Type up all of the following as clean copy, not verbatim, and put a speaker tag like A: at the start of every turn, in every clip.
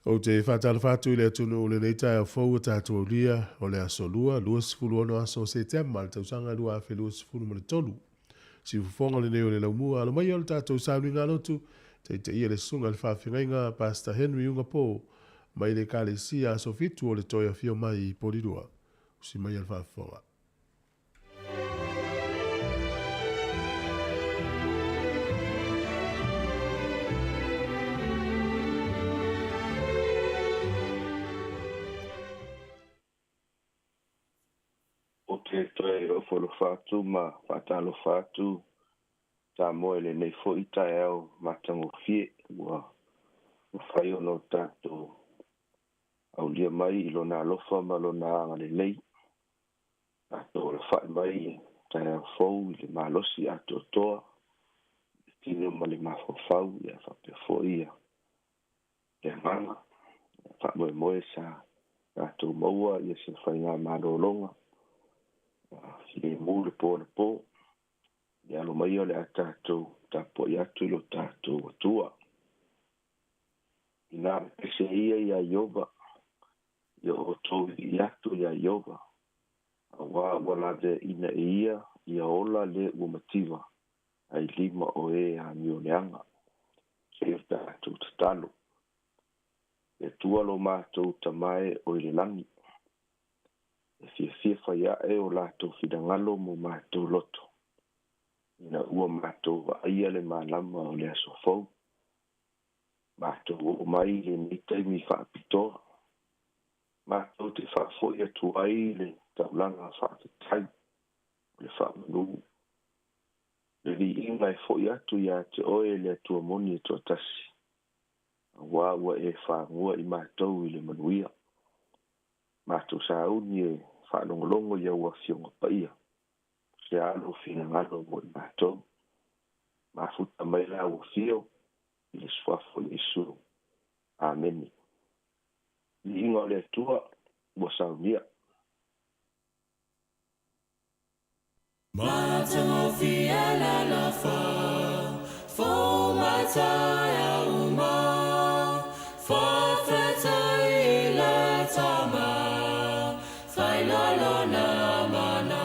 A: Ou te whātalofa atu i le atunuu o lenei taeao fou o tātou aulia o le aso 2, 26 aso o Setema, le tausaga 2023. Siufofoga lenei o le laumua, alo mai o le tātou sauniga lotu, teiteia le susuga i le faafeagaiga Pastor Henry Ugapo, mai le Ekalesia Aso Fitu o le toe afio mai i Polirua. Usi mai le faafofoga.
B: O te toe ofo atu ma whātalofa atu tā moe le nei foi taeao matagofie ua mafai ona o tatou Aulia mai i lona alofa ma lona agalelei. Tatou alafa'i mai i taeao fou i le malosi atoatoa, le tino ma le mafaufau, ia faapea foi ia le agaga. Faamoemoe sa tatou maua ia se faiga malologa filemu le po anapo. Ia alo mai o le a tatou tapuai atu i lo tatou Atua. Ina pese ia ia Ioba, ia outou i atu ia Ioba, auā ua laveaina e ia ia ola le ua mativa, ai lima o e amioleaga. Se o tatou tatalo. E Atua lo matou tamae o i le lagi, e fiafia fai ae o latou finagalo mo matou loto, ina ua matou vaaia le malama o le aso fou. Matou oo mai i lenei taimi faapitoa, matou te faafo'i atu ai le taulaga faafetai o le faamanu. Le viiga e fo'i atu ia te oe le Atua moni e toatasi, auā ua e fagua i matou i le manuia. Matou sauni e faalogologo i au afioga paia, se alo finagalo mo i matou. Mafuta mai la ua fio i le suafa o Iesu. Amene. Viiga o le Atua ua saunia.
C: Matagofie le alofa, fou mai taeao uma, faafetai i le Tama, faailoa lona mana.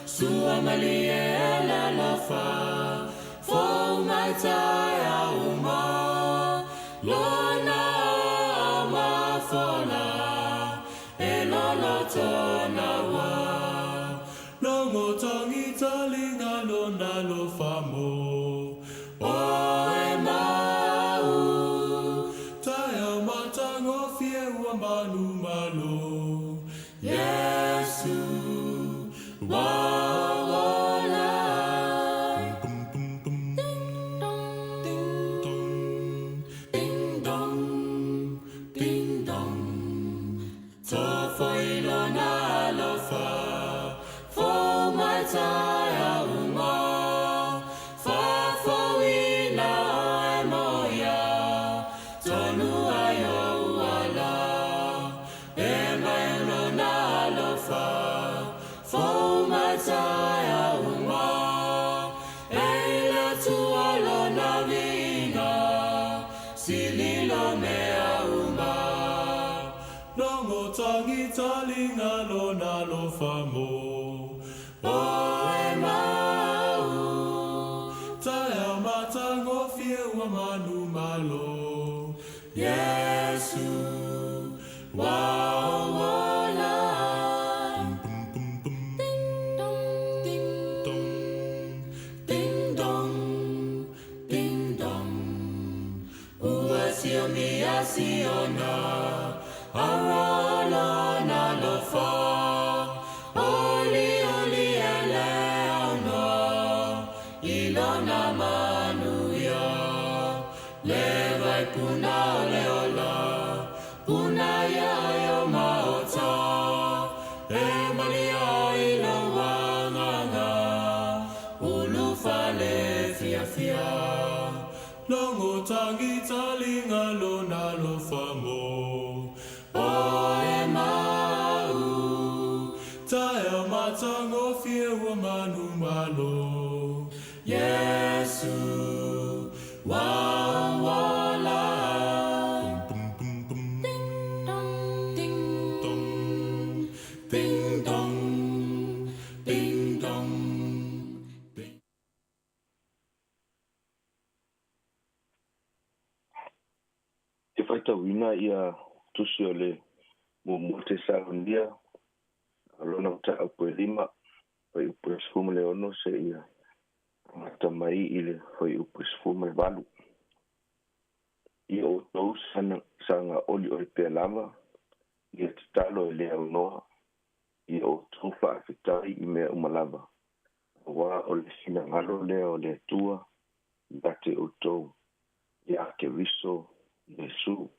C: Sua malie le alofa, fou mai taeao uma, lona aao mafola, e loloto naua. Logo tangi talinga lona alofa mo o e mau. Taeao matagofie ua manumalo. Iesu ua ola. Ding dong, ding dong, ding dong, ding dong. Tofo i lona alofa, fou mai taeao uma, faafouina oe mo ia, tonu ai ou ala. E mai lona alofa, fou mai taeao uma, e i le Atua lona viiga, sili lo mea uma. Logo tangi talinga lona alofa mo o e mau. Taeao matagofie ua manumalo. Iesu ua ola. Ding dong, ding dong, ding dong, ding dong. Ua siomia Siona, aua lona alofa. Oli oli e le aunoa, i lona manuia. Le vai puna o le ola, puna ia i o maota. E malia i lou agaga, ulufale fiafia. Logo tangi talinga lona alofa mo o e mau. Taeao matagofie ua manumalo. Iesu ua ola. Ding dong, ding dong, ding dong, ding dong.
B: E faitauina ia tusi o le muamua Tesalonia, lona mataupu e 5, fuaiupu e 16 seia amata mai i le fuaiupu e 18. Ia outou saga olioli pea lava, ia tatalo e le aunoa, ia outou faafetai i mea uma lava, auā o le finagalo lea o le Atua ia te outou ia Keriso Iesu.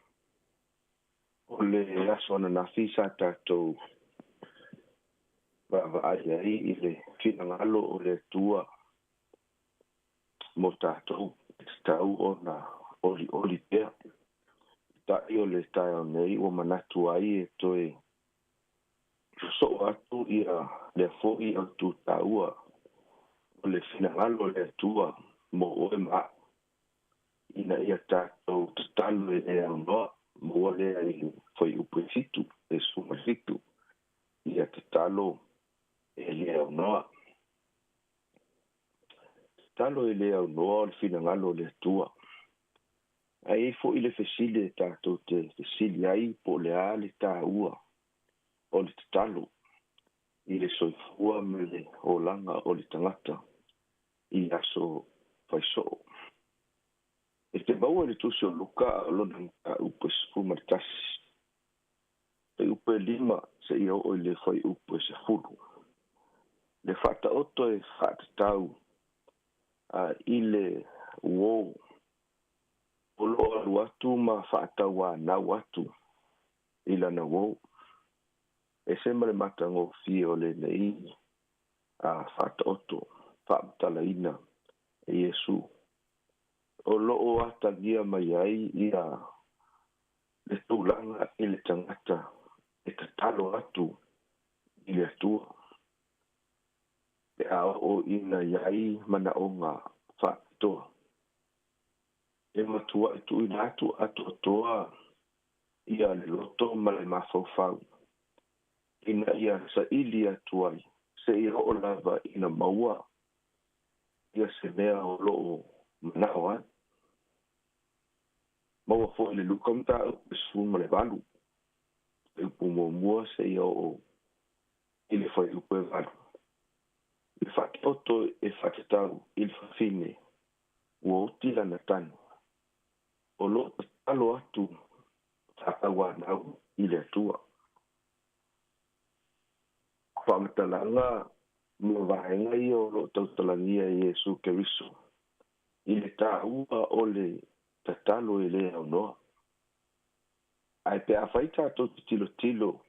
B: O le aso ananafi sa tatou vaavaai ai i le finagalo o le Atua mo tatou, e tatau ona olioli pea. Taʻi o le taeao nei ua manatu ai e toe sosoo atu ia lea foʻi autū taua o le finagalo o le Atua mo oe ma aʻu, ina ia tatou tatalo e le aunoa. Maua lea i le fuaiupu e 7, e 17, ia tatalo e le aunoa. Tatalo e le aunoa o le finagalo o le Atua. Ae i ai foʻi le fesili e tatou te fesili ai po o le a le taua o le tatalo i le soifua ma le olaga o le tagata i aso faisoo. E te maua i le Tusi o Luka a o lona mataupu e 11, fuaiupu e 5 seia oo i le fuaiupu e 10. Le faataoto e faatatau i le uō o loo alu atu ma faatauanau atu i lana uō. E se ma le matagofie o lenei faataoto faamatalaina e Iesu, o loo atagia mai ai ia le tulaga i le tagata e tatalo atu i le Atua pe a oo ina iai manaoga faapitoa. E matuaʻi tuuina atu atoatoa ia le loto ma le mafaufau ina ia saili atu ai seia oo lava ina maua ia se mea o loo manao ai. Maua foʻi le Luka mataupu e 18, fuaiupu muamua seia oo i le fuaiupu e 8. Le faataoto e faatatau i le fafine ua oti lana tanu, o loo tatalo atu faatauanau i le Atua. Faamatalaga ma vaega ia o loo tautalagia e Iesu Keriso i le taua o le tatalo e le aunoa. Ae pe afai tatou te tilotilo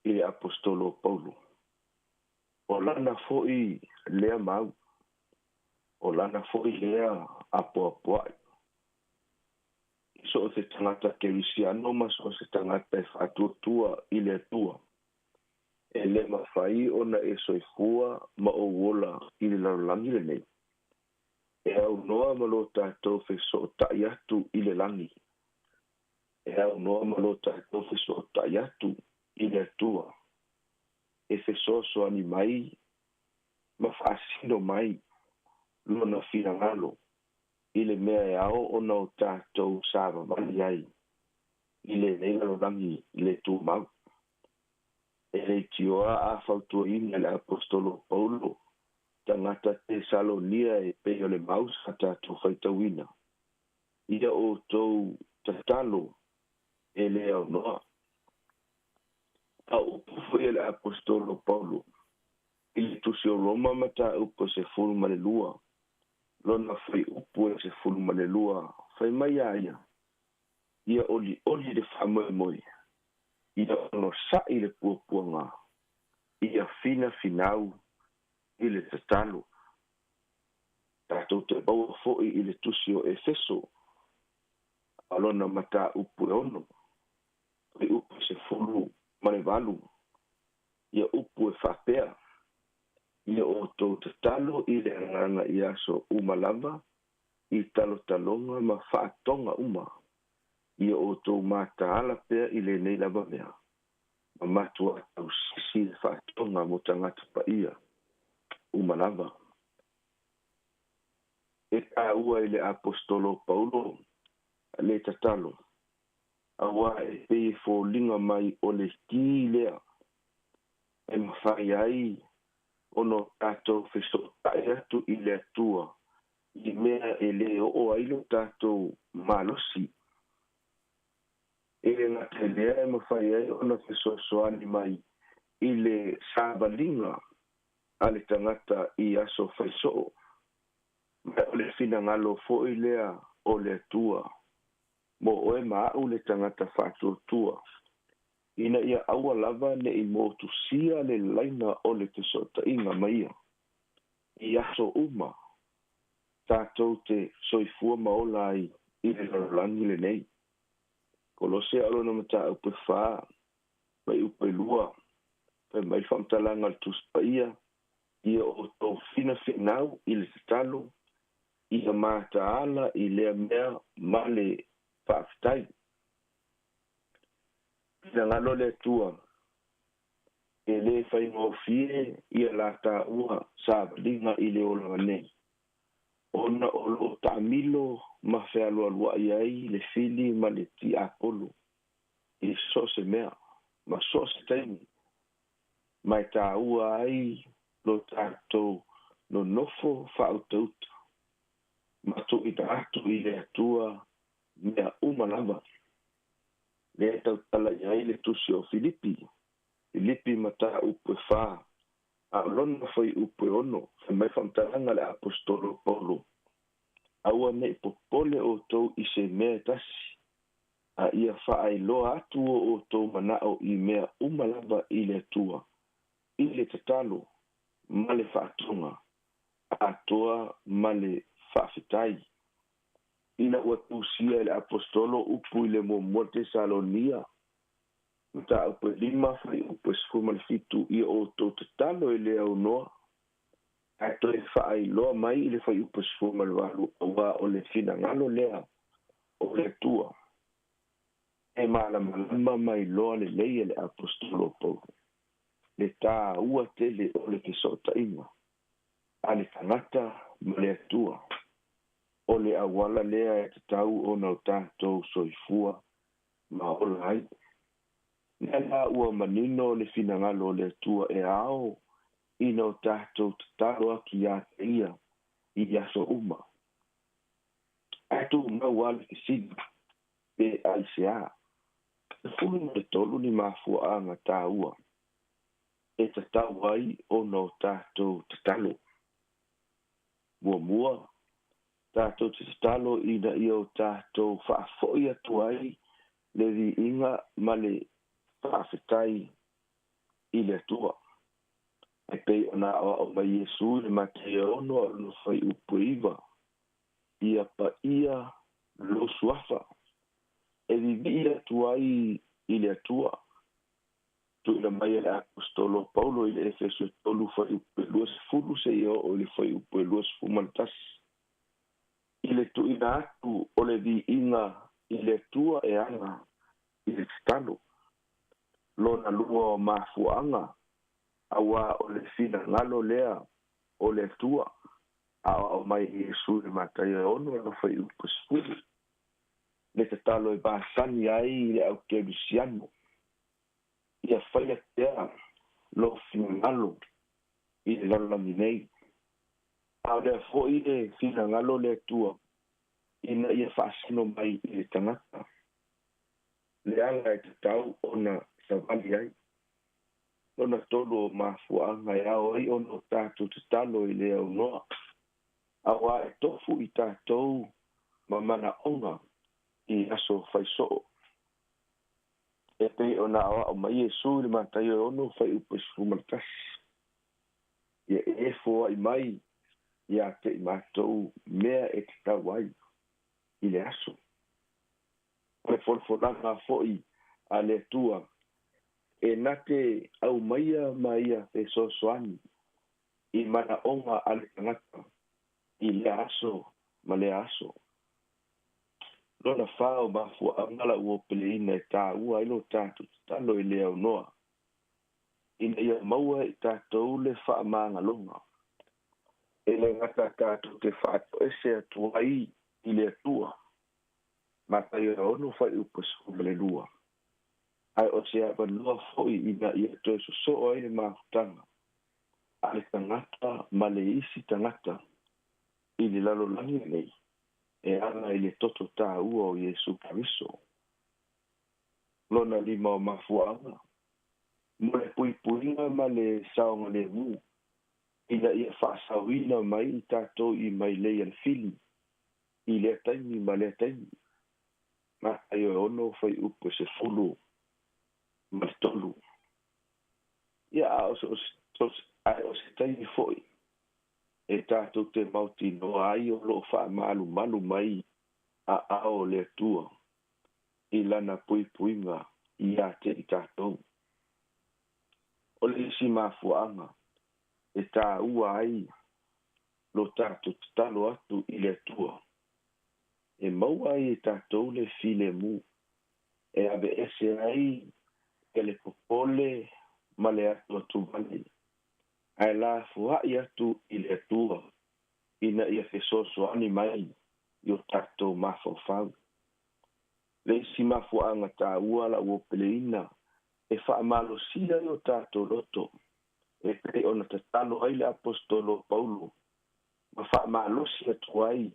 B: i le Aposetolo o Paulo, o lana foʻi lea mau, o lana foʻi lea apoapoaʻi i so o se tagata kerisiano ma so o se tagata e faatuatua i le Atua. E le mafai ona e soifua ma ou ola i le lalolagi lenei e aunoa ma lo tatou fesootaʻi atu i le lagi, e aunoa ma lo tatou fesootaʻi atu i le Atua e fesoasoani mai ma faasino mai lona finagalo i le mea e ao ona o tatou savavali ai i lenei lalolagi le tumau. E leitioa a fautuaina e le Aposetolo o Paulo tagata Tesalonia e pei o le mau sa tatou faitauina, ia outou tatalo e le aunoa. A o upu foʻi a le Aposetolo o Paulo i le Tusi o Roma mataupu e 12, lona fuaiupu e 12, fai mai a ia, ia olioli le faamoemoe, ia onosaʻi le puapuaga, ia finafinau i le tatalo. Tatou te maua foʻi i le Tusi o Efeso a lona mataupu e 6, fuaiupu e 18, ia upu e faapea, ia outou tatalo i le agaga i aso uma lava, i talotaloga ma faatoga uma, ia outou mataala pea i lenei lava mea, ma matuā tausisi le faatoga mo tagata paia uma lava. E taua i le Aposetolo o Paulo le tatalo, auā e pei e foliga mai o le ki lea e mafai ai ona o tatou fesootaʻi atu i le Atua i mea e lē oo ai lo tatou malosi. E le gata i lea, e mafai ai ona fesoasoani mai i le savaliga a le tagata i aso faisoo, ma o le finagalo foʻi lea o le Atua. Mo oe ma a'u le tagata faatuatua ina ia aua lava ne'i motusia le laina o le feso'ota'iga ma ia i aso uma tatou te soifua ma ola ai i le lalolagi lenei. Kolose a o lona matāupu e 4 fuaiupu e 2, fai mai le faamatalaga a le Tusi Paia, Ia outou finafinau i le tatalo, ia mataala i lea mea ma le faafetai. Finagalo le Atua, e lē faigofie ia la tāua savaliga i le olaga nei, ona o lo'o taamilo ma fealualua'i ai le fili ma le tiapolo i so o se mea ma so o se taimi, ma e tāua ai lo tatou nonofo faautauta ma tuuina atu i le Atua mea uma lava. Lea e tautala i ai le tusi o Filipi, Filipi mataupu e 4, a o lona fuaiupu e 6, fai mai faamatalaga a le Aposetolo o Paulo, Aua ne i popole outou i se mea e tasi, a ia faailoa atu o outou manao i mea uma lava i le Atua, i le tatalo ma le faatoga atoa ma le faafetai. Ina ua tusia e le Aposetolo upu i le muamua Tesalonia, mataupu e 5, fuaiupu e 17, ia outou tatalo e le aunoa, ae toe faailoa mai i le fuaiupu e 18, auā o le finagalo lea o le Atua. E malamalama ma iloa lelei e le Aposetolo o Paulo le tāua tele o le feso'ota'iga a le tagata ma le Atua. O le auala lea e tatau ona o tatou soifua ma ola ai. Lea la ua manino le finagalo o le Atua e ao ina o tatou tatalo atu iā te Ia i aso uma. Ae tumau lava le fesili, pe aisea? 13 ni mafuaaga tāua e tatau ai ona o tatou tatalo. Muamua, tatou te tatalo ina ia o tatou faafo'i atu ai le viiga ma le faafetai i le Atua. E pei ona aoao mai Iesu i le Mataia 6 a o lona fuaiupu e 9, Ia paia lou suafa, e vivii atu ai i le Atua. Tuuina mai e le Aposetolo o Paulo i le Efeso e 3 fuaiupu e 20 seia oo i le fuaiupu e 21, i le tuuina atu o le viiga i le Atua e ala i le tatalo. Lona lua o mafuaaga, auā o le finagalo lea o le Atua, aoao mai e Iesu i le Mataia 6 lona fuaiupu e 10, le tatalo e masani ai i le aukerisiano, ia faia pea lou finagalo i le lalolagi nei. A o lea foi e finagalo le Atua ina ia faasino mai i le tagata le ala e tatau ona savali ai. Lona tolu o mafuaaga e ao ai ona o tatou tatalo i le aunoa, auā e tofu i tatou ma manaoga i aso faisoo. E pei ona aoao mai Iesu i le Mataio e 6 fuaiupu e 11, Ia e foai mai ia te i matou mea e tatau ai i le aso. O le folafolaga foi a le Atua e na te aumaia ma ia fesoasoani i manaoga a le tagata i lea aso ma lea aso. Lona fa o mafuaaga la ua peleina e tāua ai lo tatou tatalo i le aunoa, ina ia maua e i tatou le faamagaloga, e le gata tatou te faatoese atu ai i le Atua, Mataio e 6 fuaiupu e 12, ae o se avanoa foi ina ia toe sosoo ai le mafutaga a le tagata ma le isi tagata i le lalolagi lenei e ala i le toto tāua o Iesu Keriso. Lona lima o mafuaaga, mo le puipuiga ma le saogalemu, ina ia faasaoina mai i tatou i mailei a le fili i lea taimi ma lea taimi. Mataio e 6 fuaiupu e 13. Ia a o se taimi fo'i e tatou te mautinoa ai o loo faamalumalu mai aao o le Atua i lana puipuiga ia te i tatou. O le isi mafuaaga e tāua ai lo tatou tatalo atu i le Atua, e maua ai e tatou le filemu e aveese ai e le popole ma le atuatuvale, ae lafoai atu i le Atua ina ia fesoasoani mai i o tatou mafaufau. Le isi mafuaaga tāua la ua peleina e faamalosia i o tatou loto, e pei ona tatalo ai le aposetolo Paulo ma faamalosi atu ai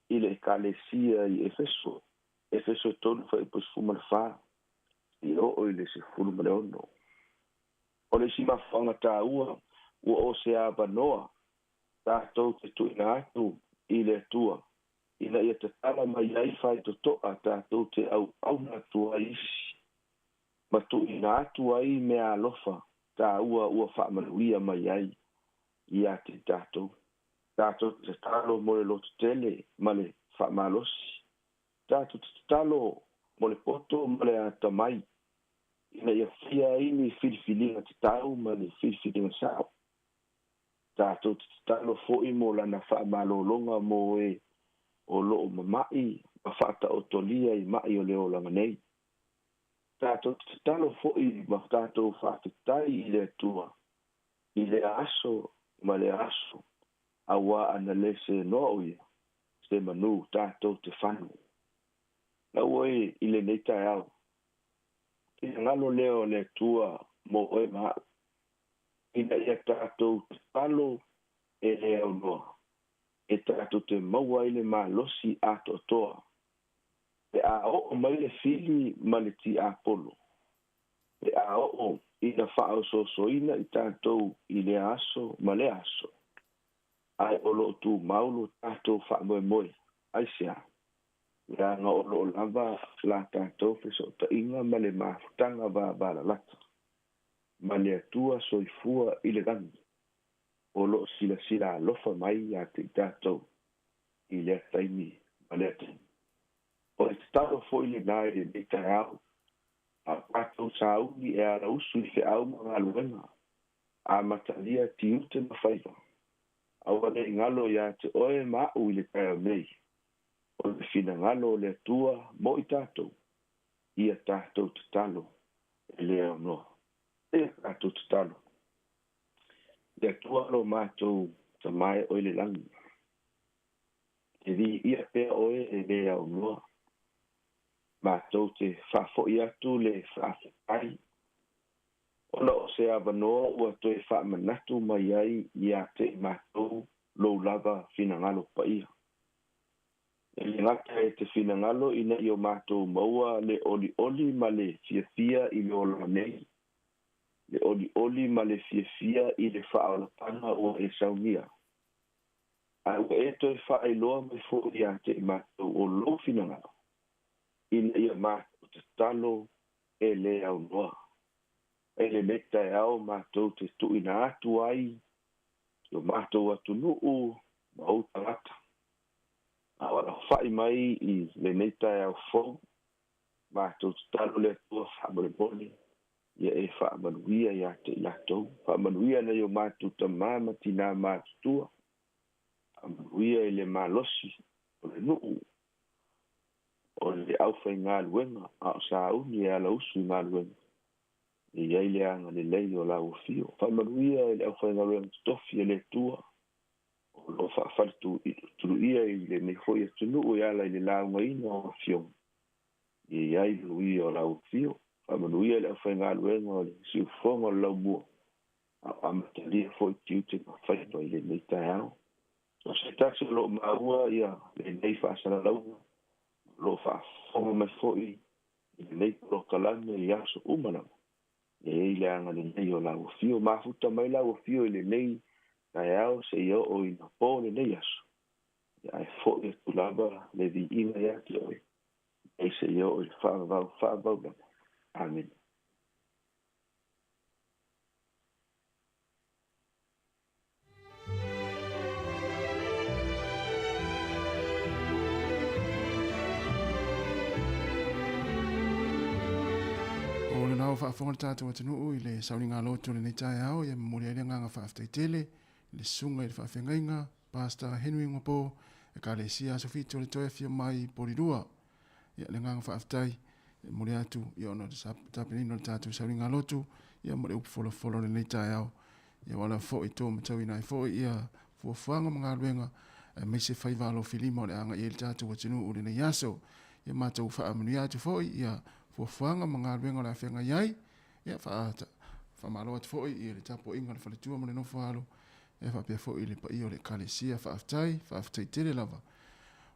B: i le ekalesia i Efeso, Efeso 3 fuaiupu 14 i oo i le 16. O le isi mafuaaga tāua ua o se avanoa tatou te tuuina atu i le Atua ina ia tatala mai ai faitotoa tatou te auauna atu ai isi ma tuuina atu ai mea alofa tāua ua faamanuia mai ai ia te tatou. Tatou te tatalo mo le lototele ma le faamalosi. Tatou te tatalo mo le poto ma le atamai ina ia fia ai ni filifiliga tatau ma ni filifiliga sa'o. Tatou te tatalo fo'i mo lana faamalologa mo e o loo mama'i ma faataotolia i ma'i o le olaga nei. Tatou te tatalo fo'i ma tatou faafetai i le Atua i le aso ma le aso, auā ana lē senoa o ia se manu tatou te fanu. Lau oe i lenei taeao, finagalo lea o le Atua mo oe ma a'u, ina ia tatou tatalo e le aunoa, e tatou te maua ai le malosi atoatoa pe a oo mai le fili ma le tiapolo, pe a oo ina faaosoosoina i tatou i le aso ma le aso, ae o loo tumau lo tatou faamoemoe. Aisea? Leaga o loo lava la tatou fesootaiga ma le mafutaga vavalalata ma le Atua soifua i le lagi, o loo silasila alofa mai ia te i tatou i lea taimi ma lea taimi. O le tatalo fo'i lenā i lenei taeao, a o tatou sauni e alausu i feau ma galuega amatalia tiute ma faiva, aua nei galo iā te oe ma a'u i le taeao nei, o le finagalo o le Atua mo i tatou, ia tatou tatalo e le aunoa. E tatou tatalo. Le Atua lo matou Tama e oe le lagi, e viia pea oe e le aunoa, matou te faafo'i atu le faafetai ona o se avanoa ua toe faamanatu mai ai ia te i matou lou lava finagalo paia. E le gata e te finagalo ina ia matou maua le olioli ma le fiafia i le olaga nei, le olioli ma le fiafia i le faaolataga ua e saunia, ae ua e toe faailoa mai fo'i ia te i matou o lou finagalo ina ia matou tatalo e le aunoa. E lenei taeao matou te tuuina atu ai i o matou atunuu ma ou tagata, a o alafai mai i lenei taeao fou, matou tatalo le Atua faamolemole ia e faamanuia ia te i latou. Faamanuia nai o matou tamā ma tinā matutua, faamanuia i le malosi o le nuu o le aufaigaluega a o sauni e alausu i galuega, e i ai le agalelei o lau afio. Faamanuia i le aufaigaluega totofi e le Atua o loo faafaletuluia i lenei fo'i atunuu e ala i le laugaina o afioga, e i ai manuia o lau afio. Faamanuia i le aufaigaluega o le siufofoga o le laumua a o amatalia fo'i tiute ma faiva i lenei taeao. So se tasi o loo maua ia lenei faasalalauga, o loo faafofoga mai fo'i i lenei polokalame i aso uma lava, e i ai le agalelei o lau afio. Mafuta mai lau afio i lenei taeao seia oo ina po lenei aso, ae fo'i atu lava le viiga ia te oe. Nei seia oo i le faavavau faavavau lava. Amene.
D: O lena ua faafofoga le tatou atunuu i le sauniga lotu o lenei taeao, ia momoli ai le agaga faafetai tele i le susuga i le faafeagaiga Pastor Henry Ngapo, Ekalesia Aso Fitu o le Toe Afio Mai i Polilua. Ia le agaga faafetai e momoli atu ia ona o le tapenaina o le tatou sauniga lotu ia ma le upu folafola o lenei taeao. Ia ua ala foi to matauina ai foi ia fuafuaga ma galuega aemaise faiva alofilima o le a agai ai le tatou atunuu i lenei aso. Ia matou faamanuia atu foi ia fuafuaga ma galuega o le a feagai ai. Ia faamalo atu foi i le tapuaiga a le faletua ma le nofo alo ia faapea foi i le paia o le Ekalesia. Faafetai, faafetai tele lava.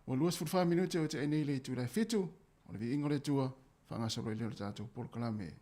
D: Ua 24 minute o tea nei le itula e 7, o le viiga o le Atua, faagasolo ai lea o le tatou polokalame.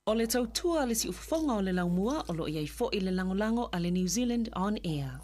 E: O le tautua a le siufofoga o le laumua o lo o i ai foi le lagolago a le New Zealand On Air.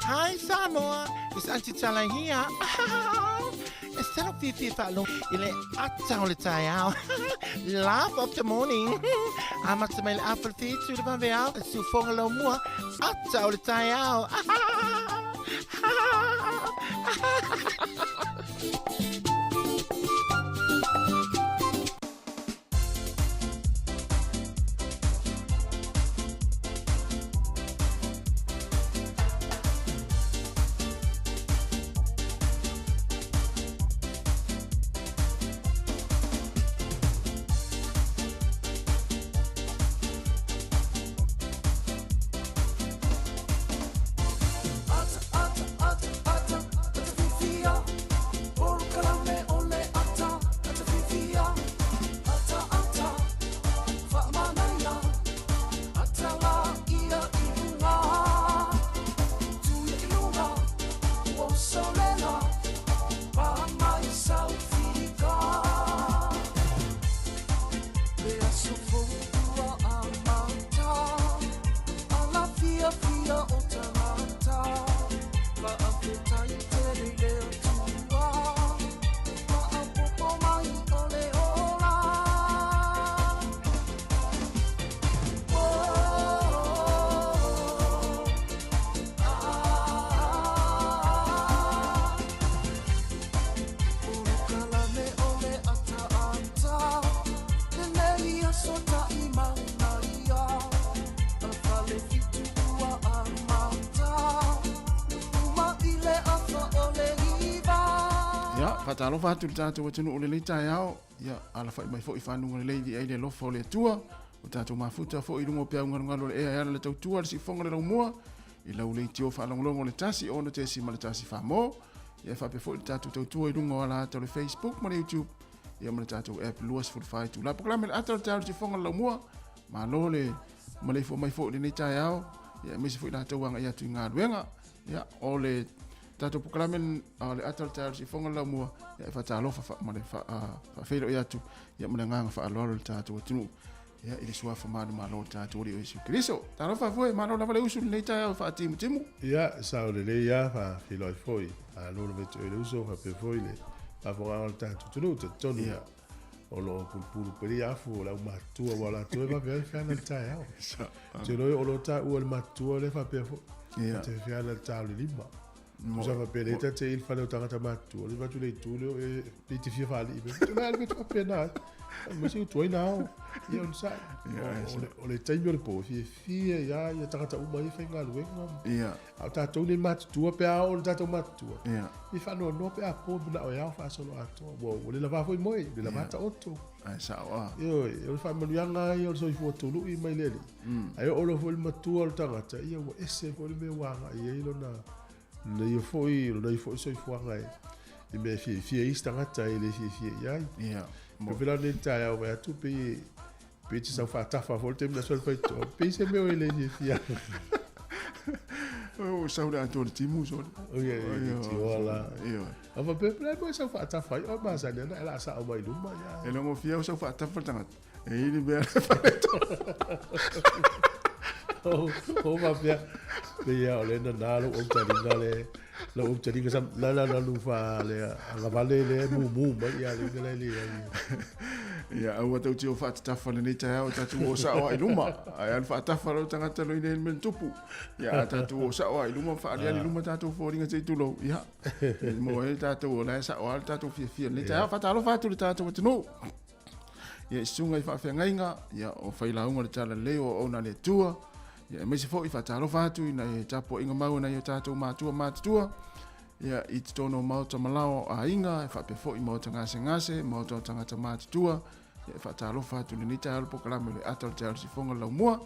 F: Hi Samoa, it's Auntie Tala here. E salo fiafia faalogo i le ata o le taeao. Laugh of the morning. Amata mai le afa le fitu le vaveao. Siufoga laumua, ata o le taeao.
D: Ia, faatalofa atu i le tatou atunuu o lenei taeao, ia alafai mai foi i fanuga lelei viia ai le alofa o le Atua, o tatou mafuta foi i luga o peau galugalu o le ea e ala le tautua le siufofoga le laumua, i lau leitio faalogologo o le 1 6.1 Famo, ia faapea foi le tatou tautua i luga o ala ata o le Facebook ma le YouTube, ia ma le tatou app 24 itula. Polokalame le ata o le taeao le siufofoga le laumua, malo le maleifua mai foi i lenei taeao, ia aemaise foi latou agai atu i galuega. Ia, o le tatou polokalame o le ata o le taeao le siufofoga le laumua, ia e faatalofa fa, ma le faafeiloai atu, ia ma le agaga faaaloalo i le tatou atunuu. Ia, i le suafa manumalo o le tatou Alii o Iesu Keriso. Talofa foi, malo lava le usu i lenei taeao faatimutimu.
A: Ia, sao lelei lava, faafeiloai foi. Malo lava te oe le uso, faapea foi le faafofogaaga o le tatou atunuu, talitonu.
D: Ia.
A: O lo o pulupulu pea ia afu o le aumatutua aua o latou e vave ai le feana i le taeao. Ou te iloa o lo o taua e le matutua lea faapea foi.
D: Ia.
A: Te feana i le ta o le 5. Tusa faapea lea ta te i le fale o tagata matutua, le avatu le itu lea e pei te fia faalii mea. Tulai le mea faapena ai. Mai se utu ai na ao. Ia onosai. O le taimi o le po, fiafia ia ia tagata uma ia faigaluega.
D: Ia.
A: A o tatou nei matutua pe a oo i le tatou matutua.
D: Ia.
A: E faanoanoa pe a po manao e ao faasoloatoa. Ua le lava foi moe, le lava taoto.
D: Ae sao a.
A: Ioe, o le faamanuiaga ia o le soifua tului mai le Alii. Ae oo loa foi le matua o le tagata, ia ua ese foi le mea ua agai ai lona lona ia foi, lona ia foi soifuaga e i mea e fiafia ai isi tagata e le fiafia i ai.
D: Ia.
A: Pe pei la lenei taeao vae atu pei pei te sau faatafa foi le taimi na aso le faitoa, pei se mea e le fiafia.
D: O sau le atoa le timu sole.
A: O ia, ia, tioa la.
D: Ia.
A: A faapea, pe la sau faatafa ai, o masani ana e la sao mai luma ia.
D: E longo fia o sau faatafa le tagata. E i ni mea le faleto.
A: O faapea, pe ia o le nana lou autaliga le, lou autaliga sa, la la la lu fa le agavale le mumu mai ia le le le ai.
D: Ia, aua tau te o faatatafa lenei taeao tatou o sao ai luma. Ae alu faatafa lou tagata loi nei le mea na tupu. Ia, a tatou o sao ai luma, faaliali luma tatou foliga se i tulou. Ia, e maua ai tatou o la e sao lava le tatou fiafia lenei taeao. Faatalofa atu i le tatou atunuu. Ia, i susuga i faafeagaiga, ia, o failauga o le Talalelei o auauna a le Atua. Ia, aemaise foi faatalofa atu i nai tapuaiga mau a nai o tatou matua matutua. Ia, i totonu o maota malao o aiga, e faapea foi maota gasegase, maota o tagata matutua. Ia, e faatalofa atu i lenei taeao le polokalame o le ata o le taeao o le sifoga o le laumua.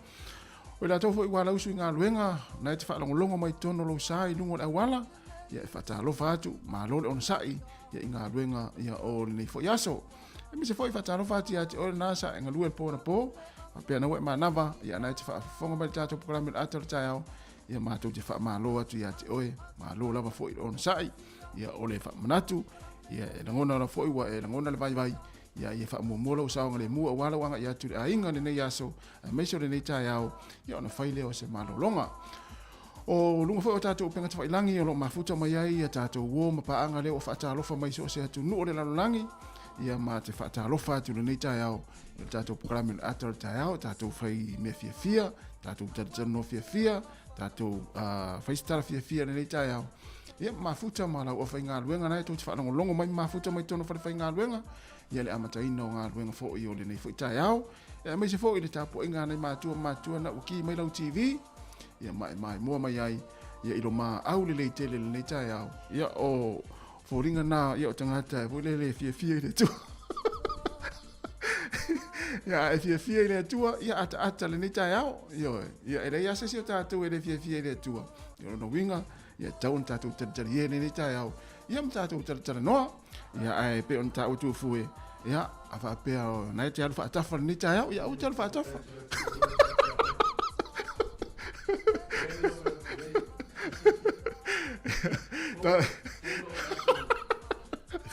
D: O i latou foi ua alausu i galuega, na e te faalogologo mai totonu o lou sa i luga o le auala, ia e faatalofa atu, malo le onosai ia i galuega ia o lenei foi aso. Aemaise foi faatalofa atu ia te oe lena sa e galue le po na po, faapea na ua e manava, ia na e te faafofoga mai le tatou polokalame o le ata o le taeao, ia matou te faamalo atu ia te oe, malo lava foi le onosai, ia o le faamanatu, ia e lagona lava foi ua e lagona le vaivai, ia ia faamuamua lou saogalemu aua lou agai atu i le aiga i lenei aso, aemaise o lenei taeao, ia ona fai lea o se malologa. O luga foi o tatou upega tafailagi o lo o mafuta mai ai ia tatou uo ma paaga lea ua faatalofa mai so o se atunuu o le lalolagi, ia ma te faatalofa atu i lenei taeao i le tatou polokalame o le ata o le taeao, tatou fai mea fiafia, tatou talatalanoa fiafia, tatou fai se tala fiafia i lenei taeao. Ia mafuta ma lau aufaigaluega na e tou te faalogologo mai mafuta mai totonu o falefaigaluega, ia le amataina o galuega foi o lenei foi taeao. Ia aemaise foi le tapuaiga a nai matua ma matua na ua ki mai lau TV, ia ma e maimoa mai ai, ia i lo maau lelei tele i lenei taeao. Ia o foliga na ia o tagata e foi lele e fiafia i le Atua. Ia e fiafia i le Atua, ia ataata lenei taeao. Ioe, ia e leai lava se isi o tatou e le fiafia i le Atua. Ia o lona uiga, ia e tatau ona tatou talitalie i lenei taeao, ia ma tatou talatalanoa. Ia ae pei ona taua Tuafue, ia a faapea o na e te alu faatafa lenei taeao, ia aua te alu faatafa. Ta-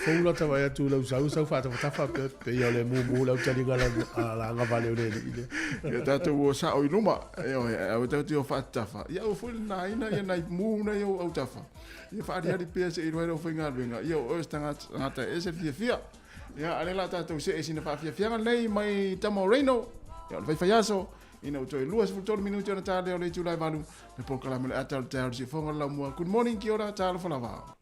A: Fou la ta vai atu lau sau sau faatafatafa pe pe ia o le mumu lau taliga la la agavale o le alii lea.
D: Ia tatou o sao i luma, ioe, aua tatou te o faatatafa. Ia aua foi le nāina ia nai mu nai ou autafa. Ia faaliali pea seia iloa ai lau faigaluega, ia o oe o se tagata e ese le fiafia. Ia, a lea la tatou see sina faafiafiaga lenei mai tama o Reino, ia o le faifaiaso, ina ua toe 23 minute ona ta lea o le itula e 8, le polokalame o le ata o le taeao i le siufofoga o le laumua. Good morning, kia ora, talofa lava.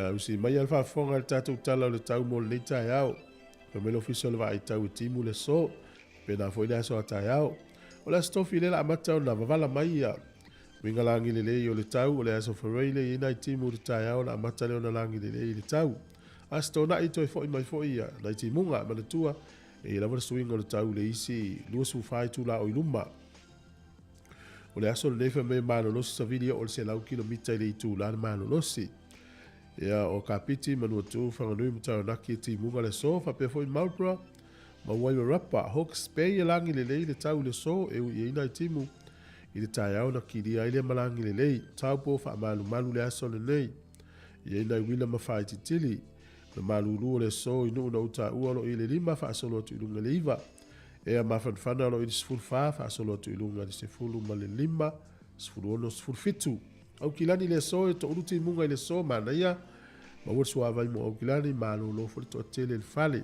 A: Ia, usi mai a le faafofoga i le tatou tala o le tau mo lenei taeao. Fai mai le Ofisa o le Vaai Tau e timu le aso, faapena foi le aso a taeao. O le Aso Tofi lea la amata ona vavala mai ia uiga lagi lelei o le tau, o le Aso Faraile e i ai nai timu i le taeao ona amata lea ona lagi lelei i le tau. Aso Toonai toe foi mai foi ia nai timuga, manatua e i ai lava le suiga o le tau i le isi 24 itula o i luma. O le aso lenei fai mai e malolosi savili e oo i le 100 kilomita i le itula le malolosi. Ia, o Kapiti, Manuatu, Whanganui ma Taranaki e timuga le aso, faapea foi Marlborough, ma Wairarapa, Hawke's Bay e lagi lelei le tau i le aso e ui ai nai timu i le taeao na kilia ai lea malagi lelei. Taupo faamalumalu le aso lenei. I ai nai uila ma faaititili. Na malulu o le aso i nuu na ou taua o lo o i le 5 faasolo atu i luga i le 9. Ea mafanafana o lo o i le 14 faasolo atu i luga i le 15, 16, 17. Aukilani le aso e toulu timuga i le aso manaia maua le suavai mo Aukilani malolo foi le toatele i le fale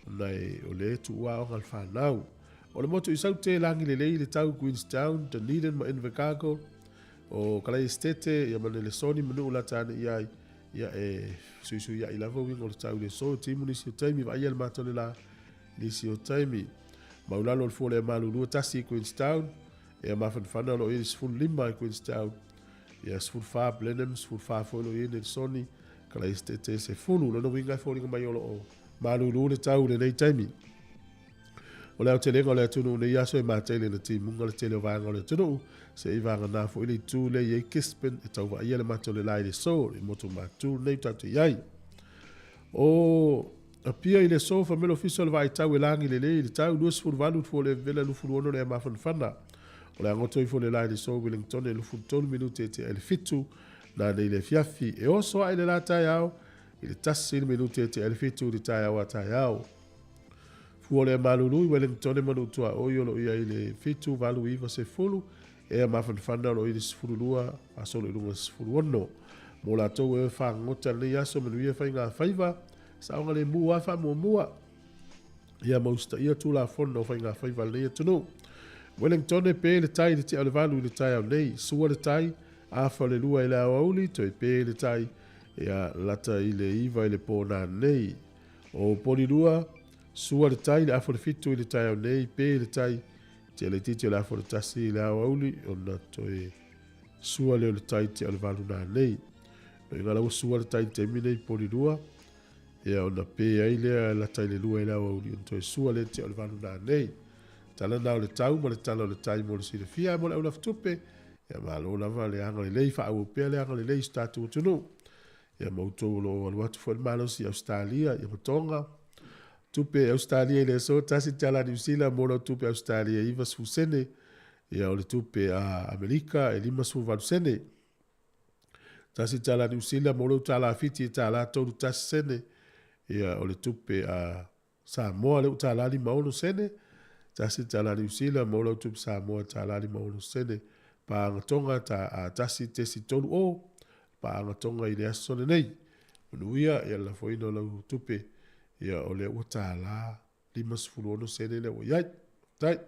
A: ona e o lea e tuua aoga le fanau. O le motu i Saute lagi lelei le tau Queenstown, Dunedin ma Invercargill o Kalai Esitete ia ma Nelesoni ma nuu lata ane i ai ia e suisuiai lava uiga o le tau i le aso e timu nisi o taimi vaaia le mata o le la nisi o taimi. Maulalo o le fua lea malulua tasi i Queenstown Ia mafanafana o lo o i ai le 15 i Queenstown, ia 14 Blenheim, 14 foi o lo o i ai Nelsoni, Kalaesetete 10. Lona uiga e foliga mai o lo o malulu le tau i lenei taimi. O le aotelega o le atunuu nei aso e matai lena timuga le tele o vaega o le atunuu, se i vagana foi le itu lea i ai Gisborne e tau vaaia le mata o le la i le aso, i motu matu lenei tatou te i ai. O Apia i le aso fai mai le Ofisa o le Vaai Tau e lagi lelei i le tau 28 le fua o le vevela 26 le mafanafana. O le agoto ifo le la i le aso Wellington e 23 minute e tea i le 7 na nei le afiafi. E oso ae le la taeao i le 1 le minute e tea i le 7 i le taeao a taeao. Fua o le malulu i Wellington e manu tuaoi o lo o i ai le 7, 8, 9, 10 Ea mafanafana o lo o i le 12 aso o lo o i luga 16. Mo latou e fagota lenei aso manuia faiga faiva, saogalemu lava faamuamua. Ia ma usitaia Tulafono o faiga faiva a lenei atunuu. Wellington e pe le tai i le tia o le valu i le taeao nei. Sua le tai, afa o le lua i le aoauli, toe pe le tai, ia lata i le iva i le po nanei. O Polilua, sua le tai i le afa o le fitu i le taeao nei, pe le tai, Tia laitiiti o le afa o le tasi i le aoauli ona toe sua lea o le tai tia o le valu nanei. No inga la ua sua le tai i le taimi nei poli lua, ia ona pe ai lea lata i le lua i le aoauli ona toe sua lea tia o le valu nanei. Tala na o le tau ma le tala o le tai mo le silafia ae mo le aulafutupe, ia malo lava le agalelei, faaauau pea le agalelei i so tatou atunuu. Ia ma outou o lo o alu atu foi le malosi i Ausetalia, ia ma Tonga. Tupe Ausetalia i le aso, tasi le tala Niu Sila mo lau tupe Ausetalia e 90 sene. Ia o le tupe a Amerika e 58 sene. Tasi le tala Niu Sila mo lau tala Fiti e tala 31 sene. Ia o le tupe a Samoa lea ua tala 56 sene. Tasi le tala Niu Sila mo lau tupe Samoa e tala 56 sene. Paaga Tonga ta a tasi tesi tolu o. Paaga Tonga i le aso lenei. Manuia ia le lafoina o lau tupe ia o lea ua tala 56 sene lea ua i ai. Tai.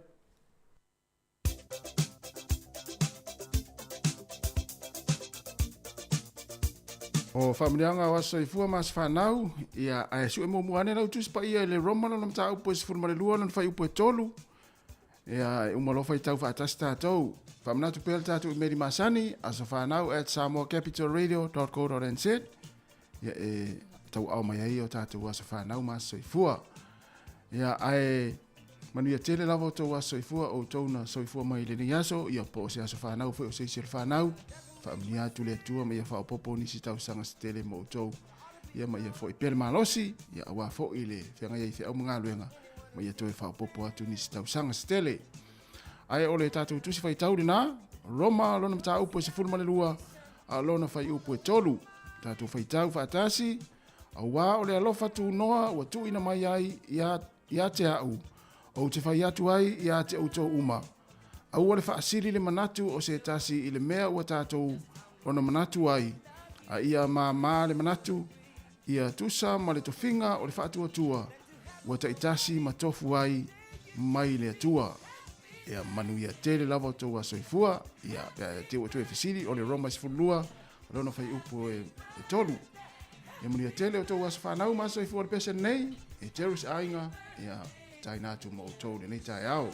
D: O faamanuiaga o aso soifua ma aso fanau, ia ae sue muamua ane lau Tusi Paia i le Roma lona mataupu e 12 lona fuaiupu e 3. Ia e uma loa faitau faatasi tatou. Faamanatu pea le tatou imeli masani, asofanau@samoacapitalradio.co.nz. Ia e tauaao mai ai o tatou aso fanau ma aso soifua. Ia ae manuia tele lava o tou aso soifua, o outou na soifua mai i lenei aso, ia po o se aso fanau foi o se isi o le fanau. Faamanuia atu le Atua ma ia faaopoopo nisi tausaga se tele mo outou. Ia ma ia foi pea le malosi, ia aua foi le feagai ai i feau ma galuega, ma ia toe faaopoopo atu nisi tausaga se tele. Ae o le tatou tusi faitau lena, Roma lona mataupu e 12, a lona fuaiupu e 3. Tatou faitau faatasi, auā o le alofa tunoa ua tuuina mai ai ia, ia te au, ou te fai atu ai ia te outou uma. Aua le faasili le manatu o se tasi i le mea ua tatou ona manatu ai, a ia māmā le manatu, ia tusa ma le tofiga o le faatuatua ua taitasi ma tofu ai mai le Atua. Ia manuia tele lava o tou aso soifua. Ia, pe a te ua toe fesili, o le Roma 12, lona fuaiupu e 3. Ia manuia tele o outou aso fanau ma aso soifua o le pese lenei, e Jerus Aiga, ia taina atu ma outou lenei taeao.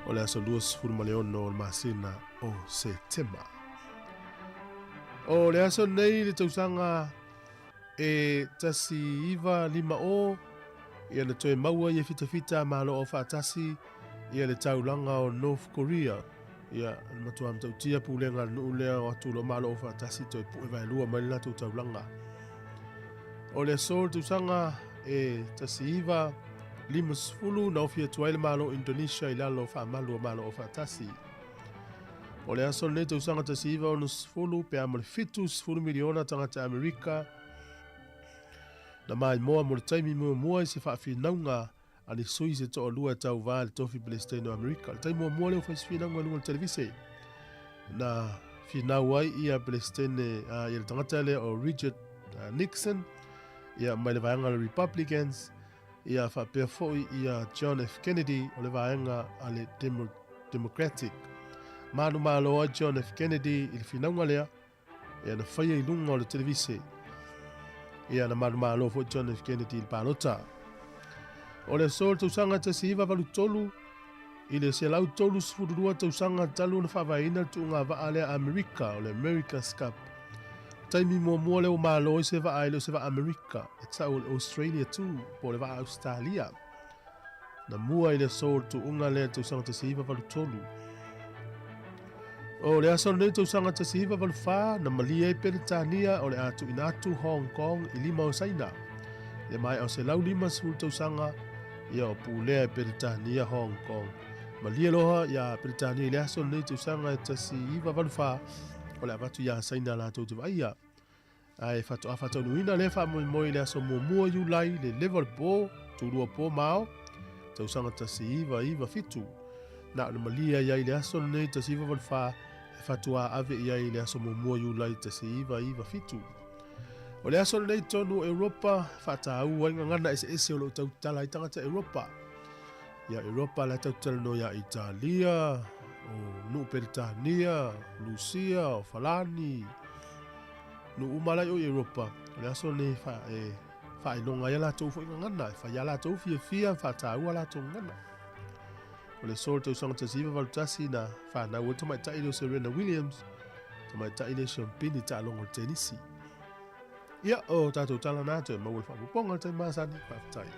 D: O le aso 26 o le masina o Setema. O le aso nei le tausaga e 1950 ia na toe maua ia fitafita malo o faatasi ia le taulaga o North Korea. Ia na matua matautia pulega a le nuu lea o atu lo malo o faatasi toe pu'e vaelua mai le latou taulaga. O le aso le tausaga e 1950 na ofi atu ai le malo Indonesia i lalo o faamalu o malo o faatasi. O le aso lenei tausaga 1960 pe a mo le 70 miliona tagata Amerika na maimoa mo le taimi muamua i se faafinauga a ni sui se to'alua e tauvā le tofi Pelesitene o Amerika. O le taimi muamua lea ua fai se finauga i luga o le televise na finau ai ia Pelesitene ia le tagata lea o Richard Nixon ia mai le vaega o le Republicans ia faapea foi ia John F. Kennedy o le vaega a le Democratic. Manumalo ai John F. Kennedy i le finauga lea ia na faia i luga o le televise. Ia na manumalo foi John F. Kennedy i le palota. O le aso o le tausaga 1983 i le 132 tausaga talu na faavaeina le tuuga vaa lea Amerika o le America's Cup. Taimi muamua lea ua malo ai se vaa e le o se vaa Amerika e tau o le Australia 2 po o le vaa Australia. Na mua i le aso o le tuuga lea tausaga 1983.
A: O le aso lenei tausaga 1984 na malie ai Peretania o le a tuuina atu Hong Kong i lima o Saina. I le maea o 150 tausaga ia o pulea e Peretania Hong Kong. Malie loa ia Peretania i le aso lenei tausaga 1984 o le avatu iā Saina latou te vaaia. Ae faatoa faataunuuina lea faamoemoe i le aso muamua o Iulai le leva o le po, tulua po ma ao, tausaga 1997. Na o le malie ai ai i le aso lenei 1984 e faatoa ave i ai i le aso muamua o Iulai 1997. O le aso lenei i totonu o Europa e faataua ai gagana eseese o lo o tautala ai tagata Europa. Ia Europa la e tatou talanoa ia Italia, o nuu Peretania, Lusia, o Falani, nuu uma la i o i Europa. O le aso lenei e faailoga ai a latou foi gagana, e fai a latou fiafia, faataua a latou gagana. O le aso o le tausaga 1981 na fanau ai le tamaitai lea o Serena Williams, tamaitai lea siampini taaloga o le tenisi. Ia, o tatou tala na toe maua le faaopoopoga i le taimi masani. Faafetai.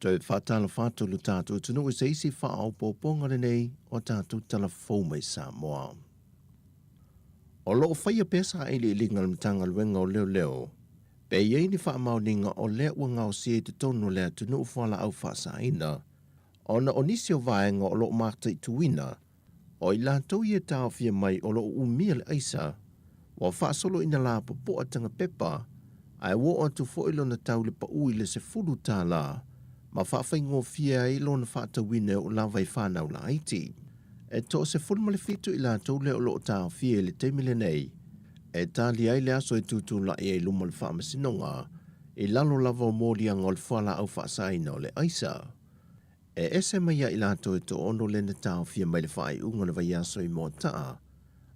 G: Toe faatalofa atu lo tatou atunuu i se isi faaopoopoga lenei o tatou tala fou mai Samoa. O lo o faia pea sailiiliga a le Matagaluega o Leoleo pe i ai ni faamaoniga o lea ua gaosia i totonu o le atunuu fualaau faasaina ona o nisi o vaega o lo o mataituina o i latou ia e taofia mai o lo o umia le aisa ua faasolo ina lapopoa taga pepa ae ua oo atu foi lona tau le pau i le $10 ma faafaigofie ai lona faatauina e oo lava i fanau laiti. E 17 i latou lea o lo o taofia i le taimi lenei e tali ai le aso e tutulai ai i luma o le faamasinoga i lalo lava o moliaga o le fualaau faasaina o le aisa. E ese mai ia i latou e toaono lea na taofia mai le faaiuga o le vaiaso i Moataa,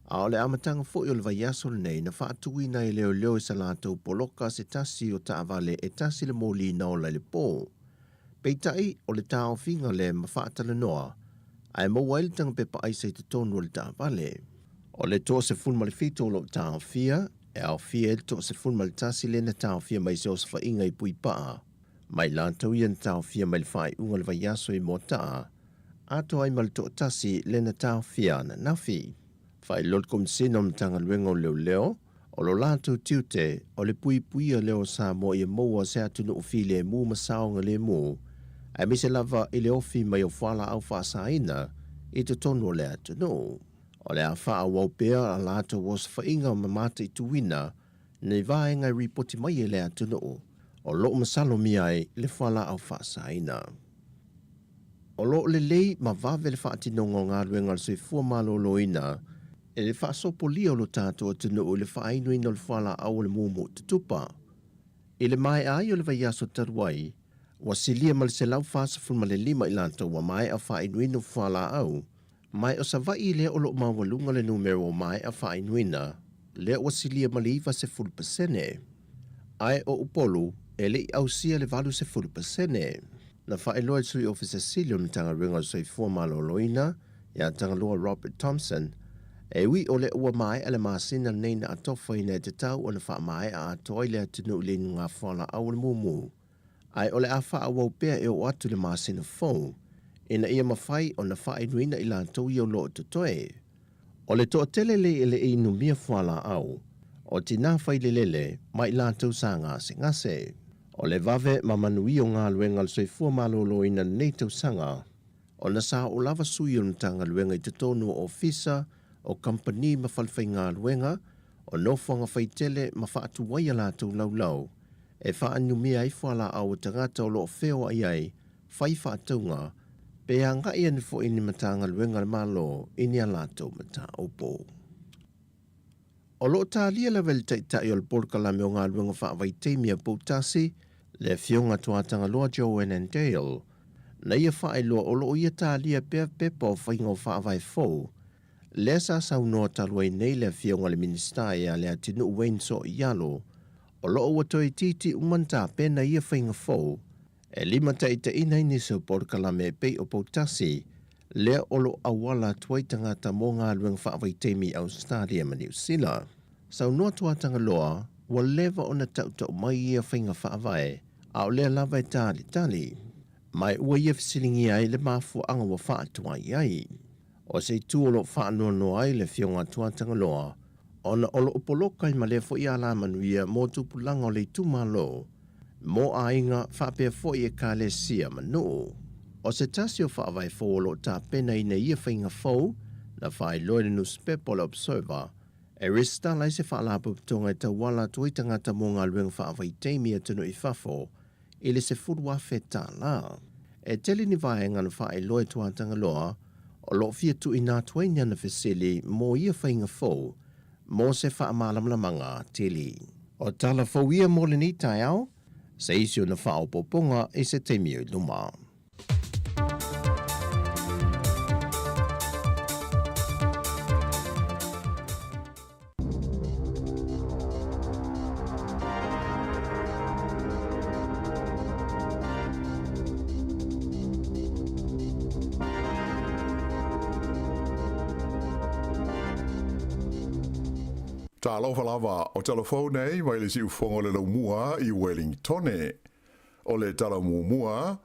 G: a o le amataga foi o le vaiaso lenei na faatuina ai e leoleo i sa latou poloka se tasi o taavale e tasi le moli na ola i le po. Peitai, o le taofiga lea ma faatalanoa ae maua ai le taga pepa aisa i totonu o le taavale. O le 17 o lo o taofia, e aofia ai le 11 lea na taofia mai i se osofaiga i Puipaa, ma i latou ia na taofia mai le faaiuga o le vaiaso i Moataa, atoa ai ma le toatasi lea na taofia ananafi. Faailoa le Komesina o le Matagaluega o Leoleo, o lo latou tiute o le puipuia lea o Samoa ia maua se atunuu filemu ma saogalemu, aemaise lava i le ofi mai o fualaau faasaina i totonu o le atunuu. O le a faaauau pea a latou osofaiga ma mataituina nei vaega e ripoti mai e le atunuu o lo o masalomia ai le fualaau faasaina. O lo o lelei ma vave le faatinoga o galuega a le soifua maloloina e le faasopolia o lo tatou atunuu i le faainuina o le fualaau o le mumu tutupa. I le maea ai o le vaiaso talu ai, ua silia ma le 145 i latou ua maea faainuina fualaau, ma o Savaii lea o lo o maualuga le numera ua maea faainuina, lea ua silia ma le 90%. Ae o Upolu, e le i ausia le 80%. Na faailoa e le Sui Ofisa Sili o le Matagaluega o le Soifua Maloloina ia Tagaloa Robert Thompson, e ui o lea ua maea le masina lenei na atofaina e tatau ona faamaea atoa ai le atunuu i le inuga fualaau o le mumu, ae o le a faaauau pea e oo atu i le masina fou ina ia mafai ona faainuina i latou ia o lo o totoe. O le toatele le e le i inumia fualaau, o tinā failelele ma i latou sa gasegase. O le vave ma manuia o galuega a le soifua maloloina i lenei tausaga, ona sa oo lava sui o le Matagaluega i totonu o ofisa, o kamupani ma falefaigaluega, o nofoaga faitele ma faatuai a latou laulau e faainumia ai fualaau a tagata o lo o feoai ai, fai faatauga, pe agai ane foi i ni Matagaluega a le Malo i ni a latou mataupu. O lo o talia lava e le Taitai o le Polokalame o Galuega Faavaitaimi a Poutasi, le Afioga Tuatagaloa Joanne Dale, na ia faailoa o lo o ia talia pea pepa o faiga o faavae fou, lea sa saunoa talu ai nei le Afioga i le Minisita ia Leatinuu Wayne Sooialo, o lo o ua toeitiiti uma ona tapena ia faiga fou e limataitaiina ai nisi o polokalame e pei o Poutasi, lea o lo o auala atu ai tagata mo galuega faavaitaimi i Ausetalia ma Niu Sila. Saunoa Tuatagaloa, ua leva ona tautau mai ia faiga faavae, a o lea lava e talitali. Ma e ua ia fesiligia ai le mafuaaga ua faatuai ai. O se itu o lo o faanoanoa ai le Afioga a Tuatagaloa, ona o lo o poloka ai ma lea foi alamanuia mo tupulaga o le itumalo, mo aiga faapea foi ekalesia ma nuu. O se tasi o faavae fou o lo o tapenaina i ia faiga fou, na faailoa i le nusipepa o le Observer, e resitala ai se faalapotopotoga e tauala atu ai tagata mo galuega faavaitaimi i atunuu i fafo i le $10,000. E tele ni vaega na faailoa e Tuatagaloa o lo o fia tuuina atu ai ni ana fesili mo ia faiga fou mo se faamalamalamaga atili. O tala fou ia mo lenei taeao, se isi ona faaopoopoga i se taimi o i luma.
H: Talofa lava, o tala fou nei mai le siufofoga o le Laumua i Wellingtone. O le tala muamua,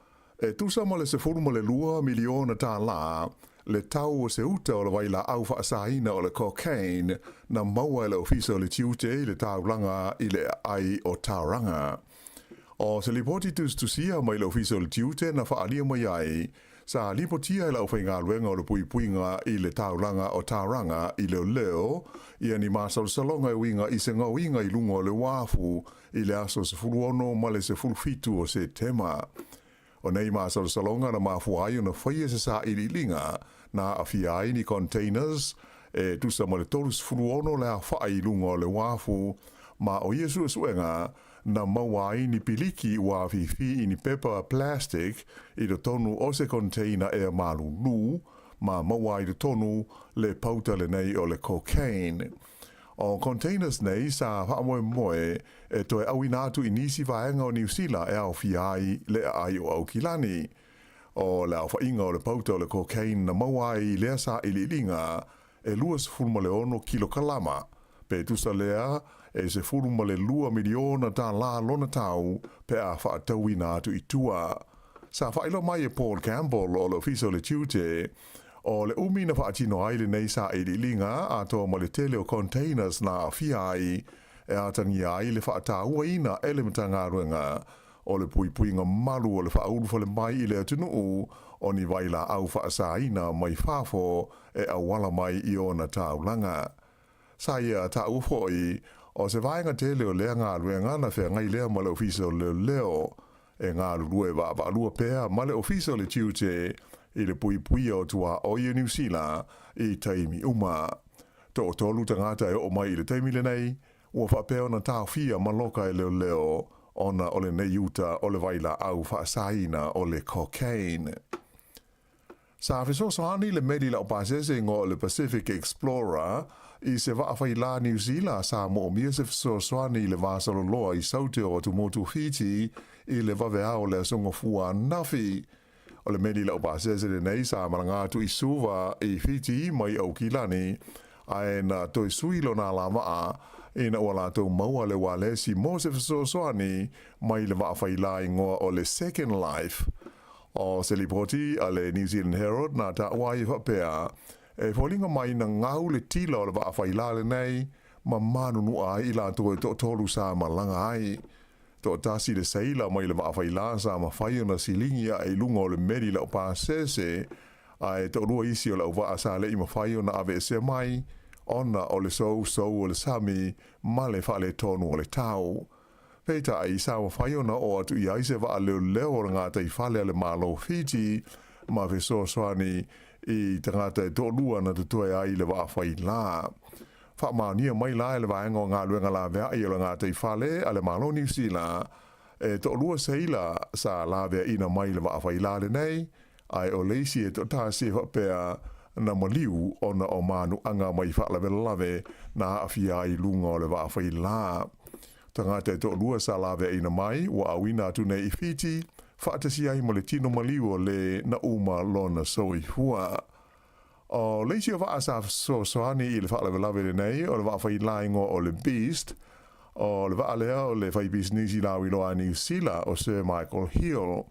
H: E tusa ma le $12 miliona tālā le tau o se uta o le vailaau faasaina o le cocaine na maua e le Ofisa o le Tiute i le taulaga i le aai o Tauranga. O se lipoti tusitusia mai le Ofisa o le Tiute na faaalia mai ai, sa lipotia e le aufaigaluega o le puipuiga i le taulaga o Tauranga i leoleo ia ni masalosaloga e uiga i se gaoiga i luga o le uafu i le aso 16 ma le 17 o Setema. O nei masalosaloga na mafua ai ona faia se sailiiliga na aafia ai ni containers e tusa ma le 36 le aofai i luga o le uafu, ma o ia suesuega na maua ai ni piliki ua afifi i ni pepa plastic i totonu o se container ea malulu, ma maua ai i totonu le pauta lenei o le cocaine. O containers nei sa faamoemoe e toe auina atu i nisi vaega o Niu Sila e aofia ai le aai o Aukilani. O le aofaiga o le pauta o le cocaine na maua ai i lea sailiiliga e 26 kilokalama, pe tusa lea e $12 miliona tālā lona tau pe a faatauina atu i tua. Sa faailoa mai e Paul Campbell o le Ofisa o le Tiute, o le umi na faatino ai lenei sailiiliga atoa ma le tele o containers na aafia ai e atagia ai le faatauaina e le Matagaluega o le puipuiga malu o le faaulufale mai i le atunuu o ni vailaau faasaina mai fafo e auala mai i ona taulaga. Sa ia taua foi, o se vaega tele o lea galuega na feagai lea ma le Ofisa o Leoleo, e galulue vaavaalua pea ma le Ofisa o le Tiute i le puipuia o tuaoi o Niu Sila i taimi uma. Toatolu tagata e oo mai i le taimi lenei, ua faapea ona taofia ma loka e leoleo ona o lenei uta o le vailaau faasaina o le cocaine. Sa fesoasoani le meli laupasese igoa o le Pacific Explorer i se vaa failā Niu Sila sa moomia se fesoasoani i le vasaloloa i Saute o atumotu Fiti i le vaveao o le aso Gafua ananafi. O le meli laupasese lenei sa malaga atu i Suva i Fiti mai Aukilani, ae na toe sui lona alavaa ina ua latou maua le ualesi mo se fesoasoani mai le vaa failā igoa o le Second Life. O se lipoti a le New Zealand Herald na taua ai e faapea, e foliga mai na gau le tila o le vaa failā lenei ma manunua ai i latou e toatolu sa malaga ai. Toatasi le seila mai le vaa failā sa mafai ona siligi ae i luga o le meli laupasese, ae toalua isi o le auvaa sa le'i mafai ona aveesea mai ona o le sousou o le sami ma le faaletonu o le tau. Peitai, sa mafai ona oo atu i ai se vaa leoleo o le gataifale a le Malo o Fiti ma fesoasoani i tagata e toalua na totoe ai i le vaa failā. Faamaonia mai la e le Vaega o Galuega Laveai o le Gataifale a le Malo o Niu Sila, e toalua seila sa laveaina mai le vaa failā lenei, ae o le isi e toatasi e faapea na maliu ona o manuaga mai faalavelave na aafia ai i luga o le vaa failā. Tagata e toalua sa laveaina mai ua auina atu nei i Fiti, faatasi ai ma le tino maliu o lē na uma lona soifua. O le isi o vaa sa fesoasoani i le faalavelave lenei o le vaa failā igoa o le Beast, o le vaa lea o le faipisinisi lauiloa a Niu Sila o Sir Michael Hill.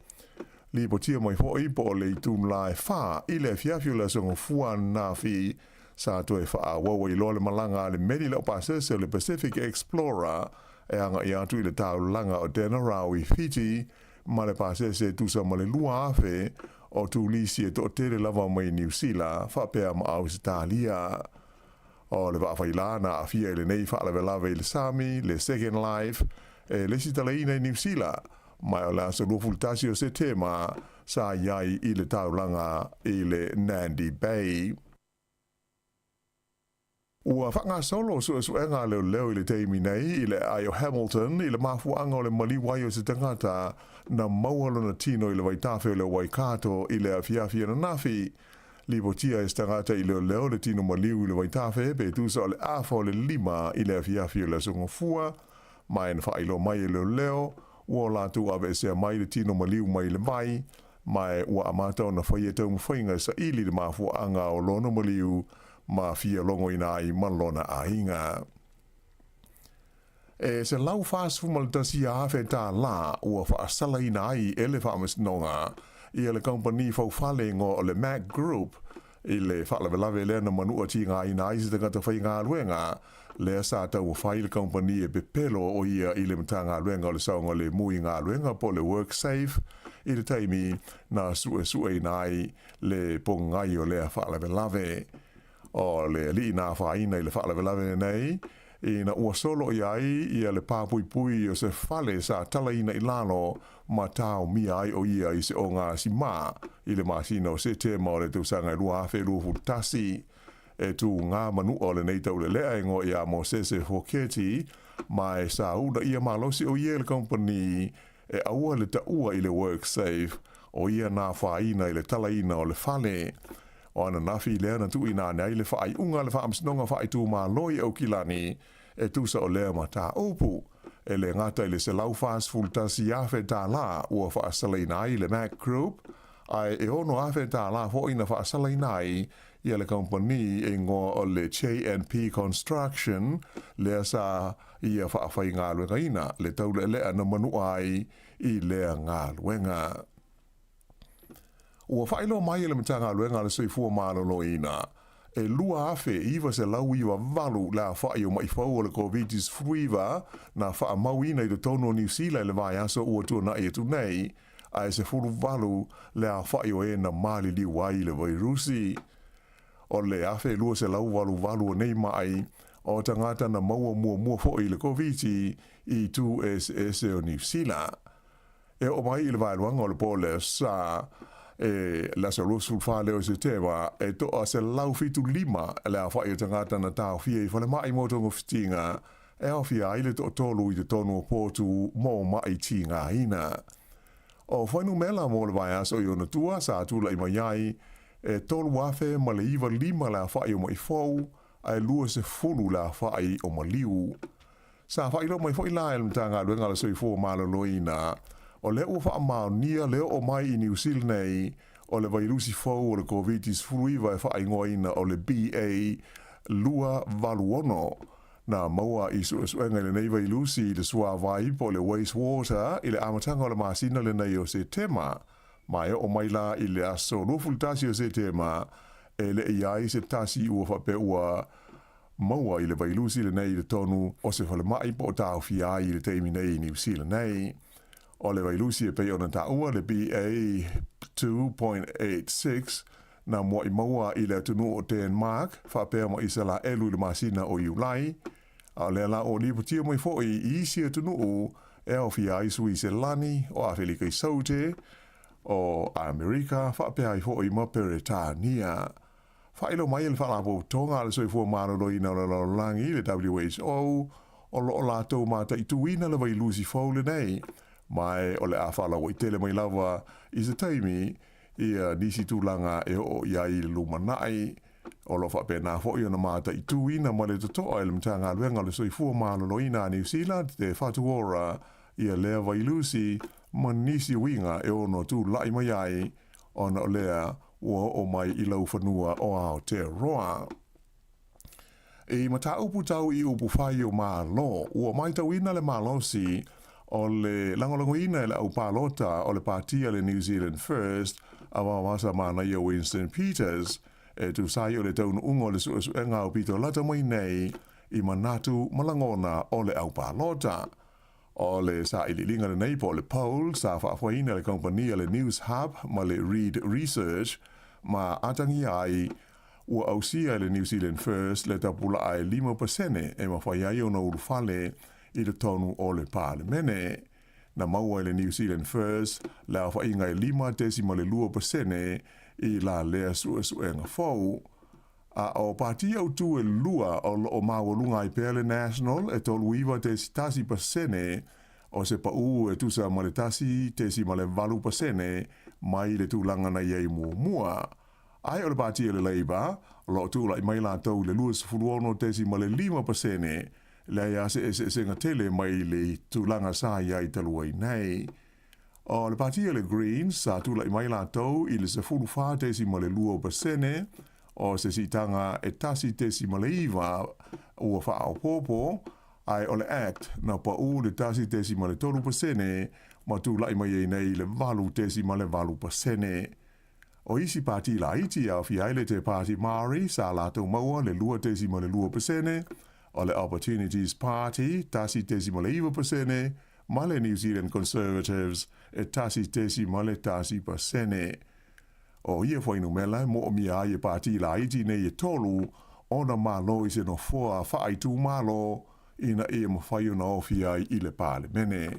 H: Lipotia mai foi po o le itula e 4 i le afiafi o le aso Gafua ananafi sa toe faaauau ai loa le malaga a le meli laupasese o le Pacific Explorer e agai atu i le taulaga o Denarau i Fiti ma le pasese e tusa ma le 2,000 o turisi e toatele lava mai Niu Sila faapea ma Ausetalia. O le vaa failā na aafia i lenei faalavelave i le sami, le Second Life, e lesitalaina i Niu Sila, ma o le aso 21 o Setema sa i ai i le taulaga i le Nandi Bay. Ua faagasolo suesuega a leoleo i le taimi nei i le aai o Hamilton i le mafuaaga o le maliu ai o se tagata na maua lona tino i le vaitafe o le Waikato i le afiafi ananafi. Lipotia e se tagata i leoleo le tino maliu i le vaitafe pe tusa o le afa o le 5 i le afiafi o le aso Gafua, ma e na faailoa mai e leoleo ua o latou aveesea mai le tino maliu mai le vai, ma e ua amata ona faia taumafaiga e saili le mafuaaga o lona maliu ma fia logoina ai ma lona aiga. E $141,000 ua faasalaina ai e le Faamasinoga ia le kamupani faufale igoa o le Mac Group i le faalavelave lea na manua tigaina ai se tagata faigaluega lea sa taumafai le kamupani e pepelo o ia i le Matagaluega o le Saogalemu i Galuega po o le WorkSafe i le taimi na suesueina ai le pogai o lea faalavelave. O le alii na afaina i le faalavelave lenei ina ua solo i ai ia le papuipui o se fale sa talaina i lalo ma taomia ai o ia i se ogasimā i le masina o Setema o le tausaga e 2021. E tu ngā manua o lenei taulelea e ngoa ia Mosese Foketi ma e sa una ia malosi o ia i le kamupani e aua le taua i le WorkSafe o ia na afaina i le talaina o le fale. O ananafi lea na tuuina ane ai le faaiuga a le Faamasinoga Faaitumalo i Aukilani e tusa o lea mataupu. E le gata i le $141,000 ua faasalaina ai le Mac Group, ae e $6,000 foi na faasalaina ai ia le kamupani e igoa o le JNP Construction lea sa ia faafaigaluegaina le taulealea na manua ai i lea galuega. Ua faailoa mai e le Matagaluega a le Soifua Maloloina, e 2,998 le aofai o maʻi fou o le Koviti-19 na faamauina i totonu o Niu Sila i le vaiaso ua tuanai atu nei, ae 18 le aofai o e na maliliu ai i le vairusi. O le 1,288 o nei maʻi, o tagata na maua muamua foi i le Koviti i itu eseese o Niu Sila. E oo mai i le vaeluaga o le po o le Sa e le aso 24 lea o Setema, e toa 175 le aofai o tagata na taofia i falemai mo togafitiga, e aofia ai le toatolu i totonu o potu mo maʻi tigaina. O fuainumela mo le vaiaso i ona tua sa tulai mai ai, e 3,095 le aofai o maʻi fou, ae 20 le aofai o maliu. Sa faailoa mai foi la e le Matagaluega a le Soifua Maloloina, o lea ua faamaonia le oo mai i Niu Sila nei o le vailusi fou o le Koviti-19 e faaigoaina o le BA.286. Na maua i suesuega i lenei vailusi i le suavai po o le wastewater i le amataga o le masina lenei o Setema, ma e oo mai la i le aso 21 o Setema e le i ai se tasi ua faapea ua maua i le vailusi lenei i totonu o se falemai po o taofia ai i le taimi nei i Niu Sila nei. O le vailusi e pei ona taua le BA.2.86 na mua'i maua i le atunuu o Denmark faapea ma Isalaelu i le masina o Iulai, a o lea la ua lipotia mai foi i isi atunuu e aofia ai Suiselani, o Afelika i Saute, o Amerika faapea ai foi ma Peretania. Faailoa mai e le Faalapotopotoga a le Soifua Maloloina o le Lalolagi, le WHO, o lo o latou mataituina le vailusi fou lenei, ma o le a faalauaitele mai lava i se taimi ia nisi tulaga e oo i ai i le lumanai. O lo o faapena foi ona mataituina ma le totoa e le Matagaluega o le Soifua Maloloina a Niu Sila, Te Whatu Ora, ia lea vailusi ma nisi uiga e ono tulai mai ai ona o lea ua oo mai i laufanua o Aotearoa. I mataupu tau i upu fai o Malo, ua matauina le malosi o le lagolagoina e le au palota o le pāti a le New Zealand First a Vavasa Manaia Winston Peters e tusa ai o le taunuuga o le suesuega aupito lata mai nei i manatu ma lagona o le au palota. O le sailiiliga lenei po o le poll sa faafoeina e le kamupani a le Newshub ma le Reid Research ma atagia ai ua ausia e le New Zealand First le tapulaa e 5% e mafai ai ona ulufale i totonu o le Palemene. Na maua e le New Zealand First le aofaiga e 5.2% i la lea suesuega fou. A o pāti autū e lua o lo o maualuga ai pea le National e 39.1% o se paʻū e tusa ma le 1.8% mai le tulaga na i ai muamua. Ae o le pāti a le Labour, o lo o tulai mai latou i le 26.5%, leai lava se eseesega tele mai le tulaga sa i ai talu ai nei. O le pāti a le Greens, sa tulai mai latou i le 14.2%, o se siitaga e 1.9 ua faaopoopo, ae o le Act na paʻū le 1.3% ma tulaʻi mai ai nei i le 8.8%. O isi pati laiti e aofia ai le Te Pāti Māori sa latou maua le 2.2%, o le Opportunities Party 1.9% ma le New Zealand Conservatives e 1.1%. O ia fuainumera e moomia ai e pati laiti nei e tolu ona malo i se nofoa faaitumalo ina ia mafai ona ofi ai i le Palemene.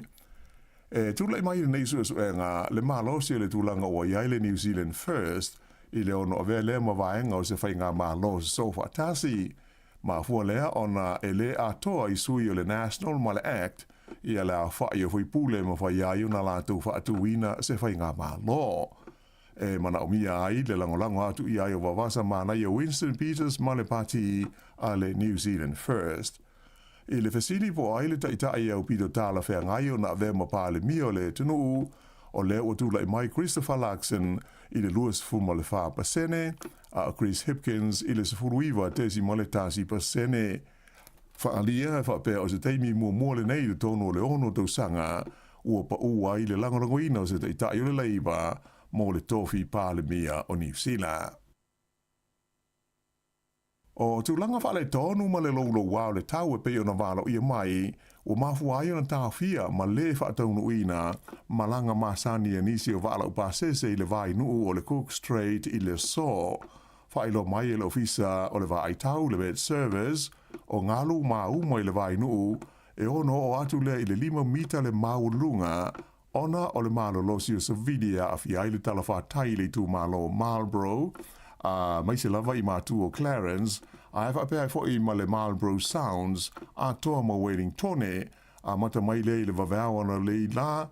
H: E tulaʻi mai lenei suesuega le malosi o le tulaga ua i ai le New Zealand First i le ono avea lea ma vaega o se faigamalo sosoofaatasi. Mafua lea ona e lē atoa i sui o le National ma le Act ia le aofaʻi o faipule e mafai ai ona latou faatuina se faigamalo. E manaomia ai le lagolago atu i ai o Vavasa Manaia Winston Peters ma le Pati a le New Zealand First. I le fesili po o ai le taitai e aupito talafeagai ona avea ma Palemia o le atunuu, o lea ua tulaʻi mai Christopher Luxon i le 24%, a o Chris Hipkins i le 19.1%. Faaalia e faapea o se taimi muamua lenei i totonu o le ono tausaga ua paʻū ai le lagolagoina o se taitai o le Labour mo le tofi Palemia o Niu Sila. O tulaga faaletonu ma le loulouā o le tau e pei ona valoia mai, ua mafua ai ona taofia ma lē faataunuuina malaga masani a nisi o vaa laupasese i le vainuu o le Cook Strait i le aso. Faailoa mai e le Ofisa o le Vaai Tau, le Met Service, o galu mauma i le vainuu e ono oo atu lea i le lima mita le maualuluga ona o le malolosi o savili e aafia ai le talafatai i le itumalo o Marlborough, aemaise lava i matu o Clarence, ae faapea ai foi ma le Marlborough Sounds atoa ma Wellingtone, amata mai lea i le vaveao analei la,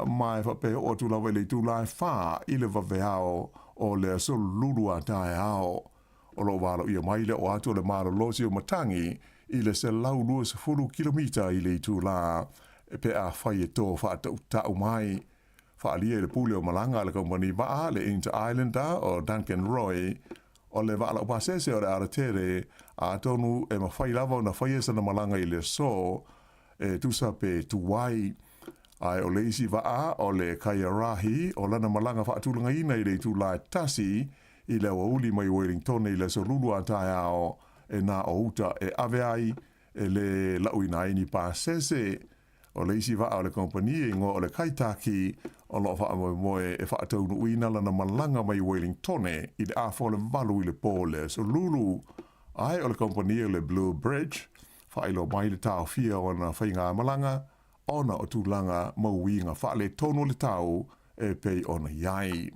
H: ma e faapea e oo atu lava i le itula e fa i le vaveao o le aso lulu a taeao. O lo o valoia mai le oo atu o le malolosi o matagi i le 120 kilomita i le itula pe afai e tō faatautaʻu mai. Faaalia i le pule o malaga a le kamupani vaa le Inter Islander o Duncan Roy, o le vaa laupasese o le Aratere, atonu e mafai lava ona faia sana malaga i le aso e tusa pe tuai. Ae o le isi vaa o le Kaiarahi o lana malaga faatulagaina i le itula e tasi i le aoauli mai Wellingtone i le aso lulu a taeao e na o uta e ave ai e lē laʻuina ai ni pasese. O le isi vaa o le kompani e igoa o le Kaitaki o lo o faamoemoe e faataunuuina lana malaga mai Wellingtone i le afa o le valu i le po o le aso lulu. Ae o le kompani o le Blue Bridge, faailoa mai le taofia o ana faigamalaga ona o tulaga ma uiga faaletonu o le tau e pei ona i ai.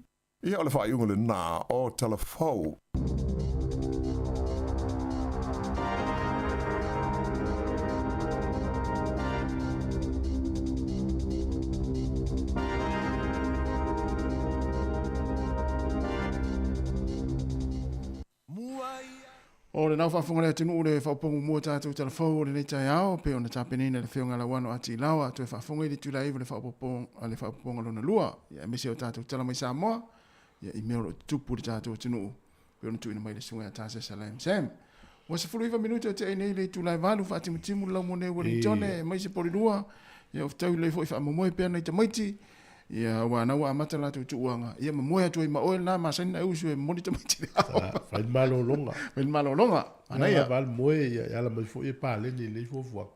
H: Ia o le faaiuga lenā o Tala Fou.
D: O lenā ua faafofoga le atunuu le faaopoopoga muamua o tatou tala fou o lenei taeao, pei ona tapenaina e le Afioga ia Lauano A. T. Laoa, toe faafofoga i le itula e iva le faaopoopoga lona lua, ia aemaise o tatou tala mai Samoa, ia i mea o lo o tutupu i le tatou atunuu, pei ona tuuina mai le Susuga ia Tasesa Lam Sam. Ua 19 minute o tea nei le itula e valu, faatimutimu le laumua nei Wellingtone, aemaise Polilua, ia o fetaui lelei foi faamomoe pea nai tamaiti, Ia, aua na ua amata latou tuuaga, ia ma moe atu ai ma oe lena masani na e usu e momoli tamaiti i le aoga.
A: Fai le malologa.
D: Fai le malologa.
A: Manaia. Lava le moe, ia, e ala mai foi e paleni i lenei fuafuaga.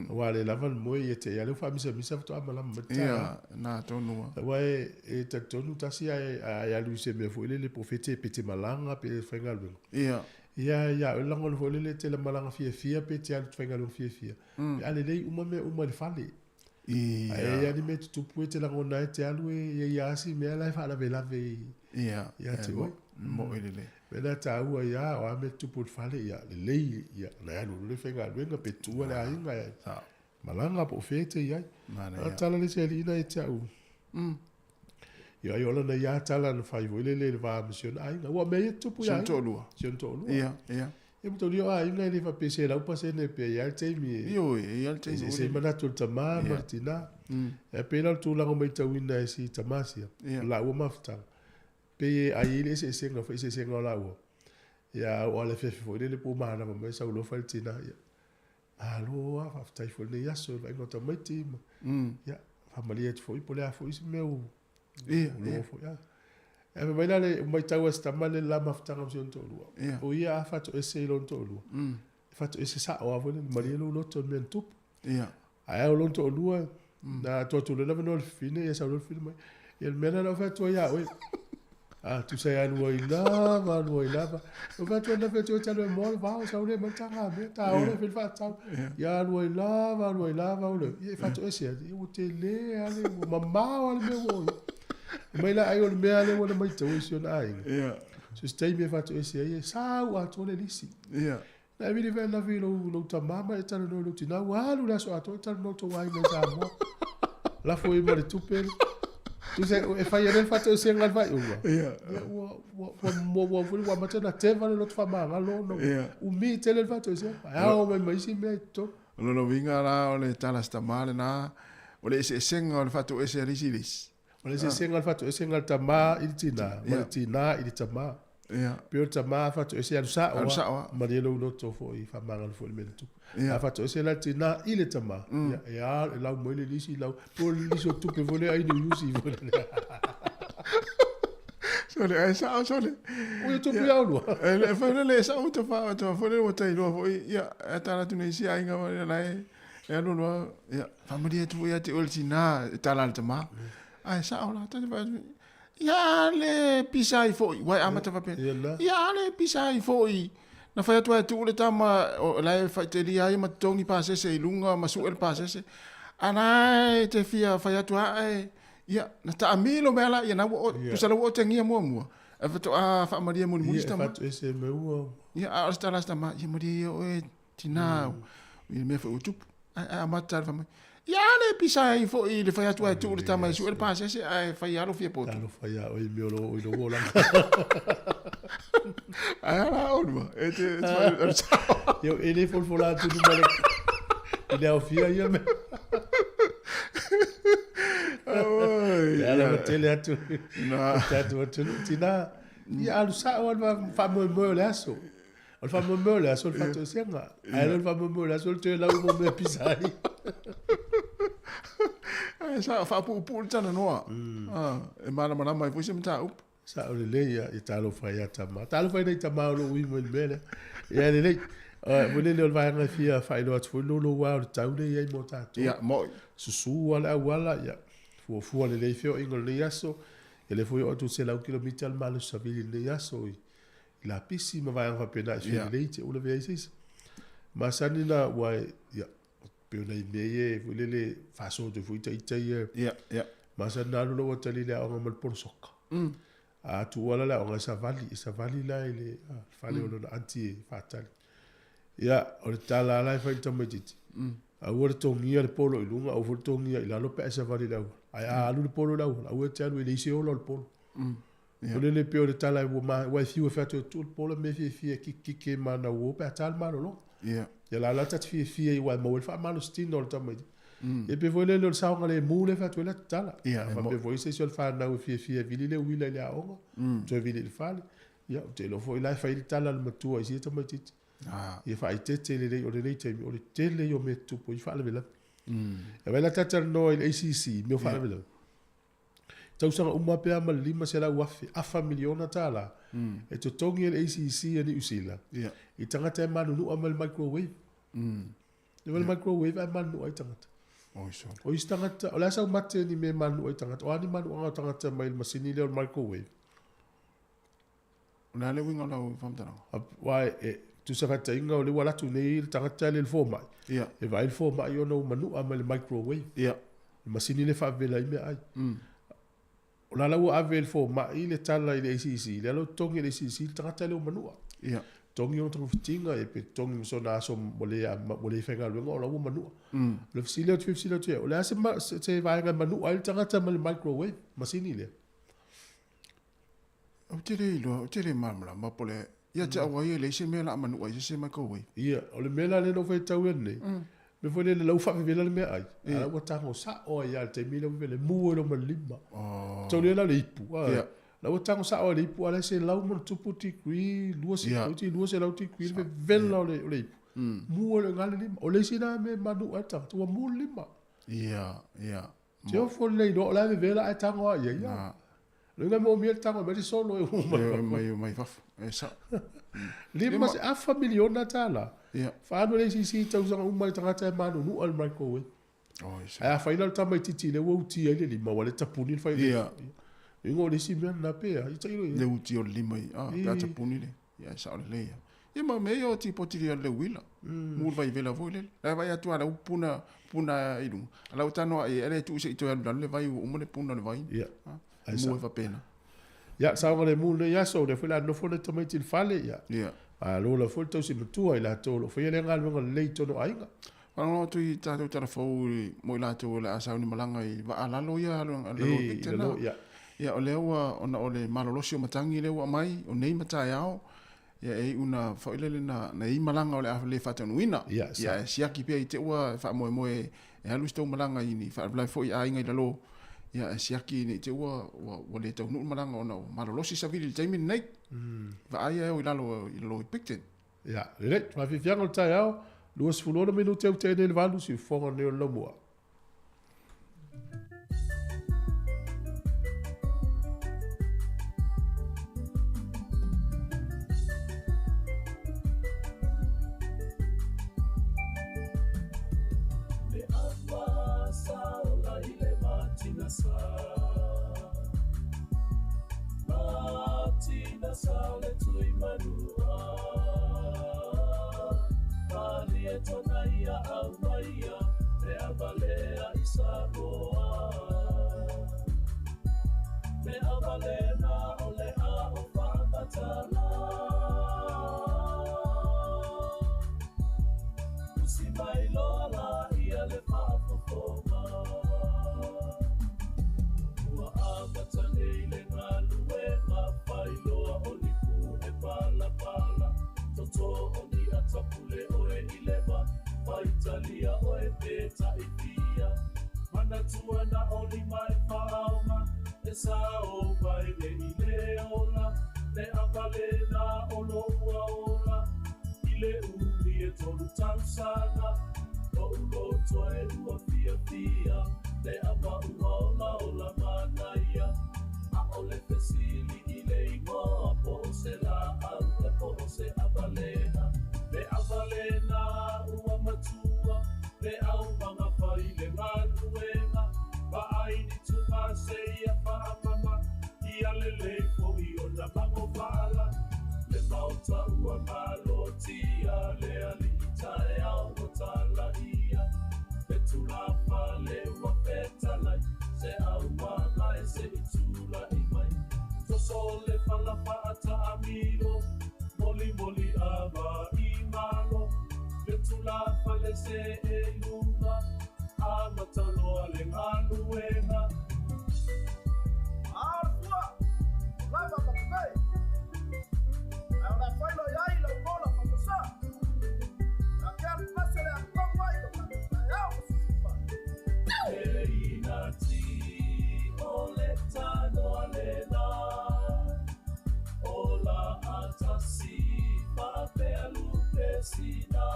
A: Aua a le lava le moe, ia te i lava lea ua faamisamisa faatoa malama mai le taeao.
D: Ia, na tonu lava.
A: Aua e talitonu tasi a e alu i se mea foi lele po o fea pe te malaga pe faigaluega.
D: Ia.
A: Ia, ia oe le lagona foi lele e te malaga fiafia pe te alu i te faigaluega fiafia. Pe a lelei uma mea uma i le fale.
D: Ia.
A: Ae i ai ni mea tutupu e te lagona ai te alu e i ai lava si mea la e faalavelave i
D: Ia.
A: ia te oe.
D: Moʻi lelei.
A: Mea lea taua ia, o a mea tutupu i le fale, ia lelei, ia ona e alu loa lea e faigaluega pe tuua le aiga e malaga po o fea e te i ai.
D: Manaia.
A: A o tala le isi alii na ia te au. Ia ai o lana ia tala na fai foi lele i le va ma si ona aiga. Ua mea ia tutupu
D: Si
A: ia
D: ona
A: aiga.
D: toalua.
A: Si ona toalua.
D: Ia, ia.
A: Ia mataulia o aiga e le faapea 100% pe i ai le taimi e
D: Ioe, e i ai le taimi
A: eseese ai manatu o le tama ma le tinā. Ae pei la o le tulaga matauina e si tama sia, o laua mafutaga, pei e ai i le eseesega, faaeseesega o laua. Ia a oo lava i le afiafi foi lele po o manava mai sau loa fai le tinā, ia, malo lava, faafetai foi i lenei aso i le vaaiga o tamaiti ma, ia, Faamalie atu foi po o le a foi se mea ua
D: Ia,
A: ua
D: ia.
A: foi. Ah. E fai mai la le matau a si tama le la mafutaga ma si ona toalua.
D: Ia.
A: O ia a fatoese i lona toalua. E fatoese sao lava foi lele, malie lou loto i le mea na tupu.
D: Ia.
A: Ae a o lona toalua, na atu atu loa le avanoa i le fafine, ia sau loa le fafine mai. Ia le mea lena na ou fai atu ai ia oe. Ah, tusa e alu ai lava, alu ai lava. Ou fai atu ai na fai atu ai talu e moa le vao, sau le mai taga mea, ta ola e fai le faatau. Ia alu ai lava, alu ai lava, o le, ia e fatoese atu, ia ua tele ale, ua mamao ale mea ua o i. Mai la ai o le mea le ua na maitau i si ona aiga.
D: Ia.
A: So se taimi e fatoese ai, e sau atoa le lisi.
D: Ia.
A: Na e vili fai lavi lou, lou tamā ma e talanoa i lou tinā, ua alu le aso atoa e talanoa tou aiga i Samoa. Lafo i ma le tupe. Tusa e fai ai le fatoesega i le faaiuga.
D: Ia.
A: Ia, ua, ua, ua, ua, ua, ua, ua amata ona teva le loto faamagalo ona
D: Ia.
A: umi tele le fatoesega. Ae ao mai ma isi mea i totonu.
D: O lona uiga la o le tala a si tamā lenā, o le eseesega o le faatoese a le isi i le isi.
A: O le eseesega o le fatoesega a le tamā i le tinā, ma
D: Ia.
A: le tinā i le tamā.
D: Ia.
A: Pei o le tamā fatoese alu sao
D: Alu
A: lava,
D: sao lava.
A: malie lou loto foi faamagalo foi i le mea na tupu.
D: Ia.
A: A fatoese la le tinā i le tamā, ia, e a, e lau mai le lisi, lau, po o le lisi o tupe foi lea ai ni usi foi lea.
D: Sole, ae sao, sole.
A: O ia tupe au lua.
D: E le foi le sao te fa te foi le o tai loa foi ia e tala atu nei si aiga ma le lai e alu loa ia faamalie atu foi ia te oe le tinā e tala i le tamā. Ae sao la ta te fai atu, ia le pisa ai foi, uae amata faapea.
A: Ia la.
D: Ia le pisa ai foi. Na fai atu ai e tuu le tama o la e faitelia ai ma totogi pasese i luga ma sue le pasese. A la e te fia fai atu aa e, ia, na taamilo mea la, ia na ua o, tusa la ua otegia muamua. E faatoa faamalie mulimuli
A: Ia,
D: si
A: e
D: tama.
A: fatoese mai ua.
D: Ia, a o le tala a si tama, ia malie ia oe tinā, i le mea foi ua tupu. Ae ae amata le fai mai. Ia le pisa ai foi le fai atu ai e tuu le tama e sue le pasese ae fai alo fia poto.
A: Talofa ia oe i mea o lo o i lou olaga.
D: Ae ala olua, e te, e te fai, o le sao.
A: Ia, e le folafola atu i luma le, i le aofia ia mea.
D: Oi,
A: Ia ala
D: ia.
A: matele atu.
D: Na.
A: Tatou atunuu tinā. Ia alu sao lava le faamoemoe o le aso. O le faamoemoe o le aso o le faatoesega. Ae le o le faamoemoe o le aso o le toe lau mo mea pisa ai.
D: Ae sa faapuupuu le talanoa. Ah, e malamalama ai foi se mataupu.
A: Sao lelei ia, ia talofa ia tamā. Talofa i nei tamā o lou ui mai le mea lea. Ia lelei. Mo lele o le vaega e fia faailoa atu foi lou lou o le tau le i ai mo tatou.
D: Ia, moi.
A: Susu a le auala, ia, fuafua lelei feoaiga o lenei aso. Ia le foi oo atu i 100 kilomita le malosi savili i lenei aso i i lapisi ma vaega faapena e fia
D: Ia.
A: lelei te ula vea ai se isi. Masani na ua e, ia, pei o nai mea ia e foi lele faasoa atu ai foi ita ia.
D: Ia, ia.
A: Masani na alu lau tali le aoga ma le polosoka. A tuua la le aoga e savali, e savali la i le ah, le fale o lona aunty e faatali. Ia, o le tala la e fai i le tamaitiiti. Aua le togia le polo i luga, aua foi le togia i lalo pe a e savali i le auala. Ae a alu le polo i le auala, aua e te alu e leai se ola o le polo. O lele pei o le tala ua ma, ua e fiu e fai atu e tuu le polo me fiafia e kikike ma na uo pe a tā le malologa.
D: Ia.
A: Ia la la ta te fiafia i ua e maua ai le faamalositino o le tamaitiiti. Ia pe foi lele o le saoga le mu le fai atu ai le tatala.
D: Ia,
A: A
D: e
A: faapea foi se isi o le fanau e fiafia e vili le uila i le aoga, toe vili i le fale. Ia, ou te iloa foi la e fai le tala a le matua i sia tamaitiiti.
D: Ah.
A: Ia faaeteete lelei o lenei taimi, o le tele ia o mea tutupu i faalavelave. E vai la talanoa i le ACC, mea o faalavelave. Tausaga uma pea ma le 500,000, afa miliona tālā. E totogi e le ACC a Niu Sila.
D: Ia.
A: I tagata e manunua ma le microwave. Le le microwave ae manunua ai tagata.
D: Oi sole.
A: O isi tagata, o le a sau mate ni mea e manunua ai tagata. O a ni manuaga o tagata mai le masini lea o le microwave.
D: O le a le uiga o lau faamatalaga.
A: Uae, e, tusa faataʻiga o le ua alu atu nei le tagata le fomai.
D: Ia.
A: E vaai le fomai ona ua manua mai le microwave.
D: Ia.
A: Le masini le faavela ai meaai. O la la ua ave e le fomai le tala i le ACC, lea la ua totogi e le ACC le tagata le ua manua.
D: Ia.
A: Togi ona togafitiga e pe totogi ma sona aso ua le ua le faigaluega o la ua manua. O le fesili atu fesili atu ia, o le a se ma- se vaega e manua ai le tagata ma le microwave, masini lea.
D: Ou te le iloa, ou te le malamalama po o le ia te au ai e leai se mea o le a manua ai se se microwave.
A: Ia, o le mea la lea na ou faitau ai nei, mea foi lele lau faavevela le meaai, a la ua tago sao ai lava i le taimi lea ua vevela, e mu ai loma lima. Tau lea la o le ipu, a.
D: Ia.
A: La ua tago sao ai le ipu, a la e 100+ degree,
D: Ia.
A: 200 degree le vevela o le, o le ipu. Mu ai le gale lima. O le isi la mea e manua ai le tagata, ua mu le lima.
D: Ia, ia.
A: Te ofo lelei loa o le a vevela ae tago lava i ai a. Lona mo mia le tago mai le solo e uma.
D: E mai mai fafo. E sao.
A: Lima se afa miliona tala.
D: Ia.
A: Faaalu e le ACC tausaga uma i le tagata e manunua le microwave.
D: Oh, e sao.
A: Ae a fai la o le tamaitiiti lea ua uti ai le lima, ua le tapuni le fai.
D: Ia.
A: Ingo o le isi mea lena pe a. I tailo i.
D: Le uti o le lima i. Ah, pe a tapuni le. Ia, e sao lelei lava. Ia ma mea ia o tipoti ia le uila. Mu le vaivela foi lele. La e vaai atu lava la ua puna, puna i luga. A la ua tanoa i ai, e le tuu se i toe alu i lalo le vai ua uma le puna o le vai.
A: Ia.
D: Ai
A: Mu
D: e faapena.
A: Ia, saogalemu lenei aso, o lea foi o le a nofo le tamaiti i le fale, ia.
D: Ia.
A: Malo la foi le tausi matua i latou o lo o faia lea galuega lelei i totonu o aiga.
D: Faalogologo atu i tatou tala fou mo i latou o le a sauni malaga i vaa lalo ia lalo o Victor na. Ia o lea ua ona o le malolosi o matagi lea ua aumai o nei ma taeao ia e iu na foi lele na na i malaga o le a le faataunuuina.
A: Ia,
D: ia e siaki pea i te ua faamoemoe e alu se tou malaga i ni faalavelave foi i aiga i lalo ia e siaki nei te ua ua, ua le taunuu le malaga ona ua malolosi savili i le taimi lenei. Vaai e o i lalo i lalo i Picton.
A: Ia, lelei, faafiafiaga o le taeao, 26 minute ua tea nei le 8, siufofoga lenei o le Laumua.
C: Le ama saola i le matina sa Matina sa le tui manua Malie tona ia au maia Le avalea i Samoa Le avalena o le a o whaamatala Usi mai loa la ia le whaafofoga Ua amata nei le galuega failoa o ni pu e palapala Toto o ni atapule oe i leva Faitalia oe pe taifia Manatua na o lima e faaoga E sao mai le i le ola Le avalena o loua ola I le umi e tolu tausaga Lo'u loto e ua fiafia Le ava ua ola ola manaia A'ole fesili i le igoa Po o se la'au e po o se avalea Le avalena ua matua Le aumaga fai le galuega Vaai ni tuga seia faamama Ia lelei fo'i ona magovala Le maota ua malotia Le alii taeao ua talaia Le tulafale ua fetalai Se aumaga e se'i tula'i mai Toso le fala faataamilo Molimoli ava i malo Le tulafale se e i luga Amata loa le galuega
I: A o le fua, o lava ma pei. Ae o le a fai loa i ai lau mola faasoesa. A ke alu pese le atogu ai lo tatou taeao ma sisifa.
C: Le inati o le tanoa lena O la atasi faapea lupe sina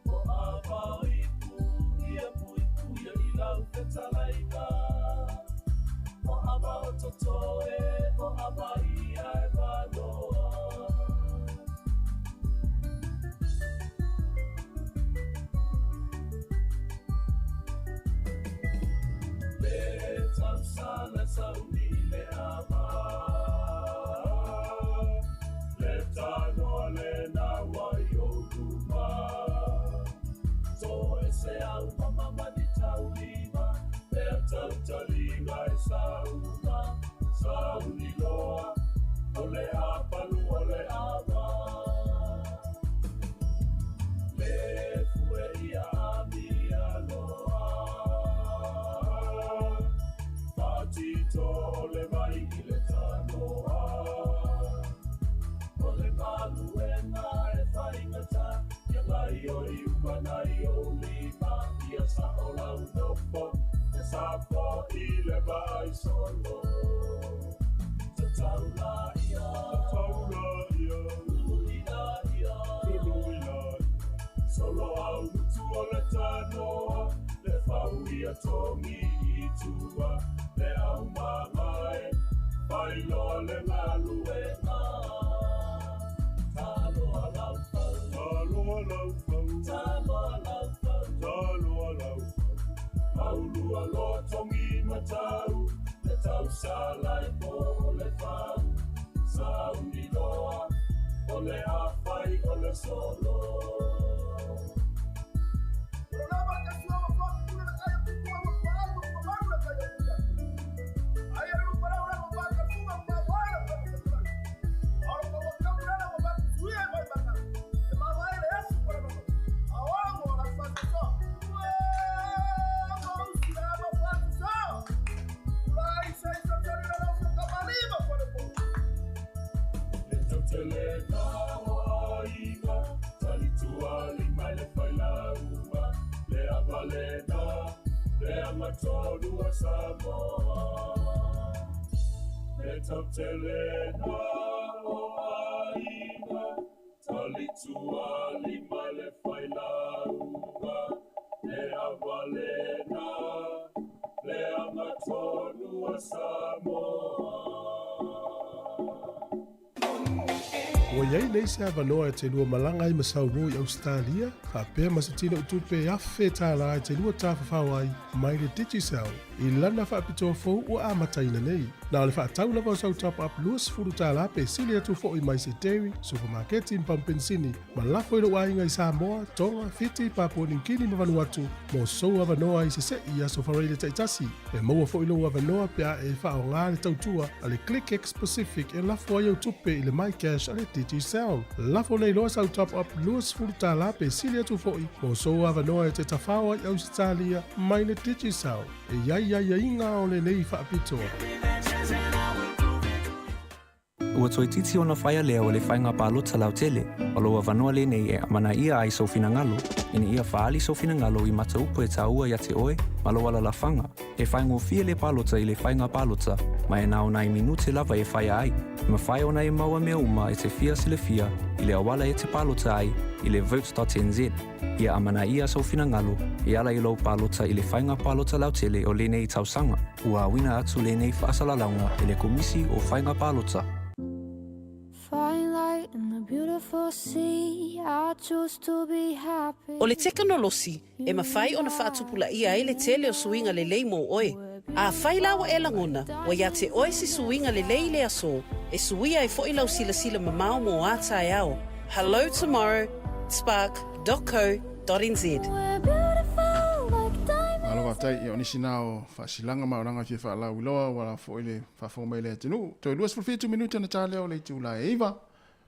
C: O ava ipu ia puipuia i lau fetalaiga O ava o toto e o ava ia e manoa Le tausala sauni i le ava Le tanoa lena ua i ou luma To e se au mama mani taulima Pea tautaliga e sauma Sauni loa o le apalu o le ava Le fue ia amia loa Patito o le vai i le tanoa O le maluega e faigata Ia ngai o i umana i ou lima Ia sao lau nofo E sapo i le vai solo Tataula ia Tataula ia Luluila ia Luluila ia Solo au mutu o le tanoa Le fau ia ia togi i tua le aumaga e failoa le galuega. Taloa laufau, taloa laufau, taloa laufau, taloa laufau. Maulua loa togi matau, le tausala e po o le fau. Sauni loa, o le afai o le solo. Le tautelena o aiga, talitua lima i le failauga, le avalena, le agatonu a Samoa. Le tautelena o aiga, talitua lima i le failauga, le avalena, le agatonu a Samoa.
A: Ua iai nei se avanoa e te lua malaga ai ma saumo i Ausetalia, faapea ma se tinoutupe $1,000 e te lua tafafao ai mai le Digicel i lana faapitoa fou ua amataina nei. Na o le faatau lava o sau top-up $20 pe sili atu foi mai se dairy, supamaketi ma pamu penisini ma lafo i lou aiga i Samoa, Tonga, Fiti, Papua Niu Kini ma Vanuatu mo sou avanoa i sese'i i aso faraile taitasi. E maua foi lou avanoa pe a e faaaoga le tautua a le ClickX Pacific e lafo ai au tupe i le MyCash a le Digicel. Lafo nei loa sau top-up $20 pe sili atu foi mo sou avanoa e te tafao ai i Ausetalia mai le Digicel. E i ai aiaiga o lenei faapitoa.
J: Ua toeitiiti ona faia lea o le faiga palota lautele, o lou avanoa lenei e amanaia ai sou finagalo, ina ia faaali sou finagalo i mataupu e taua ia te oe ma lou alalafaga. E faigofie le palota i le faiga palota, ma e na o nai minute lava e faia ai. E mafai ona e maua mea uma e te fia silafia i le auala e te palota ai i le vote.nz. Ia amanaia sou finagalo e ala i lou palota i le faiga palota lautele o lenei tausaga. Ua auina atu lenei faasalalauga e le Komisi o Faiga Palota.
K: Find light in the beautiful sea I choose to be happy.
E: O le tekonolosi e mafai ona faatupulaia ai le tele o suiga lelei mo oe. Afai la ua e lagona, ua ia te oe se suiga lelei i le aso, e suia ai foi lau silasila mamao mo a taeao. Hello tomorrow, spark dot co dot nz.
K: We're beautiful like diamonds.
D: Malo faafetai ia o nisi na o faasilaga ma olaga e fia faalauiloa ua la foi le faafofoga mai le atunuu. Toe 27 minute ona ta lea o le itula e 9.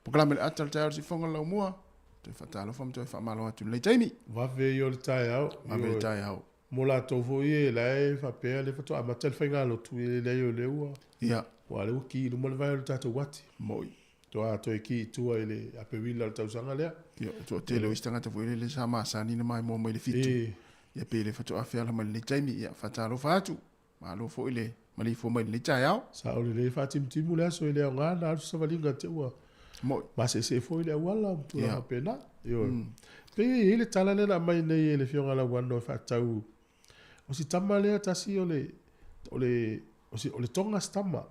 D: Polokalame le ata o le taeao o le siufofoga o le laumua. Toe faatalofa ma toe faamalo atu i lenei taimi.
A: Vave ia o le taeao.
D: Vave le taeao.
A: Mo latou foi e la e faapea lea faatoa amata le faigalotu e leai o lea ua
D: Ia.
A: Ua lea ua ki i luma le vae o le tatou uati.
D: Moi.
A: Toa toe ki i tua i le Aperila o le tausaga lea.
D: Ia, o toatele o isi tagata foi lele sa masani na maimoa mai le 7.
A: E.
D: Ia pe le faatoa feala mai lenei taimi. Ia, faatalofa atu. Malo foi le maleifua mai lenei taeao.
A: Sao lelei faatimutimu le aso e le aoga na alu se savaliga te ua
D: Moi.
A: maseese foi le auala ma tulaga
D: Ia.
A: faapena. Ioe. Pei e i ai le tala lea na aumai nei e le Afioga ia Lauano e faatatau, o si tama lea tasi o le, o le, o si, o le Tonga se tama.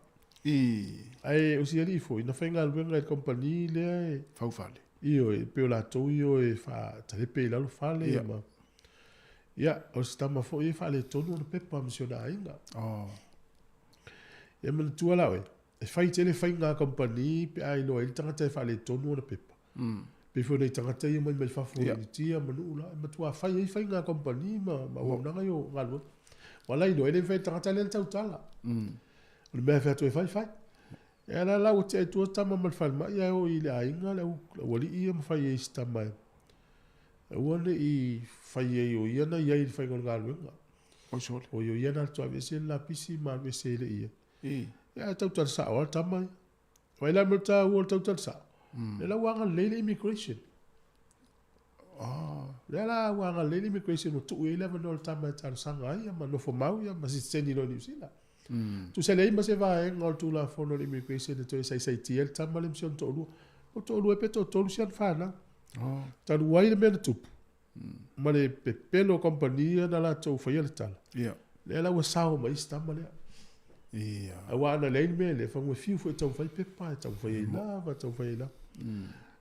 D: I.
A: Ae o si alii foi na faigaluega i le kamupani lea e.
D: Faufale.
A: Ioe, pei o latou ia e faatalepe i lalo fale
D: Ia.
A: ma. Ia, o si tama foi e faaletonu ona pepa ma si ona aiga.
D: Oh.
A: Ia manatua la oe, e fai tele faiga a kamupani pe a iloa ai le tagata e faaletonu ona pepa. Pei foi o nai tagata ia mai mai fafo i Initia ma nuu la, e matua fai ai faiga a kamupani ma ma auaunaga ia o galuega. Ua la iloa, e le mafai e le tagata lea le tautala. O le mea e fai atu e fai, fai. E ala la ua tea i tua tama ma le falemai ae oo i le aiga le aualii ia ma fai ai i si tama e aua ne i fai ai o ia na i ai i le faiga o le galuega.
D: Oi sole.
A: O ia na alu aveese le lapisi ma alu ese e le ia.
D: I.
A: Ia ae tautala sao lava le tama ia. Vai la me le taua o le tautala sao. Lea la ua agalelei le immigration.
D: Oh.
A: Lea la ua agalelei le immigration ua tuu i ai le avanoa o le tama e talosaga ai ia ma nofo mau ia ma sitiseni loa i Niu Sila. Tusa leai ma se vaega o le Tulafono o le Immigration e toe saisaitia ai le tama lea ma si ona toalua. O toalua ai pe toatolu si ana fanau.
D: Oh.
A: Talu ai le mea na tupu. Ma le pepelo o kamupani ia na latou faia le tala.
D: Ia.
A: Lea la ua sao mai isi tama lea.
D: Ia.
A: Aua ana leai le mea lea, fagu e fiu foi e taumafai pepa, e taumafai ai lava, taumafai ai lava.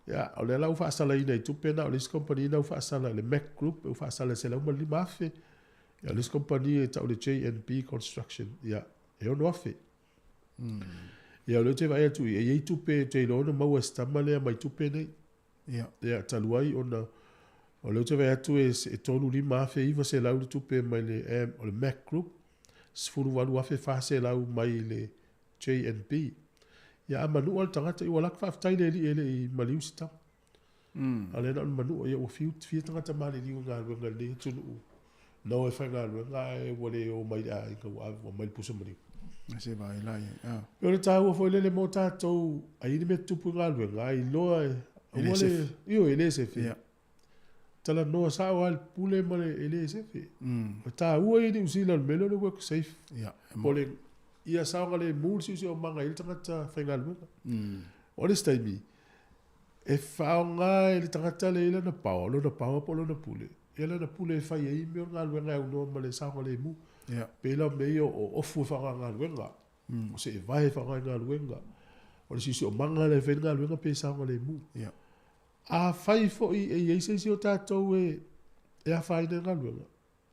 A: Ia, o lea la ua faasalaina i tupe na, o le isi kamupani na ua faasala, le Mac Group, ua faasala i le $105,000. Ia, o le isi kamupani e tau o le JNB Construction, ia, e $6,000. Ia, o lea ou te vaai atu i, e i ai tupe, ou te iloa na maua e si tama lea mai tupe nei.
D: Ia.
A: Ia, talu ai ona o lea ou te vaai atu e $35,900 le tupe mai le M, o le Mac Group, $18,400 mai le JNB. Ia, a manua le tagata, ia ua laki faafetai le alii e le i maliu se tama. A o lea na o le manua, ia ua fiu, fia tagata maliliu i galuega i lenei atunuu. Na o e faigaluega ae ua le o mai i le aiga ua ave ua aumai le pusa maliu.
D: Se vaai la i ai. Ah.
A: O le taua foi lele mo tatou, a i ai ni mea tutupu i galuega, a iloa e,
D: E le
A: aua le,
D: sefe.
A: ioe, e le sefe.
D: Ia.
A: Talanoa sao lava le pule ma le, e le sefe. O taua ia i Niu Sila o le mea lea o le work safe.
D: Ia.
A: Po o le, ia saogalemu le siosiomaga i le tagata faigaluega. O le isi taimi, e faaaoga e le tagata lea i lana power, lona power po o lona pule, ia lana pule e fai ai mea o le galuega e aunoa ma le saogalemu.
D: Ia.
A: Pei la o mea ia o ofu e faaaoga i galuega, o seevae e faaaoga i galuega, o le siosiomaga lea e fai ai le galuega pe saogalemu.
D: Ia.
A: Afai foi e i ai se isi o tatou e afaina i galuega,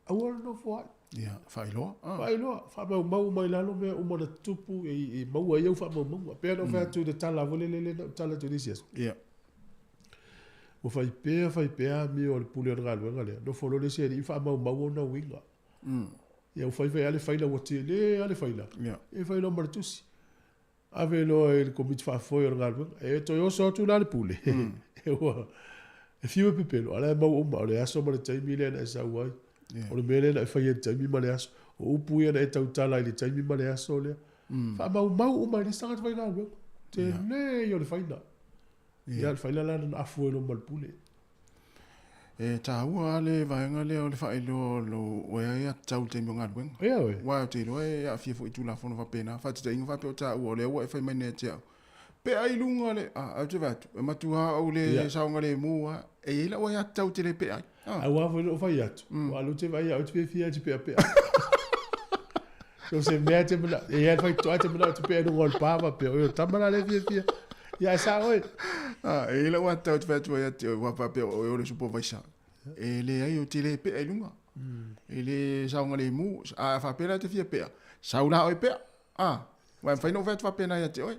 A: aua le nofo ai.
D: Ia, faailoa. Ah.
A: Faailoa, faamaumau uma i lalo mea uma na tutupu e maua ai au faamaumauga. Pei ona ou fai atu i le tala foi lele na ou tala atu i le isi aso.
D: Ia.
A: Ua fai pea, fai pea amio a le pule o le galuega lea. Nofo loa le isi alii faamaumau ona uiga. Ia ua fai fai lava le faila ua tele lava le faila.
D: Ia.
A: E fai loa ma le tusi. Ave loa i le komiti faafoe o le galuega. E toe oso atu la le pule. Ua e fiu e pepelo, a o la e maua uma, o le aso ma le taimi lea na e sau ai. O le mea lea na e faia i le taimi ma le aso. O upu ia na e tautala i le taimi ma le aso lea. Faamaumau uma e le isi tagata faigaluega. Tele ia o le faila. Ia, le faila la na afu ai loa ma le pule.
D: E taua lava le vaega lea o le faailoa o lou oe aiatatau i le taimi o galuega.
A: Ia oe.
D: Aua ou te iloa e aafia foi i Tulafono faapena. Faataitaiga faapea o taua o lea ua e fai mai nei ia te au, pe ai luga le, a, ou te vaai atu, e matua au le saogalemu lava. E i ai lau aiatatau ou te le pea ai. Ah.
A: Aua foi lou fai atu, aua o lea ou te vaai ia oe e te fiafia e te peapea. So se mea e te manao, e i ai le faitotoa e te manao e te pea i luga o le pa faapea, oi o le tama la lea e fiafia. Ia ae sao oe.
D: Ah, e i ai lau aiatatau ou te fai atu ai ia te oe, aua faapea o oe o le supervisor. E leai ou te le pea i luga. E le saogalemu, a faapea la e te fia pea, sau la oe pea. Ah, aua e mafai ona ou fai atu faapena ia te oe.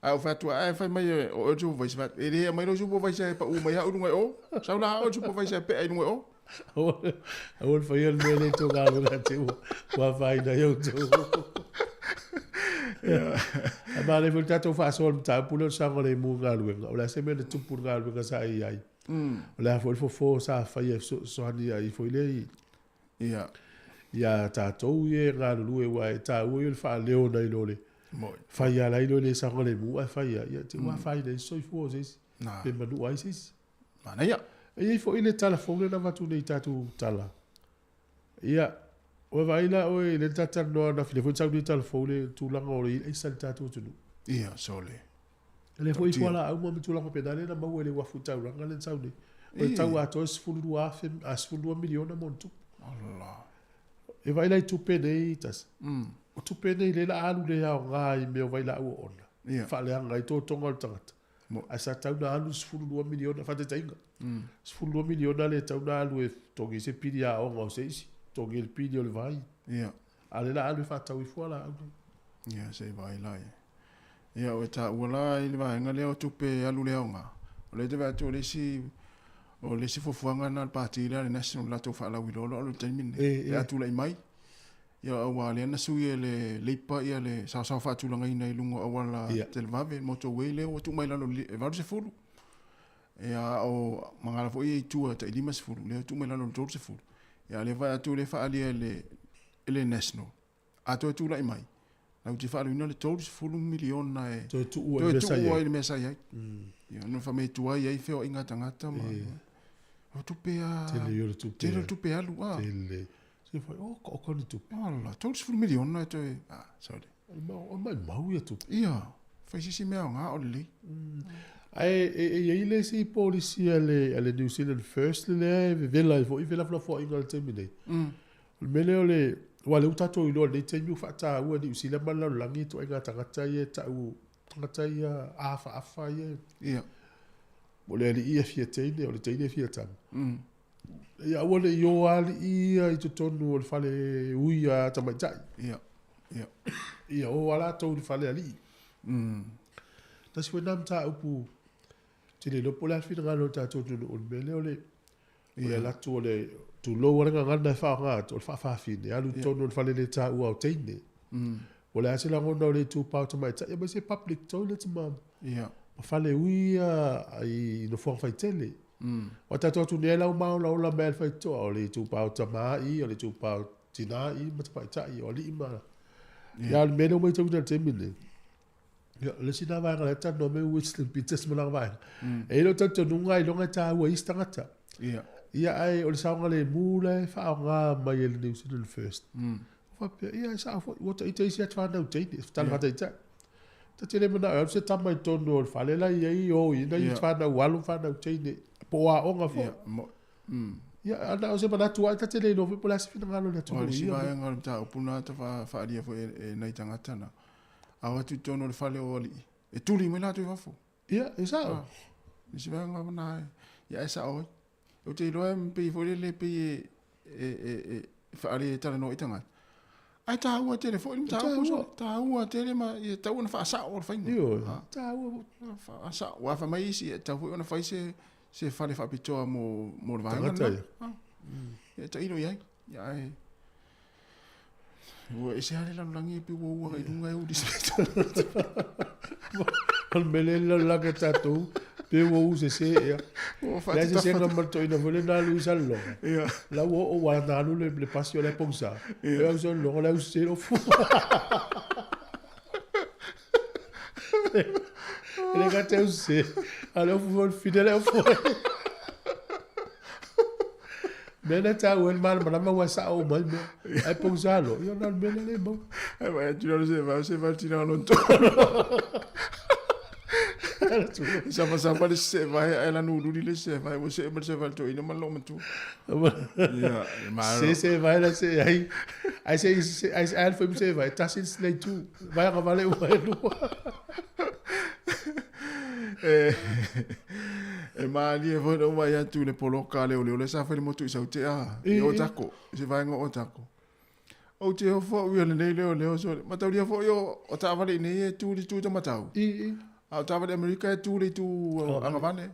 D: Ae ou fai atu, ae fai mai o oe le supervisor, fai atu, e le aumai lou supervisor e pau mai au i luga i o. Sau la oe le supervisor e pea i luga i o.
A: Aua le faia le mea lea i tou galuega te ua afaina ai outou. Ae manaia foi le tatou faasoa i le mataupu lea o le saogalemu i galuega. O le a se mea na tupu i le galuega sa e i ai? O le a foi le fofo sa faia e fesoasoani ai foi lea i ia tatou ia e galulue aua e taua ia o le faaleo nai lo le fai ala ai loa le saogalemu ae fai lava, ia te ua afaina ai se soifua o se isi pe manua ai se isi.
D: Manaia.
A: E i ai foi le tala fou lea na avatu nei i tatou tala. Ia, ua vaai la oe i lea na tatou talanoa ananafi, lea foi na sau nei tala fou le tulaga o le aisa i le tatou atunuu.
D: Ia, sole.
A: Lea foi fualaau ma tulaga faapena lea na maua i le uafu i taulaga lea na sau nei. O le tau atoa e 12,000, a 12 miliona ma ona tupu.
D: Allah.
A: E vaai la i tupe nei, Tasi. O tupe nei lea la alu le aoga i mea o vailaau oona. Faaleaga ai totoga o le tagata. Ae sa tau na alu le 12 miliona, faataitaiga, 12 miliona lea e tau na alu e totogi ai se pili aoga o se isi, totogi ai le pili o le vai. A o lea la alu e faatau ai fualaau nei.
D: Ia, se i vaai la i ai. Ia, ua taua la i le vaega lea o tupe e alu le aoga, o lea e te vaai atu o le isi, o le isi fuafuaga lena a le Pati lea a le National latou faalauiloa loa le taimi lenei, pe a tulai mai. Ia, aua lea na sui e le Labour ia le saosaoa faatulagaina i luga o auala televave, motorway lea ua tuu mai lalo i le 80. Ia, o magala foi ia i tua tai 50, lea ua tuu mai lalo i le 30. Ia, lea vaai atu lea faaalia e le National. A toe tulai mai, latou te faaaluina le 30 miliona e
A: toe tuu ai i
D: le mea sa i ai. Ia, ona fai mai e tuai ai feoaiga a tagata ma o tupe a
A: tele o le tupe.
D: Tele o le tupe alu a.
A: Tele. Se fai, oh, ko ko ni tupe.
D: Ala, 30 miliona e toe, ah, sorry.
A: O mai mau ia tupe.
D: Ia, fai se isi mea aoga o lelei.
A: Ae e i ai le isi polisi a le, a le New Zealand First lea e vevela ai foi felafolafoaiga i le taimi nei. O le mea lea o le, aua o lea ua tatou iloa i lenei taimi ua faataua e Niu Sila ma le lalolagi ituaiga tagata ia e tau tagata ia afaafa ia.
D: Ia.
A: O le alii e fia teine, o le teine e fia tama. Ia aua ne i o alii ia i totonu o le fale ui a tamaitai.
D: Ia. Ia.
A: Ia o lava latou i le fale alii. Tasi foi lena mataupu ou te le iloa po o le a le finagalo o le tatou atunuu i le mea lea o le o le alu atu o le, tulou lava le gagana e faaaoga atu, o le faafafine, alu i totonu o le fale le taua o teine. Po o le a se lagona o le itupa o tamaitai, aemaise public toilets ma ma fale ui ia i nofoaga faitele. Aua tatou atunuu e lau maolaola mai lava le faitotoa, o le itupa o tama i, o le itupa o tina i ma tamaitai, o alii ma... Ia, a o le mea lea ua matauina i le taimi lenei, ia, o le isi lena vaega o lea e talanoa mai Winston Peters ma lana vaega. E i ai lou talitonuga ailoga e taua i isi tagata. Ia, ae o le saogalemu la e faaaoga mai e le New Zealand First. Ua faapea, ia, e sao foi, ua ita isi atu fanau teine, tala faataitai. Ta te le manao e alu se tama i totonu o le fale la e i ai o i nai fanau alo ma fanau teine, po o aoga foi. Ia, a na o se manatu lava, ta te le iloa foi po o le a se finagalo o le atunuu
D: i ia mea. O le isi
A: vaega
D: o le mataupu lena ta faaalia foi e nai tagata na, a o atu i totonu o le fale o alii, e tuli mai latou i fafo.
A: Ia, e sao.
D: O le isi vaega lena, ia e sao ai. Ou te iloa e pei foi lele pei e faaali e talanoa i tagata. Ae taua tele foi le mataupu soo. Taua tele ma ia tatau ona faasao le faiga.
A: Ioe, taua
D: foi. Faasao. Aua fai mai isi e tatau foi ona fai se se fale faapitoa mo mo le vaega lena. Ia tailo i ai. Ia ae ua ese lava le lalolagi e pei ua ua i luga e uli se
A: O le mea lea i le lalolagi a tatou, pe ua u sese ea. Leai se sega ma le toeaina foi lea na alu i Salelologa. La ua oo ua na alu le pasi o la e pogisa. E au Salelologa la e u sese lou fua. E le gata e u sese, a o le ofu foi o le fine la e ofu ai. Mea lea taua ai le malamalama aua e sao uma ai mea. Ae pogisa loa, ia na o le mea lea le maua.
D: Ae vaai atu la o le seva, o seva le tina o lona tolu. Safasapa le seva ae lanu luli le seva, ua see ma le seva i le toeaina ma le loomatua. Ia, e malo.
A: Se seva la se ai. Ai se se ai se ai foi seva, e tasi le itu. Vai agavale uma e lua.
D: E, e malie foi lou vaai atu i le poloka a leoleo lea sa fai i le motu i Sautea, i Otago, i se vaega o Otago. Ou te ofo au ia lenei leoleo sole. Mataulia foi o, o taavale i nei e tu i le itu taumatau. A o taavale Amerika e tu i le itu agavale.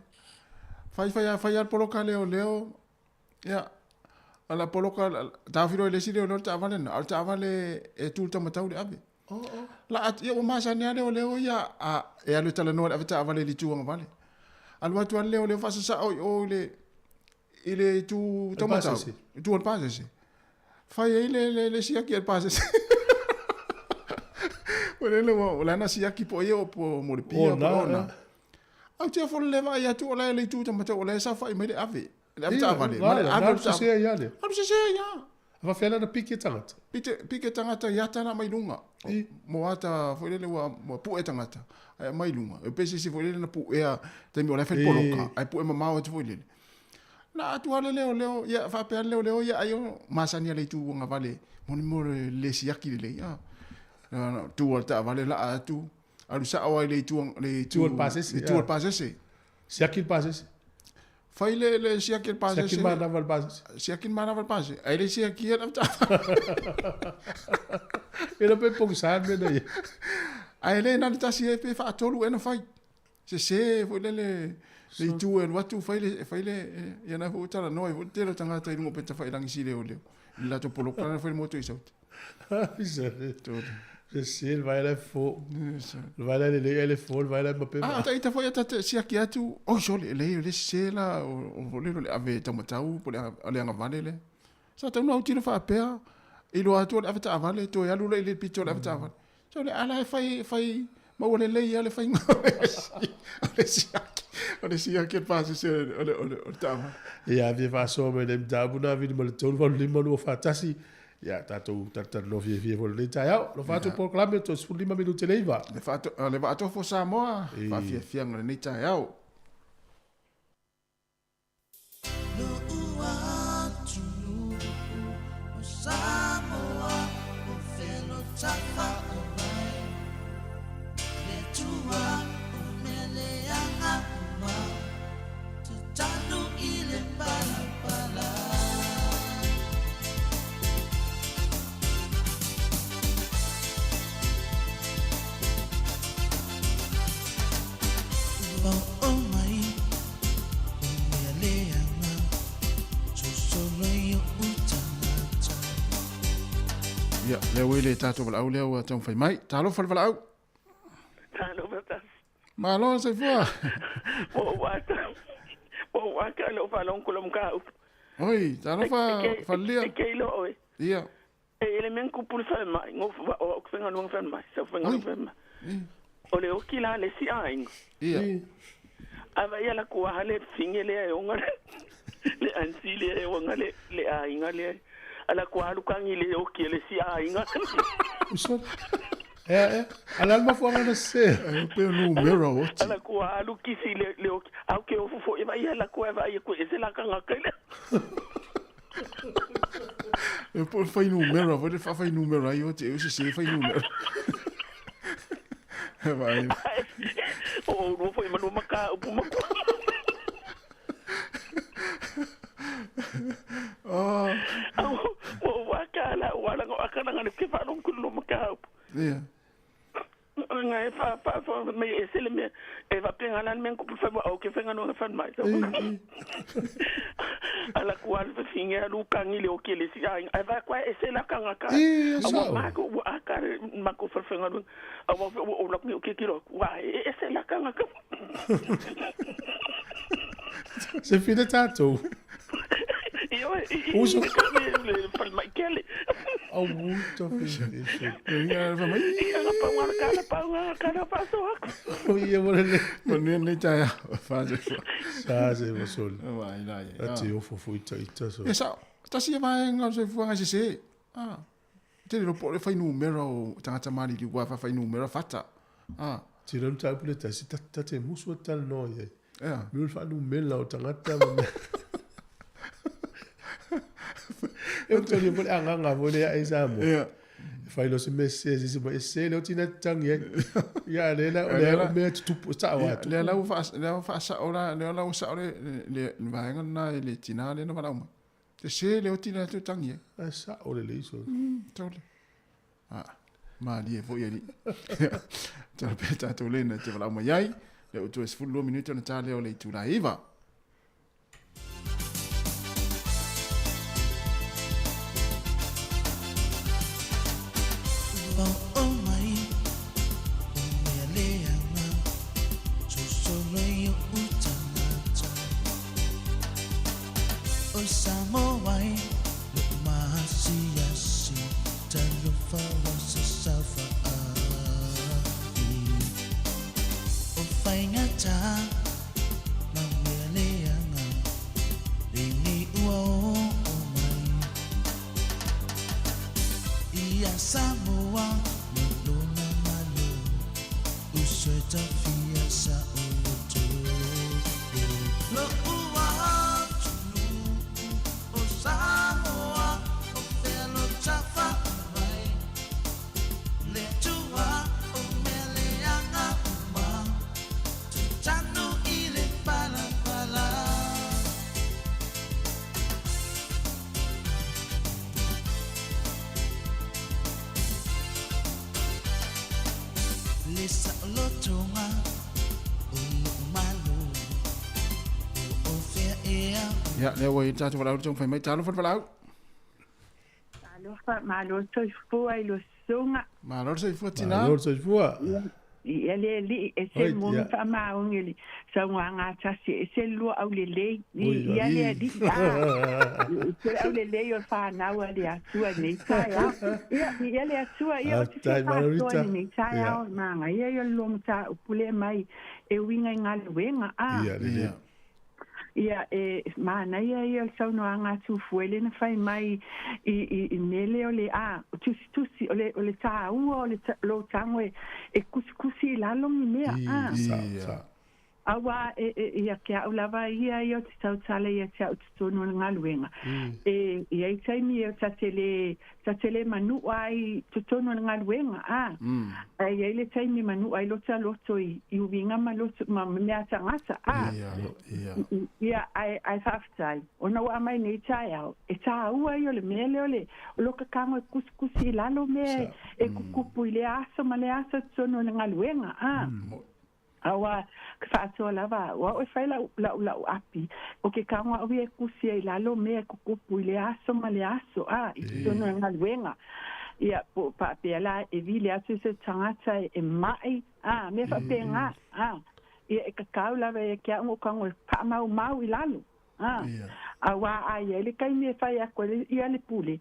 D: Fai fai a fai a le poloka a leoleo, ia, a la poloka, taofi loa i le isi leoleo le taavale lena, a o le taavale e tu i le taumatau le ave. La, ia ua masani lava leoleo ia a, e alu e talanoa i le avetaavale i le itu agavale. Alu atu lava le leoleo faasasao i o i le, i le itu taumatau, itu o le pasese. Fai ai le, le, le siaki a le pasese. Foi lele ua, o la na siaki po o ia po mo le pia po o ona. Au te ofo le vaai atu o la e le itu taumatau o la e saofai mai le ave. Le ave taavale ma le ave o le taavale. Alu sese ai lava.
A: Faafefea la ona piki e tagata?
D: Piki e tagata i ata la mai luga. Mo ata foi lele ua pue tagata ae aumai luga. E pei se isi foi lele na puea taimi o la e fai le poloka ae pue mamao atu foi lele. Na atu lava le leoleo, ia faapea le leoleo ia ai o masani a le itu agavale mo le mo le le siaki lelei. Tu a le taavale laa atu alu sao ai le itu le
A: itu o le pasese.
D: Le itu o le pasese.
A: Siaki le pasese.
D: Fai le le siaki le pasese.
A: Siaki le manava le pasese.
D: Siaki le manava le pasese. Ai le siaki le taavale.
A: E le pe pogisa le mea na ia.
D: Ae le na le tasi e pe faatolu ea na fai. Sese foi lele le itu e alu atu fai le fai le ia na foi talanoa ai foi le tele o tagata i luga o peta failangi si leoleo. I le latou poloka na fai le motu i Saute.
A: Sese le vae la e fofo. Le vae la e lelei ae le fofo le vae la e mape.
D: Ah, ta ita foi ta te siaki atu, oi sole, e leai o le sese la, o foi lele o le ave taumatau po o le agavale lea. Sa tau na autilo faapea, iloa atu o le ave taavale, toe alu loa i le pito o le ave taavale. Sole, a la e fai, fai, maua lelei lava le faiga o le siaki, o le siaki o le pasese o le taavale.
A: Ia, fia faasoa mai le mataupu na vili ma le 3 8 5 2 4 1. Ia, tatou talatalanoa fiafia foi i lenei taeao. Alofa atu le polokalame, toe 15 minute le 9.
D: Le Vaatofo o Samoa, faafiafiaga i lenei taeao. Ia, lea ua i le tatou valaau lea ua taumafai mai. Talofa le valaau.
L: Talofa tasi.
D: Malo soifua.
L: Po o ata. Po o ata lo falong kulom ka upu.
D: Oi, talofa falia.
L: E ke ilo oe.
D: Ia.
L: E ele men kupul fa mai, ngo fa o ku fenga nuang fa mai, sa fenga nuang fa mai. O le oki la le si aingo.
D: Ia.
L: Ava ia la kua le finge le e onga le ansi le e onga le le ainga le. Ala kua lukangi le oki le si ainga.
A: Uso. E, ala alma fuanga na se.
D: E pe nu mera oti.
L: Ala kua alu kisi le le oki. Au ke ofu fo e vai ala kua vai ku e se la kanga kele.
D: E po fai nu mera, foi fa fai nu mera ai oti, eu se se fai nu mera. E vai.
L: O no foi manu maka upu maku.
D: Oh.
L: Au o waka la wala ngo akana ngale ke fa non kullo maka upu.
D: Ia.
L: Nga e fa fa fa me e se le me e va penga lan men ku fa o ke fenga no fa mai. Ala ku al finge alu kangi le o ke le si ai va kwa e se la kanga ka.
A: Au
L: ma ko wa ka ma ko fa fenga no. Au o la ku ke kilo wa e se la kanga ka.
A: Se fine tatou.
L: Io
A: Uso.
L: le fa mai kele.
A: Au muito fixe.
D: Ia fa mai.
L: Ia pa wa ka la pa wa ka la pa so.
A: Ia mo le.
D: Mo ne ne taia fa se.
A: Sa se mo sol.
D: Vai la.
A: Ati o fo ita ita so.
D: E sa tasi vai ngā se fuanga se se. Ah. Te le po le fai numero o tangata mali li wa fa fai numero fata. Ah.
A: Tira un tau pule tasi ta te musu tal no ye.
D: Ia.
A: Mi fa numero o tangata. E o toli mo le anganga mo le e sa mo.
D: Ia.
A: Fai lo se message se mo e se le o tina tangi e. Ia le la le me tupu sa wa.
D: Le la fa le fa sa ora le la sa le le vaenga na le tina le na valauma. Te se le o tina tu tangi e.
A: A sa o le le iso.
D: Tole. Ah. Ma li e foi ali. Te pe ta tole na te valauma iai. Le o tu es 12 minuto na ta le o le tula iva. Ia, lea ua i tātou walau tōng whai mai. Talofa le walau.
M: Talofa, malo soifua i lo sunga.
D: Malo soifua tina.
A: Malo soifua.
M: Ia le li, e se munu wha maungi li. Sa ngā tasi, e se lua au le lei. Ia le li, se au le lei o whanau a le atua nei tai au. Ia le atua, ia o te whātoa nei tai au. Manga, ia ia lo mta upule mai e winga i ngā luenga.
A: Ia le le.
M: Ia e manaia ia o le saunoaga a Tufue lea na fai mai i i i mea lea o le a o tusitusi o le o le taua o le lou tago e e kusikusi i lalo ni mea a.
A: Ia.
M: Auā e e ia ke a'u lava ia ia o te tautala ia te a'u totonu o le galuega. E i ai taimi e ta te lē ta te lē manu'a ai i totonu o le galuega a. Ae i ai le taimi e manu'a ai lota loto i i uiga ma loto ma mea tagata a. Ia ae ae faafetai ona ua aumai nei taeao e tāua ia o le mea lea o le o lo kakago e kusikusi i lalo mea e kukupu i lea aso ma lea aso i totonu o le galuega a. Auā, ke faasoa lava au, au e fai lau, lau, lau api, o ke kago a'u ia e kusi ai i lalo mea e kukupu i lea aso ma lea aso, a, i totonu o le galuega. Ia, po o faapea la e vili atu se tagata e, e ma'i, a, mea faapena, a. Ia, e kakau lava ia ke a'u o kago e faamaumau i lalo, a. Auā, a i ai le taimi e fai aku ai ia le pule,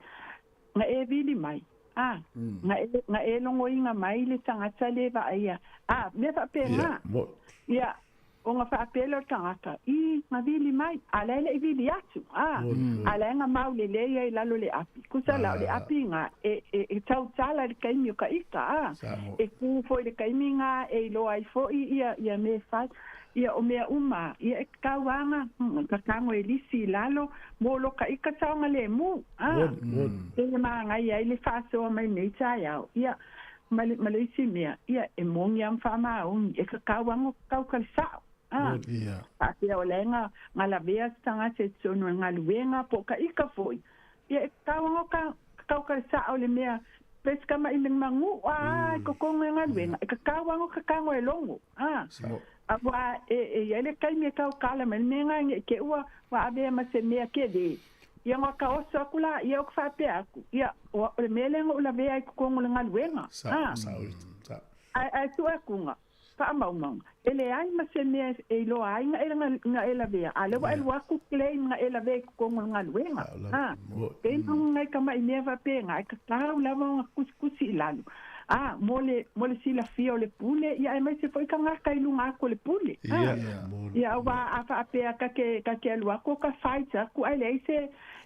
M: na e vili mai, a, na e, na e logoina mai le tagata le vaaia, a, mea faapena. Ia, ona faapea lea o le tagata, i, na vili mai, a la e le'i vili atu, a, a la e na mau lelei ai i lalo le api. Kusa la, o le api ina, e, e, e tautala i le taimi o ka ika, a, e ku foi i le taimi ina e iloa ai foi ia, ia mea e fai. Ia, o mea uma, ia e kau ana, kakago e lisi i lalo, mo lo ka ika saogalēmū, a, e māngai ai le faasoa mai nei taeao, ia, ma le, ma le isi mea, ia, e moni a ma faamaoni, e kakau ana o kakau ka le sa'o, a, faapea o la e ga, ga lavea se tagata i totonu o le galuega po o ka ika foi, ia, e kakau ana o ka, kakau ka le sa'o le mea, pe se kama'i le magu'a a i kokoga e galuega, e kakau ana o kakago e logo, a. Auā e e i ai le taimi e taukala mai le mea nga nge'i te ua ua avea ma se mea kele. Ia nga ka oso aku la ia o ka faapea aku, ia o o le mea lea na ou lavea ai totonu o le galuega. A Ae ae sue aku nga faamaumauga, e leai ma se mea e iloa ai nga e nga e lavea, a lea ua e lua aku claim nga e lavea i totonu o le galuega. A Pei ma ngai kama'i mea faapena, e tatau lava ona kusikusi i lalo. A, mo le, mo le silafia o le pule, ia aemaise foi tagata i luga atu o le pule. A, ia auā a faapea ka te, ka te alu atu o ka fight atu ae leai se,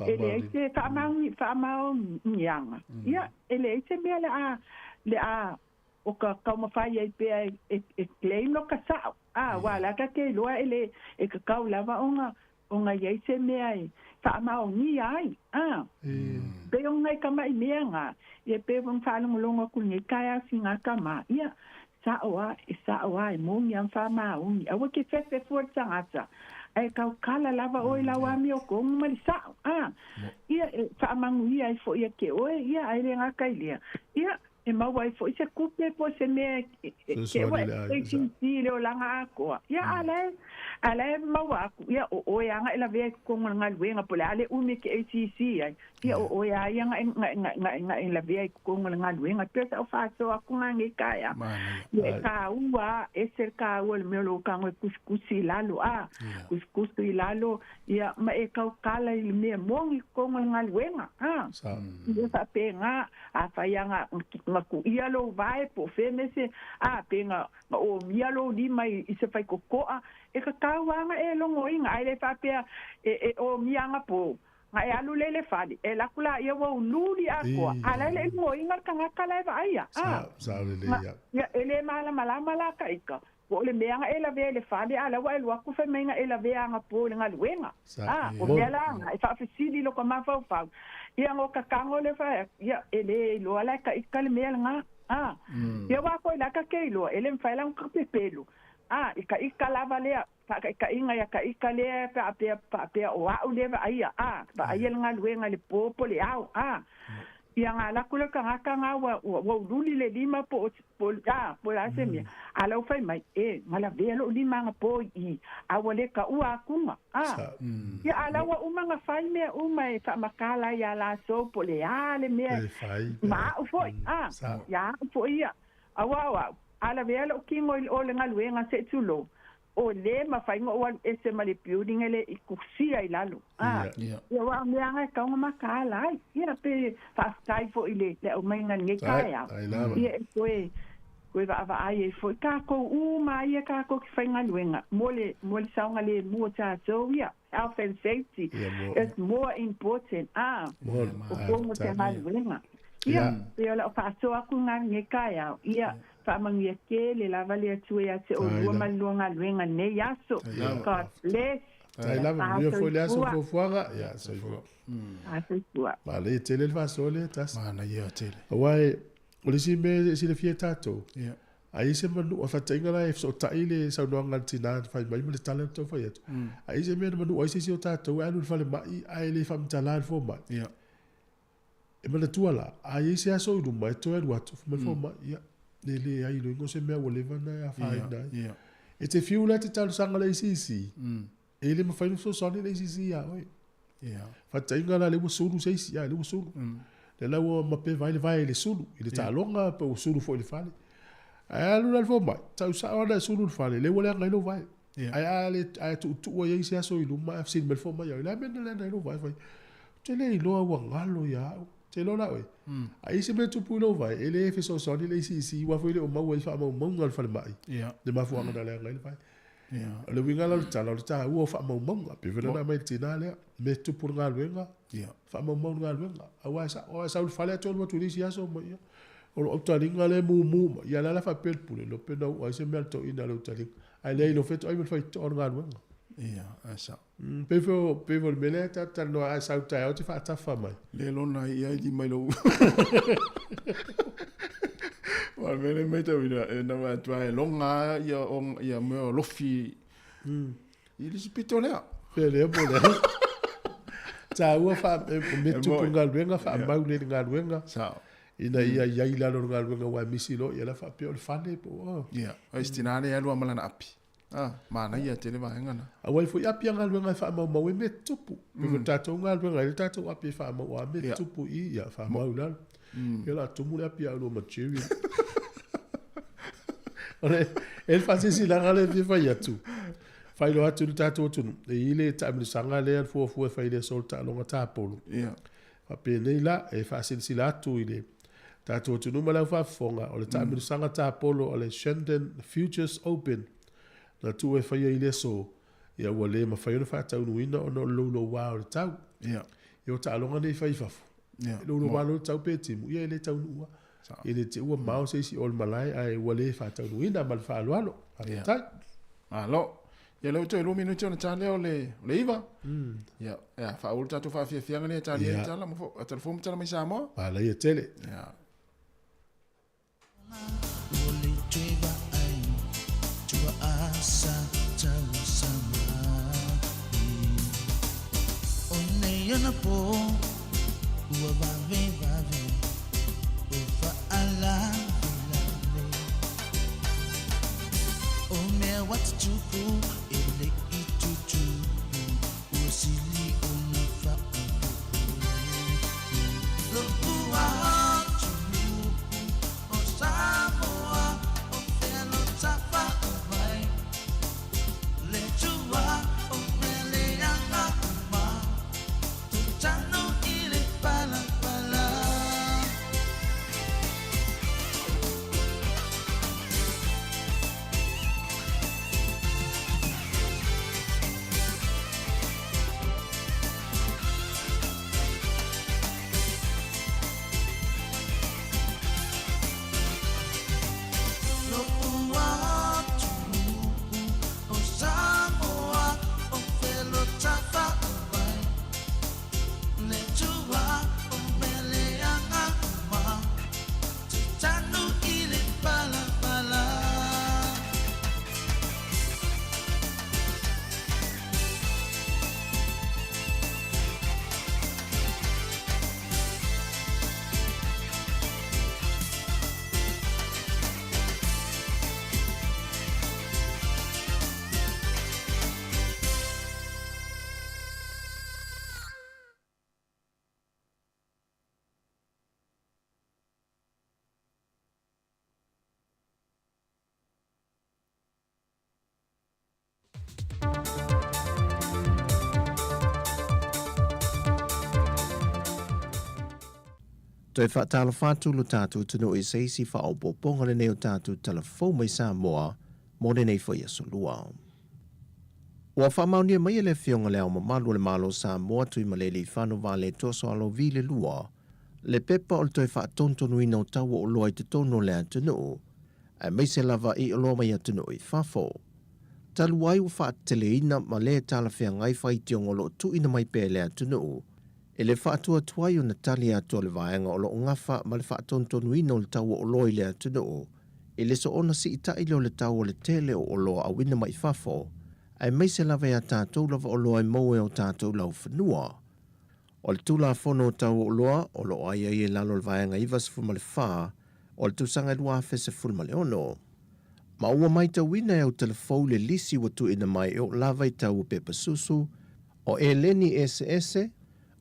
M: e leai se faamaoni, faamaoniaga. Ia, e leai se mea le a, le a, o ka taumafai ai pea e, e, e claim lo ka sa'o. A, auā la ka te iloa e le, e tatau lava ona, ona i ai se mea e faamaonia ai, a. Pei o ngai kama'i mea nga, ia pei ona faalogologo aku i lenei taeao sina tama, ia, sa'o a, e sa'o a, e moni a ma faamaoni, aua ke fefe fua le tagata, ae taukala lava oe i lau amiotonu ma le sa'o, a. Ia, e faamanuia ai foi ia te oe, ia, ae le gata i lea, ia, e maua ai foi se kupe po o se mea e te ua e ACC le olaga atoa. Ia, a la e, a la e maua aku, ia, o oe lava na e lavea i totonu o le galuega, po o le a le umi e te ACC ai, ia, o oe lava ia na e, na e, na e, na e lavea i totonu o le galuega. E pei o sa'u faasoa atu na nei taeao. Ia, e tāua lava, ese le tāua o le mea o lou tago e kusikusi i lalo, a, kusikusi i lalo, ia, ma e tautala i le mea moni i totonu o le galuega, a. Ia faapena, afai lava na, na tuia lou vae po o fea mea se, a, pe na, na omia lou lima i, i se faitotoa, e tatau lava ona e logoina, ae le faapea e, e omia anapo, na e alu lea i le fale, e alu atu laia ua ululi atoa, a o la e le i logoina le tagata la e vaaia, a. Na, ia, e le malamalama la ka ika, po o le mea na e lavea i le fale, a o la ua e alu atu fai mai na e lavea anapo i le galuega. A, o mea la na, e faafesili i lota mafaufau, ia no kakago lea fai atu, ia, e le iloa la e ka ika le mea lena. A, ia aua koe la ka ke iloa, e le mafai la ona ka pepelu. A, i ka ika lava lea, faakaʻikaʻiga ia ka ika lea faapea, faapea o a'u lea vaaia, a, vaaia le galuega i le po po o le ao, a. Ia ga alu atu lea o le tagata ga ua, ua, ua ululi le lima po o, po o, a, po o le a se mea, a la ua fai mai, e, na lavea lo'u lima anapō i i, a ua le kaʻua akuga, a. Ia a la ua uma ona fai mea uma e faamatala ai iā latou po o le a le mea ma a'u foi, a, iā a'u foi ia, auā o a'u, a lavea lo'u kino i o le galuega seʻi tulou, o lē mafai ona ou alu ese ma le building e le i kusia i lalo, a. Ia aua o mea lava e tatau ona mataala ai. Ia pe faafetai foi i le, le aumaiga i lenei taeao, ia e toe. Toe vaavaai ai foi takou uma ia takou ki faigaluega mo le mo le saogalemu o tatou ia health and safety is more important a o pomo te galuega ia pei o lau faasoa atu lena i lenei taeao ia faamanuia tele lava le Atua ia te oulua ma le lua galuega i lenei aso God bless.
A: Tai lava, manuia foi le aso fuafuaga. Ia, soifua.
M: Soifua.
A: Manaia tele le faasoa lea, Tasi.
D: Manaia tele.
A: Aua o le isi mea e silafia e tatou, a i ai se manu, a faataitaiga la e fesootai le saunoaga a le tina na fai mai ma le tala na tau fai atu, a i ai se mea na manua ai se isi o tatou e alu i le falemai ae le faamatala le fomai, e manatua la, a i ai se aso i luma e toe alu atu, fai mai le fomai, ia, e leai loa o se mea ua leva ona e afaina ai. E te fiu la e te talosaga i le ACC, e le mafai ona fesoasoani le ACC ia oe. Faataitaiga la lea ua sulu se isi, a lea ua sulu. Lea la ua mapeva ai le vae i le sulu, i le taaloga pe ua sulu foi i le fale. Ae alu la i le fomai, tau sao lava na e sulu i le fale, lea ua leaga ai lou vae. Ae a le ae tuutuu ai se aso i luma ae fesili mai le fomai ia oe, o le a le mea na leaga ai lou vae? Fai, ou te le iloa ua galo ia au. Te iloa la oe, a i ai se mea e tupu i lou vae, e le fesoasoani le ACC aua foi e le o maua ai faamaumauga a le falemai, le mafuaaga na leaga ai le vae. O le uiga la o le tala, o le taua o faamaumauga. Pei foi la ona aumai e le tina lea, mea e tupu i le galuega, faamaumau le galuega. Aua e sao, a e sau i le fale ae toe alu atu i le isi aso ma ia, o lou autaliga lea e mumu mai. Ia o la e faapea le pule, iloa pe na uua ai se mea a le toeaina i le autaliga. Ae leai, iloa fetoai ma le faitotoa o le galuega.
D: Ia, ae sao.
A: Pei foi o, pei foi o le mea lea ta te talanoa a e sau taeao e te faatafa mai.
D: Le lona ai ia i mai lou. Wa le mea lea matauina e na vaai atu lava e loga lava ia ia mea o lofi i le isi pito lea.
A: Pea lea mo lea. Taua fa e me tupu galuega faamau le galuega.
D: Sao.
A: Ina ia i ai i lalo o le galuega aua e misi loa ia la faapea o le fale po o.
D: Ia, o isi tina lea e alu lava ma lana api. Ah, manaia tele vaega na.
A: Aua e foi api a galuega e faamaumau ai mea tutupu. Pei foi o le tatou galuega e i ai le tatou api e faamau a mea tutupu i ia faamau i lalo. Ia o le a tumu le api ia oulua ma Jerry. O le e le faasilasilaga lea e fia fai atu, faailoa atu i le tatou atunuu, e i ai le taamilosaga lea e fuafua e fai i le aso o le taaloga tapolo. Faapenei la, e faasilasila atu i le tatou atunuu ma le aufaafofoga, o le taamilosaga tapolo o le Shandon Futures Open na tuu e faia i le aso, ia ua le mafai ona faataunuuina ona o le louloua o le tau.
D: Ia.
A: Ia o taaloga nei e fai i fafo.
D: Ia.
A: E louloua loa le tau pe timu, ia e le taunuu lava. E le te ua mao se isi o le malae ae ua le faataunuuina ma le faaaloalo. Faafetai.
D: Malo. Ia lea ua toe 2 minute ona ta lea o le 9. Ia, ia faaauau le tatou faafiafiaga lea e talia ai tala ma tala fou ma tala mai Samoa.
A: Manaia tele.
D: Ia.
G: Toe faatalofa atu lo tatou atunuu i se isi faaopoopoga lenei o tatou Tala Fou mai Samoa mo lenei foi aso Lua. Ua faamaonia mai e le Afioga Le Ao Mamalu o le Malo o Samoa Tuimalealiifano Vaaletoa Sualauvi le Lua le pepa o le toe faatonutonuina o tau o oloa i totonu o le atunuu, aemaise lava i oloa mai atunuu i fafo. Talu ai ua faateteleina ma le talafeagai faitioga o lo o tuuina mai pea e le atunuu, e le faatuatuai ona tali atu a le vaega o lo o gafa ma le faatonutonuina o le tau o oloa i le atunuu, i le soona siitai lea o le tau o le tele o oloa auina mai fafo, aemaise lava i a tatou lava oloa e maua i o tatou laufanua. O le Tulafono o Tau o Oloa o lo o aiaia i lalo o le Vaega 94 o le tausaga 2016. Ma ua maitauina e au telefou le lisi ua tuuina mai e oo lava i tau o pepa susu, o eleni eseese,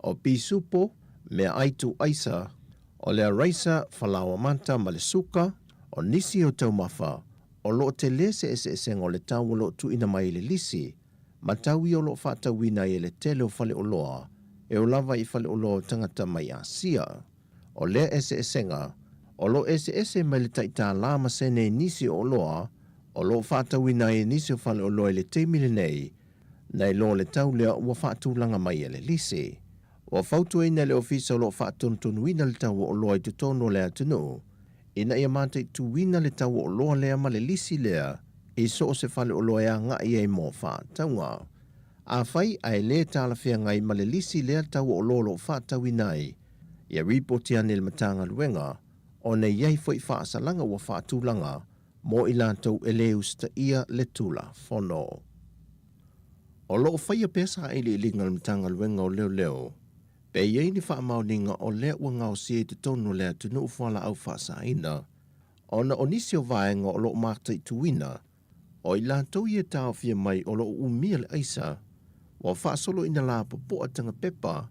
G: o pisupo, meaai tuuaisa, o le araisa falaoa mata ma le suka, o nisi o taumafa, o lo o tele se eseesega o le tau o lo o tuuina mai i le lisi, ma tau ia o lo o faatauina ai e le tele o faleoloa e oo lava i faleoloa o tagata mai Asia. O lea eseesega, o lo o eseese mai le tai tālā ma sene i nisi o oloa o lo o faatauina ai e nisi o faleoloa i le taimi lenei, nai lo le tau lea ua faatulaga mai e le lisi. Ua fautuaina e le Ofisa o lo o faatonutonuina le tau o oloa i totonu o le atunuu, ina ia mataituina le tau o oloa lea ma le lisi lea i so o se faleoloa e agai ai mo faatauga. Afai ae le talafeagai ma le lisi lea le tau o oloa o lo o faatauina ai, ia ripoti ane i le Matagaluega ona e i ai foi faasalaga ua faatulaga mo i latou e le usitaia le Tulafono. O lo o faia pea sailiiliga a le Matagaluega o Leoleo pe i ai ni faamaoniga o lea ua gaosia i totonu o le atunuu fualaau faasaina, ona o nisi o vaega o lo o mataituina, o i latou ia e taofia mai o lo o umia le aisa, ua faasolo ina lapopoa tagapepa,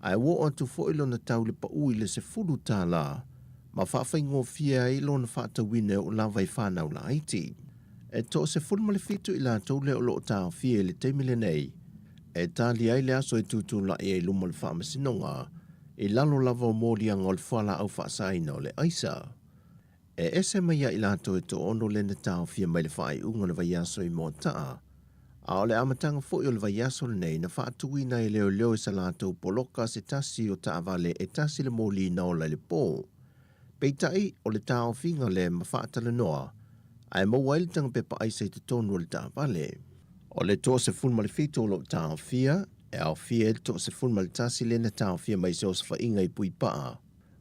G: ae ua oo atu foi lona tau le pau i le $10 ma faafaigofie ai lona faatauina e oo lava i fanau laiti. E toa-17 i latou lea o lo o taofia i le taimi lenei, e tali ai le aso e tutulai ai luma o le faamasinoga i lalo lava o moliaga o le fualaau faasaina o le aisa. E ese mai ia i latou e toaono lea na taofia mai le faaiuga o le vaiaso i Moataa, a o le amataga foi o le vaiaso lenei na faatuina ai e leoleo i sa latou poloka se tasi o taavale e tasi le moli na ola i le po. Peitai, o le taofiga lea ma faatalanoa ae maua ai le tagapepa aisa i totonu o le taavale. O le 17 o lo o taofia, e aofia ai le 11 lea na taofia mai se osofaiga i Puipaa,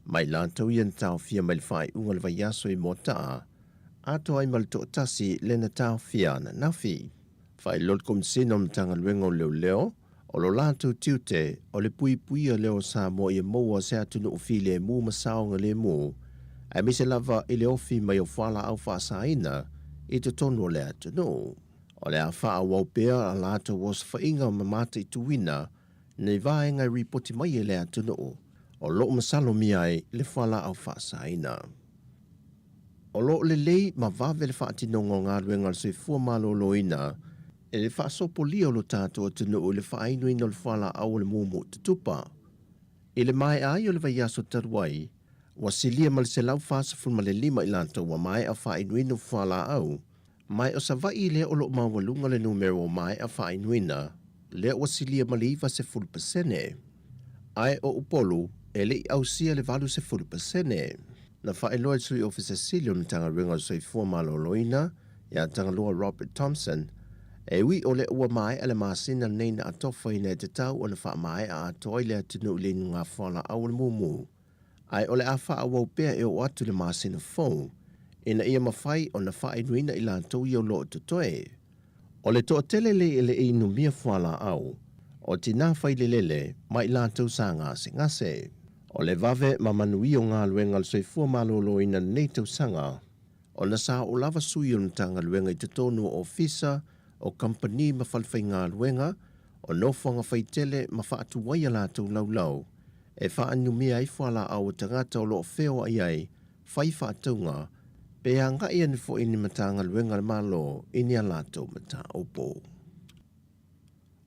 G: mai latou ia na taofia mai le faaiuga o le vaiaso i Moataa, atoa ai ma le toatasi lea na taofia ananafi. Faailoa le Komesina o le Matagaluega o Leoleo, O lo latou tiute, o le puipuia lea o Samoa ia maua se atunuu filemu ma saogalemu, aemaise lava i le ofi mai o fualaau faasaina i totonu o le atunuu. O le a faaauau pea a latou osofaiga ma mataituina nei vaega e ripoti mai e le atunuu o lo o masalomia ai le fualaau faasaina. O lo o lelei ma vave le faatinoga o galuega a le soifua maloloina e le faasopolia o lo tatou atunuu i le faainuina o le fualaau o le mumu tutupa. I le maea ai o le vaiaso talu ai, ua silia ma le 145 i latou ua maea faainuina fualaau, ma o Savaii lea o lo o maualuga le numera ua maea faainuina, lea ua silia ma le 90%. Ae o Upolu, e le i ausia le 80%. Na faailoa e le Sui Ofisa Sili o le Matagaluega o le Soifua Maloloina, ia Tagaloa Robert Thompson, e ui o lea ua maea le masina lenei na atofaina e tatau ona faamaea atoa ai le atunuu i le inuga fualaau o le mumu, ae o le a faaauau pea e oo atu i le masina fou ina ia mafai ona faainuina i latou ia o lo o totoe. O le toatele le e le i inumia fualaau, o tinā failelele ma i latou sa gasegase. O le vave ma manuia o galuega a le soifua maloloina i lenei tausaga, ona sa oo lava sui o le Matagaluega i totonu o ofisa, o kamupani ma falefaigaluega, o nofoaga faitele ma faatuai a latou laulau e faainumia ai fualaau a tagata o lo o feoai ai, fai faatauga, pe agai ane foi ni Matagaluega a le Malo i ni a latou mataupu.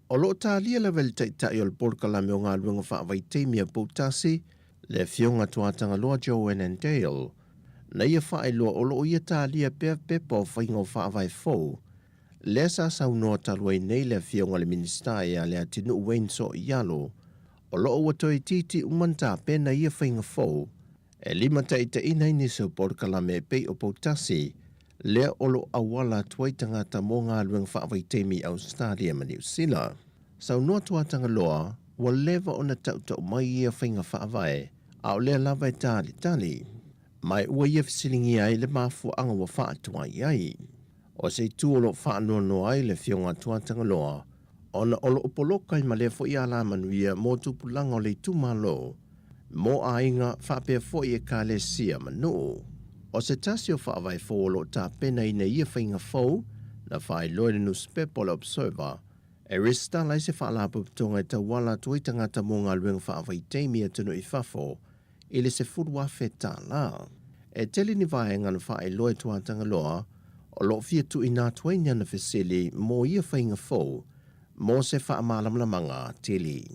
G: O lo o talia lava e le Taitai o le Polokalame o Galuega Faavaitaimi a Poutasi, Le Afioga Tuatagaloa Joanne Dale, na ia faailoa o loo ia talia pea pepa o faiga o faavae fou, lea sa saunoa talu ai nei le Afioga i le Minisita ia Leatinuu Wayne Sooialo, o loo ua toeitiiti uma ona tapena ia faiga fou e limataitaiina ai nisi o polokalame e pei o Poutasi, lea o loo auala atu ai tagata mo galuega faavaitaimi i Ausetalia ma Niu Sila. Saunoa Tuatagaloa, ua leva ona tautau mai ia faiga faavae, a o lea lava e talitali. Ma e ua ia fesiligia ai le mafuaaga ua faatuai ai. O se itu o loo faanoanoa ai le Afioga a Tuatagaloa, ona o loo poloka ai ma lea foi alamanuia mo tupulaga o le itumalo, mo aiga faapea foi ekalesia ma nuu. O se tasi o faavae fou o loo tapenaina i ia faiga fou, na faailoa i le nusipepa o le Observer, e resitala ai se faalapotopotoga e tauala atu ai tagata mo galuega faavaitaimi i atunuu i fafo i le $10,000. E tele ni vaega na faailoa e Tuatagaloa o loo fia tuuina atu ai ni ana fesili mo ia faiga fou mo se faamalamalamaga atili.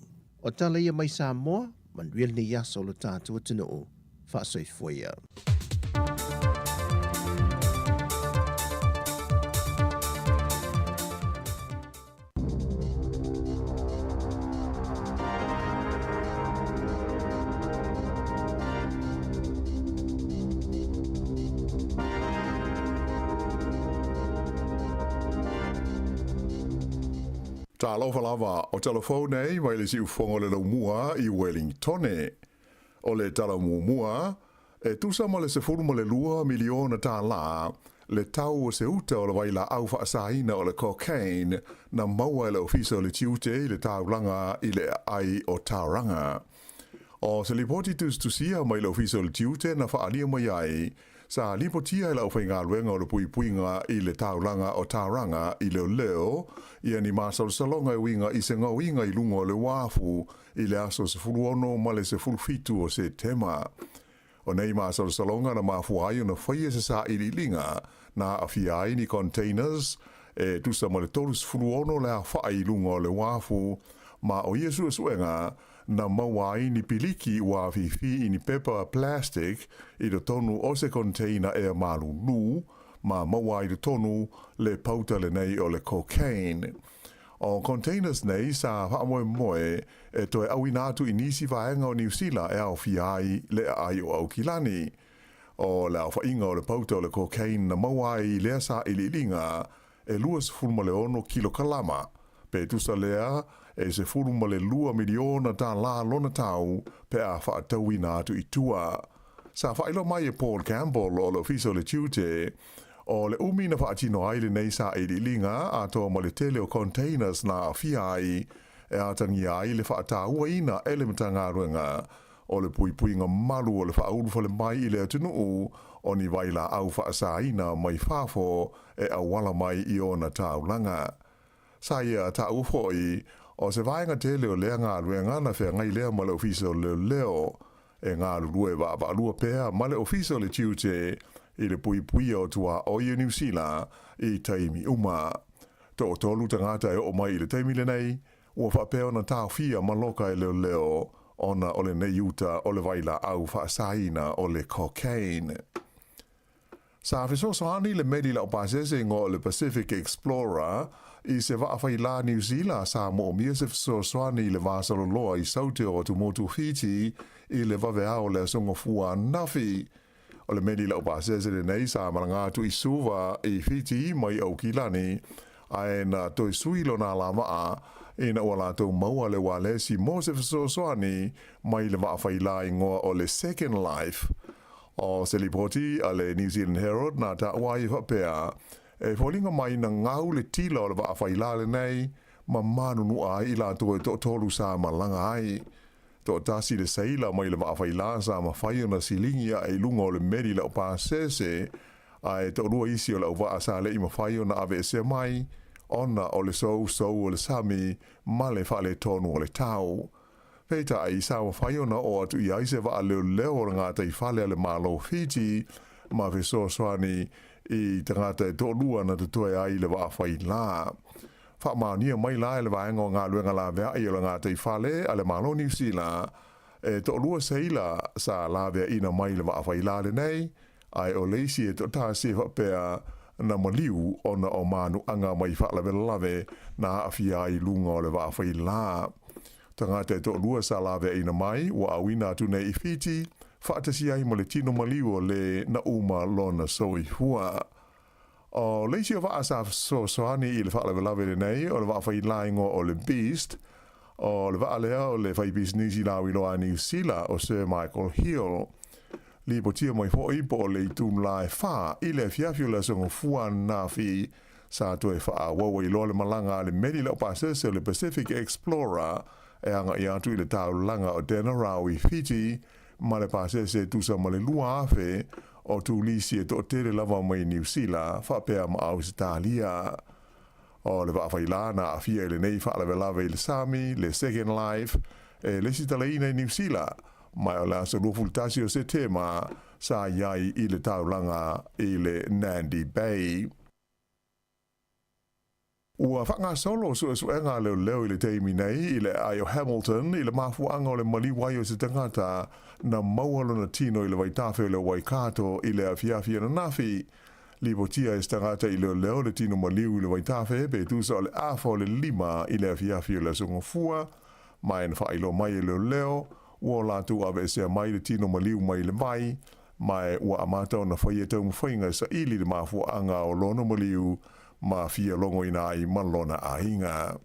G: O tala ia mai Samoa, manuia lenei aso o lo tatou atunuu. Faasoifua ia.
H: Talofa lava, o tala fou nei mai le siufofoga o le Laumua i Wellingtone. O le tala muamua, e tusa ma le $12 miliona tālā le tau o se uta o le vailaau faasaina o le cocaine na maua e le Ofisa o le Tiute i le taulaga i le aai o Tauranga. O se lipoti tusitusia mai le Ofisa o le Tiute na faaalia mai ai, sa lipotia e le aufaigaluega o le puipuiga i le taulaga o Tauranga i leoleo ia ni masalosaloga e uiga i se gaoiga i luga o le uafu i le aso 16 ma le 17 o Setema. O nei masalosaloga na mafua ai ona faia se sailiiliga na aafia ai ni containers e tusa ma le 36 le aofai i luga o le uafu, ma o ia suesuega na maua ai ni piliki ua afifi i ni pepa plastic i totonu o se container ea malulu, ma maua ai totonu le pauta lenei o le cocaine. O containers nei sa faamoemoe e toe auina atu i nisi vaega o Niu Sila e aofia ai le aai o Aukilani. O le aofaiga o le pauta o le cocaine na maua ai i lea sailiiliga e 26 kilokalama, pe tusa lea e $12 miliona tālā lona tau pe a faatauina atu i tua. Sa faailoa mai e Paul Campbell o le Ofisa o le Tiute, o le umi na faatino ai lenei sailiiliga atoa ma le tele o containers na aafia ai e atagia ai le faatauaina e le Matagaluega o le puipuiga malu o le faaulu fale mai i le atunuu o ni vailaau faasaina mai fafo e auala mai i ona taulaga. Sa ia taua foi, o se vaega tele o lea galuega na feagai lea ma le Ofisa o Leoleo, e galulue vaavaalua pea ma le Ofisa o le Tiute i le puipuia o tuaoi o Niu Sila i taimi uma. Toatolu tagata e oo mai i le taimi lenei, ua faapea ona taofia ma loka e leoleo ona o lenei uta o le vailaau faasaina o le cocaine. Sa fesoasoani le meli laupasese igoa o le Pacific Explorer i se vaa failā Niu Sila sa moomia se fesoasoani i le vasaloloa i Saute o atumotu Fiti i le vaveao o le aso Gafua ananafi. O le meli laupasese lenei sa malaga atu i Suva i Fiti mai Aukilani, ae na toe sui lona alavaa ina ua latou maua le ualesi mo se fesoasoani mai le vaa failā igoa o le Second Life. O se lipoti a le New Zealand Herald na taua ai e faapea, e foliga mai na gau le tila o le vaa failā lenei ma manunua ai i latou e toatolu sa malaga ai. Toatasi le seila mai le vaa failā sa mafai ona siligi ae i luga o le meli laupasese, ae toalua isi o le auvaa sa le'i mafai ona aveesea mai ona o le sousou o le sami ma le faaletonu o le tau. Peitai, sa mafai ona oo atu i ai se vaa leoleo o le gataifale a le Malo o Fiti ma fesoasoani i tagata e toalua na totoe ai i le vaa failā. Faamaonia mai la e le vaega o galuega laveai o le gataifale a le Malo o Niu Sila. E toʻalua seila sa laveaʻina mai le vaa failā lenei, ae o le isi e toʻatasi e faapea na maliu ona o manuʻaga mai faalavelave na aafia ai i luga o le vaa failā. Tagata e toʻalua sa laveaʻina mai ua auina atu nei i Fiti, faatasi ai ma le tino maliu o lē na uma lona soifua. O le isi o vaa sa fesoasoani i le faalavelave lenei o le vaa failā igoa o le Beast. O le vaa lea o le faipisinisi lauiloa a Niu Sila o Sir Michael Hill. Lipotia mai foʻi po o le itula e 4 i le afiafi o le Aso Gafua ananafi sa toe faaauau ai loa le malaga a le meli laupasese o le Pacific Explorer e agaʻi atu i le taulaga o Denarau i Fiti ma le pasese e tusa ma le 2,000 o turisi e toʻatele lava mai Niu Sila faapea ma Ausetalia. O le vaa failā na aafia i lenei faalavelave i le sami, le Second Life, e lesitalaina i Niu Sila, ma o le aso 21 o Setema sa i ai i le taulaga i le Nandi Bay. Ua faagasolo suesuega a leoleo i le taimi nei i le aai o Hamilton i le mafuaaga o le maliu ai o se tagata na maua lona tino i le vaitafe o le Waikato i le afiafi ananafi. Lipotia e se tagata i leoleo le tino maliu i le vaitafe pe tusa o le afa o le 5 i le afiafi o le Aso Gafua, ma e na faailoa mai e leoleo ua o latou aveesea mai le tino maliu mai le vai, ma e ua amata ona faia taumafaiga e saili le mafuaaga o lona maliu ma fia logoina ai ma lona aiga.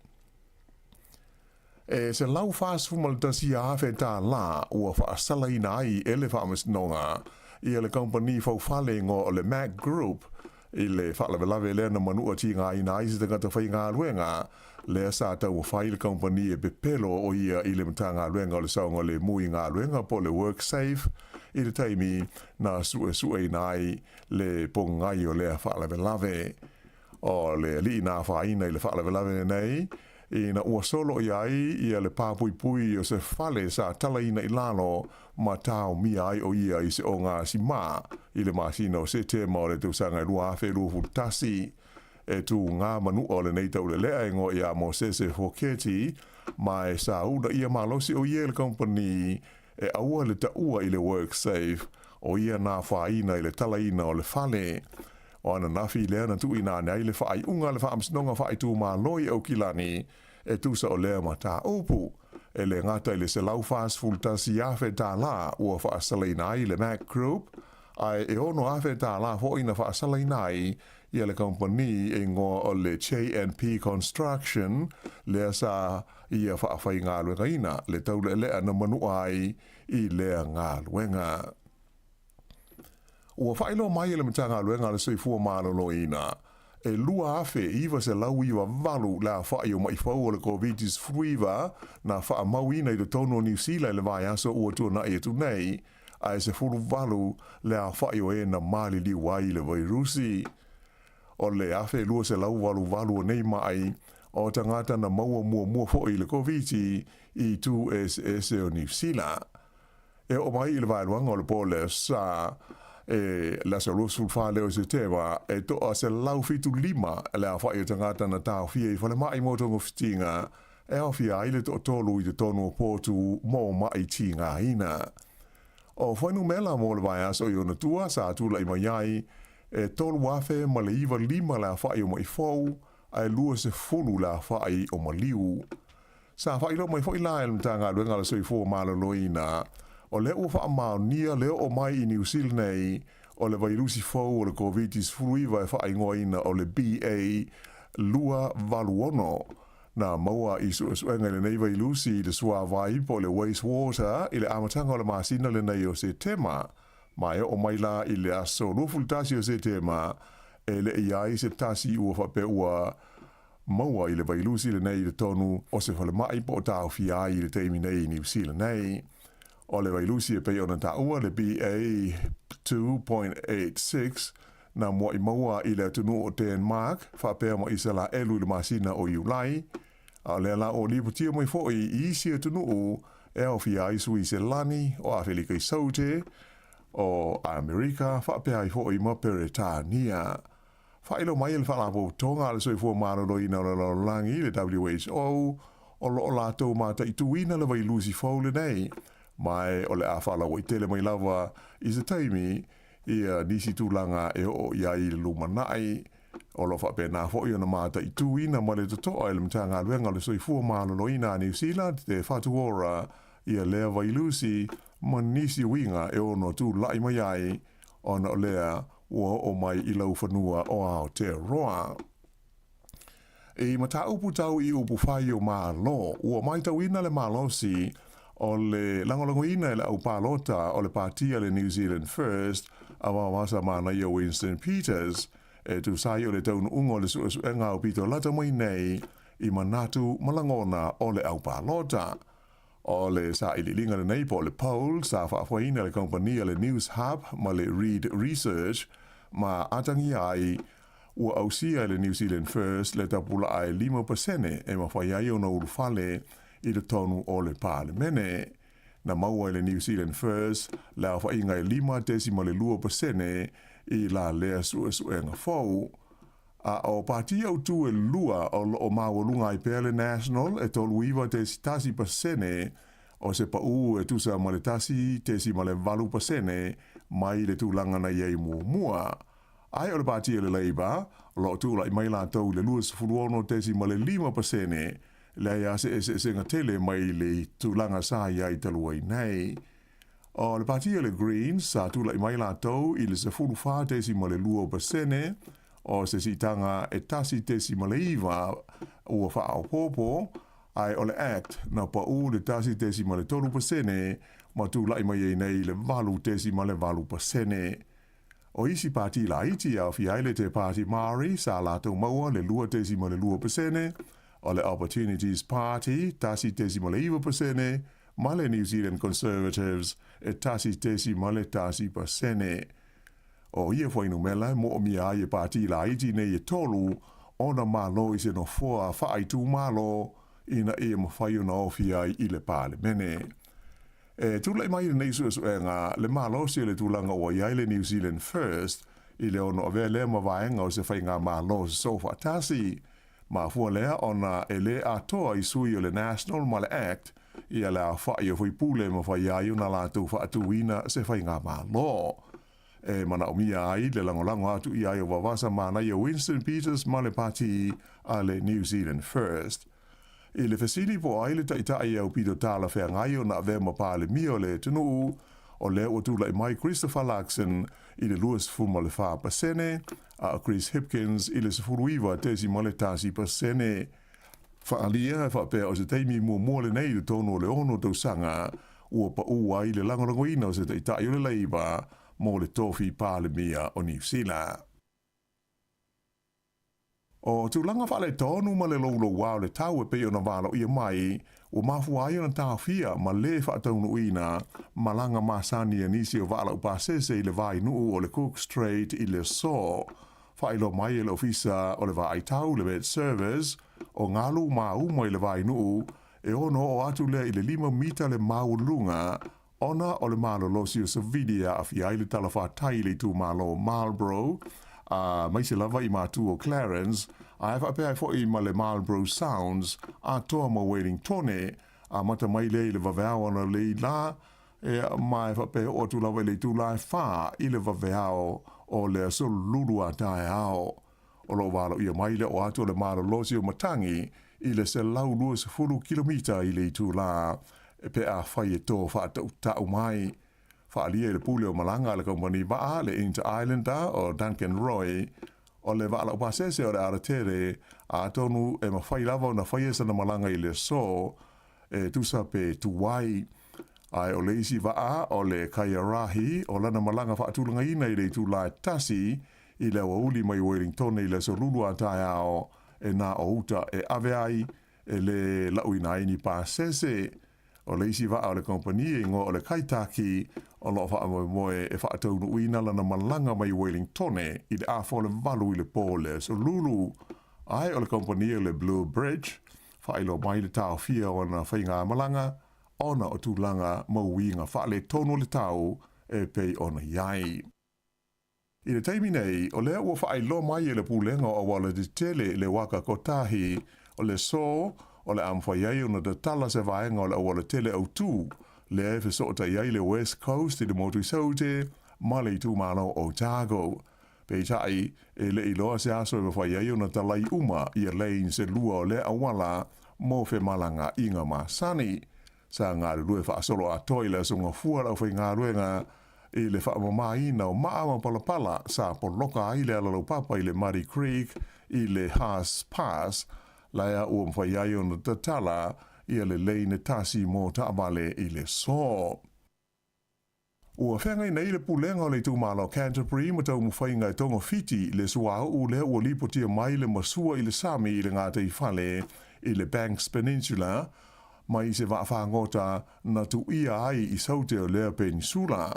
H: E $141,000 tālā ua faasalaina ai e le Faamasinoga ia le kamupani faufale igoa o le Mac Group i le faalavelave lea na manua tigaina ai se tagata faigaluega lea sa taumafai le kamupani e pepelo o ia i le Matagaluega o le Saogalemu i Galuega po o le WorkSafe i le taimi na suesueina ai le pogai o lea faalavelave. O le alii na afaina i le faalavelave lenei, ina ua solo i ai ia le papuipui o se fale sa talaina i lalo ma taomia ai o ia i se ogasima i le masina o Setema o le tausaga e 2021. E tū ngā manua o lenei taulelea e ngoa iā Mosese Foketi, ma e sa una ia malosi o ia i le kamupani e aua le taua i le WorkSafe, o ia na afaina i le talaina o le fale. O ananafi lea na tuuina ane ai le faaiuga a le Faamasinoga Faaitumalo i Aukilani e tusa o lea mataupu. E le gata i le $141,000 tālā ua faasalaina ai le Mac Group, ae e $6,000 tālā foʻi na faasalaina ai ia le kamupani e igoa o le JNP Construction lea sa ia faafaigaluegaina le taulealea na manua ai i lea galuega. Ua faailoa mai e le Matagaluega a le Soifua Maloloina, e 2,998 le afaʻi o maʻifau o le Koviti-19 na faamauina i totonu o Niu Sila i le vaiaso ua tuanaʻi atu nei, ae 18 le afaʻi o e na maliliu ai i le vairusi. O le 1,288 o nei maʻi o tagata na maua muamua foʻi i le Koviti i itu eseese o Niu Sila. E oo mai i le vaeluaga o le po o le sa e le aso 24 lea o Setema, e toa 175 le aofaʻi o tagata na taofia i falemai mo togafitiga e aofia ai le toatolu i totonu o potu mo maʻi tigaina. O fuainumela mo le vaiaso i ona tua sa tulaʻi mai ai, e 3,095 le aofaʻi o maʻi fou, ae 20 le aofaʻi o maliu. Sa faailoa mai foi la e le Matagaluega a le Soifua Maloloina, o lea ua faamaonia le oo mai i Niu Sila nei o le vairusi fou o le Koviti-19 e faaigoaina o le BA.286. Na maua i suesuega i lenei vairusi i le suavai po o le wastewater i le amataga o le masina lenei o Setema, ma e oo mai la i le aso 21 o Setema e le i ai se tasi ua faapea ua maua i le vailusi lenei i totonu o se falemai po o taofia ai i le taimi nei i Niu Sila nei. O le vailusi e pei ona taua le BA.2.86 na muaʻi maua i le atunuu o Denmark faapea ma Isalaelu i le masina o Iulai, a o lea la ua lipotia mai foʻi i isi atunuu e aofia ai Suiselani, o Afelika i Saute, o Amerika faapea ai foʻi ma Peretania. Faailoa mai e le Faalapotopotoga a le Soifua Maloloina o le Lalolagi, le WHO, o lo o latou mataituina le vailusi fou lenei. Ma e o le a faalauaitele mai lava i se taimi ia nisi tulaga e oo i ai i le lumanai. O lo o faapena foi ona mataituina ma le totoa e le Matagaluega o le Soifua Maloloina a Niu Sila, Te Whatu Ora, ia lea vailusi ma nisi uiga e ono tulai mai ai ona o lea ua oo mai i laufanua o Aotearoa. I mataupu tau i upu fai o Malo, ua matauina le malosi o le lagolagoina e le au palota o le pāti a le New Zealand First a vavasa manaia Winston Peters e tusa ai o le taunuuga o le suesuega aupito lata mai nei i manatu ma lagona o le au palota. O le sailiiliga lenei po o le poll sa faafoeina e le kamupani a le Newshub ma le Reid Research ma atagia ai ua ausia e le New Zealand First le tapulaa e 5% e mafai ai ona ulufale i totonu o le Palemene. Na maua e le New Zealand First le aofaiga e 5.2% i la lea suesuega fou. A o pāti autū e lua o lo o maualuga ai pea le National e 39.1% o se paū e tusa ma le 1.8% mai le tulaga na i ai muamua. Ae o le pāti a le Labour, o lo o tulai mai latou i le 26.5%, leai lava se eseesega tele mai le tulaga sa i ai talu ai nei. O le pāti a le Greens, sa tulai mai latou i le 14.2%, o se siitaga e 1.9 ua faaopoopo, ae o le Act na paū i le 1.3% ma tulai mai ai nei i le 8.8%. O isi pāti laiti e aofia ai le Te Pāti Māori sa latou maua le 2.2%, o le Opportunities Party 1.9% ma le New Zealand Conservatives e 1.1%. O ia fuainumera e moomia ai e pāti laiti nei e tolu ona malo i se nofoa faaitumalo ina ia mafai ona ofi ai i le Palemene. E tulai mai lenei suesuega le malosi o le tulaga ua i ai le New Zealand First i le ono avea lea ma vaega o se faigamalo sosoo faatasi. Mafua lea ona e le atoa i sui o le National ma le Act ia le aofai o faipule e mafai ai ona latou faatuina se faigamalo. E manaomia ai le lagolago atu i ai o vavasa manaia Winston Peters ma le pāti a le New Zealand First. I le fesili po o ai le taitai e aupito talafeagai ona avea ma Palemia o le atunuu, o lea ua tulai mai Christopher Luxon i le 24%, a o Chris Hipkins i le 19.1%. Faaalia e faapea o se taimi muamua lenei i totonu o le ono tausaga ua paū ai le lagolagoina o se taitai o le Labour mo le tofi Palemia o Niu Sila. O tulaga faaletonu ma le loulouā o le tau e pei ona valoia mai, ua mafua ai ona taofia ma lē faataunuuina malaga masani a nisi o vaa laupasese i le vainuu o le Cook Strait i le aso. Faailoa mai e le Ofisa o le Vaai Tau, le Met Service, o galu mauma i le vainuu e ono oo atu lea i le lima mita le maualuluga ona o le malolosi o savili e aafia ai le talafatai i le itumalo o Marlborough, aemaise lava i matu o Clarence, ae faapea ai foi ma le Marlborough Sounds atoa ma Wellingtone, amata mai lea i le vaveao analeila, ma e faapea e oo atu lava i le itula e fa i le vaveao o le aso lulu a taeao. O lo o valoia mai le oo atu o le malolosi o matagi i le 120 kilomita i le itula pe afai e tō faatautau mai. Faaalia i le pule o malaga a le kamupani vaa le Inter Islander o Duncan Roy, o le vaa laupasese o le Aratere, atonu e mafai lava ona faia sana malaga i le aso e tusa pe tuai. Ae o le isi vaa o le Kaiarahi o lana malaga faatulagaina i le itula e tasi i le aoauli mai Wellingtone i le aso lulu a taeao e na o uta e ave ai e lē lauina ai ni pasese. O le isi vaa o le kompani e igoa o le Kaitaki o lo o faamoemoe e faataunuuina lana malaga mai Wellingtone i le afa o le valu i le pō le aso lulu. Ae o le kompani o le Blue Bridge, faailoa mai le taofia o ana faigamalaga ona o tulaga ma uiga faaletonu o le tau e pei ona i ai. I le taimi nei, o lea ua faailoa mai e le Pulega o Auala Tetele le waka kotahi o le aso o le a mafai ai ona tatala se vaega o le auala tele autū. lea e fesootai ai le West Coast i le motu i Saute ma le itumalo o Otago. Peitai, e le iloa se aso e mafai ai ona talai uma ia lanes e lua o lea auala mo femalagaaiga masani. Sa galulue faasoloatoa i le Aso Gafua le aufaigaluega i le faamamaina o maa ma palapala sa poloka ai le alalaupapa i le Muddy Creek i le Haast Pass, laea ua mafai ai ona tatala ia le lane e tasi mo taavale i le so. Ua feagai nei le Pulega o le Itumalo Canterbury ma taumafaiga e togafiti le suauu lea ua lipotia mai le masua i le sami i le gataifale i le Banks Peninsula mai se vaafagota na tuuia ai i saute o lea penisula.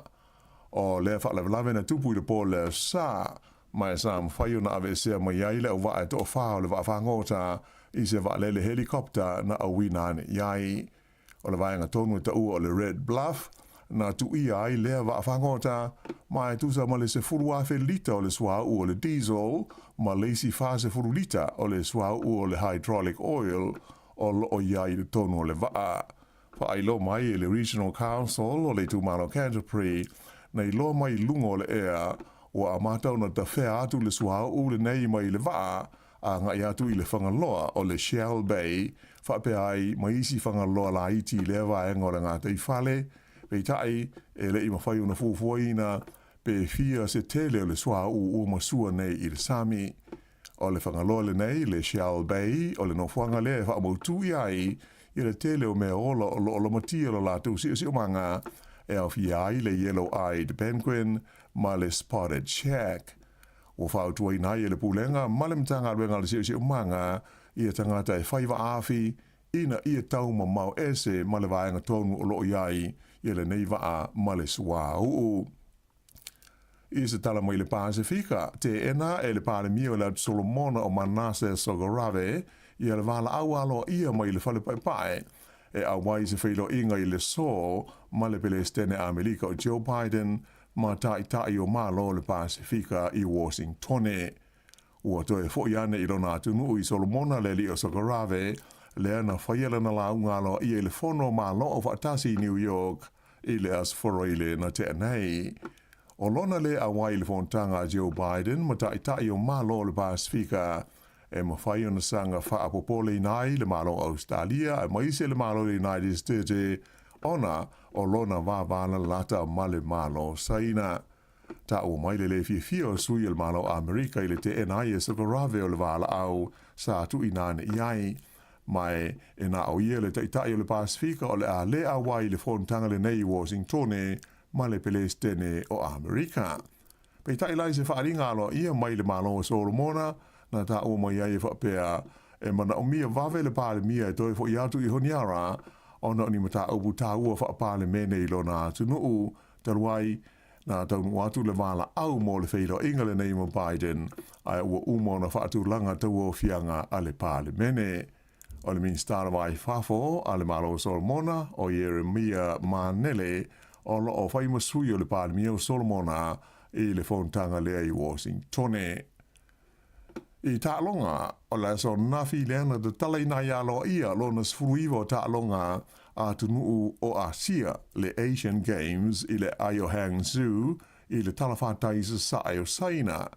H: O lea faalavelave na tupu i le po le Sa, ma e sa mafai ona aveesea mai ai le auvaa e toafa o le vaafagota i se vaalele helicopter na auina ane i ai. O le vaega tonu e taua o le Red Bluff, na tuuia ai lea vaafagota, ma e tusa ma le 10,000 lita o le suauu o le diesel ma le isi 40 lita o le suauu o le hydraulic oil o loo i ai i totonu o le vaa. Faailoa mai e le Regional Council o le itumalo Canterbury, na iloa mai i luga o le ea, ua amata ona tafea atu le suauu lenei mai le vaa agai atu i le fagaloa o le Shell Bay, faapea ai ma isi fagaloa laiti i lea vaega o le gataifale, peitai, e le i mafai ona fuafuaina pe fia se tele o le suauu ua masua nei i le sami. O le fagaloa lenei, le Shell Bay, o le nofoaga lea e faamautū i ai i le tele o mea ola o loo lamatia lo latou siosiomaga, e aofia ai le Yellow-eyed Penguin ma le Spotted Shack. Ua fautuaina ai e le Pulega ma le Matagaluega o le Siosiomaga ia tagata e fai vaafi ina ia taumamao ese ma le vaega tonu o loo i ai ia lenei vaa ma le suauu. I se tala mai le Pasefika, teena e le Palemia o le Atu Solomona o Manase Sogarave ia le valaau aloaia mai le Fale Paepae e auai se feiloaiga i le so ma le Pelesitene Amelika o Joe Biden ma Taitai o Malo o le Pasefika i Washingtone. Ua toe foi ane i lona atunuu i Solomona le alii o Sogarave, lea na faia lana lauga aloaia i le Fono o Malo Aufaatasi i New York i le Aso Faraile na tea nei. O lona lē auai i le fonotaga a Joe Biden ma Taitai o Malo o le Pasefika e mafai ona saga faapopoleina ai le Malo o Ausetalia aemaise le Malo o le United States ona o lona vāvālalata ma le Malo o Saina. Taua mai le lē fiafia o sui o le Malo o Amerika i le teena ai e Sokorave o le valaau sa tuuina ane i ai. Ma e na o ia le Taitai o le Pasefika o le a lē auai i le fonotaga lenei i Washingtone ma le Pelesitene o Amerika. Peitai la i se faaaliga aloaia mai le Malo o Solomona, na taua mai ai e faapea, e manaomia vave le Palemia e toe foi atu i Honiara ona o ni mataupu taua faapalemene i lona atunuu, talu ai, na taunuu atu le valaau mo le feiloaiga lenei ma Biden, ae ua uma ona faatulaga tauaofiaga a le Palemene. O le Minisita o le Va i Fafo a le Malo o Solomona, o Ieremia Manele, o lo o fai ma sui o le Palemia o Solomona i le fonotaga lea i Washingtone. I taaloga, o le aso ananafi lea na tatalaina ai aloaia lona 19 o taaloga a atunuu o Asia, le Asian Games i le ai o Hangzhou i le talafatai i sasae o Saina.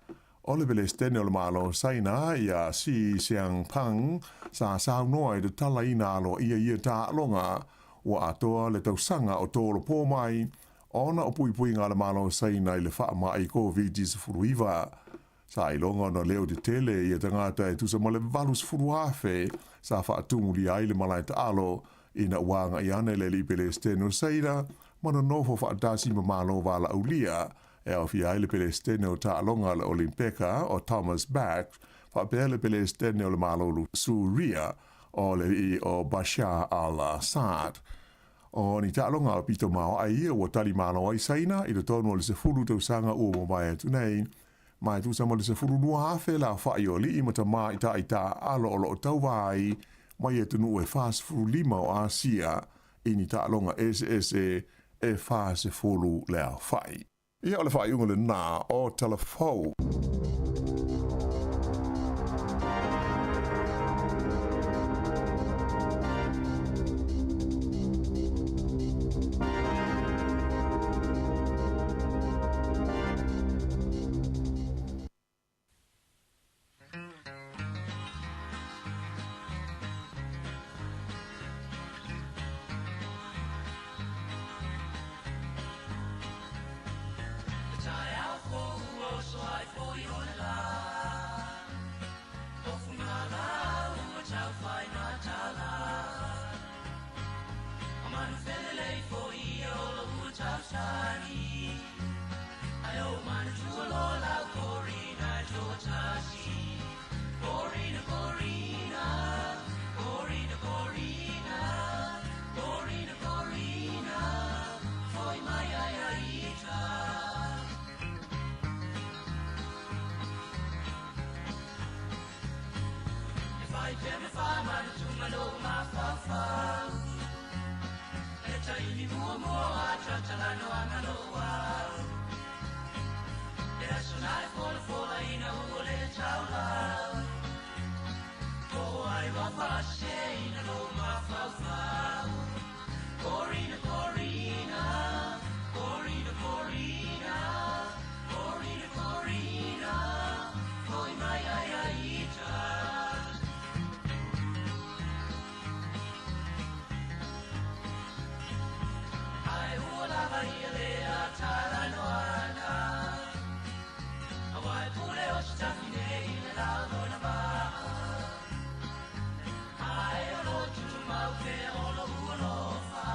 H: O le Pelesitene o le Malo o Saina ia Xi Xiangpang sa saunoa i tatalaina aloaia ia taaloga ua atoa le tausaga o tolopō mai ona o puipuiga a le Malo o Saina i le faamai Koviti-19. Sa iloga ona leo tetele ia tagata e tusa ma le 80,000 sa faatumulia ai le malae taalo ina ua agai ane le alii Pelesitene o Saina ma nonofo faatasi ma Malo valaaulia e aofia ai le Pelesitene o taaloga a le Olimpeka o Thomas Bach faapea le Pelesitene o le Malo Suria o le alii o Bashar al-Assad. O ni taaloga o pito maoae ia ua tali malo ai Saina i totonu o le 10 tausaga ua mavae atu nei, ma e tusa ma le 12,000 le aofai o alii ma tamaitai taaalo o lo o tauva ai mai atunuu e 45 o Asia i ni taaloga eseese e 40 le aofai. Ia o le faaiuga lenā o Tala Fou.
C: Ai pe me wha manu tunga lo mafaufau. E taimi mua mua a tautala no anga lo au. E aso nai fola fola ina ua le taulau. O ai wa whase ina lo mafaufau. Corina, Corina, Corina, Corina, Corina, Corina, foi mai ai ai ita. Ai ua lava ia le atara no ana. A wai pule o se tafine i le lao na maa. Ai o lo tumau pe o lo ua lofa.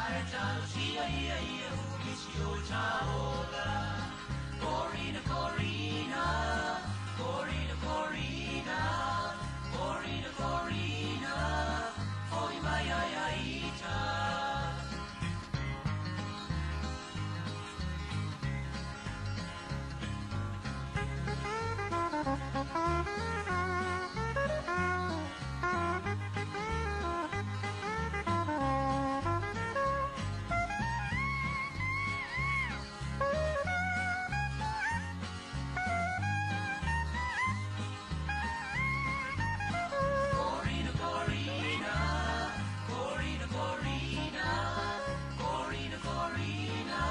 C: Ai talo tia ia ia umisi o taola. Corina, Corina, Corina, Corina, Corina, Corina, foi mai ai ai ita. Corina, Corina, Corina, Corina, Corina, Corina,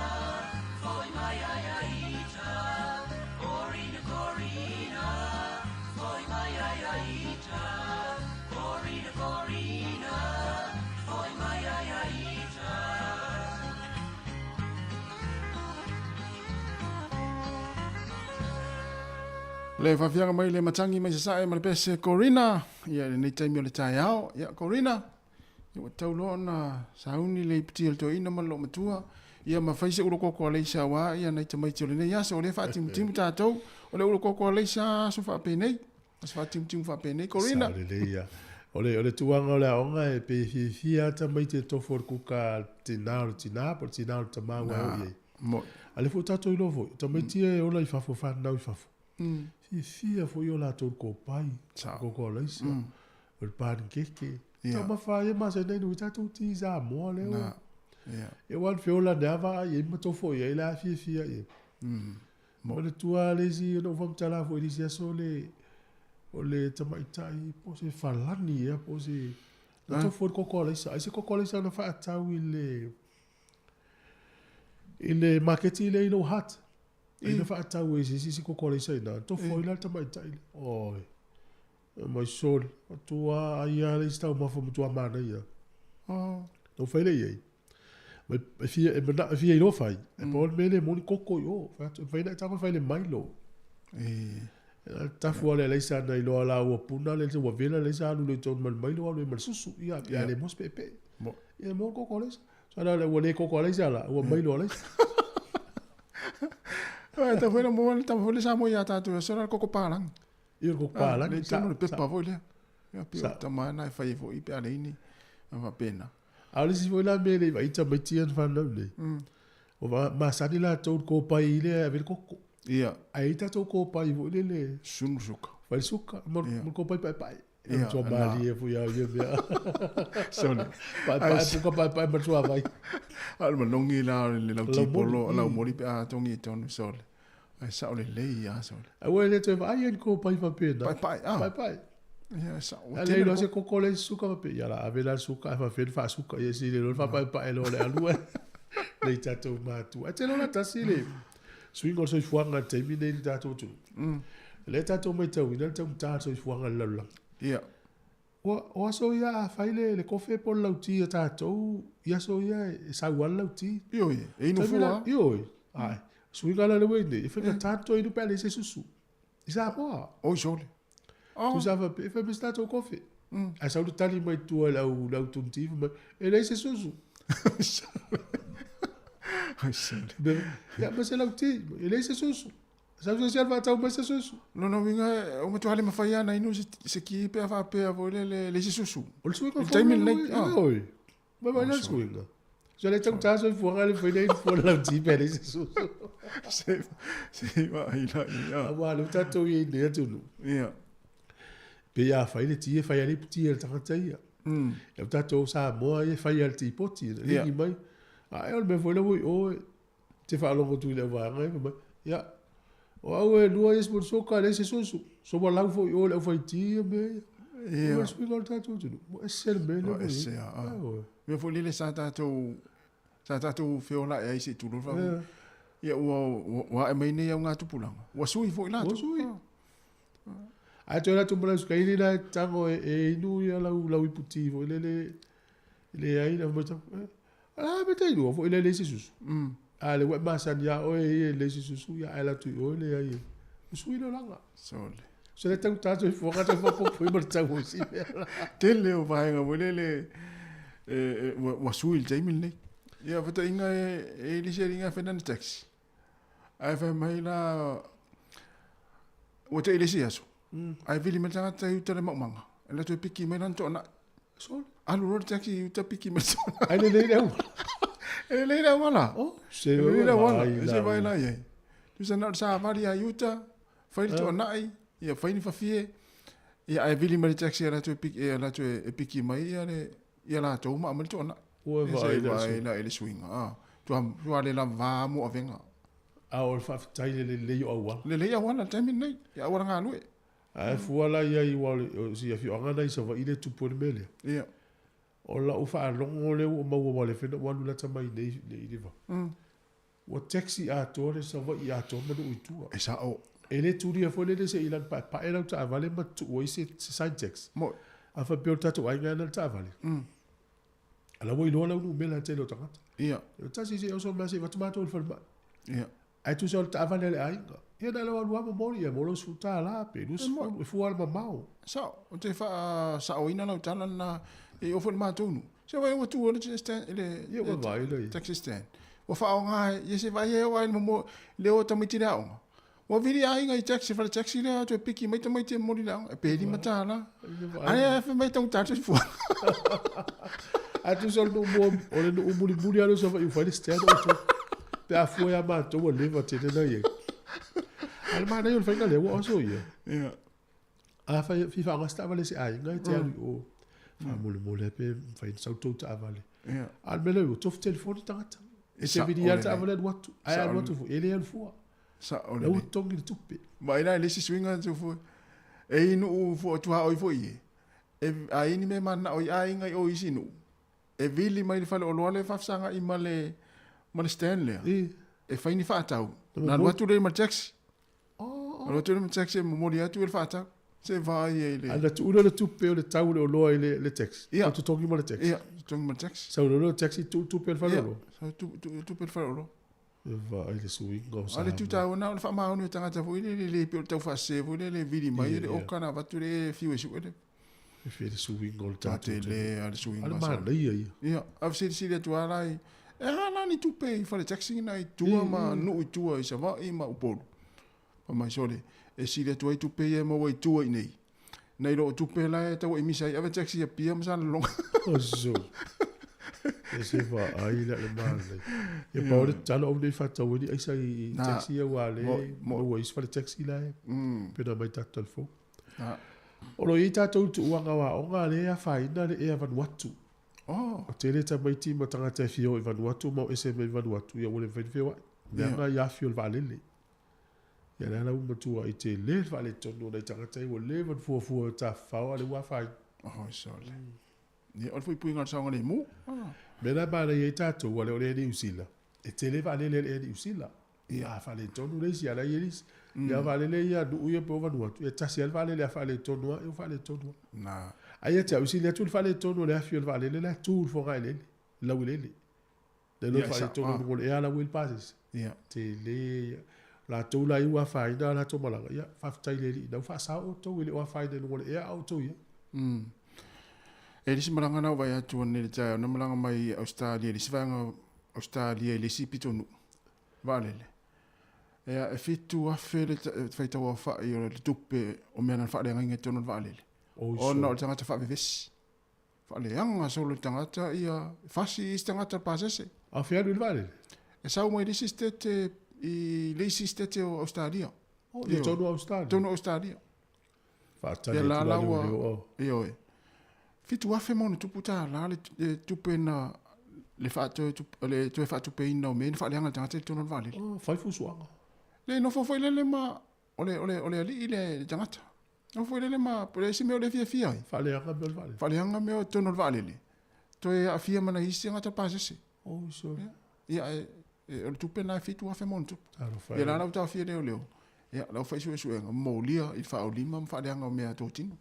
C: foi mai ai ai ita. Corina, Corina, foi mai ai ai ita. Corina, Corina, foi mai ai ai ita.
D: Le faafiaga mai le matagi mai sasae ma le pese Corina. Ia lenei taimi o le taeao. Ia Corina, ia ua tau loa ona sauni le iputi o le toeaina ma le loomatua. Ia ma fai se ulo koko a leisa auā ia nai tamaiti o lenei aso. O lea e faatimutimu tatou, o le ulo koko a leisa aso faapenei. Aso faatimutimu faapenei Corina.
A: Sao lelei ia. O le, o le tuaga o le aoga e pe fiafia lava tamaiti e tofu o le kuka a le tinā o le tinā po o le tinā o le tamā ua e oo i ai.
D: Moi.
A: A lea foi ua tatou iloa foi, o tamaiti ia e ola i fafo, e fanau i fafo. Fiafia foi o latou i le kopai, koko alaisa, o le panikeke. Taumafa ai e masani ai i tatou ti Samoa lea ua. E ua feola ne ava ai ma tofo i ai la fiafia i. O le tua le isi na ou faamatala foi i le isi aso le o le tamaitai po o se falani ea po o se na tofo i le koko alaisa. Ai se koko alaisa na faatau i le maketi lea i Lower Hutt. Ai na faatau e se isi koko alaisa i ina. Tofo ai la le tamaitai lea. Oi, e mai sole. Matua ai lava le isi taumafa matua manaia. Na ou fai lea i ai. Mai e fia e manao e fia iloa fai. E pau le mea lea e moni koko i o. Fai atu, e mafai ona e tago e fai i le mailo. E tafu lava le alaisa na iloa la ua puna le ua vela le alaisa alu loa i totonu ma le mailo alu ai ma le susu. Ia, ia le maua se peepee. Ia maua le koko alaisa. So la ua le koko alaisa la, ua mailo alaisa.
D: Ai tau foi na maua le tama foi le Samoa ia tatou e sola le koko palangi.
A: Ia le koko palangi.
D: Le tonu le pepa foi lea. Ia pei o tama na e fai ai foi pe a leai ni faapena.
A: A o le isi foi la mea e le i vaai tamaiti ia na fanau nei. O masani latou i le kopai lea e ave i le koko.
D: Ia.
A: Ae i ai tatou kopai foi lele.
D: Sunu suka.
A: Fai le suka ma le kopai paepae. E matua malie foi au ia mea.
D: Sole.
A: Paepae puka paepae ma le suavai.
D: A o le manogi la o le lautipolo, laumoli pe a togi i tonu sole. Ae sao lelei lava sole.
A: Aua e le toe vaai ai ni kopai faapena.
D: Paepae, ah.
A: Paepae.
D: Ia sao.
A: A le iloa se koko le suka faapea, ia la ave la le suka ae faapefea ona faasuka ia sili loa le faapaepae loa o le alu ai. Nei tatou matua. Ae tele o la tasi le suiga o le soifuaga i le taimi lenei i le tatou atunuu. O lea tatou matauina le taugata o le soifuaga i le lalolagi.
D: Ia.
A: Ua, o aso ia a fai le, le kofe po o le lauti a tatou i aso ia e sau lava le lauti.
D: Ioe, e inu fua lava.
A: Ioe, ae, suiga la lea ua i nei, e faigata ona toe inu pe a leai se susu. I Samoa.
D: Oi sole.
A: Oh. Tusa faapea, e fai mai se tatou kofe. Ae sau le tali mai tua i le au, le au tunu ti fai mai, e leai se susu.
D: Oi sole.
A: Ia, ma se lauti, e leai se susu. Sau se isi alu faatau mai se susu.
D: Lona uiga, ua matua le mafai lava ona inu se, se ki pe a faapea foi lele, leai se susu.
A: O le suiga
D: I le taimi lenei,
A: ah. Oi. Mai mai la le suiga. So le taugata soifuaga le mafai ona inu fua le lauti pe a leai se susu.
D: Se, se vaai la ia.
A: Aua lea ua tatou i ai i lenei atunuu.
D: Ia.
A: Pe a fai le ti e fai a le iputi e le tagata ia. E o tatou Samoa ia e fai a le tipoti, e ligi mai. A e o le mea foi lea ua i o e te faalogo atu i le auvaega ia fai mai, ia, o au e lua ia sponsor e leai se susu. So ua lau foi i o i le aufaiti ia mea ia. Ia. O le suiga o le tatou atunuu, ua ese le mea lea ua i ai. Ese
D: lava. Ioe. Mea foi lele sa tatou sa tatou feola'i ai se i tulou le faafofoga. Ia ua ua ae mai nei augatupulaga, ua sui foi latou.
A: Ua sui. Ae toe alu atu ma lau sukaili la e tago e, e inu ia lau, lau iputi foi lele leai na fai mai eh, ala me te inua foi lele se susu. A le ua e masani ia oe e leai se susu ia ae alu atu i o leai e. Ua sui le olaga.
D: Sole.
A: So le tau tatou i fuaga tau faaopoopo ai ma le tau o isi mea la.
D: Tele o vaega foi lele e, e, ua, ua sui i le taimi lenei. Ia, faatoaiga e, e i le isi alii e fai lana taxi. Ae fai mai la, ua te i le isi aso, ae vili mai le tagata i uta le maumaga, e alu atu e piki mai lana toanai.
A: Sole.
D: Alu loa le taxi i uta piki mai le
A: toanai. Ai lelei le auala.
D: E lelei le auala.
A: Oh, se
D: E lelei le auala. E se vaai la i ai. Tusa na o le savali lava i uta, fai le toanai, ia fai ni fafie, ia ae vili mai le taxi e alu atu e piki, e alu atu e piki mai ia le ia latou ma aumai le toanai.
A: Ua
D: E se
A: vaai la
D: vaai la i le suiga, a. Tua, tua le lava mo avega.
A: A o le faafetai le lelei o auala.
D: Lelei auala i le taimi lenei, i auala galue.
A: Ae fua la i ai aua o si afioaga lena i Savaii lea e tupu ai le mea lea.
D: Ia.
A: O lau faalogo lea ua ou maua aua o lea foi na ou alu lata mai nei i le va. Ua taxi atoa le Savaii atoa ma nuu i tua.
D: E sao.
A: E le tulia foi lele se i lanu paepae lau taavale ma tuu ai se sign tax.
D: Moi.
A: A faapea o le tatou aiga e ana le taavale. A la ua iloa lau numera e le tele o tagata.
D: Ia.
A: E tasi se i oso mai se i avatu matou i le falemai.
D: Ia.
A: Ae tusa o le taavale a le aiga. Ia na o le alu lava momoli ia mo lou $10 pe 20 e fua lava i le mamao.
D: Sao, ou te faasaoina lau tala lena e oo foi i le matou nuu. Se vaai ua tu ai le stand, le,
A: Ia ua vaai la ia.
D: taxi stand. Ua faaaoga ia se vaai e oo lava i le momo, le o tamaiti i le aoga. Ua vili aiga i taxi, fale taxi lea toe piki mai tamaiti e momoli i le aoga, pe $5. Ae fai mai taugata le soifuaga.
A: Ae tusa o le nuu mua, o le nuu mulimuli lava lea o Savaii ua fai le stand o outou. Pe a fua ia matou ua leva tele na i ai. A o le manaia o le faiga lea ua oso ia.
D: Ia.
A: A fai, fia faaaoga se taavale a se aiga e te alu i o. Faamolemole pe mafai ona sau tou taavale.
D: Ia.
A: A o le mea lea ua tofu telefoni tagata. E te vilia le taavale alu atu. Ae alu atu foi, e le alu fua.
D: Sao
A: lelei. Ua totogi le tupe.
D: Vaai la i le isi suiga atu foi. E i nuu fua tuaoi foi e. E a i ni mea mananao i aiga i o i isi nuu. E vili mai le faleoloa lea e faafesagai ma le ma le stand lea.
A: I.
D: E fai ni faatau. Na alu atu lea ma le taxi. Oh. Alu atu lea ma le taxi e momoli atu i le faatau. Se vaai ai le.
A: A na tuu lea le tupe o le tau o le oloa i le, le taxi.
D: Ia.
A: O totogi ma le taxi.
D: Ia, totogi ma le taxi.
A: Sau loa le taxi tuu tupe i le faleoloa.
D: Ia, sau tuu tupe i le faleoloa.
A: E vaai le suiga o
D: Samoa. A le tu taua na o le faamaoni o tagata foi lele le pei o le tau faasese foi lele vili mai le oka na avatu le fiu e sue le.
A: E fia le suiga o le tatou.
D: Tele a le suiga.
A: A le manaia ia.
D: Ia, a silisili atu lava la i e aha la ni tupe i fale taxi na i tua ma nuu i tua i Savaii ma Upolu. Fai mai sole, e sili atu ai tupe ia e maua i tua i nei. Nai lo o tupe la e tau ai misa ai ave taxi i Apia ma Salelologa.
A: Aso. E se vaai la le manaia. Ia pau o le tatalo aua ne i faatau ai ni aisa i taxi ia aua o lea e maua ai isi fale taxi la e pei ona aumai i tatou telefoni. O lo o i ai tatou i le tuuaga o aoga lea e afaina le ea Vanuatu.
D: Oh.
A: O tele tamaiti ma tagata e fia o i Vanuatu ma o ese mai Vanuatu ia ua le mafai ona feoai. Leaga i afi o le vaalele. Ia lea la ua matuai tele le faaletonu o nai tagata ia ua leva ona fuafua e tafafao a o lea ua afaina.
D: Oi sole. Ia o le fuipuiga o le saogalemu.
A: Mea la e manaia ai tatou aua o lea o le Air Niu Sila, e tele vaalele a le Air Niu Sila. A faaletonu le isi, a o la e i ai le isi. Ia o vaalele ia a nuu ia po o Vanuatu, ia e tasi lava le vaalele a faaletonu lava, ia ua faaletonu lava.
D: Na.
A: Ae ia te au, e sili atu le faaletonu o le afi o le vaalele la e tu i le fogaeleele, i le laueleele. Le loa faaletonu i luga o le ea la ua i le pasese.
D: Ia.
A: Tele ia. Latou la ia ua afaina a latou malaga, ia faafetai i le Alii, na ua faasao outou e le o afaina i luga o le ea a outou i ai.
D: E le isi malaga na ou vaai atu ananei i le taeao, na malaga mai i Ausetalia i le isi vaega o Ausetalia i le isi pitonuu vaalele. Ia, e 7,000 le faitau aofai o le tupe o mea na faaleagaina i totonu o le vaalele. Ona o le tagata faavevesi. Faaleaga solo le tagata ia fasi isi tagata pasese.
A: A fia alu i le vaalele?
D: E sau mai le isi sitete i le isi sitete o Ausetalia.
A: Oh, i totonu o Ausetalia?
D: Totonu o Ausetalia.
A: Faatali
D: Ia la
A: atu
D: la
A: la
D: ua
A: leoleo o.
D: Ioe. 7,000 ma ona tupu tālā le tupe na le faatoe le toe faatupeina o mea na faaleaga le tagata i totonu o le vaalele.
A: Oh, fai fusuaga.
D: Le nofo foi lele ma o le o le o le alii le tagata. Nofo foi lele ma o le isi mea o le fiafia ai.
A: Faaleaga mea o le vaalele.
D: Faaleaga mea o totonu o le vaalele. Toe aafia ma nai isi tagata pasese.
A: Oh, so.
D: Ia o le tupe na e 7,000 ma ona tupu.
A: Talofa
D: Ia
A: e.
D: la lau taofia leoleo. Ia lau fai suesuega molia i le faaulima ma faaleaga o mea totino.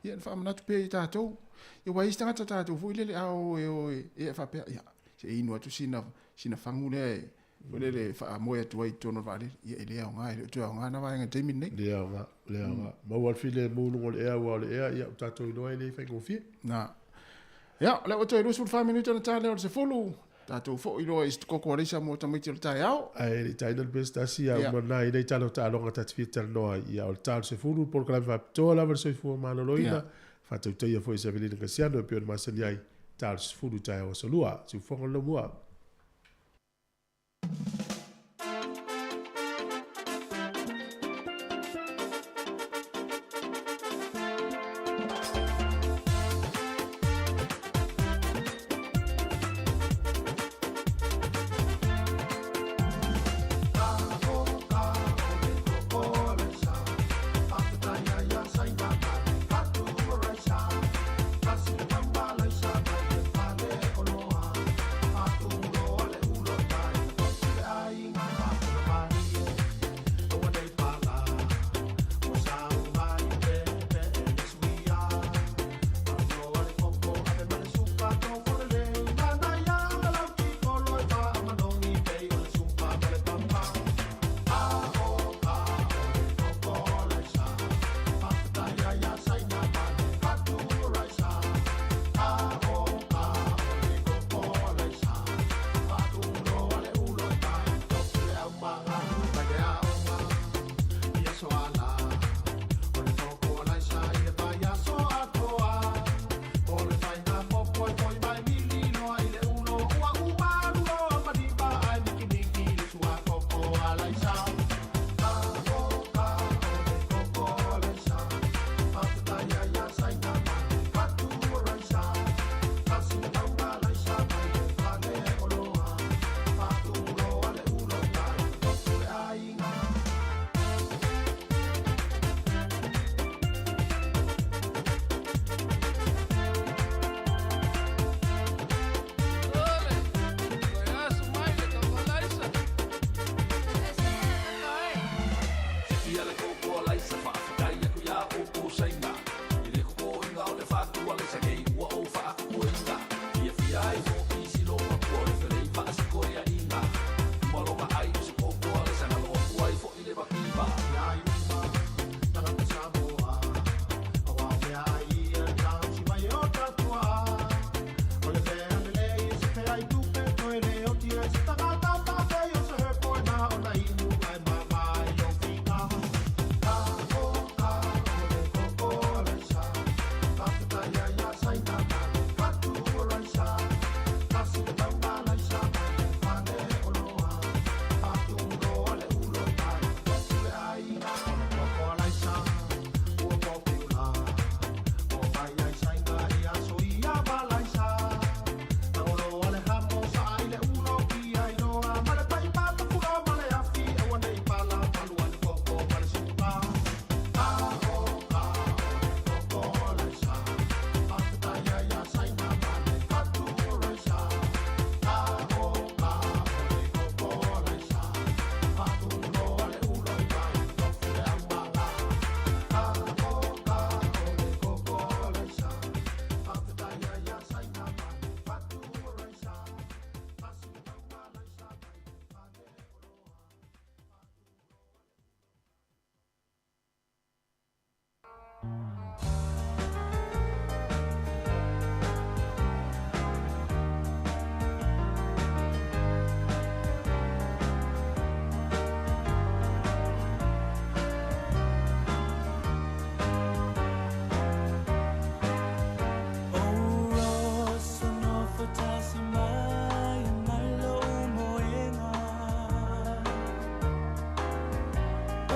D: Ia na faamanatu pea i tatou. Ia ua isi tagata tatou foi lele a o e o e e faapea ia se inu atu sina fagu lea e foi lele faamoe atu ai i totonu o le vaalele. Ia e le aoga, e le o toe aoga na vaega i le taimi lenei.
A: Le aoga, le aoga. Maua le filemu i luga o le ea, ua o le ea, ia, o tatou iloa e le faigofie.
D: Na. Ia, o lea ua toe 24 minute ona ta lea o le 10. Tatou foi loa i se koko a leisa mo tamaiti o le taeao.
A: Ae le i taina le pese tasi, a
D: Ia.
A: uma na i nei tala o taaloga ta te fia talanoa ai. Ia, o le ta o le 10, le polokalame faapitoa lava le soifua maloloina.
D: Ia.
A: Faatautaia foi i Savelina Kasiano e pei ona masani ai, ta o le 10 taeao aso lua. Siufofoga le laumua.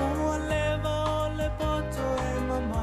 C: O leva o le poto e mama.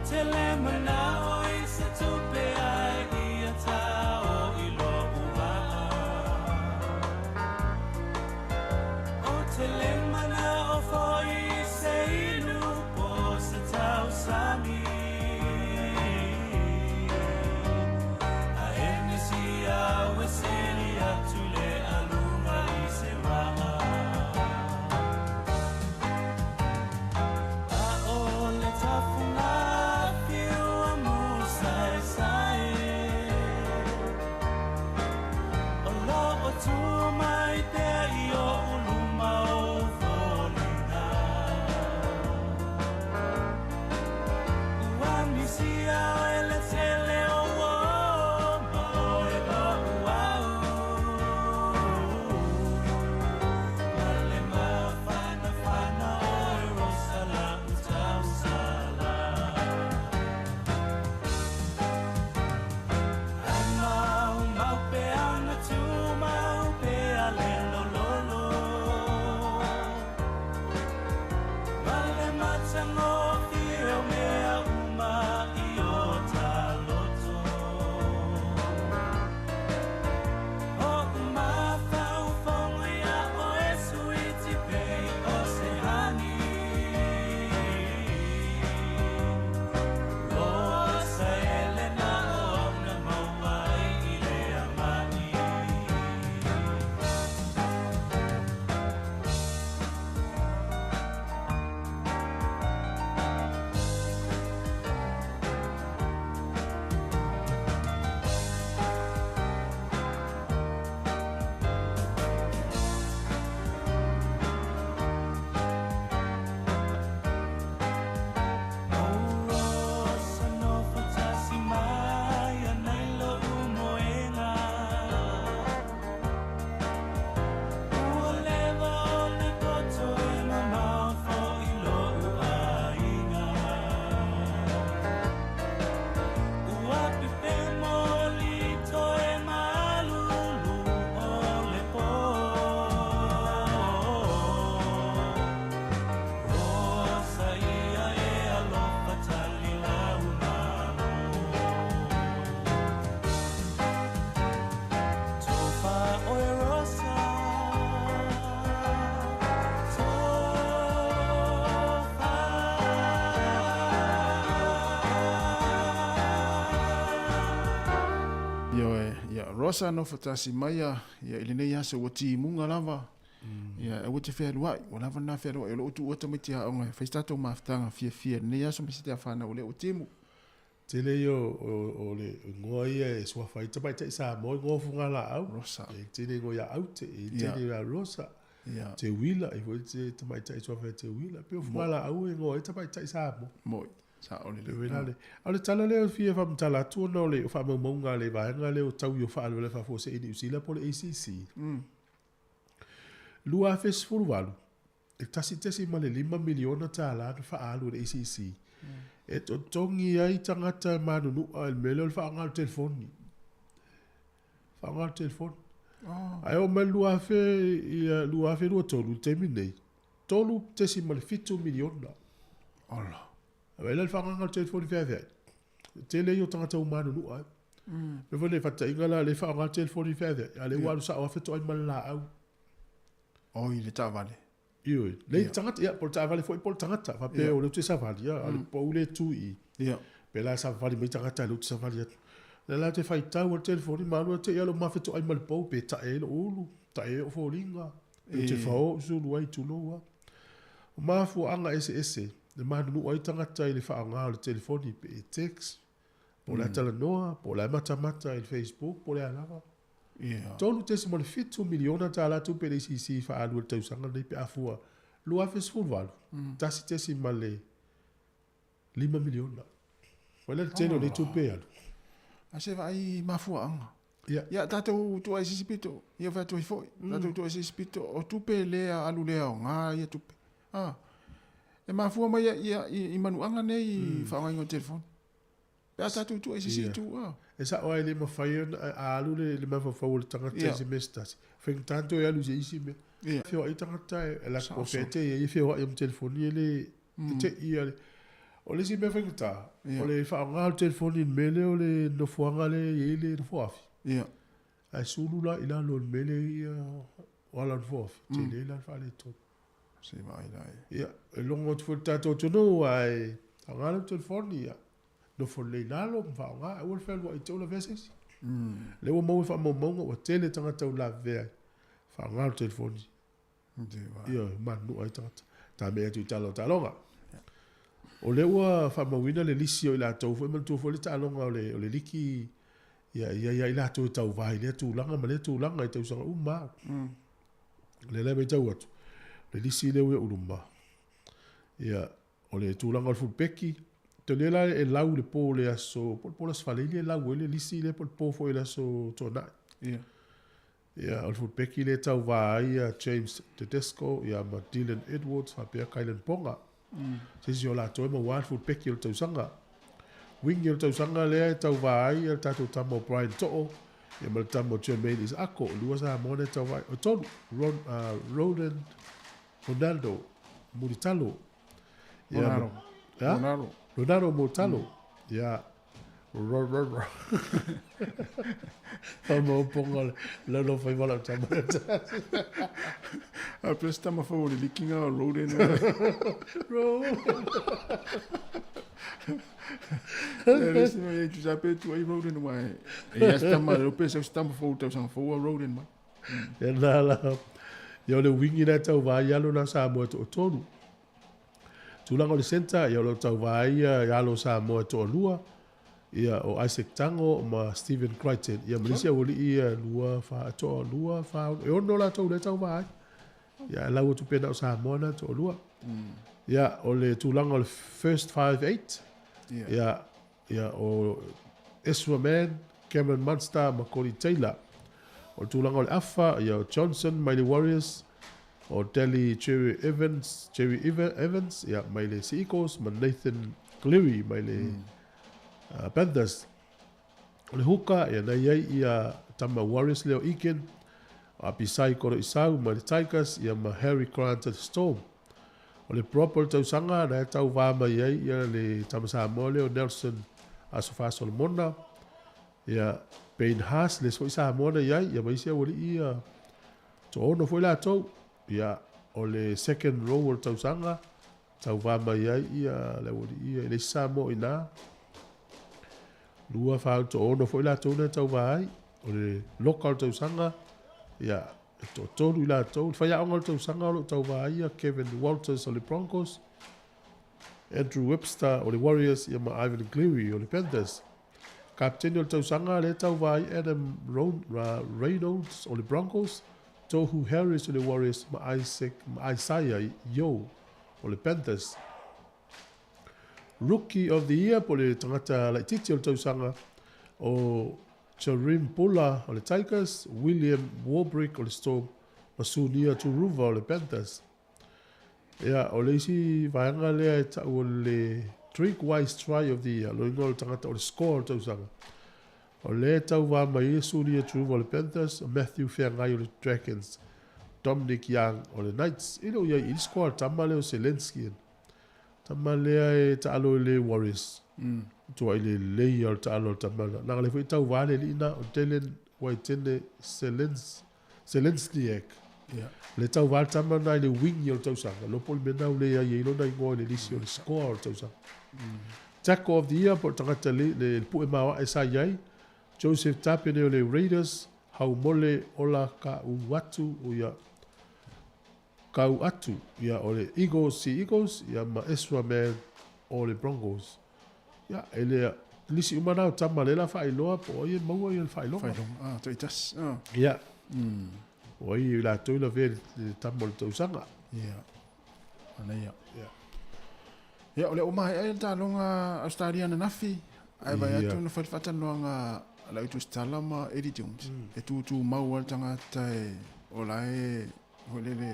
C: te le manao i se tupe ai ia tao i lo'u va'a. O te le manao fo'i i se inu po o se tausami. Ae nisi au e sili atu le aluga i se va'a. A o le tafuga fiu a musaesae. O lo'o tu mai pea i o'u luma o foliga. Ua misia oe le tele o uō ma oe lo'u au. Ma le mafanafana oe Rosa la'u tausala. Ai maumau pea na tumau pea le lololo. Ma le matagofie o mea uma i o ta loto. O'u mafaufauga iā oe suiti pei o se hani. Rosa Elena o au na maua ai i lea ma'i. O Rosa nofo tasi mai ana i lo'u moega. Ua leva o le poto e mamao fo'i lo'u aiga. Ua pepemo lito e malulu o le pō. Rosa ia e alofa tali lau malo. Tofa oe Rosa, tofa.
D: Ioe, ia Rosa nofatasi mai ia i lenei aso ua timuga lava. Ia aua te fealua'i, ua lava lena fealua'i o lo'u tuua tamaiti a'oga e fai se tatou mafutaga fiafia i lenei aso ma se te afanau o lea ua timu.
A: Tele ia o le igoa ia e suafa ai tamaitai Samoa igoa o fugalaau.
D: Rosa.
A: E tele igoa ia Aute, e tele ia Rosa. Teuila, e foi te tamaitai suafa ia Teuila. Pei o fugalaau e igoa ai tamaitai Samoa.
D: Mo'i, sa'o lelei.
A: E la le. A o le tala lea e fia faamatala atu ona o le faamaumauga a le vaega lea o taui o faalavelave faafuasei i Niu Sila po o le ACC. 2018, e $1.5 miliona na faaalu e le ACC e totogi ai tagata e manunu'a i le mea lea o le faaaoga o le telefoni. Faaaoga o le telefoni. Ae oo mai le 2000 ia 2023 i le taimi lenei, $3.7 miliona.
D: Ola.
A: Vaai la le faaaogaga o le telefoni feaveai. Tele ia o tagata ua manunu'a ai. Mea foi nei faataitaiga la o lea e faaaoga le telefoni feaveai, a o lea ua alu sa'o lava fetoai ma le laau.
D: Oi le taavale.
A: Ioe, le tagata, ia, po o le taavale foi po o le tagata. Faapea o lea ou te savali, a o le pou lea e tu i i. Pe la e savali mai tagata a o lea ou te savali atu. O lea la ou te faitau i le telefoni ma alu atu te i lou mafetoai ma le pou pe tae ai lou ulu, tae ai ou foliga, pe ou te fao ou sulu ai, tulou lava. O mafuaaga eseese e manunua ai tagata i le faaaoga o le telefoni pe e text, po o le a talanoa, po o le a matamata i le Facebook po o le a lava. $3.7 miliona tupe a le ACC i faaalu i le tausaga lenei pe a fua 2018, $1.5 miliona. Ua le tele o nei tupe e alu.
D: A se vaai mafuaaga. Ia tatou tua i se isi pito, ia fai atu ai foi. Tatou tua i se isi pito, o tupe lea alu lea aoga ia tupe. A, e mafua mai ia i manuaga nei i faaaogaina o telefoni. Pe a tatou tua i se isi itu, a.
A: E sa'o lava e le mafai ona a alu le mafaufau o le tagata i se mea se tasi, faigata ona toe alu i se isi mea. Feoai tagata e la po o fea e te i ai e feoai ai ma telefoni e le e te i a le. O le isi mea faigata, o le faaaoga o le telefoni i le mea lea o le nofoaga lea e i ai le nofoafi.
D: Ia.
A: Ae sulu la i lalo o le mea lea e i ai o ala o nofoafi, tele la le faaletonu.
D: Se i vaai la e.
A: Ia, e logo atu foi i le tatou atunuu ae faaaoga lau telefoni, ia, nofo lelei i lalo ma faaaoga, aua le fealuai te i ua lavea se isi. Lea ua maua i faamaumauga ua tele tagata ua lavevea ai, faaaoga le telefoni. Ioe, manunua ai tagata. Tamea atu i tala o taaloga. O lea ua faamauina le lisi o i latou foi, manatua foi le taaloga o le, o le liki, ia, ia, ia i latou e tauva i lea tulaga ma lea tulaga i tausaga uma. O lea la e matau atu, le lisi lea ua i ou luma, ia, o le tulaga o le fulupeki, tele la e lau le po o le aso, po o le po o le aso Faraile e lau ai le lisi lea po o le po foi o le aso Toonai.
D: Ia.
A: Ia, o le fulupeki lea e tauva ai ia James Tedesco ia ma Dylan Edwards faapea Kylan Ponga. Se isi o latou e maua le fulupeki o le tausaga. Wingi o le tausaga lea e tauva ai ia le tatou tama o Brian To'o ia ma le tama o Jermaine Isaako. Lua Samoa na e tauva ai. O tolu, Ron, Roland Ronaldo Mulitalo.
D: Ia, Ronaldo.
A: Ma,
D: Ronaldo.
A: Ronaldo Mulitalo. Ia, Faamaopoopoga o le lalo fai vala o tama.
D: A pea se tama fou o le likiga o Roden.
A: Roden.
D: E le isi mea e tusa pe tu ai Roden wa e. E ia se tama, le pe se tama fou tausaga fou a Roden mai.
A: Ia na la. Ia o le wingi la tau vai alo na Samoa to tolu. Tulaga o le centre, ia o lo o tauva ai ia alo o Samoa e toalua, ia o Isaac Tago ma Stephen Crichton, ia ma le isi aualii ia 2, 4, toalua, 4, e 6 latou lea e tauva ai. Ia ae lau atu pea na o Samoa na toalua. Ia o le tulaga o le first 5-8, ia, ia o Ezra Mann, Cameron Munster ma Codie Taylor. O le tulaga o le afa, ia o Johnson mai le Warriors, o Daly Cherry Evans, Cherry Evans ia, mai le Sea Eagles ma Nathan Cleary mai le Panthers. O le hooker, ia na i ai ia tama Warriors lea o Egan, o Apisai Koroisau mai le Tigers, ia ma Harry Grant o le Storm. O le prop o le tausaga, na e tauvā mai ai ia le tama Samoa lea o Nelson Asofa Solomona, ia Payne Haas, le isi foi Samoa na i ai, ia ma isi aualii ia toaono foi latou. Ia, o le second row o le tausaga, tauvā mai ai ia le aualii ia, e le isi Samoa o i ina. 2, 4, toaono foi latou na e tauvā ai. O le loka o le tausaga, ia, e toatolu i latou. Le faiaoga o le tausaga o lo o tauvā ai ia Kevin Walters o le Broncos, Andrew Webster o le Warriors ia ma Ivan Cleary o le Panthers. Kapitene o le tausaga lea e tauvā ai Adam Reynolds o le Broncos, Tohu Harris o le Warriors ma Isaac, ma Isaiah Yeo o le Panthers. Rookie of the Year po o le tagata laitiiti o le tausaga o Jahream Bula o le Tigers, William Warbrick o le Storm ma Sunia Turuva o le Panthers. Ia, o le isi vaega lea e tau o le Drinkwise Try of the Year, loiga o le tagata o le score o le tausaga. O lea e tauvā mai ai Sunia Turuva o le Panthers, Matthew Feagai o le Dragons, Dominic Young o le Knights. E le o i ai i le score a le tama lea o Selensky. Tama lea e taalo i le Warriors. Tuai lelei lava o le taalo a le tama lena. Leaga lea foi e tauvā le alii lena o Dallin Waitene Selens, Zelensniak.
D: Yeah.
A: Le tauvā le tama lena i le wingi o le tausaga. Iloa po o le mea lena ua leai ai lona igoa i le lisi o le score o le tausaga. Tackle of the Year po o le tagata le, le, le pue maoae sa i ai. Joseph Tapine o le Raiders, Haumole Ola Ka'u Atu, ia, Kau atu, ia, o le Eagles, Sea Eagles, ia, ma Ezra Mann o le Broncos. Ia, e le, lisi uma na o tama lea la faailoa po o ai e maua ia le faailoga.
D: Faailoga, ah, taitasi, ah.
A: Ia. O ai i latou i lavea le tama o le tausaga.
D: Ia. Manaia.
A: Ia.
D: Ia, o lea ua maea ai le taaloga Australia ananafi, ae vaai atu na fai le faatalanoaga a lau tusitala ma Eddie Jones. E tutumau lava le tagata e, o la e foi lele,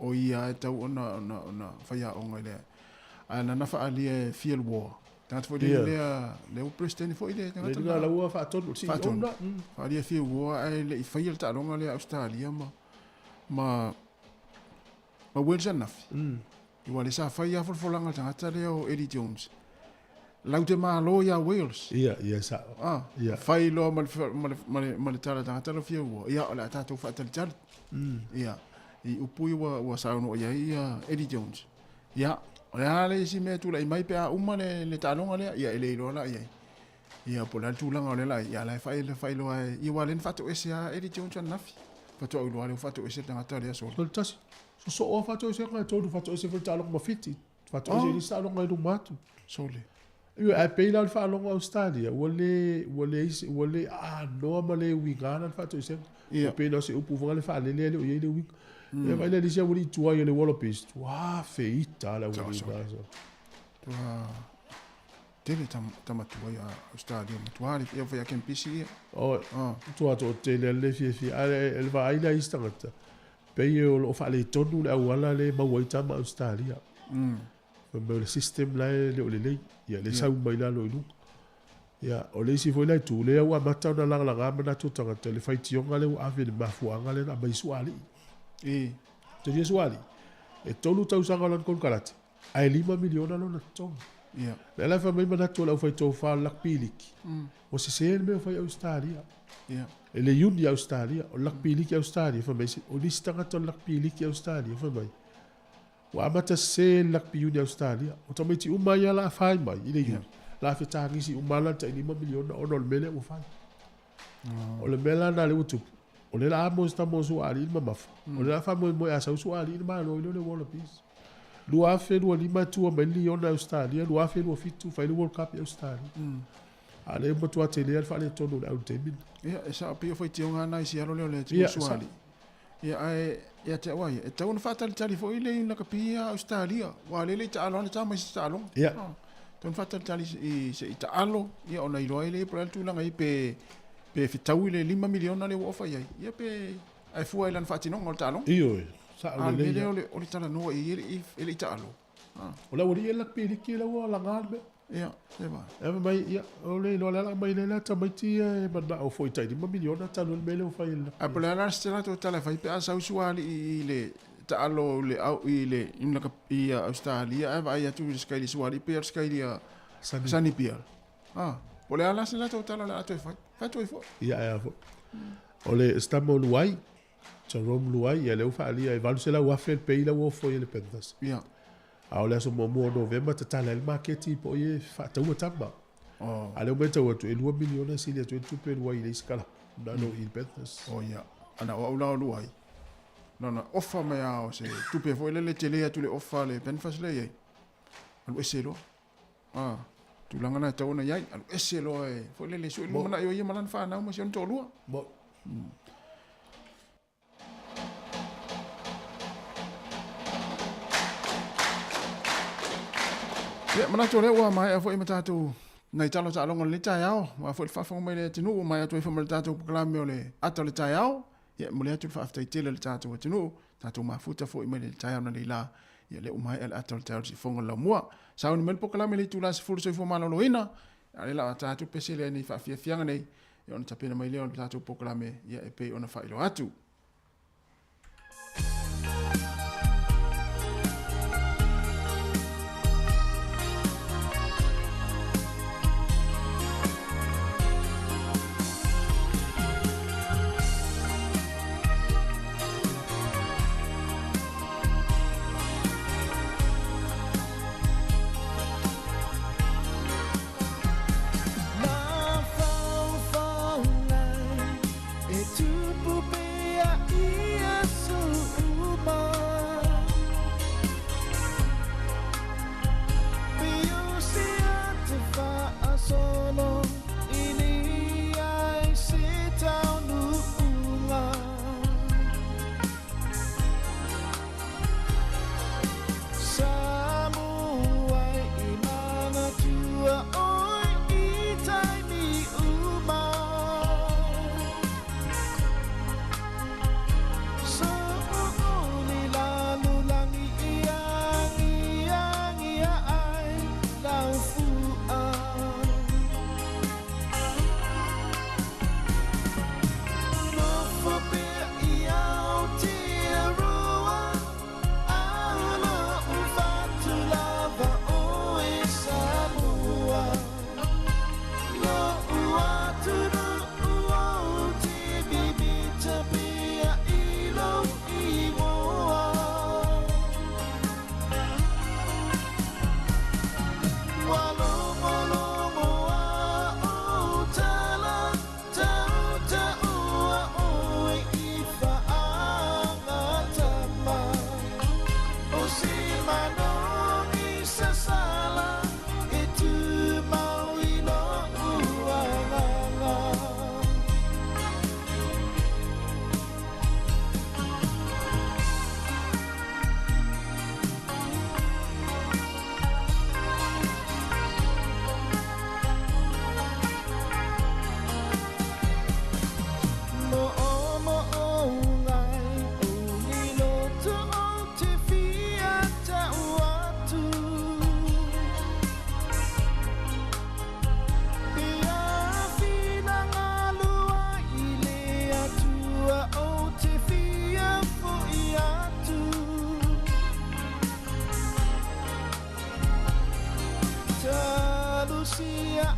D: o ia e tau ona, ona, ona faiaoga i le, ae nana faaalia e Phil Waugh. Tagata foi lele lea, lea ua President foi le tagata
A: Le la ua faatonu, le CEO
D: Faatonu.
A: la.
D: Faaalia e Phil Waugh ae le i faia le taaloga lea Australia ma, ma, ma Wales ananafi. Aua o lea sa fai lava folafolaga a le tagata lea o Eddie Jones. Lau te malo ia Wales.
A: Ia, ia sa'o.
D: Ah,
A: Ia.
D: Fai loa ma le ma le ma le ma le tala tagata lo fia ua. Ia, o le a tatou faatalitali. Ia, i upu ia ua saunoa i ai ia Eddie Jones. Ia, o le a le isi mea e tula'i mai pe a uma le taaloga lea, ia e le iloa la i ai. Ia, po o le a le tulaga o lea la i ai, ia la e faailoa e, ia aua o lea na faatoese lava Eddie Jones ananafi. Faatoa ou iloa lea ua faatoese le tagata lea solo.
A: O le tasi, sosoo lava faatoesega e tolu, faatoese foi le taaloga ma Fiti, faatoese i le isi taaloga i luma atu.
D: Sole.
A: Ioe, ae pei la o le faalogo Australia, ua le, ua leai se, ua le aanoa ma le uiga la le faatoesega.
D: Ia.
A: E pei na o se upu foi lea faalele e le o i ai le uiga. Ia vaai la i le isi aualii tuai o le Wallabies, tuafe ita lava le aualii na.
D: Tua tele tama tuai a Australia matua le ia fai a kempisi ia.
A: Oi, tua toatele lava le fiafia. Ae le vaai la i isi tagata, pei o lo o faaletonu le auala lea e maua ai tama Australia. Fai mai o le system la e le o lelei, ia le sau mai lalo i luga. Ia, o le isi foi la itu, lea ua amata ona lagalaga manatu o tagata i le faitioga lea ua ave i le mafuaaga lea na aumai suaalii. Talia suaalii, e 3 tausaga o lana konekarate, ae $5 miliona lona totogi. Lea la e fai mai manatu o le aufaitofa o le Rugby League, ua sese le mea ua fai i Ausetalia. E le iuni i Ausetalia, o le Rugby League i Ausetalia, fai mai, o nisi tagata o le Rugby League i Ausetalia, fai mai, ua amata sese le Rugby Union i Ausetalia. O tamaiti uma ia la fai mai i le iuni, la fetagisi uma la le tai $5 miliona ona o le mea lea ua fai. O le mea la lena lea ua tupu, o lea la a mo se tama o suaalii le mamafa, o lea la faamoemoe a sau suaalii le malo ai lea o le Wallabies. 2025 e tua mai le liona i Ausetalia, 2027 fai le World Cup i Ausetalia. A o lea ua matua tele lava le faaletonu o le au i le taimi lena.
D: Ia, e sao pei o faitioga lava na i sialo lea o le atunuu suaalii. Ia, ae ia te au a ia, e tatau ona faatalitali foi le lakapi ia a Ausetalia, aua o lea e le i taalo lava le tama i se taaloga. Tatau ona faatalitali i se i taalo, ia ona iloa ai lea po o le a le tulaga i ai pe fetaui le $5 miliona lea ua ofa i ai, ia pe ae fua i lana faatinoga o le taaloga.
A: Ioe, sao
D: A o le
A: lelei
D: mea lea
A: lava.
D: o le talanoa i ai e le i taalo.
A: O le aualii e lakapi liki lea ua laga le mea.
D: Ia, se va.
A: E fai mai, ia, o le iloa le ala mai le la tamaiti ia e manao foi tai $5 miliona talu ai le mea lea ua fai e le
D: Ae po o le a la se latou tala e fai pe a sau sualii i le taalo i le au i le i Australia ae vaai atu i le sky i le sualii pei o le sky i Sunny Bill. Ah, po o le a la se latou tala o le a toe fai. Fai atu ai foi.
A: Ia, ae a foi. O le Stamo Luai, Jarome Luai, ia lea ua faaalia e $800,000 le pay la ua ofo i ai le Panthers.
D: Ia.
A: A o le aso muamua o Novema tatala ai le maketi po o ia e faataua tama. A lea ua matau atu e $2 miliona e sili atu ai le tupe Luai i le isi kalapu na lo i le Panthers.
D: Oh ia, ana o au la o Luai. Na ofa mai a o se tupe foi lele tele atu le ofa le Panthers le i ai. Alu ese loa. Ah, tulaga na e tatau ona i ai. Alu ese loa e foi lele sui lumanai o ia ma lana whanau ma si ona toalua.
A: Mo.
D: Ia, manatu o lea ua maea foi ma tatou nai talo taaloga o lenei taeao. Ua foi le faafofoga mai le atunuu, maea atu ai foi ma le tatou polokalame o le ata o le taeao. Ia, e momoli atu le faafetai tele i le tatou atunuu, tatou mafuta foi mai le taeao na leila. Ia, lea ua maea le ata o le taeao i le siufofoga o le laumua. Sauni mai le polokalame i le itula e 10 soifua maloloina. A o lea la ata atu le pese lea nei faafiafiaga nei, ia ona tapena mai lea o le tatou polokalame, ia e pei ona faailoa atu.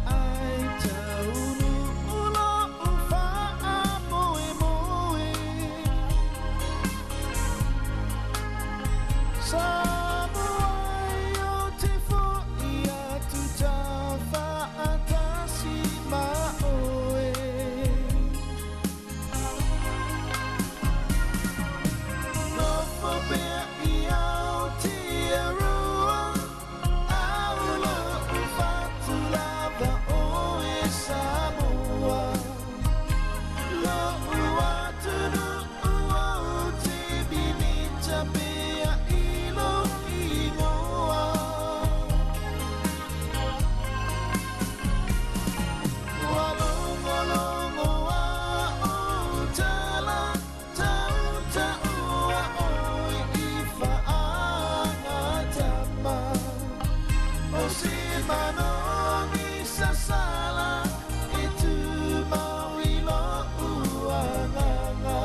N: ai taunuu lo'u fa'amoemoe. Samoa ai ou te fo'i atu tafa'atasi ma oe. Nofo pea i Aotearoa, au lo'u fatu lava oe Samoa. Lo'u atunuu ou te mimita pea i lou igoa. Ua logologo a ou tala, tautaua oe i fa'agatama. O se manogi sasala e tumau i lo'u agaga.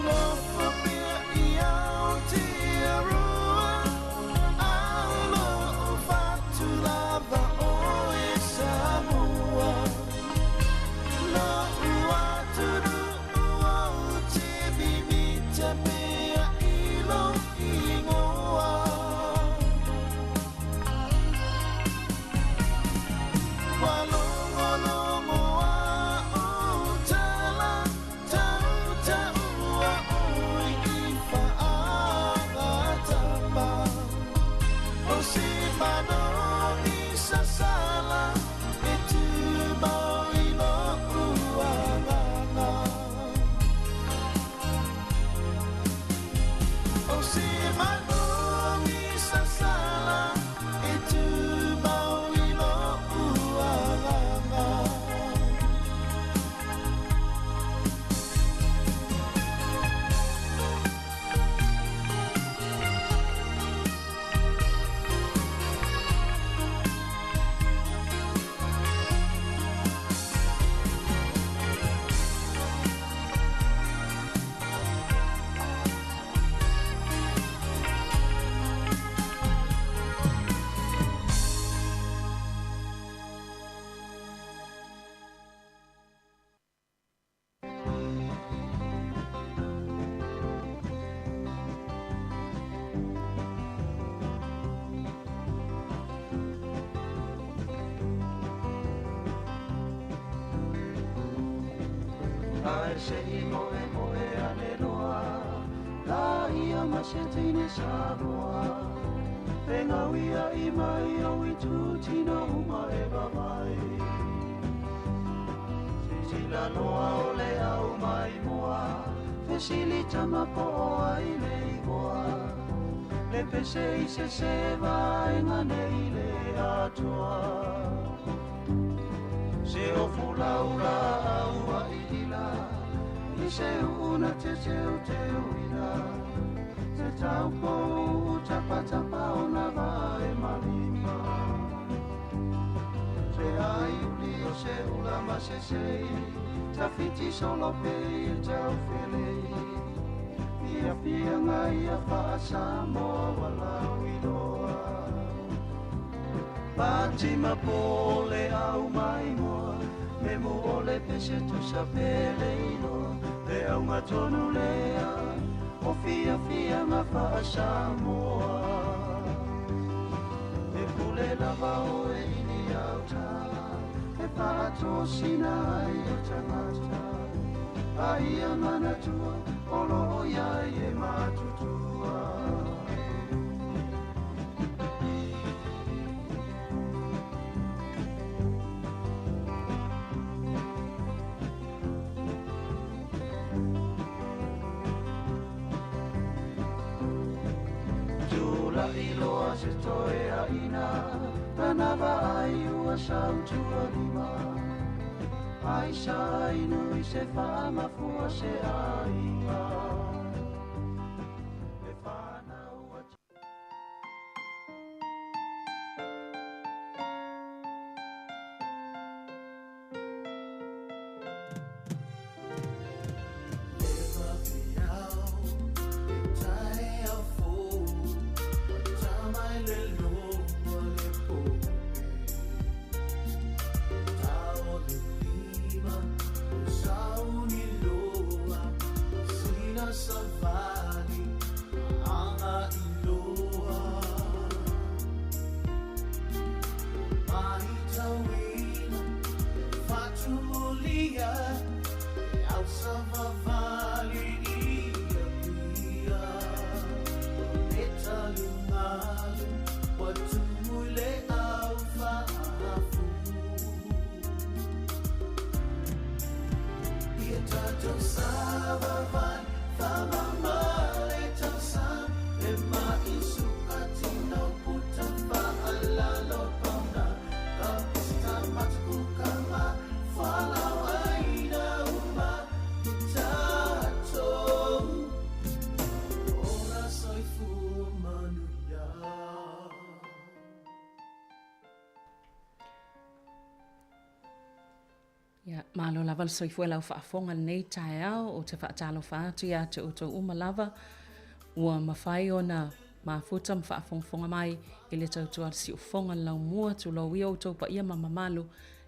N: Nofo pea i Aotearoa, au lo'u fatu lava oe Samoa. Lo'u atunuu ou te mimita pea i lou igoa. Ua logologo a ou tala, tautaua oe i fa'agatama. O se manogi sasala e tumau i lo'u agaga. O se manogi sasala e tumau i lo'u agaga.
O: Ae se i moe moe ane loa, la ia ma se teine Samoa. Fegauia i mai o i tūtina uma e vavai. Sisila loa o le au mai moa, fesili tama po o ai le igoa. Le pese i se se vaenga nei le atoa. Se o fulaula au a ila, i se una te teu teu ila. Te taupo tapa tapa o na vae malima. Se ai uli o se ula ma se sei, tawhiti solo pe i tau felei. Fia fia ngai a wha-Samoa walau i loa. Pati ma pole au mai moa, me mu ole pese tu sa pele iloa. Le au ngā tonu lea, o fia fia ngā wha-Samoa. lava oe i le auta e faatosina ai o tagata a ia manatua o loo iai e matutua. Tula'i loa se toe aina lana vaai ua sautualima ai sa inu i se faamafua se aiga e fanau.
P: Ia, malo lava le soifua i lau faafofoga i lenei taeao, ou te faatalofa atu ia te outou uma lava ua mafai ona mafuta ma faafogafoga mai i le tautua a le siufofoga le laumua, tulou ia outou paia ma mamalu,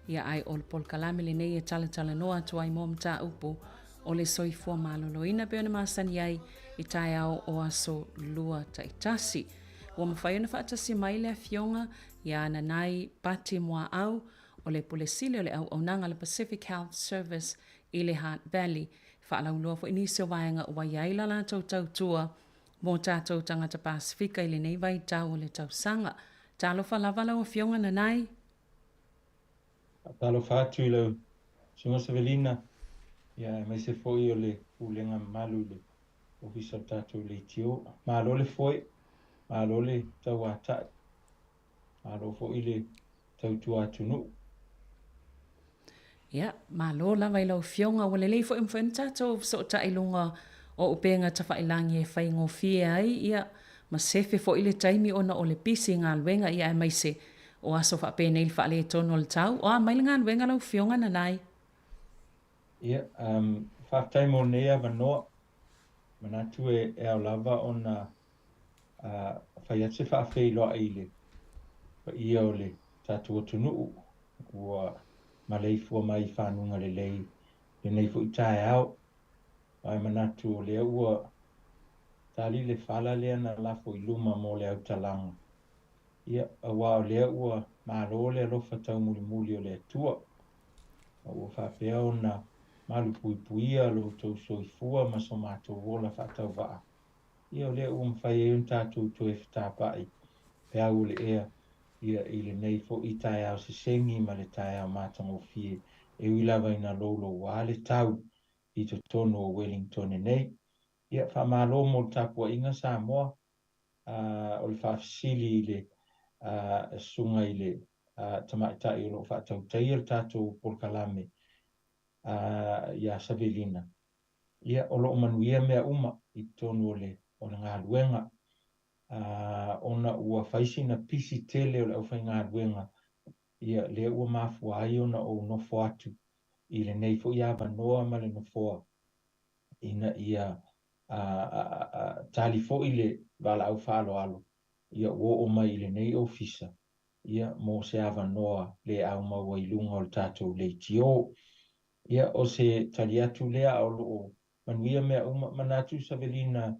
P: ia ae o le polokalame lenei e talatalanoa atu ai mo mataupu o le soifua maloloina pei ona masani ai i taeao o aso lua taitasi. Ua mafai ona faatasi mai le Afioga ia Nanai Pati Muaau, o le Pule Sili o le Auaunaga a le Pacific Health Service i le Hutt Valley. E faalauiloa foi nisi o vaega ua i ai la latou tautua mo tatou tagata Pasefika i lenei vaitau o le tausaga. Talofa lava lau Afioga Nanai.
Q: Faatalofa atu i lau Susuga Savelina, ia aemaise foi o le Pulega mamalu i le Ofisa o le tatou Leitio. Malo le foe, malo le tauatai, malo foi le tautua atunuu.
P: Ia, malo lava i lau Afioga, ua lelei foi mafai ona tatou fesootai i luga o upega tafailagi e faigofie ai, ia, ma sefe foi le taimi ona o le pisi i galuega, ia aemaise o aso faapenei le faaletonu o le tau. O a mai le galuega lau Afioga Nanai?
Q: Ia, um, faafetai mo lenei avanoa. Manatu e, e ao lava ona uh, fai atu se faafeiloai i le paia o le tatou atunuu ua maleifua mai i fanuga lelei lenei foi taeao. Ae manatu o lea ua tali le fala lea na lafo i luma mo le autalaga. Ia, aua o lea ua malo le alofa taumulimuli o le Atua, ma ua faapea ona malupuipuia lo outou soifua ma so matou ola faatauvaa. Ia, o lea ua mafai ai ona tatou toe fetapa'i peau o le ea, ia, i lenei foi taeao sesegi ma le taeao matagofie, e ui lava ina louloua le tau i totonu o Wellingtone nei. Ia, faamalo mo le tapuaiga Samoa. A, o le faafesili i le susuga i le tamaitai o lo o faatautaia le tatou polokalame, iā Savelina, Ia, o lo o manuia mea uma i totonu o le, o le galuega, a, ona ua fai sina pisi tele o le aufaigaluega, ia, lea ua mafua ai ona ou nofo atu i lenei foi avanoa ma le nofoa, ina ia a, a, a, tali foi le valaau faaaloalo, ia ua oo mai i lenei ofisa, ia, mo se avanoa le aumaua i luga o le tatou leitio. Ia, o se tali atu lea, a o lo o manuia mea uma. Manatu Savelina,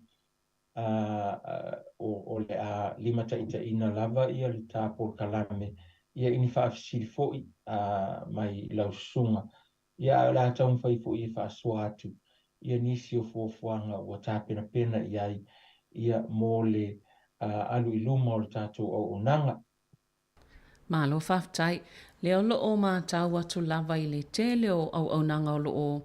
Q: O le a limataitaiina lava ia le ta polokalame ia i ni faafesili foi mai lau susuga, ia ae o le a taumafai foi e faasoa atu ia nisi o fuafuaga ua tapenapena i ai ia mo le alu i luma o le tatou auaunaga.
P: Malo faafetai. Lea o lo o matau atu lava i le tele o auaunaga o lo o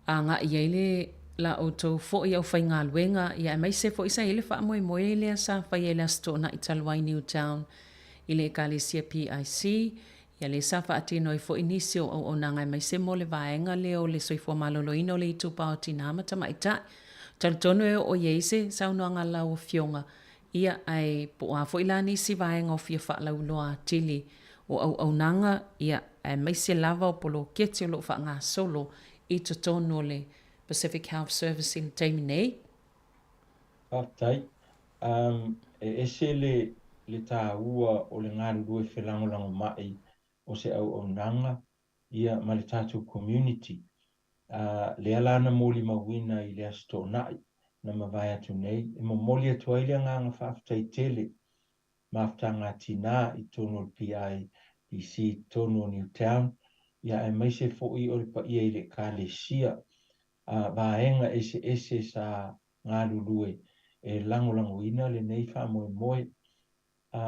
P: agai ai le la outou foi aufaigaluega, ia aemaise foi sa i ai le faamoemoe lea sa faia i le Aso Toonai talu ai Newtown i le Ekalesia PIC, ia lea sa faatino ai foi nisi o auaunaga aemaise mo le vaega lea o le soifua maloloina o le itupa o tinā ma tamaitai. Talitonu e oo i ai se saunoaga a lau Afioga Ia, ae po o a foi la nisi vaega o fia faalauiloa atili o auaunaga, ia, aemaise lava o poloketi o lo o faagasolo i totonu o le Pacific Health Service i le taimi nei.
Q: Faafetai. Um, e ese le, le tāua o le galulue felagolagomai o se auaunaga, ia, ma le tatou community. Ā, lea la na molimauina i le Aso Toonai na mavae atu nei, e momoli atu ai le agaga faafetai tele mafutaga a tinā i totonu o le PIBC i totonu o Newtown, ia aemaise foi o le paia i le Ekalesia, ā, vaega eseese sa galulue e lagolagoina lenei faamoemoe. Ā,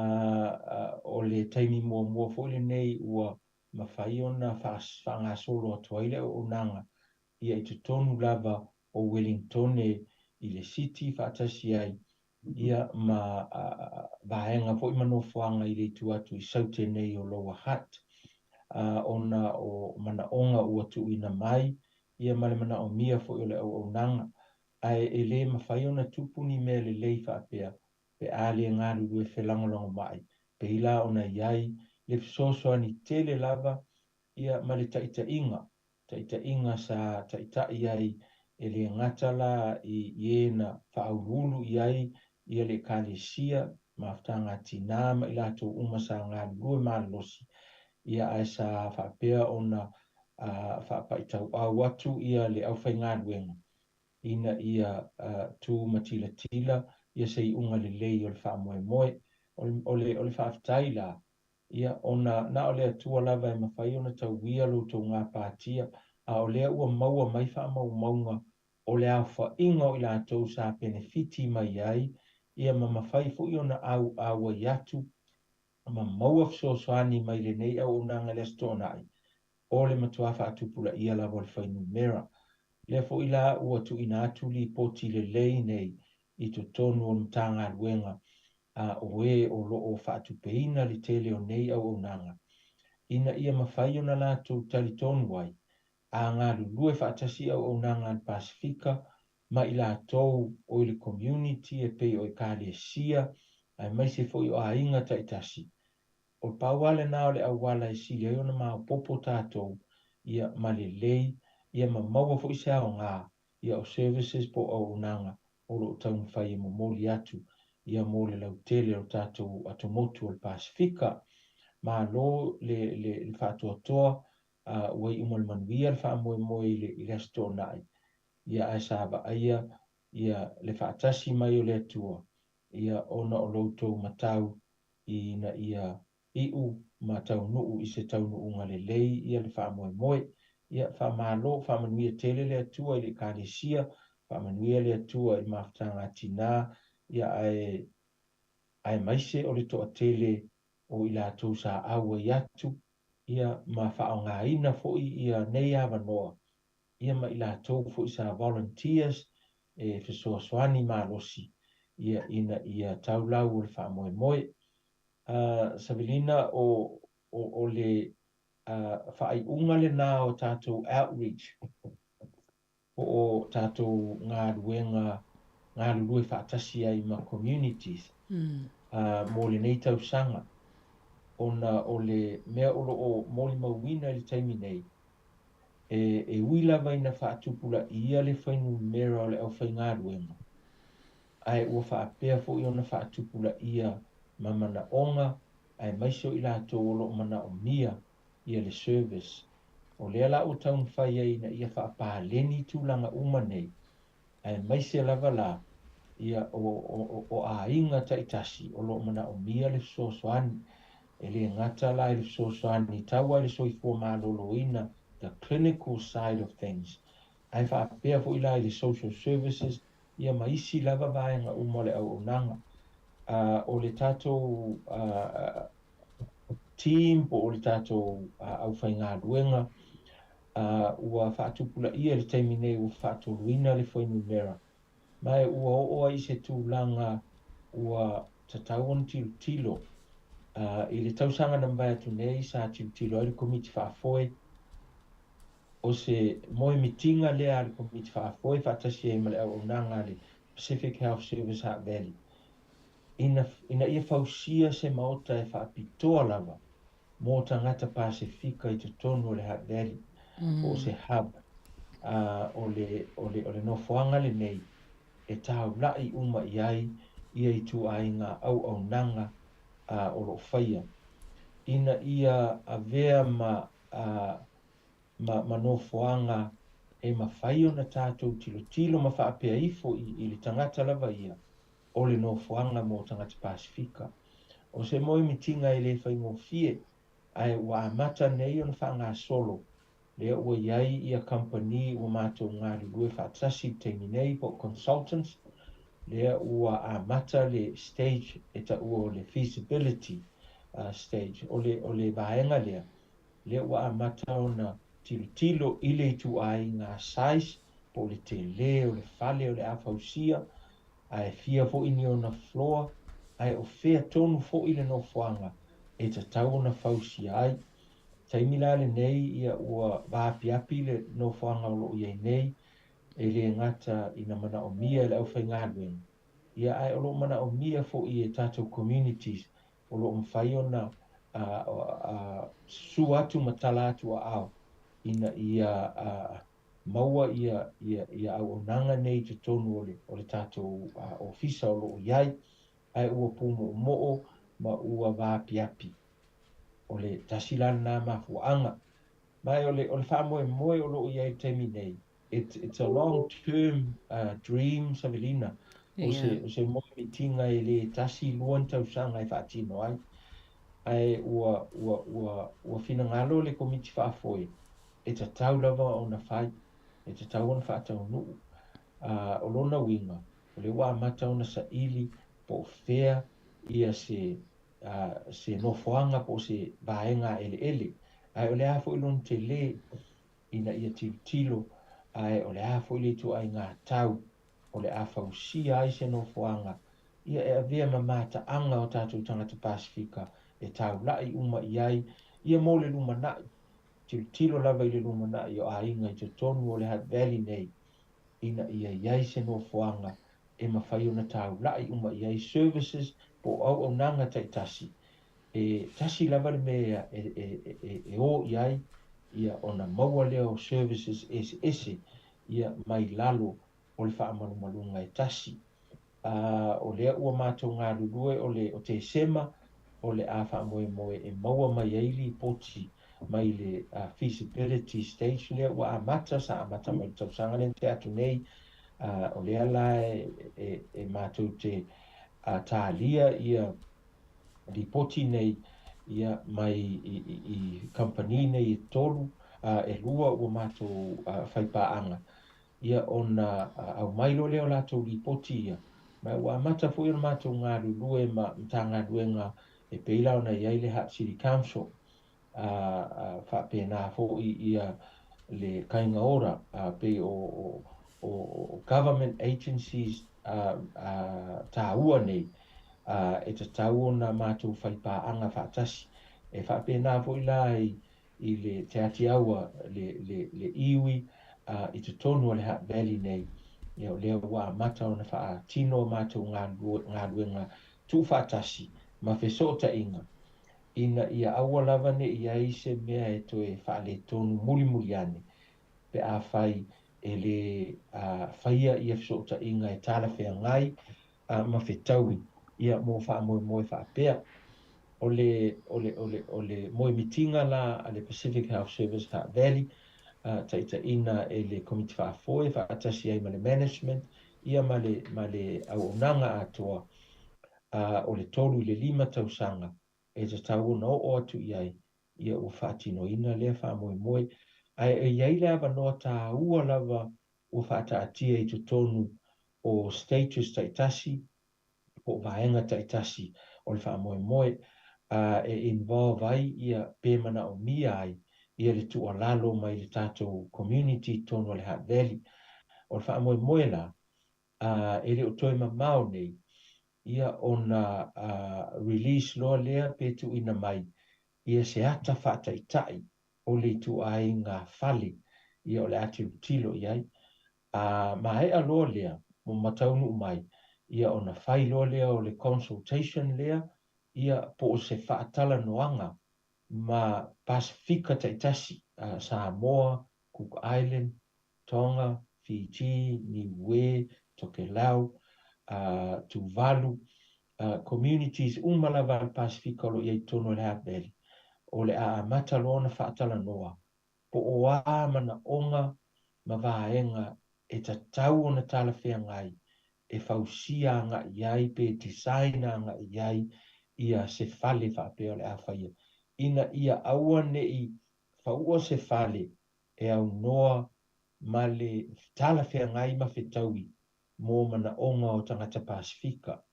Q: o le taimi muamua foi lenei ua mafai ona faagasolo atu ai le auaunaga ia i totonu lava o Welingtone i le City faatasi ai ia ma vaega foi ma nofoaga i le itu atu i Saute nei o Lower Hutt ona o manaoga ua tuuina mai ia ma le manaomia foi o le auaunaga ae e le mafai ona tupu ni mea lelei faapea pe a le galulue felagolagomai, pei la ona i ai le fesoasoani tele lava ia ma le taitaiga, taitaiga sa taitai ai e le gata la i e na faauluulu i ai ia le Ekalesia, mafutaga a tinā ma i latou uma sa galulue malolosi, ia ae sa faapea ona faapaitauau atu ia le aufaigaluega ina ia tu ma tilatila ia se iuga lelei o le faamoemoe. O le, o le faafetai la, ia, ona na o le Atua lava e mafai ona tauia lo outou gapatia, a o lea ua maua mai faamaumauga o le aofaiga o i latou sa penefiti mai ai, ia ma mafai foi ona auauai atu ma maua fesoasoani mai lenei auaunaga i le Aso Toonai, o le matua faatupulaia lava o le fuainumera. Lea foi la ua tuuina atu lipoti lelei nei i totonu o le Matagaluega a o e o lo o faatupeina le tele o nei auaunaga, ina ia mafai ona latou talitonu ai, a galulue faatasi auaunaga a le Pasefika ma i latou o i le community e pei o Ekalesia aemaise foi o aiga taitasi. O le pau lava lena o le auala e sili ai ona maopoopo tatou ia ma lelei ia ma maua foi se aoga ia o services po o auaunaga o lo o taumafai e momoli atu ia mo le lautele o le tatou atomotu o le Pasefika. Malo le le le faatoatoa ua iu ma le manuia le faamoemoe i le i le Aso Toonai ia ae sa vaaia ia le faatasi mai o le Atua ia ona o lo outou matau ina ia iu ma taunuu i se taunuuga lelei ia le faamoemoe. Ia faamalo, faamanuia tele le Atua i le Ekalesia, faamanuia le Atua i le mafutaga a tinā, ia ae aemaise o le toatele o i latou sa auai atu, ia ma faaaogaina foi ia nei avanoa ia ma i latou foi sa volunteers e fesoasoani malosi ia ina ia tau lau o le faamoemoe. Savelina, o, o, o le faaiuga lena o tatou outreach po o tatou galuega galulue faatasi ai ma communities mo lenei tausaga, ona o le mea o lo o molimauina i le taimi nei, e ui lava ina faatupulaia le fuainumera o le aufaigaluega, ae ua faapea foi ona faatupulaia ma manaoga aemaise o i latou o lo o manaomia ia le service. O lea la ua taumafai ai ina ia faapaleni tulaga uma nei, aemaise lava la Ia, o, o, o aiga taitasi o loo manaomia le fesoasoani, e lē gata la i le fesoasoani tau ai le soifua malōlōina, the clinical side of things, ae faapea foʻi la i le social services, ia ma isi lava vaega uma o le auaunaga. A o le tatou a, team po o le tatou aufaigaluega ua faatupulaia i le taimi nei ua faatoluina le fuainumera ma e ua oo ai i se tulaga ua tatau ona tilotilo. I le tausaga na mavae atu nei sa tilotilo ai le Komiti Faafoe, o se moemitiga lea a le Komiti Faafoe faatasi ai ma le auaunaga a le Pacific Health Service Hutt Valley ina ina ia fausia se maota e faapitoa lava mo tagata Pasefika i totonu o le Hutt Valley, po o se hub. O le o le o le nofoaga lenei e taula'i uma i ai ia ituaiga auaunaga o loo faia ina ia avea ma ma nofoaga e mafai ona tatou tilotilo ma faapea ifo i le tagata lava ia o le nofoaga mo tagata Pasefika. O se moemitiga e lē faigofie, ae ua amata nei ona faagasolo lea ua i ai ia kamupani ua matou galulue faatasi i le taimi nei po o consultants, lea ua amata le stage e taua o le feasibility stage. O le o le vaega lea, lea ua amata ona tilotilo i le ituaiga size po o le telē o le fale o le a fausia, ae fia foʻi ni ona floor, ae o fea tonu foʻi le nofoaga e tatau ona fausia ai. Taimi la lenei ia ua vaapiapi le nofoaga o loo i ai nei, e lē gata ina manaomia e le aufaigaluega, ia ae o loo manaomia foʻi e tatou communities o loo mafai ona susū atu ma tala atu aao ina ia maua ia ia ia auaunaga nei i totonu o le o le tatou ofisa o loo i ai, ae ua pumoomoo ma ua vaapiapi. O le tasi la lenā mafuaaga. Ma e o le o le faamoemoe o loo i ai i le taimi nei, it's a long term dream, Savelina. O se o se moemitiga e lē tasi lua ni tausaga e faatino ai, ae ua ua ua ua finagalo le Komiti Faafoe e tatau lava ona fai, e tatau ona faataunuu. O lona uiga o lea ua amata ona saili po o fea ia se se nofoaga po o se vaega eleele, ae o le a foʻi lona telē ina ia tilotilo, ae o le a foʻi le ituaiga tau o le a fausia ai se nofoaga ia e avea ma mataaga o tatou tagata Pasefika e taula'i uma i ai ia mo le lumanai, tilotilo lava i le lumanai o aiga i totonu o le Hutt Valley nei ina ia i ai se nofoaga e mafai ona taula'i uma i ai services po o auaunaga taitasi, e tasi lava le mea e e e e o i ai ia ona maua lea o services eseese ia mai lalo o le faamalumaluga e tasi. O lea ua matou galulue o le o Tesema o le a faamoemoe e maua mai ai lipoti mai le feasibility stage lea ua amata, sa amata mai le tausaga lea na tea atu nei. O lea la e e matou te talia ia lipoti nei ia mai i kamupani nei e tolu, e lua ua matou faipaaga, ia ona aumai loa lea o latou lipoti ia. Ma ua amata foi ona matou galulue ma Matagaluega e pei la ona i ai le Hutt City Council, faapena foi ia le Kaiga Ora, pei o o government agencies taua nei e tatau ona matou faipaaga faatasi. E faapena foi la i le Te Āti Aua, le le le iwi i totonu o le Hutt Valley nei, ia o lea ua amata ona faatino a matou galuega tuufaatasi ma fesootaiga ina ia aua lava ne i ai se mea e toe faaletonu mulimuli ane pe afai e lē faia ia fesootaiga e talafeagai ma fetaui ia mo faamoemoe faapea. O le o le o le o le moemitiga la a le Pacific Health Service Hutt Valley, taitaiina e le Komiti Faafoe faatasi ai ma le management. ia ma le, ma le auaunaga atoa, o le 3 i le 5 tausaga e tatau ona oo atu i ai, ia ua faatinoina lea faamoemoe. Ae e i ai le avanoa taua lava ua faataatia i totonu o stages taitasi po o vaega taitasi o le faamoemoe, e involve ai ia pe manaomia ai ia le tuualalo mai le tatou community i totonu o le Hutt Valley. O le faamoemoe la, e le o toe mamao nei, ia ona release loa lea pe tuuina mai ia se ata faataitai o le ituaiga fale ia o le a tilotilo i ai. A maea loa lea ma taunuu mai, ia ona fai loa lea o le consultation lea, ia po o se faatalanoaga ma Pasifika taitasi, Samoa, Cook Island, Tonga, Fiji, Niue, Tokelau, Tuvalu, communities uma lava a le Pasifika o lo o i ai i totonu o le Hutt Valley, o le a amata loa ona faatalanoa po o a manaoga ma vaega e tatau ona talafeagai e fausia agai ai pe design agai ai ia se fale faapea o le a faia, ina ia aua ne i faua se fale e aunoa ma le talafeagai ma fetaui mo manaoga o tagata Pasifika,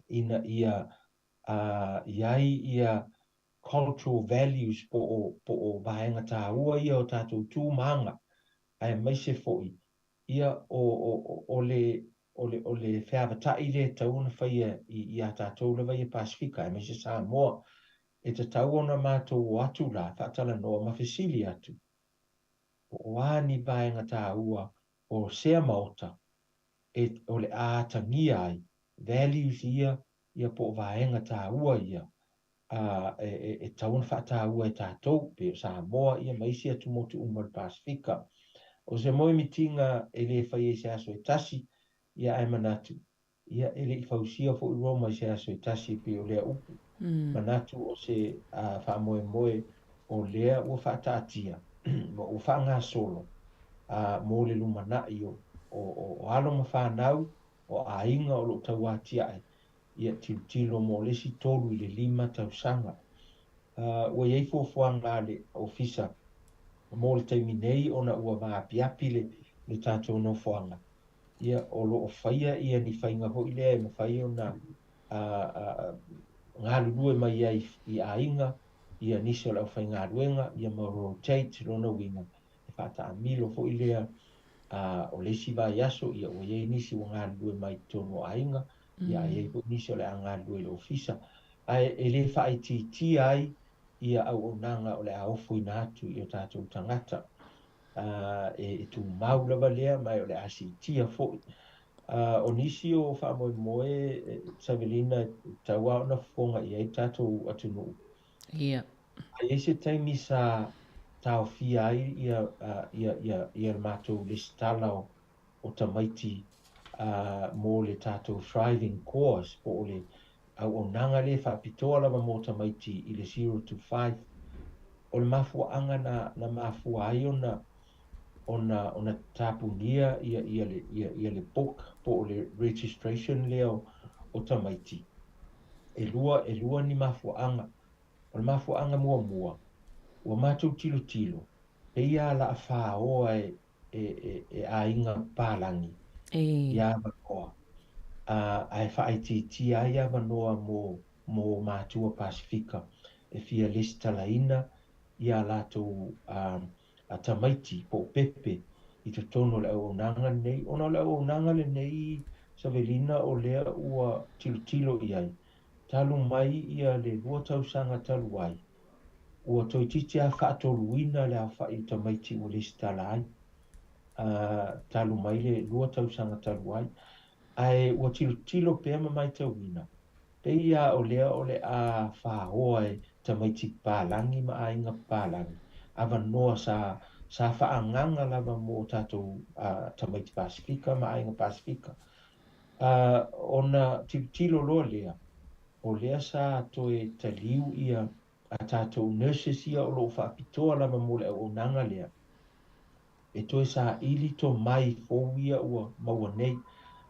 Q: ina ia i ai ia cultural values po o vaega taua ia o tatou tu ma aga, aemaise foi ia o le feavatai lea e tatau ona faia ia tatou lava ia Pasifika, aemaise Samoa, e tatau ona matou o atu la faatalanoa ma fesili atu po o a ni vaega taua o sea maota e o le a atagia ai values ia, ia po o vaega taua ia e tatau ona faataua e tatou pe o Samoa ia ma isi atumotu uma o le Pasifika. O se moemitiga e le fai ai se aso e tasi, ia ae manatu, ia e le i fausia foi Roma i se aso e tasi pe o lea upu. Manatu o se faamoemoe o lea ua faataatia ma ua faagasolo mo le lumanai o alo ma fanau o aiga o loo tauatiae, ia tilotilo mo le isi 3 i le 5 tausaga. Ua i ai fuafuaga a le ofisa mo le taimi nei ona ua vaapiapi le tatou nofoaga, ia o loo faia ia ni faiga foi lea e mafai ona galulue mai ai i aiga ia nisi o le aufaigaluega, ia ma rotate lona uiga e faataamilo foi lea o le isi vaiaso, ia ua i ai nisi ua galulue mai i totonu o aiga, ia ai ai foi nisi o le a galulue i le ofisa, ae e le faaitiitia ai ia auaunaga o le a ofoina atu i o tatou tagata. E tumau lava lea ma o le a siitia foi. O nisi o faamoemoe, Savelina, tatau lava ona fofoga i ai tatou atunuu.
P: Ia.
Q: A i ai se taimi sa taofia ai ia le matou lesitala o tamaiti mo le tatou thriving course po o le auaunaga lea faapitoa lava mo tamaiti i le 0 to 5. O le mafuaaga na mafua ai ona tapunia ia le book po o le registration lea o tamaiti. E lua ni mafuaaga. O le mafuaaga muamua, ua matou tilotilo, pei lava la a faoa e aiga papalagi ia avanoa, ae faaitiitia ai avanoa mo matua Pasifika e fia lesitalaina ia latou tamaiti po o pepe i totonu o le auaunaga lenei. Ona o le auaunaga lenei, Savelina, o lea ua tilotilo i ai, talu mai ia le 2 tausaga talu ai, ua toeitiiti lava faatoluina le aofai o tamaiti ua lesitala ai, talu mai le 2 tausaga talu ai. Ae ua tilotilo pea ma maitauina, pei lava o lea o le a faoa e tamaiti papalagi ma aiga papalagi, avanoa sa faaagaga lava mo tatou tamaiti Pasifika ma aiga Pasifika. Ona tilotilo loa lea, o lea sa toe taliu ia a tatou nurses ia o loo faapitoa lava mo le auaunaga lea, e toe saili tomai fou ia ua maua nei.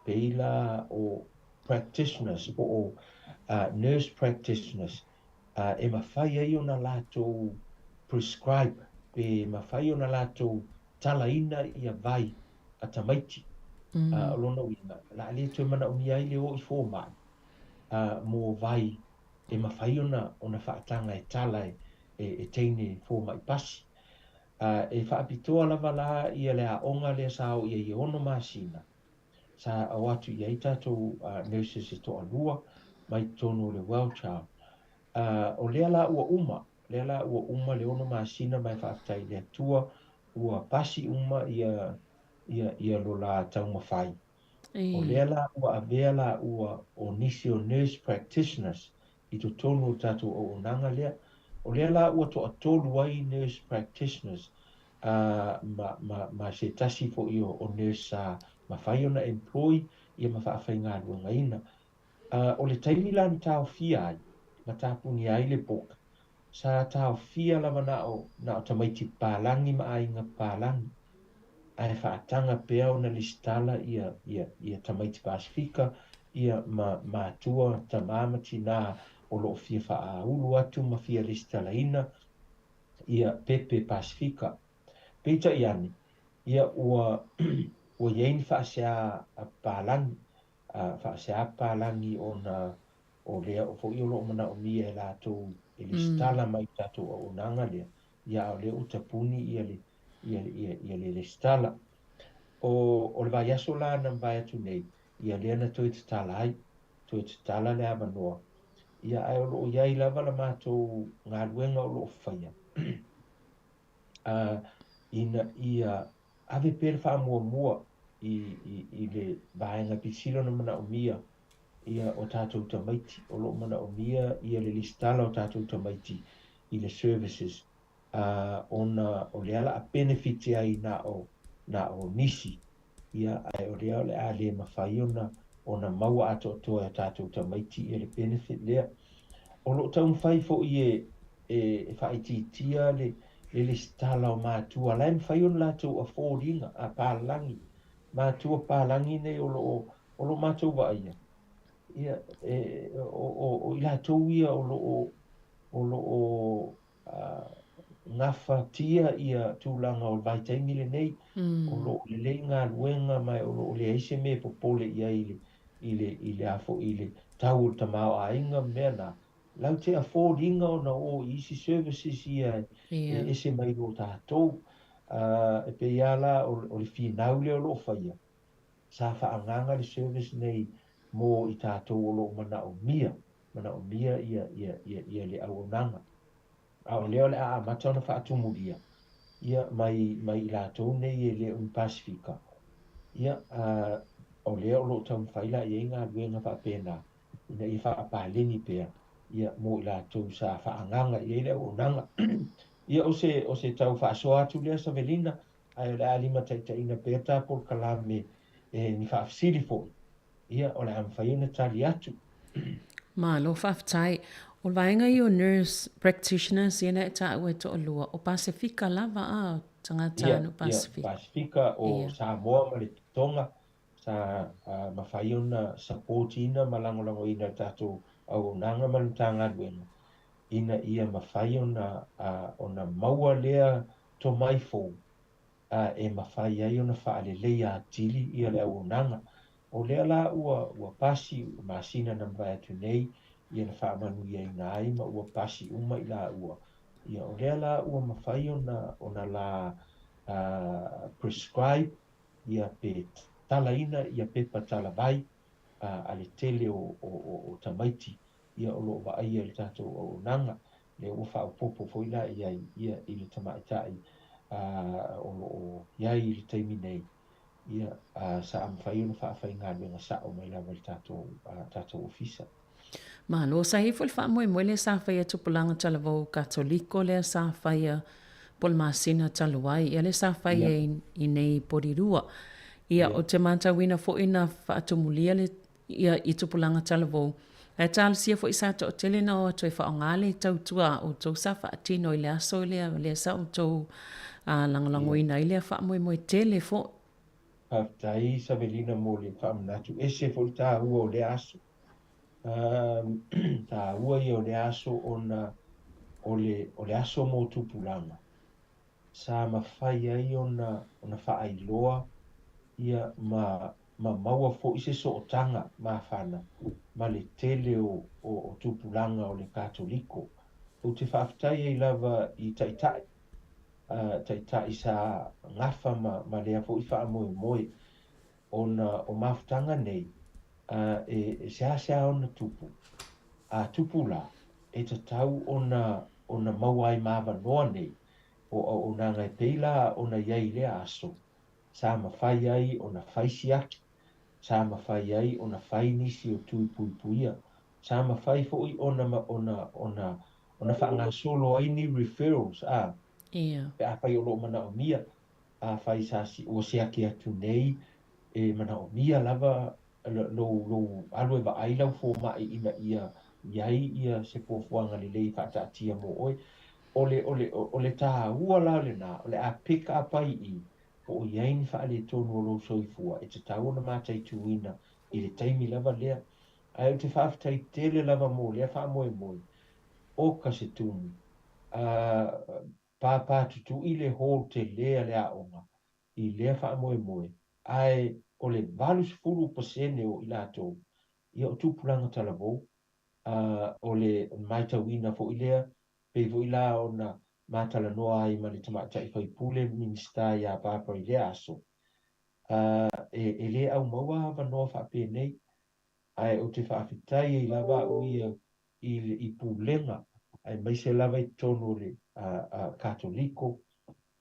Q: pei la o practitioners po o nurse practitioners e mafai ai ona latou prescribe pe mafai ona latou talaina ia vai a tamaiti. O lona uiga, o le a le toe manaomia ai le o i fomai mo vai e mafai ona faataga e tala e teine fomai pasi. E faapitoa lava la ia le aoga lea sa o i ai e 6 masina, sa o atu i ai tatou nurses e toalua mai totonu o le Well Child. O lea la ua uma, lea la ua uma le 6 masina ma e faafetai i le Atua ua pasi uma ia ia ia lo la taumafai. O lea la ua avea la ua o nisi o nurse practitioners i totonu o le tatou auaunaga lea. O lea la ua toatolu ai nurse practitioners ma, ma, ma se tasi foi o, o nurse sa mafai ona employ ia ma faafaigaluegaina. O le taimi la na taofia ai ma tapunia ai le book, sa taofia lava na o, na o tamaiti papalagi ma aiga papalagi, ae faataga pea ona lesitala ia, ia, ia tamaiti Pasefika ia ma matua, tamā ma tinā o lo o fia faaulu atu ma fia lesitalaina ia pepe Pasefika. Peitai ane, ia ua, ua i ai ni faasea a papalagi, faasea papalagi ona o lea foi o lo o manaomia e latou e lesitala mai i le tatou auaunaga lea, ia a o lea ua tapuni ia le, ia, ia, ia le lesitala. O, o le vaiaso la na mavae atu nei, ia lea na toe tatala ai, toe tatala le avanoa. Ia ae o lo o i ai lava la matou galuega o lo o faia, ina ia ave pea le faamuamua i, i, i le vaega aupito sili ona manaomia ia o tatou tamaiti. O lo o manaomia ia le lesitala o tatou tamaiti i le services, ona o lea o le a benefit ai na o, na o nisi, ia, ae o lea o le a le mafai ona, ona maua atoatoa e o tatou tamaiti ia le benefit lea. O lo o taumafai foi e, e, e faaitiitia le, le lesitala o matua, la e mafai ona latou afford ina, a papalagi, matua papalagi nei o lo o, o lo o matou vaaia, ia, e, o, o, o i latou ia o lo o, o lo o gafatia ia tulaga o le vaitaimi lenei, o lo o lelei galuega ma o lo o leai se mea e popole i ai i le, i le, i le a foi, i le tau o le tamaoaiga ma mea na. Latou te afford ina ona o i isi services ia e ese mai lo tatou. E pei lava la o le finau lea o lo o faia, sa faaagaaga le service nei mo i tatou o lo o manaomia, manaomia ia, ia, ia, ia le auaunaga. A o lea o le a amata ona faatumulia, ia, mai, mai i latou nei e le o ni Pasefika, ia, a, o lea o lo o taumafai la i ai galuega faapena, ina ia faapaleni pea, ia, mo i latou sa faaagaaga i ai le auaunaga. Ia, o se, o se tau faasoa atu lea Savelina, ae o le a limataitaiina pea ta polokalame e ni faafesili foi, ia, o le a mafai ona tali atu.
P: Malo faafetai. O le vaega ia o nurse practitioners ia na e taua e toalua, o Pasefika lava a, tagata
Q: Ia,
P: anu
Q: ia,
P: Pasefika.
Q: Pasefika o
P: Ia.
Q: Samoa ma le Tonga sa mafai ona support ina ma lagolagoina le tatou auaunaga ma le Matagaluega ina ia mafai ona ona maua lea tomai fou e mafai ai ona faaleleia atili ia le auaunaga. O lea la ua ua pasi masina na mavae atu nei ia na faamanuiaina ai ma ua pasi uma i laua. Ia o lea la ua mafai ona ona la prescribe ia pe talaina ia pepa talavai a le tele o o o tamaiti ia o lo o vaaia i le tatou auaunaga. Lea ua faaopoopo foi la i ai ia i le tamaitai o lo o i ai i le taimi nei, ia, sa mafai ona faafaigaluega sao mai lava i le tatou, tatou ofisa.
P: Malo, sa i ai foi le faamoemoe lea sa faia e Tupulaga Talavou Katoliko lea sa faia po o le masina talu ai, ia lea sa fai ai i nei Porirua. Ia, ou te matauina foi na faatumulia le ia i tupulaga talavou. Ae talosia foi sa toatele na o atu e faaaoga le tautua a outou sa faatino i le aso lea, lea sa outou lagolagoina ai lea faamoemoe tele foi.
Q: Faafetai Savelina mo le faamanatu. Ese foi le taua o lea aso. Taua ia o lea aso ona o le, o le aso mo tupulaga. Sa mafai ai ona, ona faailoa ia ma, ma maua foi se sootaga mafana ma le tele o, o, o tupulaga o le Katoliko. Ou te faafetai ai lava i taitai, taitai sa gafa ma, ma lea foi faamoemoe ona o mafutaga nei e, e seasea ona tupu. A tupu la, e tatau ona, ona maua ai ma avanoa nei o auaunaga e pei la ona i ai i lea aso, sa mafai ai ona fai siaki, sa mafai ai ona fai nisi o tui puipuia, sa mafai foi ona, ona, ona, ona faagasolo ai ni referrals, a,
P: Ia.
Q: pe afai o lo o manaomia, afai sa ua siaki atu nei, e manaomia lava lou, lou alu e vaai lau fomai ina ia i ai ia se fuafuaga lelei e faataatia mo oe. O le, o le, o le tāua la lena, o le a pick up ai i i, po o i ai ni faaletonu o lou soifua e tatau ona mataituina i le taimi lava lea. Ae ou te faafetai tele lava mo lea faamoemoe, oka se tumu, a pāpā tutuʻi le hall tele a le aoga i lea faamoemoe, ae o le 80% o i latou, ia o tupulaga talavou, a o le matauina foi lea, pei foi la ona ma talanoa ai ma le tamaitai faipule Minisita ia Barbara i lea aso, a e, e le aumaua avanoa faapenei, ae ou te faafetai ai lava au ia i, i pulega, aemaise lava i totonu o le Katoliko,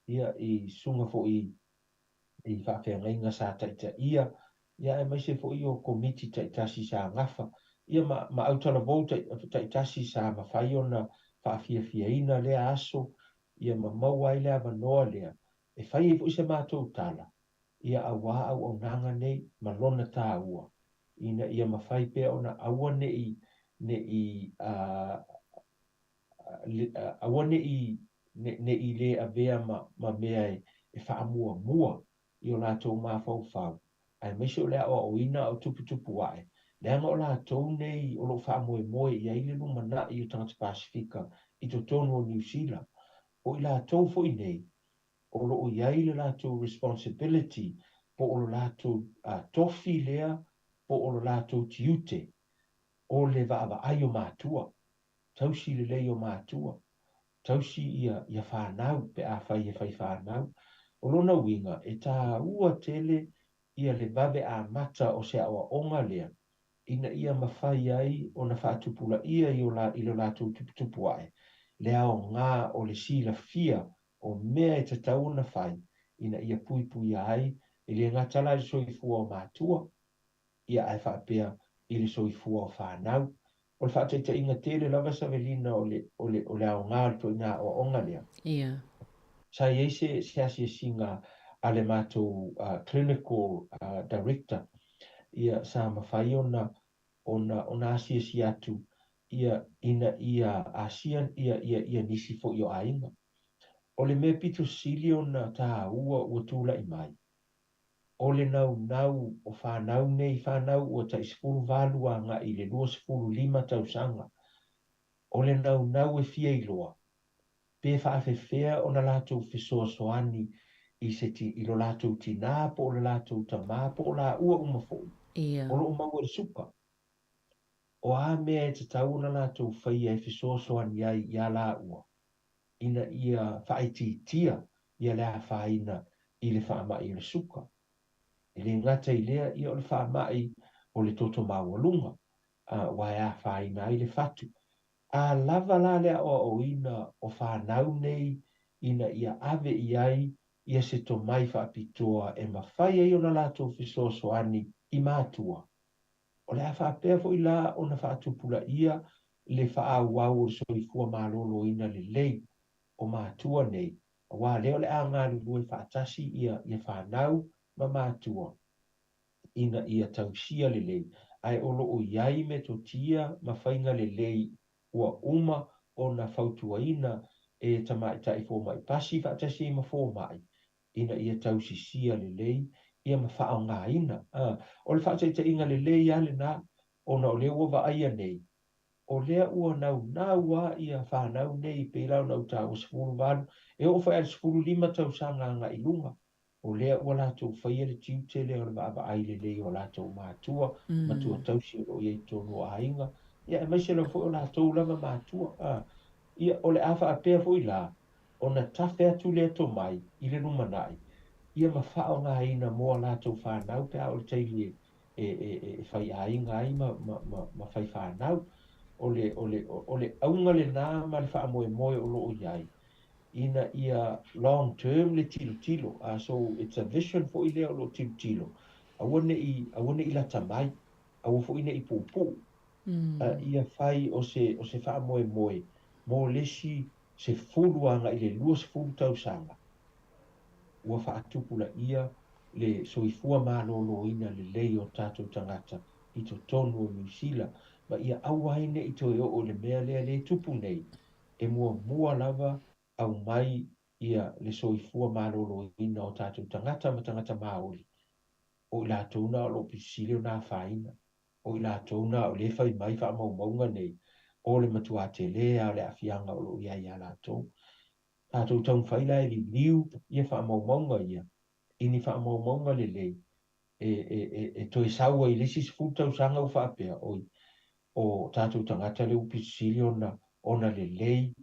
Q: ia, i susuga foi i faafeagaiga sa taitaia, ia, aemaise foi o komiti taitasi sa gafa, ia, ma, ma autalavou taitasi sa mafai ona faafiafiaina lea aso, ia, ma maua ai le avanoa lea, e fai ai foi se matou tala, ia, auā auaunaga nei ma lona tāua, ina ia mafai pea ona aua neʻi, neʻi, aua neʻi, neʻi lē avea ma, ma mea e, e faamuamua i o latou mafaufau, aemaise o le aoaoina a o tuputupu aʻe, leaga o latou nei o lo o faamoemoe i ai le lumanai o tagata Pasefika i totonu o Niu Sila. O i latou foi nei o lo o i ai le latou responsibility po o lo latou tofi lea po o lo latou tiute o le vaavaai o matua, tausi lelei o matua, tausi ia, ia fanau pe afai e fai fanau. O lona uiga, e tāua tele ia le vave amata o se aoaoga lea, ina ia mafai ai ona faatupulaia i o la, i lo latou tuputupu aʻe, le aoga o le silafia o mea e tatau ona fai ina ia puipuia ai, e le gata la i le soifua o matua, ia ae faapea i le soifua o fanau. O le faataitaiga tele lava Savelina o le, o le, o le aoga o le ituaiga aoaoga lea.
P: Ia.
Q: Sa i ai se, se asiasiga a le matou clinical director, ia sa mafai ona, ona, ona asiasi atu ia ina ia asia ia, ia, ia nisi foi o aiga. O le mea pito sili ona tāua ua tulai mai, o le naunau o fanau nei, fanau ua tai 18 agai i le 25 tausaga, o le naunau e fia iloa, pe faafefea ona latou fesoasoani i se ti, i lo latou tinā po o le latou tamā po o laua uma foi,
P: Ia.
Q: o lo o maua i le suka. O a mea e tatau ona latou faia e fesoasoani ai iā laua, ina ia faaitiitia ia le afaina i le faamai o le suka. E le gata i lea, ia o le faamai o le toto maualuga, aua e afaina ai le fatu. A lava la le aoaoina o fanau nei ina ia ave i ai ia se tomai faapitoa e mafai ai ona latou fesoasoani i matua, o le a faapea foi la ona faatupulaia le faaauau o le soifua maloloina lelei o matua nei, auā lea o le a galulue faatasi ia ia fanau ma matua ina ia tausia lelei, ae o lo o i ai metotia ma faiga lelei ua uma ona fautuaina e tamaitai fomai pasi faatasi ai ma fomai ina ia tausisia lelei ia ma faaaogaina. O le faataitaiga lelei lava lena, ona o lea ua vaaia nei, o lea ua naunau lava ia fanau nei, pei la ona ou taua 18, e oo foi lava i le 15 tausaga agai i luga, o lea ua latou faia le tiute lea o le vaavaai lelei o latou matua, matua tausi o lo o i ai i totonu o aiga, ia aemaise lava foi o latou lava matua. Ia, o le a faapea foi la ona tafe atu lea tomai i le lumanai, ia ma faaaogaina mo a latou fanau pe a oo i le taimi e faiaiga ai ma fai fanau. O le, o le, o le auga lena ma le faamoemoe o lo o i ai, ina ia long term le tilotilo. So it's a vision foi lea o lo o tilotilo, aua ne i, aua ne i lata mai, aua foi ne i puupuu, ia fai o se, o se faamoemoe mo le isi 10 agai i le 20 tausaga, ua faatupulaia le soifua maloloina lelei o tatou tagata i totonu o Niu Sila, ma ia aua ai ne i toe oo i le mea lea lea e tupu nei, e muamua lava aumai ia le soifua maloloina o tatou tagata ma tagata Maori, o i latou na o lo o pito sili ona afaina, o i latou na o lea e fai mai faamaumauga nei, o le matuā telē lava o le aafiaga o lo o i ai ia latou. Tatou taumafai la e liliu ia faamaumauga ia i ni faamaumauga lelei e toe sau ai i le isi 10 tausaga ua faapea, oi, o tatou tagata lea ua pito sili ona lelei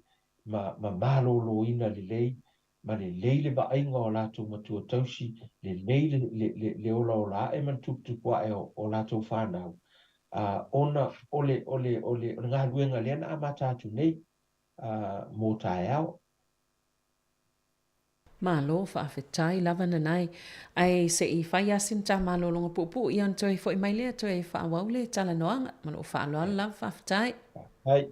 Q: ma maloloina lelei, ma lelei le vaaiga o latou matua tausi, lelei le olaola ae ma le tuputupu ae o latou fanau, ona o le galuega lea na amata atu nei mo taeao.
P: Malo faafetai lava Nanai. Ae se i fai lava sina ta malologa puupuu ia ona toe foi mai lea toe faaauau le talanoaga. Ma lou faaaloalo lava faafetai.
Q: Faafetai.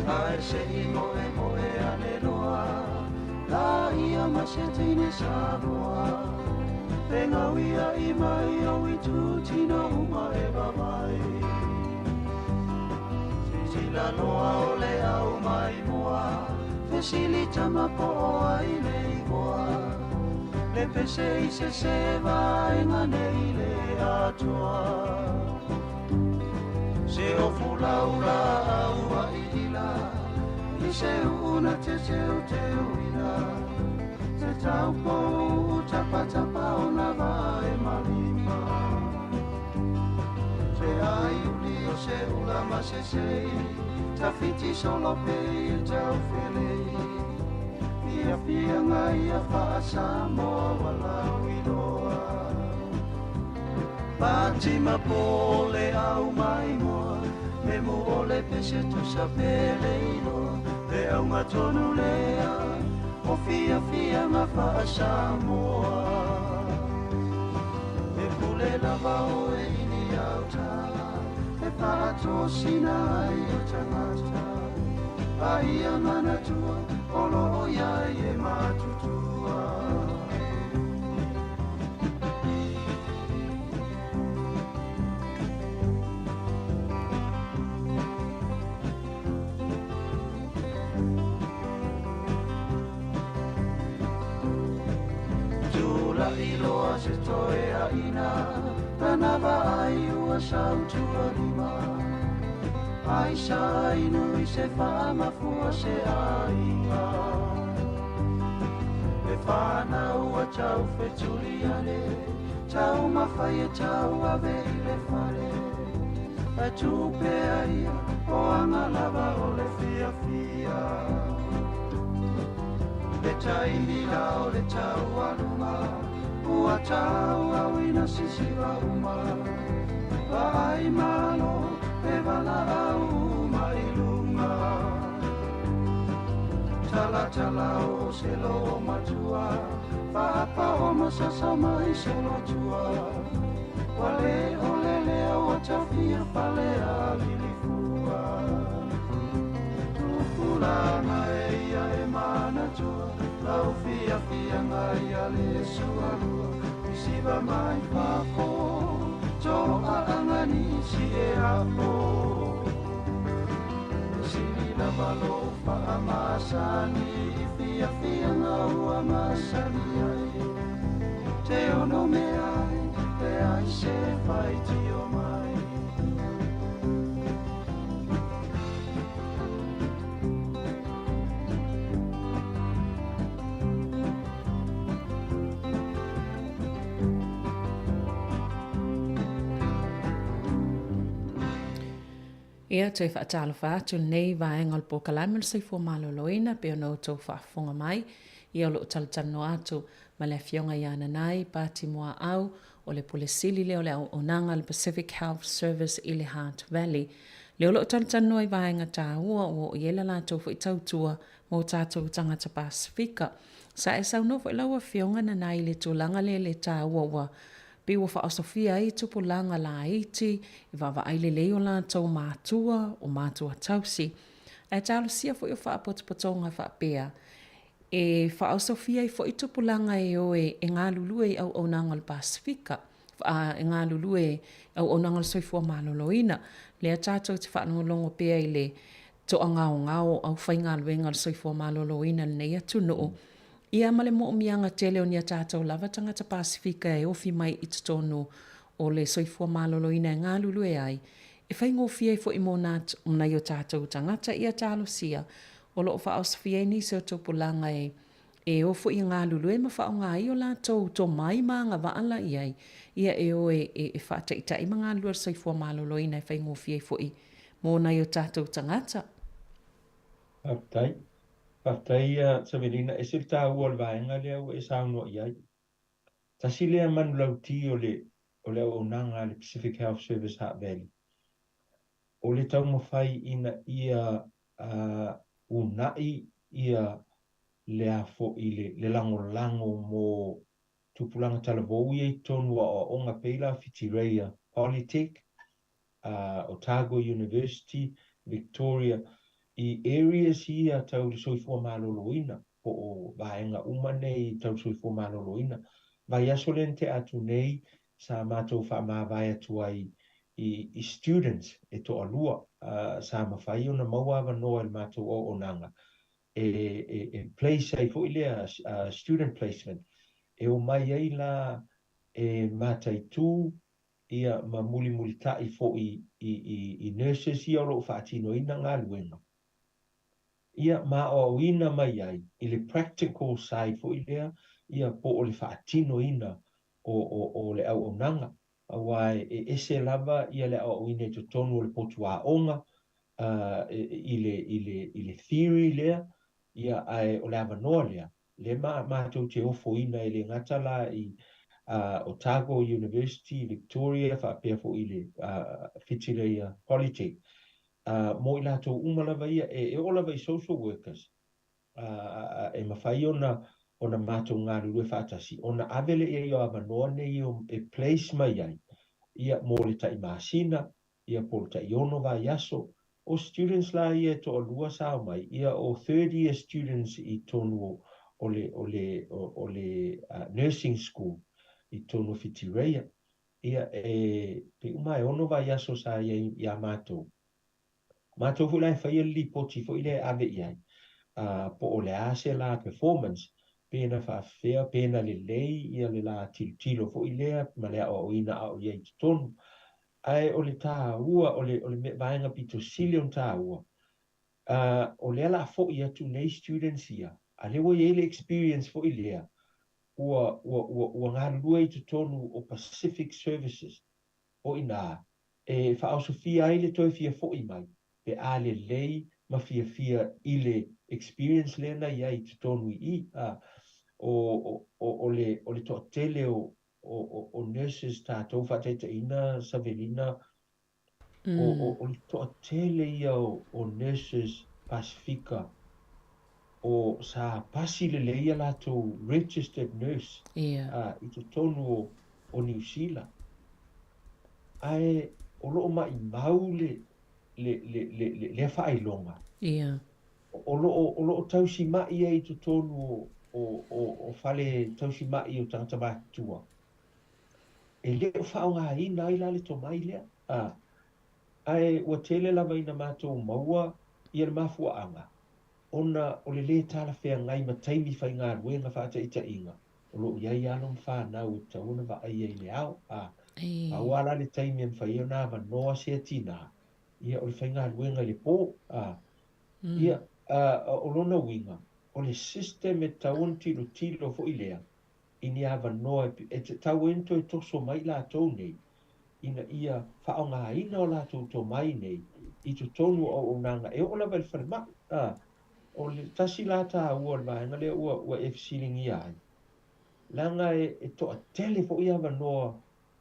O: Ae se i moemoe ane loa, la ia ma se teine Samoa. E ngauia i mai o i tū uma e vavai. Sisila loa o le au mai mua, fesili tama po o ai le igoa. Le pese i se se vaenga nei le atoa. Se o fulaula au a ila, i se una te teu teu ila. Se taupo u tapa tapa o na vae malima. Se ai uli o se ula ma se sei, tawhiti solo pe i tau felei. Fia fia ngai a whaasamoa walau iloa. Pati ma pole au mai moa, me mo ole pese tusa pele iloa. Le au ngā tonu lea, o fia fia ngā whaasamoa. E pule lava o e ili au tā, e whaatosina ai o tangata. Ai a ngana tua, o lo o iai e matutua. Tula iloa se toe a ina, tana vaai ua sautua lima. Ai sa inu i se whaamafua se aiga. E whanau a tau wheturi ane, tau mawhai e tau ave i le whare. E tupea ia o anga lava o le fia fia. Le taimi la o le tau alunga, ua tau au ina sisiva uma. Vaai malo e vala au mai lunga. Tala tala o se lo matua, whaapa o masasa mai solo tua. Wale o lele o tawhia fale a lilifua. Tupulanga e ia e manatua, lau fia fia ngai a le sualua. Siva mai fafo To'a'aga nisi e a'o E sili lava lou fa'amasani I fiafiaga ua masani ai Te ono meai E ai se faitio mai.
P: Ia, toe faatalofa atu lenei vaega o le polokalame o le soifua maloloina pei ona outou faafofoga mai. Ia o lo o talatalanoa atu ma le Afioga ia Nanai Pati Muaau, o le Pule Sili lea o le Auaunaga a le Pacific Health Service i le Hutt Valley. Lea o lo o talatalanoa i vaega taua ua oo i ai la latou foi tautua mo tatou tagata Pasefika. Sa e saunoa foi lau Afioga Nanai i le tulaga lea i le taua ua pei ua faaosofia ai tupulaga laiti e vaavaai lelei o latou matua, o matua tausi. Ae talosia foi o faapotopotoga faapea e faaosofia ai foi tupulaga e o e galulue i auaunaga o le Pasefika, e galulue i auaunaga o le soifua maloloina. Lea tatou te faalogologo pea i le toagaogao o aufaigaluega o le soifua maloloina i lenei atunuu, ia ma le moomiaga tele o ni a tatou lava tagata Pasefika e ofi mai i totonu o le soifua maloloina e galulue ai, e faigofie ai foi mo nai o tatou tagata ia talosia o lo o faaosofia ai nisi o tupulaga e e o foi e galulue ma faaaoga ai o latou tomai ma agavaa la i ai, ia e o e e faataitai ma galulue o le soifua maloloina e faigofie ai foi mo nai o tatou tagata.
Q: Faafetai. Faafetai ia Savelina, ese le taua o le vaega lea ua e saunoa i ai. Tasi lea manulauti o le o le auaunaga a le Pacific Health Service Hutt Valley. O le taumafai ina ia uunai ia le a foi le le lagolago mo tupulaga talavou ia i totonu o aoaoga pei la Whitireia Polytech, Otago University, Victoria, i areas ia tau le soifua maloloina po o vaega uma nei tau le soifua maloloina. Vaiaso lea na tea atu nei sa matou faamavae atu ai i i students e toalua sa mafai ona maua avanoa i le matou auaunaga e e e place ai foi lea student placement e omai ai la e mataitu ia ma mulimulitaʻi foi i i i nurses ia o lo o faatinoina galuega ia ma aoaoina mai ai i le practical side foi lea ia po o le faatinoina o o o le auaunaga aua e ese lava ia le aoaoina i totonu o le potu aoga i le i le i le theory lea ia ae o le avanoa lea lea ma matou te ofoina e le gata la i Otago University Victoria faapea foi i le Whitireia Polytech mo i latou uma lava ia e oo lava i social workers e mafai ona ona matou galulue faatasi ona ave lea i ai o avanoa nei e place mai ai ia mo le tai masina ia po o le tai ono vaiaso. O students la ia e toalua sa omai ia o third year students i totonu o o le o le o le nursing school i totonu o Whitireia. Ia e pei uma e ono vaiaso sa i ai iā matou. Matou foi la e faia le lipoti foi lea e ave i ai, po o le a se la performance, pe na faafefea, pe na lelei ia le la tilotilo foi lea ma le aoaoina a o i ai i totonu. Ae o le taua, o le, o le vaega pito sili ona taua, o lea la a foi atu nei students ia, a lea ua i ai le experience foi lea, ua, ua, ua, ua galulue i totonu o Pacific Services, o i ina e faaosofia ai le toe fia foi mai pe a lelei ma fiafia i le experience lea na i ai i totonu i i. A, o, o, o, le, o le toatele o, o, o nurses tatou faataitaiina Savelina, o, o, o le toatele ia o, o nurses Pasifika o sa pasi lelei a latou registered nurse i totonu o, o Niu Sila. Ae o lo o maʻimau le, le, le, le, le, lea faailoga. O lo o, o lo o tausimaʻi ai i totonu o, o, o, o fale tausimaʻi o tagata matutua. E le o faaaogaina ai la le tomai lea, a. Ae ua tele lava ina matou maua ia le mafuaaga ona o le lē talafeagai ma taimi faigaluega faataitaiga o lo o i ai alo ma fanau e tatau ona vaaia i le ao, a. Pau lava la le taimi e mafai ai ona avanoa sea tinā, ia o le faigaluega i le pō, a. Ia, a, o lona uiga, o le system e tatau ona tilotilo foi lea i ni avanoa e tatau ai ona toe toso mai i latou nei ina ia faaaogaina o latou tomai nei i totonu o auaunaga e oo lava i le falemai. A, o le tasi la taua o le vaega lea ua, ua e fesiligia ai, leaga e, e toatele foi avanoa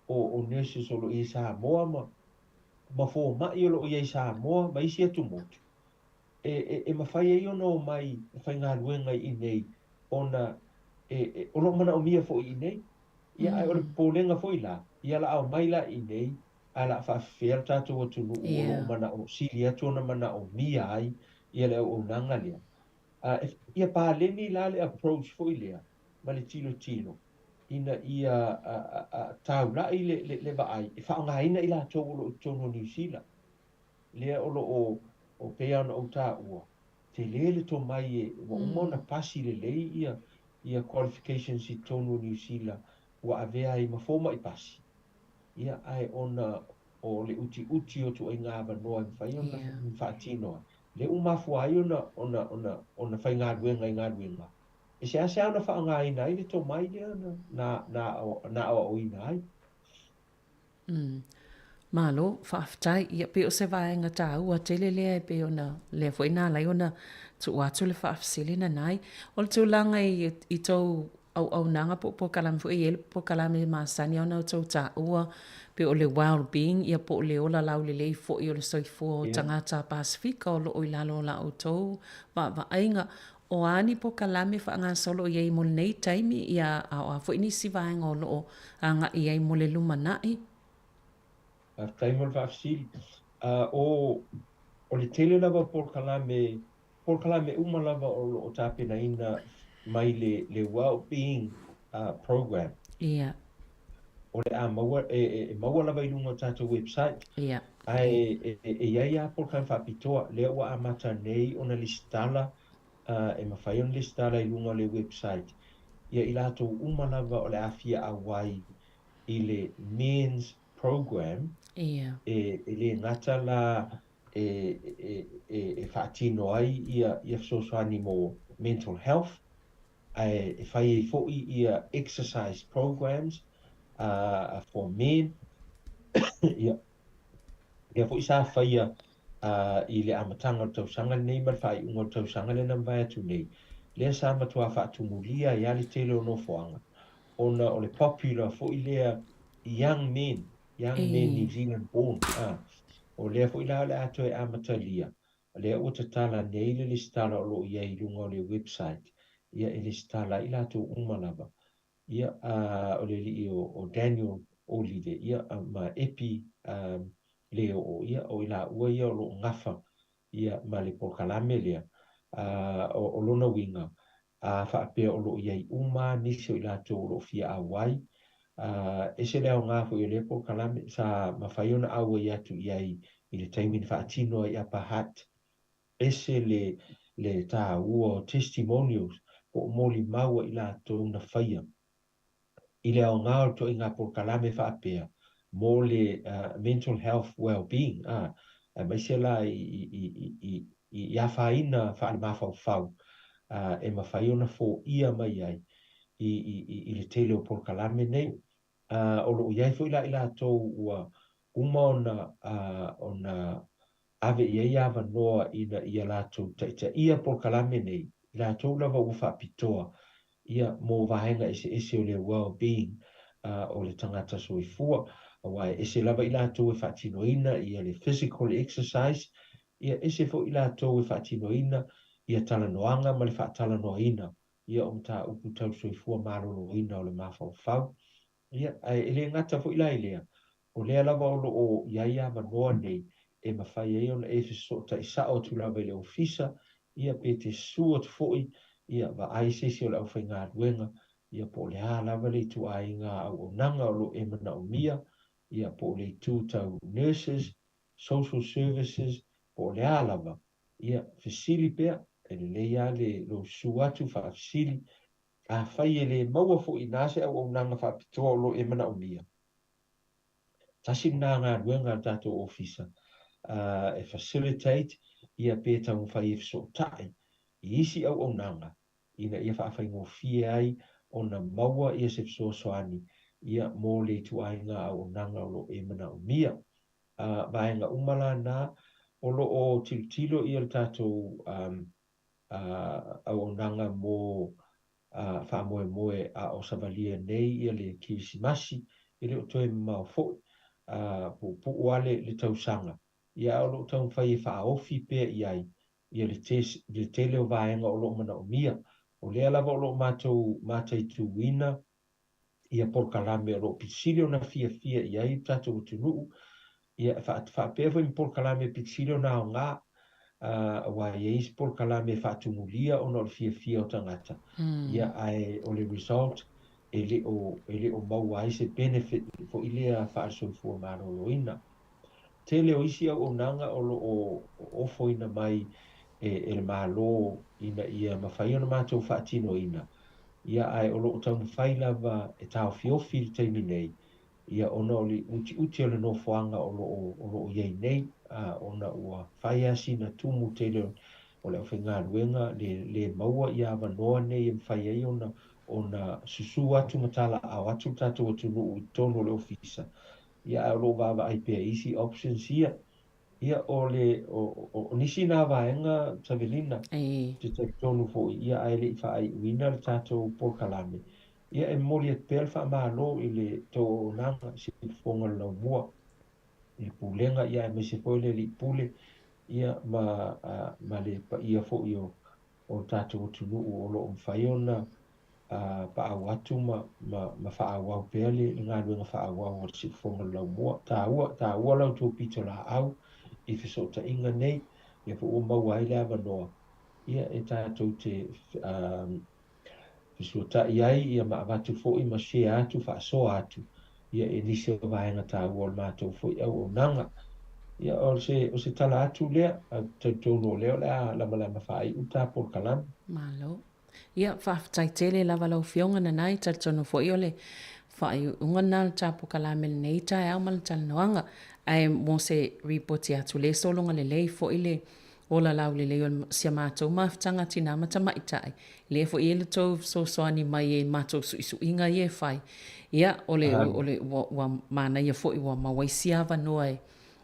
Q: o, o nurses o lo o i ai i Samoa ma, ma fomai o lo o i ai i Samoa ma isi atumotu, e, e, e mafai ai ona omai e faigaluega i inei ona e, e, o lo o manaomia foi i inei. Ia, ae o le popolega foi la, ia la a omai la i inei, ae la a faafefea le tatou atunuu o lo o manao, sili atu ona manaomia ai ia le auaunaga lea. A, e, ia paleni la le approach foi lea ma le tilotilo ina ia a, a, a, taulai le, le, le vaai e faaaogaina i latou o lo o i totonu o Niu Sila. Lea o lo o, o pei lava ona ou taua, tele le tomai e, ua uma ona pasi lelei ia, ia qualifications i totonu o Niu Sila ua avea ai ma fomai pasi. Ia, ae ona o le utiuti o ituaiga avanoa e mafai ona faatino ai, lea ua mafua ai ona, ona, ona, ona faigaluega i galuega e seasea ona faaaogaina ai le tomai lea na, na, na, na aoaoina ai.
P: Mm. Malo, faafetai. Ia, pei o se vaega taua tele lea e pei ona, lea foi na ala ai ona tuu atu le faafesili nanai. O le tulaga i, i tou auaunaga po o polokalame foi, e i ai le polokalame masani ona outou taua, pei o le well-being, ia po o le ola laulelei foi o le soifua o tagata Pasefika o lo o i lalo o la outou vaavaaiga. O a ni polokalame faagasolo i ai mo lenei taimi, ia, a o a foi nisi vaega o lo o agai i ai mo le lumanai?
Q: Faafetai mo le faafesili. O, o le tele lava o polokalame, polokalame uma lava o lo o tapenaina mai le, le Wellbeing Program.
P: Ia.
Q: O le a maua, e, e, e maua lava i luga o tatou website.
P: Ia.
Q: Ae e, e, e i ai lava polokalame faapitoa, lea ua amata nei ona lesitala, e mafai ona lesitala i luga o le website, ia i latou uma lava o le a fia auai i le Men's Program,
P: Ia.
Q: e, e le gata la e, e, e, e faatino ai ia, ia fesoasoani mo mental health, ae e fai ai foi ia exercise programs for men, ia, lea foi sa faia i le amataga o le tausaga lenei ma le faaiuga o le tausaga lea na mavae atu nei, lea sa matua faatumulia ai lava le tele o nofoaga, ona o le popular foi lea young men, young men New Zealand born, o lea foi la o le a toe amatalia, lea ua tatala nei le lesitala o lo o i ai i luga o le website, ia e lesitala ai i latou uma lava. Ia, a, o le alii o, o Daniel Olive, ia, ma Epi a, Leoo, ia, o i laua ia o lo o gafa ia ma le polokalame lea. A, o, o lona uiga, a faapea o lo o i ai uma nisi o i latou o lo o fia auai, a, ese le aoga foi o lea polokalame, sa mafai ona auai atu i ai i le taimi na faatino ai i Upper Hutt, ese le, le taua o testimonials po o molimau a i latou na faia i le aoga o le ituaiga polokalame faapea mo le mental health well-being, a, aemaise la i, i, i, i, i afaina faalemafaufau e mafai ona foia mai ai i, i, i le tele o polokalame nei. O lo o i ai foi la i latou ua uma ona, ona ave i ai avanoa ina ia latou taitaia polokalame nei, i latou lava ua faapitoa ia mo vaega eseese o le well-being o le tagata soifua, aua e ese lava i latou e faatinoina ia le physical exercise, ia ese foi i latou e faatinoina ia talanoaga ma le faatalanoaina ia o mataupu tau soifua maloloina o le mafaufau. Ia, ae e le gata foi la i lea, o lea lava o lo o i ai avanoa nei e mafai ai ona e fesootai sao atu lava i le ofisa, ia pe te susu atu foi, ia, vaai se isi o le aufaigaluega, ia po o le a lava le ituaiga auaunaga o lo o e manaomia, ia po o le itu tau nurses, social services, po o le a lava, ia fesili pea, e lelei lava le lou susu atu faafesili. Afai e le maua foi i ina se auaunaga faapitoa o lo o e manaomia, tasi lena galuega a le tatou ofisa e facilitate ia pe taumafai e fesootai i isi auaunaga ina ia faafaigofie ai ona maua ia se fesoasoani ia mo le ituaiga auaunaga o lo o e manaomia. Vaega uma la na, o lo o tilotilo ia le tatou auaunaga mo faamoemoe a o savalia nei ia le Kerisimasi, e le o toe mamao foi, puupuu lava le tausaga, ia ae o lo o taumafai e faaofi pea i ai ia le tele o vaega o lo o manaomia. O lea lava o lo o matou mataituina ia polokalame o lo o pito sili ona fiafia i ai le tatou atunuu, ia e faapea foi ma polokalame e pito sili ona aoga, aua e i ai isi polokalame e faatumulia ona o le fiafia o tagata, ia ae o le result e le o, e le o maua ai se benefit foi lea faale-soifua maloloina. Tele o isi auaunaga o lo o ofoina mai e le Malo ina ia mafai ona matou faatinoina, ia ae o lo o taumafai lava e taofiofi i le taimi nei, ia ona o le utiuti o le nofoaga o lo o o lo o i ai nei, ona ua fai lava sina tumu tele o le aufaigaluega le le maua ia avanoa nei e mafai ai ona ona susu atu ma talaao atu le tatou atunuu i totonu o le ofisa. Ia ae o lo o vaavaai pea i isi options ia. Ia o le o nisi na vaega Savelina, ou te talitonu foi ia ae le i faaiuina le tatou polokalame, ia e momoli atu pea le faamalo i le tou auaunaga, Siufofoga o le Laumua, i le Pulega ia aemaise foi le Alii Pule ia ma ma le paia foi o o le tatou atunuu o lo o mafai ona paau atu ma, ma, ma faaauau pea le, le galuega faaauau a le Siufofoga o le Laumua. Taua, taua la outou pitolaau i fesootaiga nei, ia po ua maua ai le avanoa, ia e tatou te fesuata'i ai ia ma avatu foi ma share atu, faasoa atu ia i nisi o vaega taua o le matou foi auaunaga. Ia o se, o se tala atu lea, ae ou te talitonu o lea o le a lamalama faaiu le ta polokalame.
P: Malo. Ia, faafetai tele lava lau Afioga Nanai, talitonu foi o le faaiuiuga lena o le ta polokalame i lenei taeao ma le talanoaga. Ae mo se ripoti atu lea sologa lelei foi le ola laulelei o si a matou mafutaga tinā ma tamaitai, lea foi e i ai le tou fesoasoani mai i matou suisuiga ia e fai. Ia, o le, o le, ua, ua manaia foi ua maua ai sia avanoa e,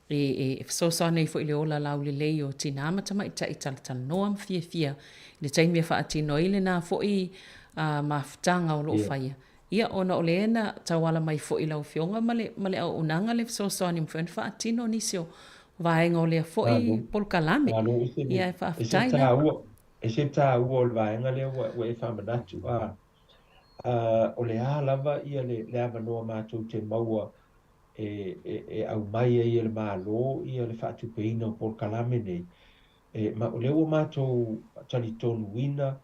P: e, e fesoasoani ai foi i le ola laulelei o tinā ma tamaitai talatalanoa ma fiafia i le taimi e faatino ai lena foi mafutaga o lo o faia. Ia, ona o lea na tauala mai foi i lau Afioga ma le, ma le auaunaga le fesoasoani e mafai ona faatino nisi o vaega o lea foi polokalame. Ia, e faafetai
Q: la. E se taua o le vaega lea ua, ua e faamanatu, a, a, o le a lava ia le, le avanoa matou te maua e, e, e aumai ai e le Malo ia le faatupeina o polokalame nei, e, ma, o lea ua matou talitonuina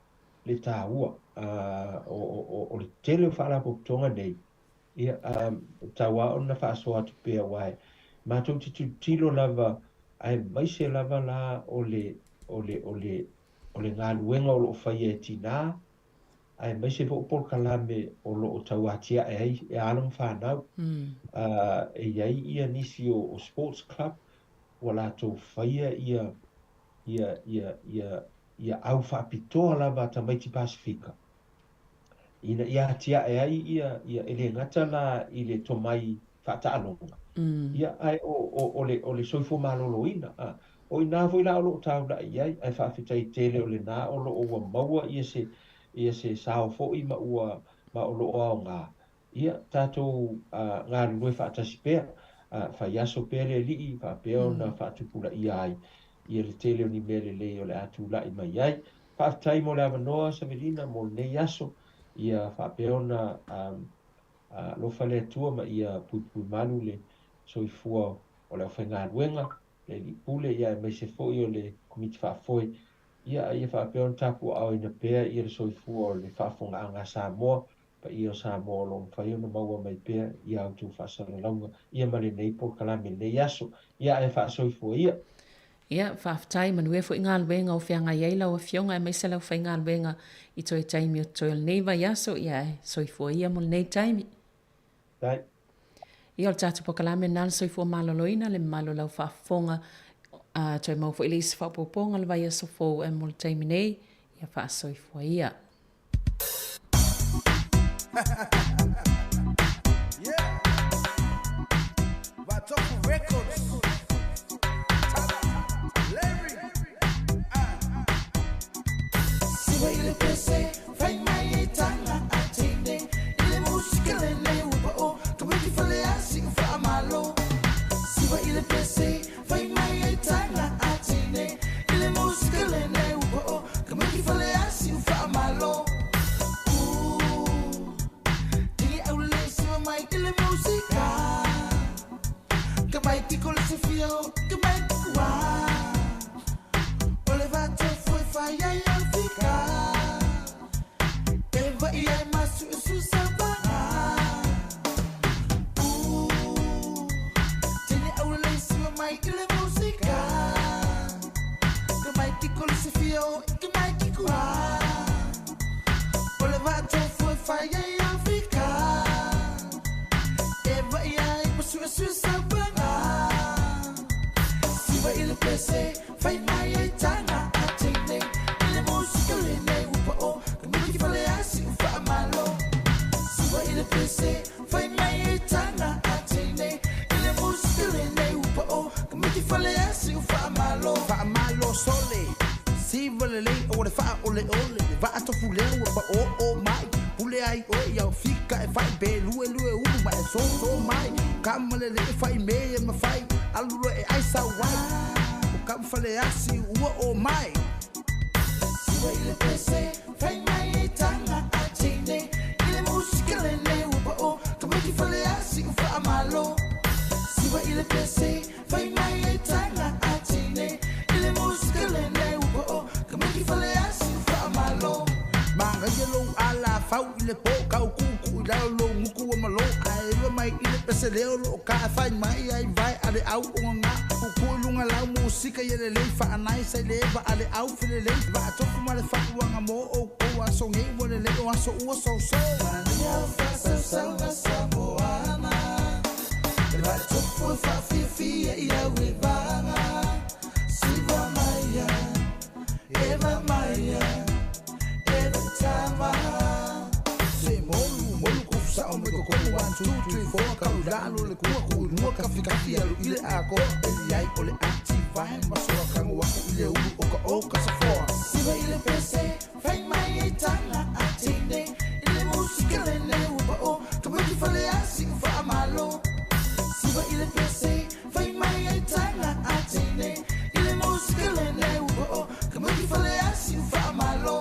Q: le taua o, o, o le tele o faalapotopotoga nei, ia, tau lava ona faasoa atu pea, aua e matou te tilotilo lava, aemaise lava la o le, o le, o le, o le galuega o lo o faia e tinā, aemaise foi o polokalame o lo o tau atiae ai e alo ma fanau. E i ai ia nisi o, o sports club ua latou faia ia, ia, ia, ia, ia au faapitoa lava a tamaiti Pasifika ina ia atiae ai ia, ia e le gata la i le tomai faataaloga, ia ae o, o, o le, o le soifua maloloina. A, o i ina foi la o lo o taula'i i ai, ae faafetai tele o lena o lo o ua maua ia se, ia se sao foi ma ua, ma o lo o aoga. Ia, tatou galulue faatasi pea, faiaso pea le Alii faapea ona faatupulaia ai ia le tele o ni mea lelei o le a tulai mai ai. Faafetai mo le avanoa, Savelina, mo lenei aso, ia faapea ona alofa le Atua ma ia puipuimalu le soifua o le aufaigaluega, le Alii Pule, ia aemaise foi o le Komiti Faafoe, ia a ia faapea ona tapuaaoina pea ia le soifua o le faafofogaaga a Samoa. paia o Samoa o lo o mafai ona maua mai pea i a outou faasalalauga ia ma lenei polokalame i lenei aso. Ia ae faasoifua ia.
P: Ia, faafetai, manuia foi galuega o feagai ai lau Afioga aemaise lau faigaluega i toe taimi o totoe o lenei vaiaso, ia ae soifua ia mo lenei taimi.
Q: Faafetai.
P: Ia, o le tatou polokalame lena o le Soifua Maloloina, le mamalu o lau faafofoga, a toe maua foi le isi faaopoopoga o le vaiaso fou ae mo le taimi nei, ia faasoifua ia.
I: Yeah. Vatofu Records. Tala. Larry.
N: Siva i le pese, fai mai e taga a teine. I le musika lenei ua pa'o, tamaiti faleasi ua faamalo. Siva i le pese, fai mai e taga a teine. I le musika lenei ua pa'o, tamaiti faleasi ua faamalo. Tini aulelei siva mai i le musika. Tamaiti ko le sifia o, tamaiti kua. O le vatofu e fai ai o le fika. E vai ai masu e susa vaga. Tini aulelei siva mai i le musika. Tamaiti ko le sifia o, tamaiti kua. O le vatofu e fai ai o le fika. E vai ai masu e susa vaga. Siva i le pese, fai mai e taga a teine. I le musika lenei ua pa'o, tamaiti faleasi ua faamalo. Siva i le pese, fai mai e taga a teine. I le musika lenei ua pa'o, tamaiti faleasi ua faamalo.
I: Faamalo sole. Siva lelei o le faaoleole. Le vaatofu lea ua paoo mai. Pule ai oe iau fika e fai pe lue lue ulu ma e soso mai. Kama lele e fai me e mafai. Alu loa e ai sau ai. O kama faleasi ua o mai.
N: Siva i le pese, fai mai e taga a teine. I le musika lenei ua pa'o, tamaiti faleasi ua faamalo. Siva i le pese, fai mai e taga a teine. I le musika lenei ua pa'o, tamaiti faleasi ua faamalo.
I: Magaia lou ala fau i le po kau kuku i lalo lou muku ua malo. Ae ewa mai i le pese leo loo ka e fai mai ai vai a le au o ngā. Kuku i lunga lau musika ia lelei faanai sai le eva a le au felelei. Vaatofu ma le faaluaga mo oukou aso nei ua lelei o aso ua soso.
N: Manaia o faasausauga Samoana. Le vaatofu e faafiafia i au e vaga. Siva maia, eva maia, eva tama.
I: Se molu, molu kufu sao me kokonu. 1, 2, 3, 4 Kau i lalo le kua ku i lua kafi kafi alu i le akoa. Eli ai o le ati vai ma soa kago aku i le ulu o ka o ka safoa.
N: Siva i le pese, fai mai e taga a teine. I le musika lenei ua pa'o, tamaiti faleasi ua faamalo. Siva i le pese, fai mai e taga a teine. I le musika lenei ua pa'o, tamaiti faleasi ua faamalo.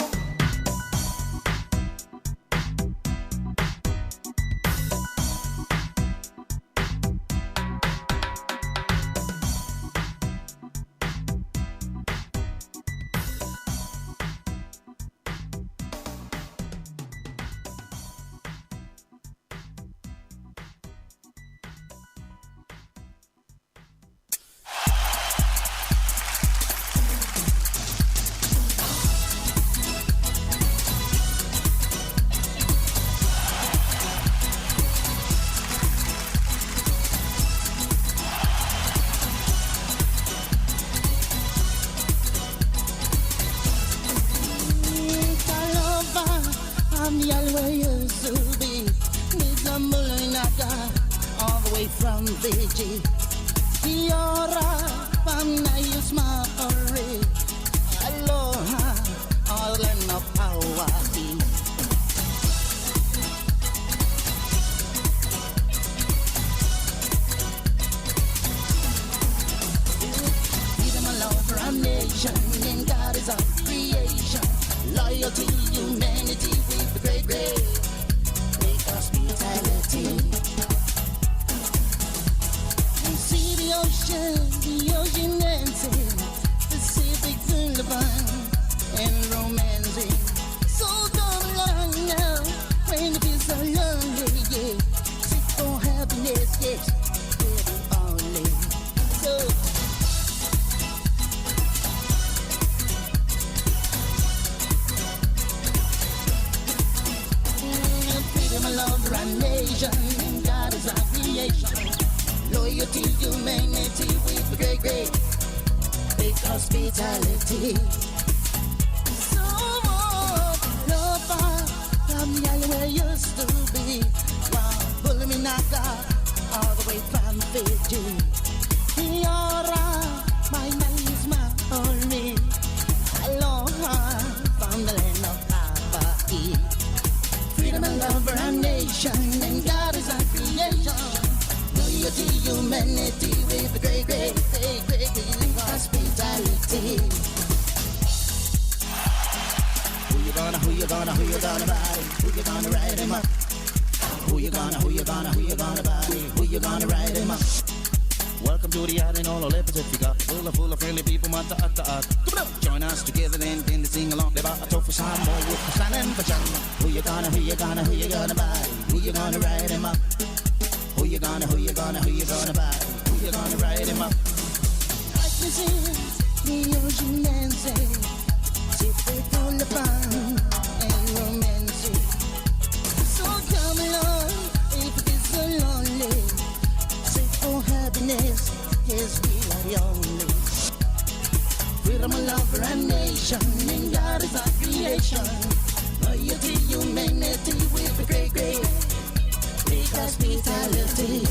R: Talofa, I'm the alleyway used to be. All the way from Fiji. Kia ora, Panayos Maori. Aloha, island of Hawaii. Freedom and love for our nation, and God is our creation. Loyalty, humanity, with the great, great, great hospitality. We see the ocean dancing, Pacific Loyalty, humanity with a great, great big hospitality. So love from the island where used to be. Wow, pulling me naka all the way from Fiji. Iora, my name is Maori. Aloha from the land of Hawaii. Freedom and love for our nation, and God is our creation. Loyalty, humanity with a great, great, great, great, great hospitality. Who you gonna, who you gonna, who you gonna body? Who you gonna ride him up? Who you gonna, who you gonna, who you gonna body? Who you gonna ride him up? Welcome to the island, all our Pacifica. Full of friendly people, mata ata at. Come on, join us together and then sing along. Leva a tofu samo with the and pajama. Who you gonna, who you gonna, who you gonna buy? Who you gonna ride him up? Who you gonna, who you gonna, who you gonna buy? Who you gonna ride him up? The ocean dancing, full of fun and romance. So come along if it is so lonely. Seek for happiness, yes, we are the only. Freedom and love for our nation, and God is our creation. Loyalty, humanity with a great, great, big hospitality.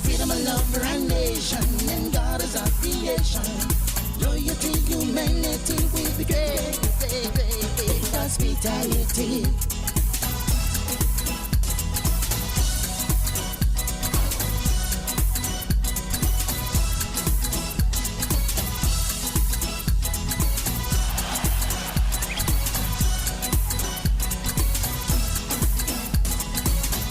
R: Freedom and love for our nation, and God is our creation. Loyalty, humanity with a great, great, great, big hospitality.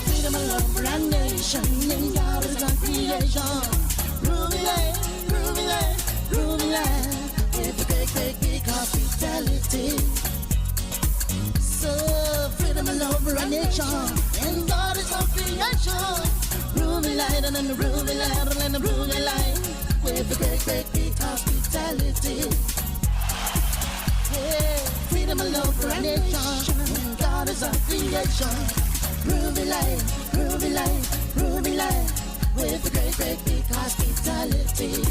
R: Freedom and love for our nation, and God is our creation. Ruby land, Ruby land, Ruby land, with a great, great big hospitality. So freedom and love for our nation, and God is our creation. Ruby light and the ruby light and the ruby light, with a great, great big hospitality. Yeah, freedom and love for our nation, and God is our creation. Ruby light, ruby light, ruby light, with a great, great big hospitality.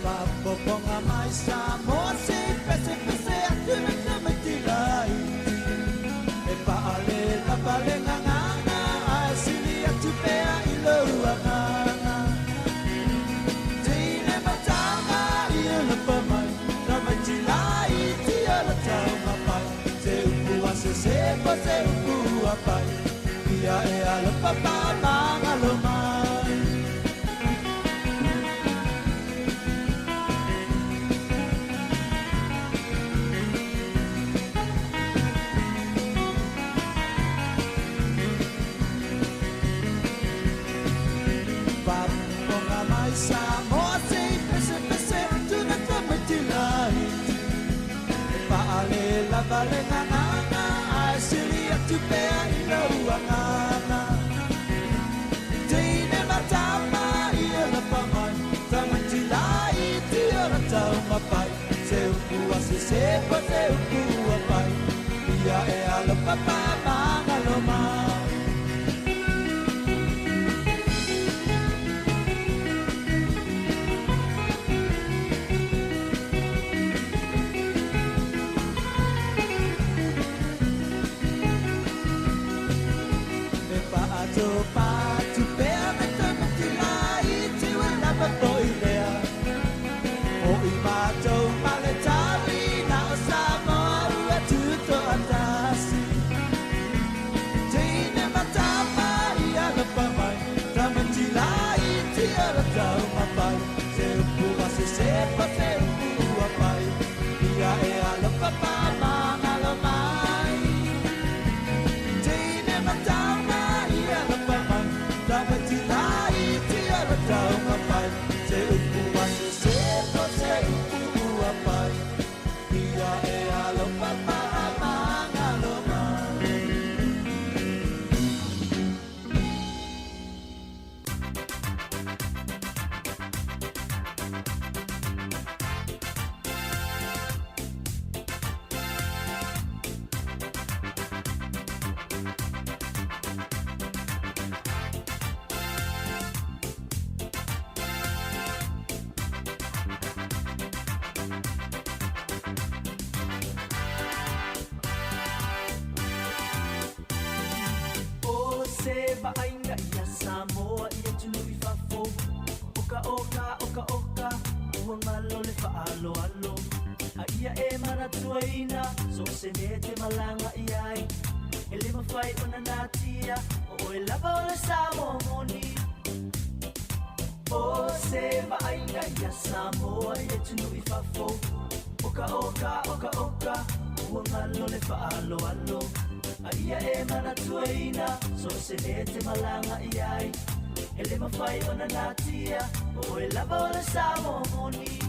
N: Fapoponga mai Samoa se pese pese atu me te matilaiti. E paale la pale nganganga ae sili atu pea i lau anganga. Teine matanga i e lapa mai, tamatilaiti a la taumapai. Te upu a se sepo te upu a pai, ia e alofa pa mangalo mai. Fapoponga mai Samoa se pese pese atu na tamatilaiti. E paale lava le nganganga ae sili atu pea i lau anganga. Teine matama i e lapa mai, tamatilaiti o la taumapai. Se upu a se sepo te upu a pai, ia e alofa pa mangalo mai. E paato patu pea me tamatilaiti ua lava foi lea. O i mātou ma le tali na o Samoa ua tuto atasi. Teine matama i alofa mai, tamatilaiti o la taumapai. Se upu a se sepo te upu a pai, ia e alofa
S: vaaiga ia Samoa i atunuu i fafo. Oka oka oka oka ua galo le faaaloalo. A ia e manatuaina so o se mea e te malaga i ai. E le mafai ona natia o oe lava o le Samoa moni. O se vaaiga ia Samoa i atunuu i fafo. Oka oka oka oka ua galo le faaaloalo. A ia e manatuaina so o se mea e te malaga i ai. E le mafai ona natia o oe lava o le Samoa moni.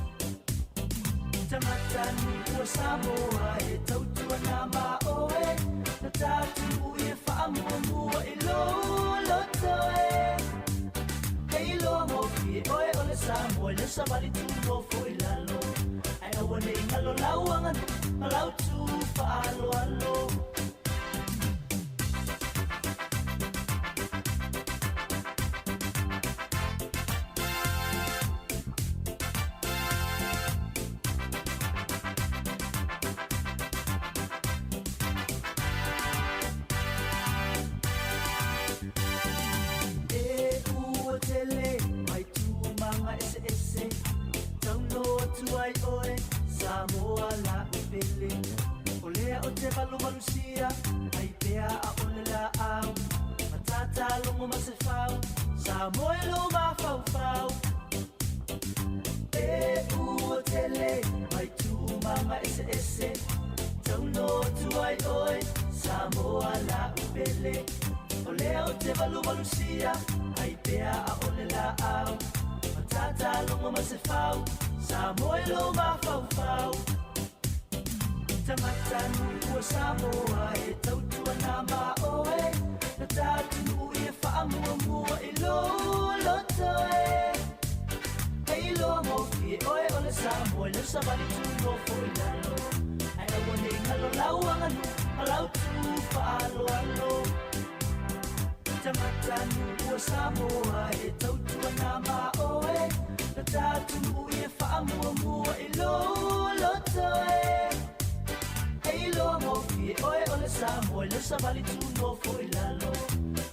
S: Tagata nuu o Samoa e tautua ma oe. Na tatou i e faamuamua i lou loto e. E iloa gofie oe o le Samoa i le savali tu nofo i lalo. Ae aua nei galo lau aganuu ma lau tu faaaloalo. E ua tele mai tūmaga eseese. Taulo atu ai oe Samoa la upele. O lea o te valuvalusia ai pea a ole la au. Matata logo ma se fau Samoa e lo mafaufau. E ua tele mai tūmaga eseese. Taulo atu ai oe Samoa la upele. O lea o te valuvalusia ai pea a ole la au. Matata logo ma se fau Samoa e lo mafaufau. Tagata nuu o Samoa e tautua ma oe. Na tatou i e faamuamua i lou loto e. E iloa gofie oe o le Samoa i le savali tu nofo i lalo. Ae aua nei galo lau aganuu ma lau tu faaaloalo. Tagata nuu o Samoa e tautua ma oe. Na tatou i e faamuamua i lou loto e. E iloa gofie oe o le Samoa i le savali tu nofo i lalo.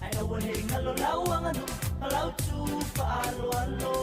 S: Ae aua nei galo lau aganuu ma lau tu faaaloalo.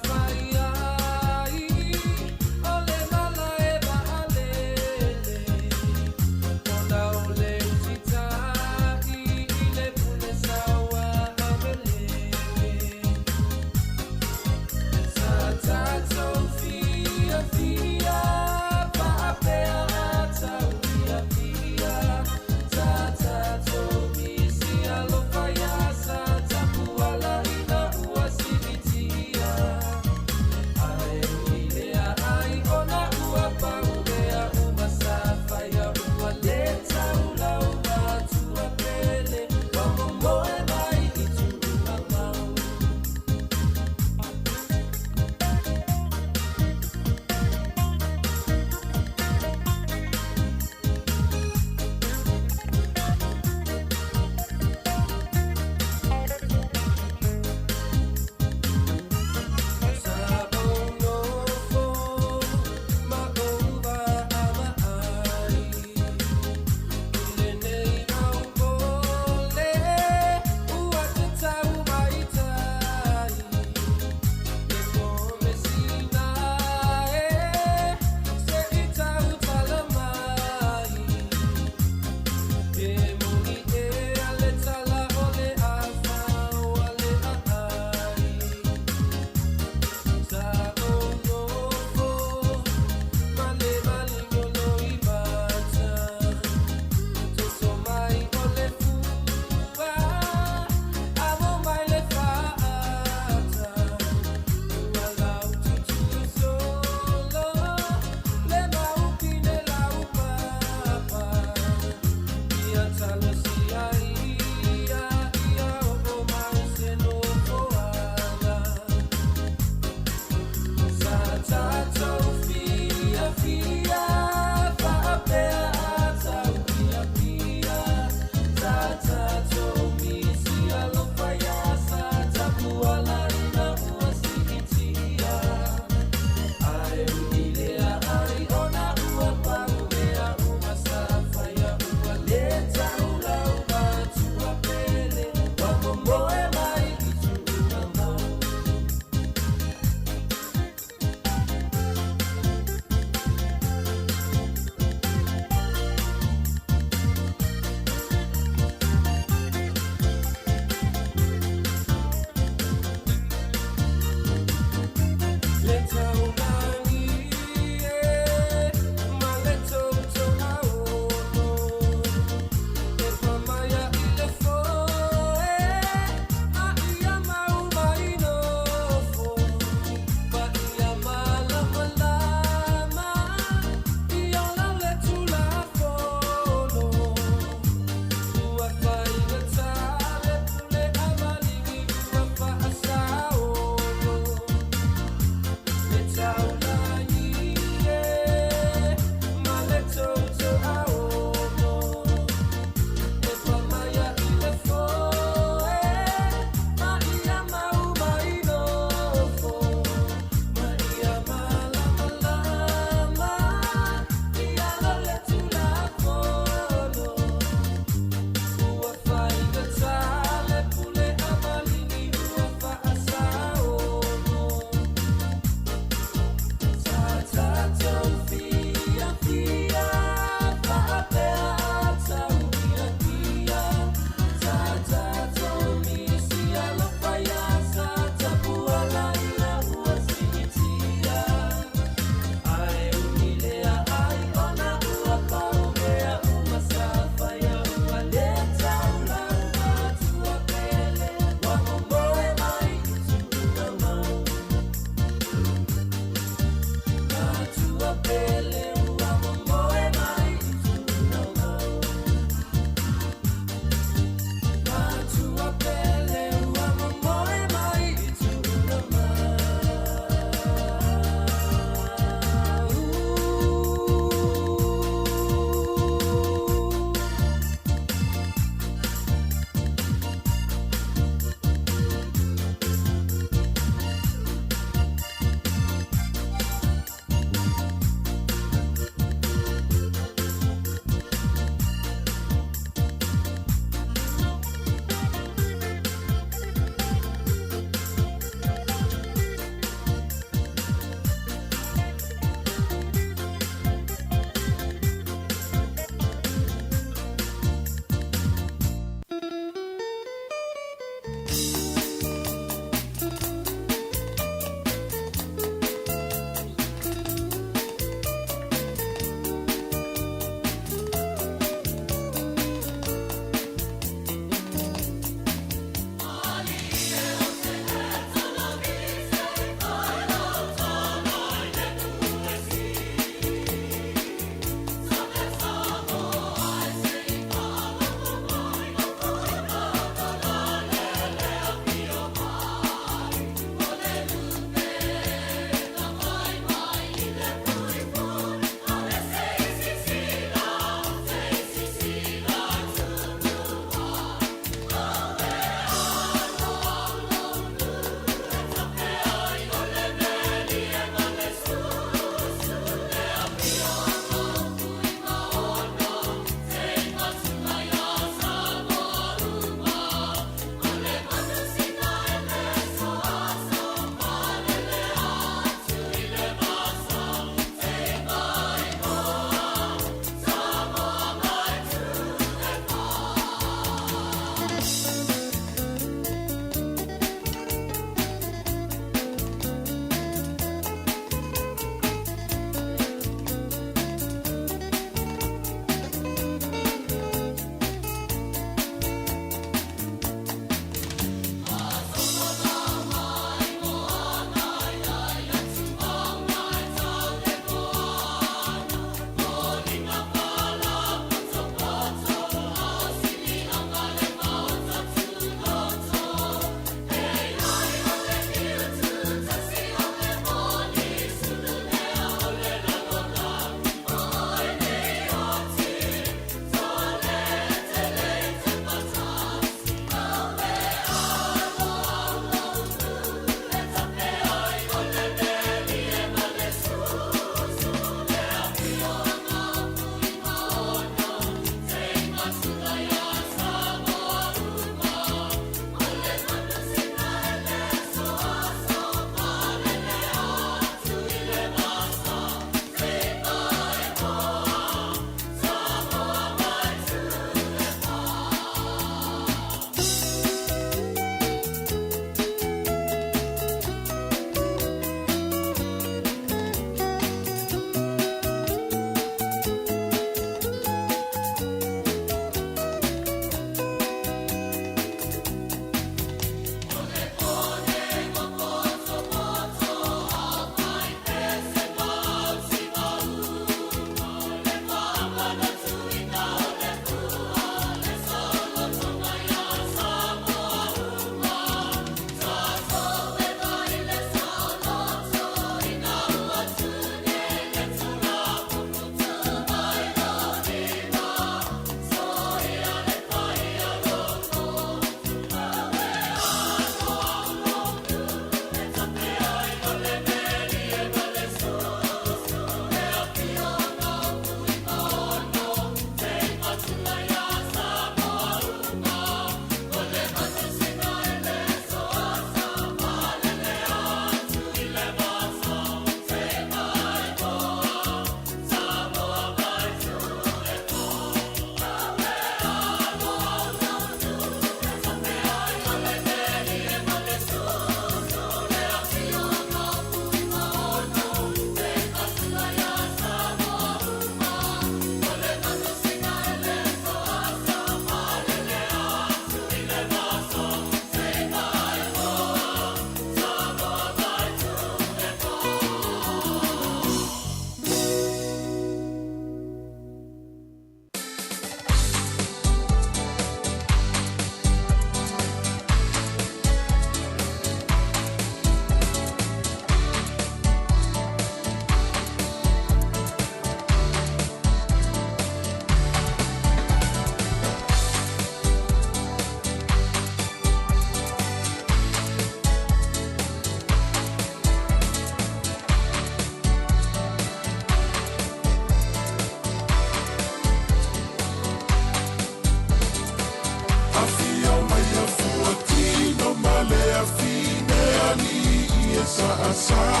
N: saasaa.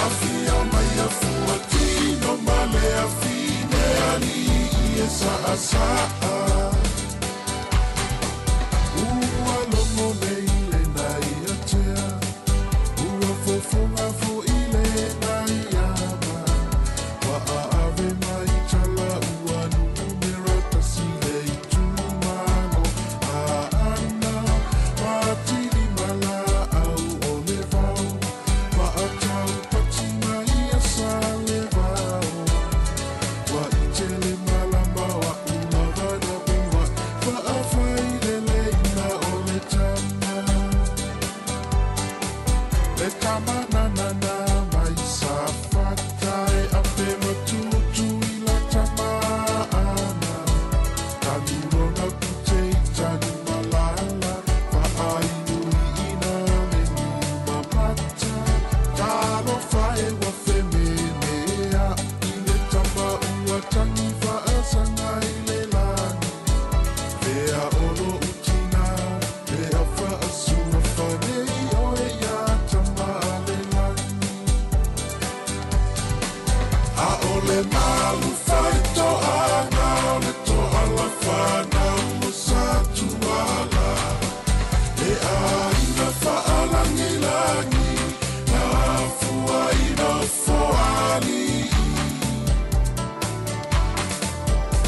N: Afio mai afuatino ma le afine alii e saasaa. Ua logo nei le nai atea, ua fofoga fo'i le nai ama. Ua aave mai tala ua numera tasi le itumalo. Aana matili malaau o le vao, maatau pati mai ia sa le vao. Ua itele malama wa ulava na ua, faafai le leina o le tama. Le tama na na na mai sa fata e ape matutu i la tama ana. Tanuro na pute i tanu malala, faainu i ina le niu mamata. Talofa e ua fememea i le tama ua tagi faasaga i le lagi. Fea o lo utina, lea faasua fanei oe ia tama a le lagi. A o le malu fai toaga o le toala whanau o sa tuala. Le aiga faalagilagi, na afua i nofoalii.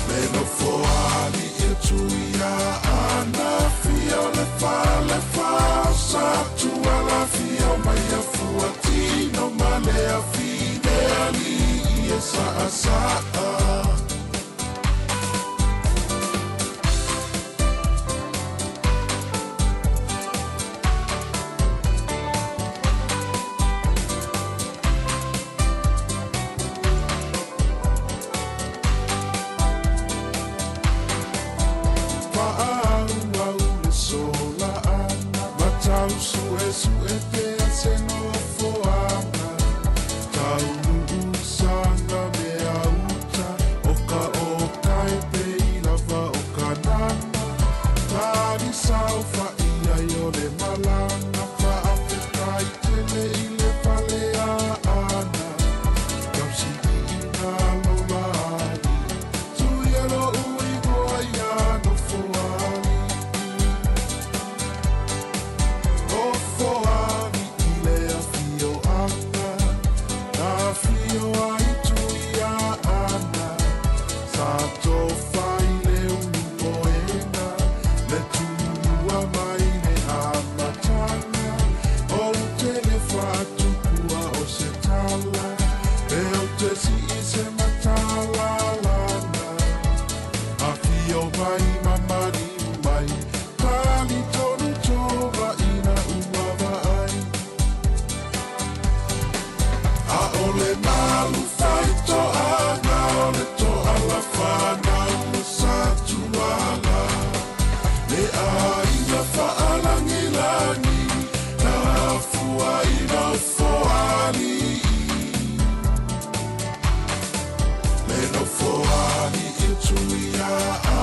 N: Le nofoalii e tuia ana fia o le fale fao sa tuala fia o mai afuatino ma le afine alii e saasaa. Fa'aauau le sola ana, matau suesue pea se nofoaga. Taunuu saga mea uta, o ka o kai pei lava o kanana. Tani sau fa'i ai o le malaga, faafetai tele i le fale a ana. Tausili'ina lola ali, tuia lo'u igoa ia nofoalii. Nofoalii le afioaga, na afio ai tuia ana. Sa tofa i le ulumoena, le tulua mai le amataga. Ou te le faatupua o se tala, e ou te sii se matalalana. Afio mai mamaliu mai, tali tonu tova ina ua vaai. A o le malu fai toaga o le toala whanau o sa tuala. Le aiga faalagilagi, na afua i nofoalii. Le nofoalii e tuia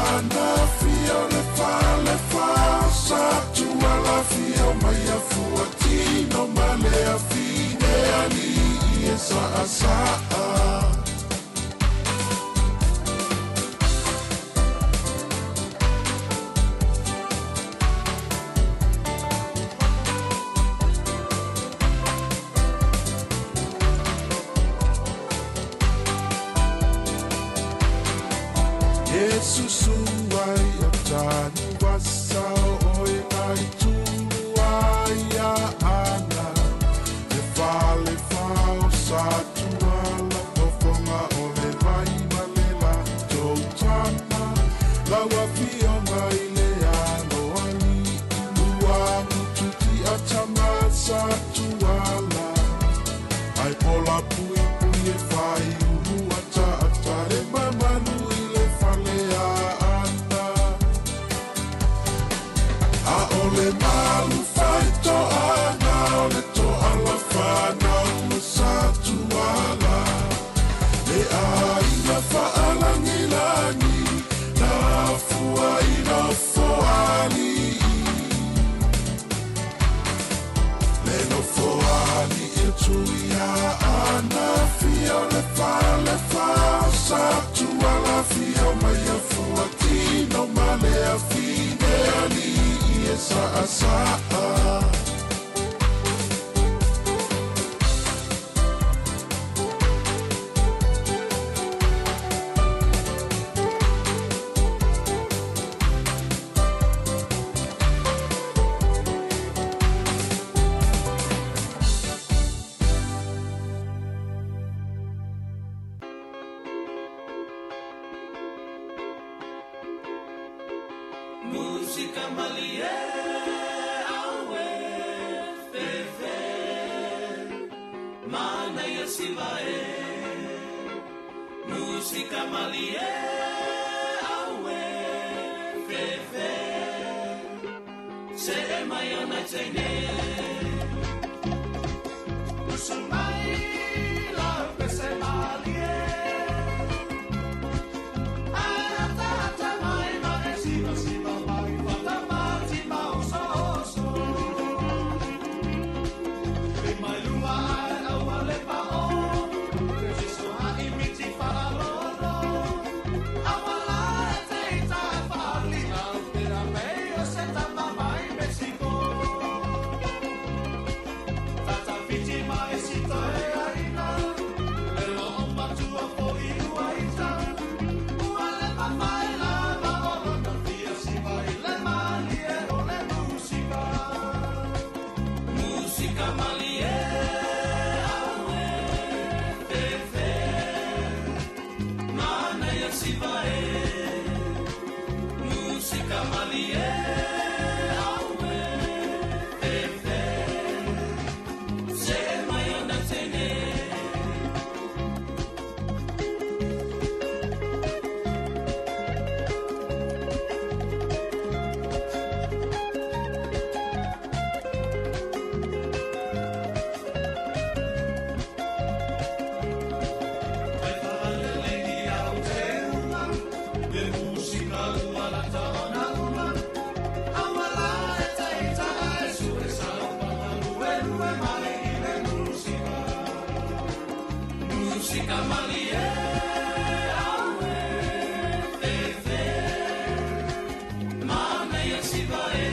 N: ana fia o le fale fao sa tuala fia o mai afuatino ma le afine alii e saasaa. Yesu ai a tanu vasa o e nai tulu ai a ana. E fale fao sa tuala fofonga o le vai ma le la tou tama. Lau afioga i le alo alii, ua mututi a tama sa tuala. Ai pola pui pui e fai ulu ata ata le mamalu i le fale a ana. A o le Tuia ana fia o le fale fa sa tuala fia o mai a fua tino ma le afine ali i e sa a sa a.
S: Musika malie awe fefe Mana ia siva e Musika malie awe fefe Se e mai ona teine Usumai la pese malie Tata mai ma e siva siva mai Fata mati ma oso oso Pe mai lua ai aua le pa o Te so ha i miti whaalolo Aua la e te ita e whaali au Pera mei o se tama mai Mexico Tata whiti mai sito e aina E lo o matua fo i ua ita Ua le mawhai lava o lona fia siva i le malie o le musika Musika malie awe fefe Mana ia siva e Musika malie awe fefe Se mai ona tene Musika malie awe fefe Mana ia siva e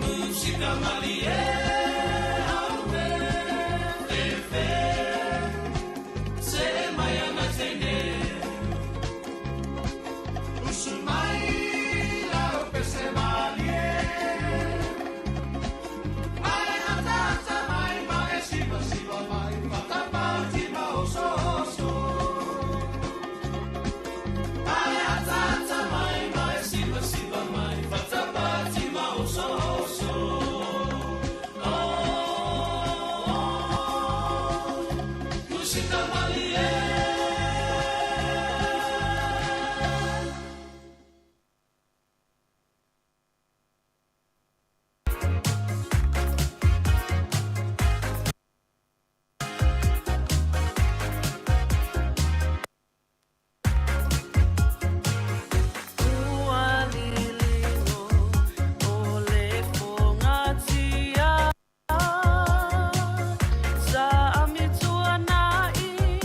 S: Musika malie awe fefe Se mai ana tene Usumai la pese malie Ai atata mai ma e siva siva mai Fata pati ma oso oso Ai atata mai ma e siva siva mai Fata pati ma oso oso Oh, oh, Musika malie.
T: Ua liligo o le fogatia Sa amituanai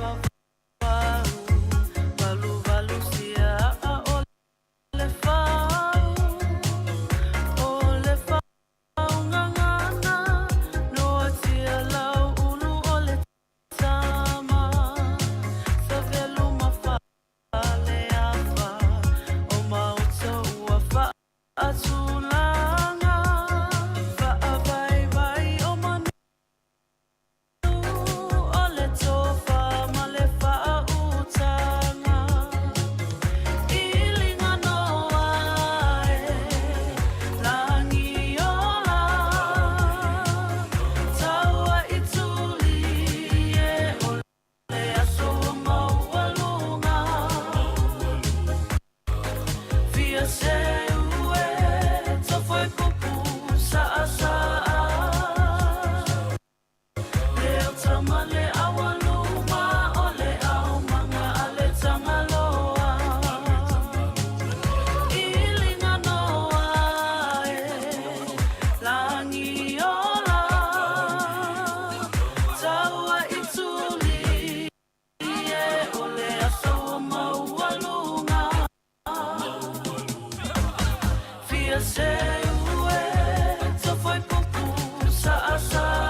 T: vavau Valuvalu sia'a o le fau O le faugagana Noatia lau ulu o le tama Savelu ma faleafa O maota ua fa'atulaga Fa'avaivai o manu O le tofa ma le fa'autaga Iliga noa e lagi ola Taua i tuli e o le aso ua maualuga Fia seu e tofo e pupu sa'asa'a Le autama le aualuma o le aumaga a le Tagaloa Iliga noa e lagi ola Taua i tuli e o le aso ua maualuga Fia seu e tofo e pupu sa'asa'a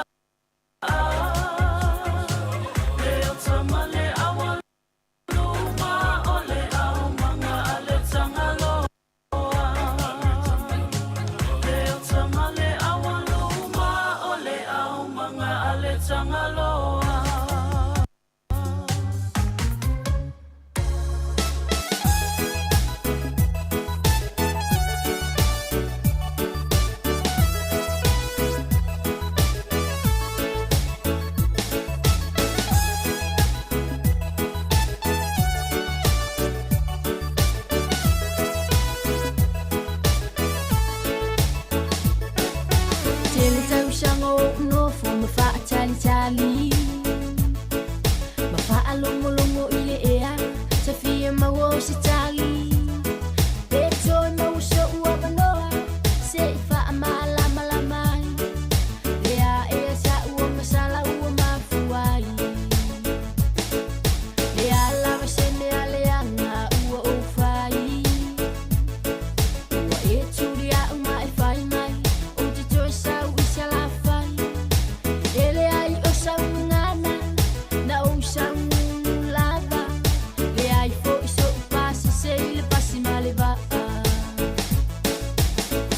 T: Le autama le aualuma o le aumaga a le Tagaloa Le autama le aualuma o le aumaga a le Tagaloa.
K: Tele tausaga o ou nofo ma faatalitali ma faalogologo i le ea sa fia maua o se tali pe toe maua so'u avanoa se'i faamalamalama ai le aʻea sa'u o masala ua mafua ai le a lava se mea leaga ua ou fai ua e tulia'u ma e fai mai ou te toe sau i Salafai e leai o sau gagana na ou saugunu lava leai fo'i so'u pasese i le pasi ma le va'a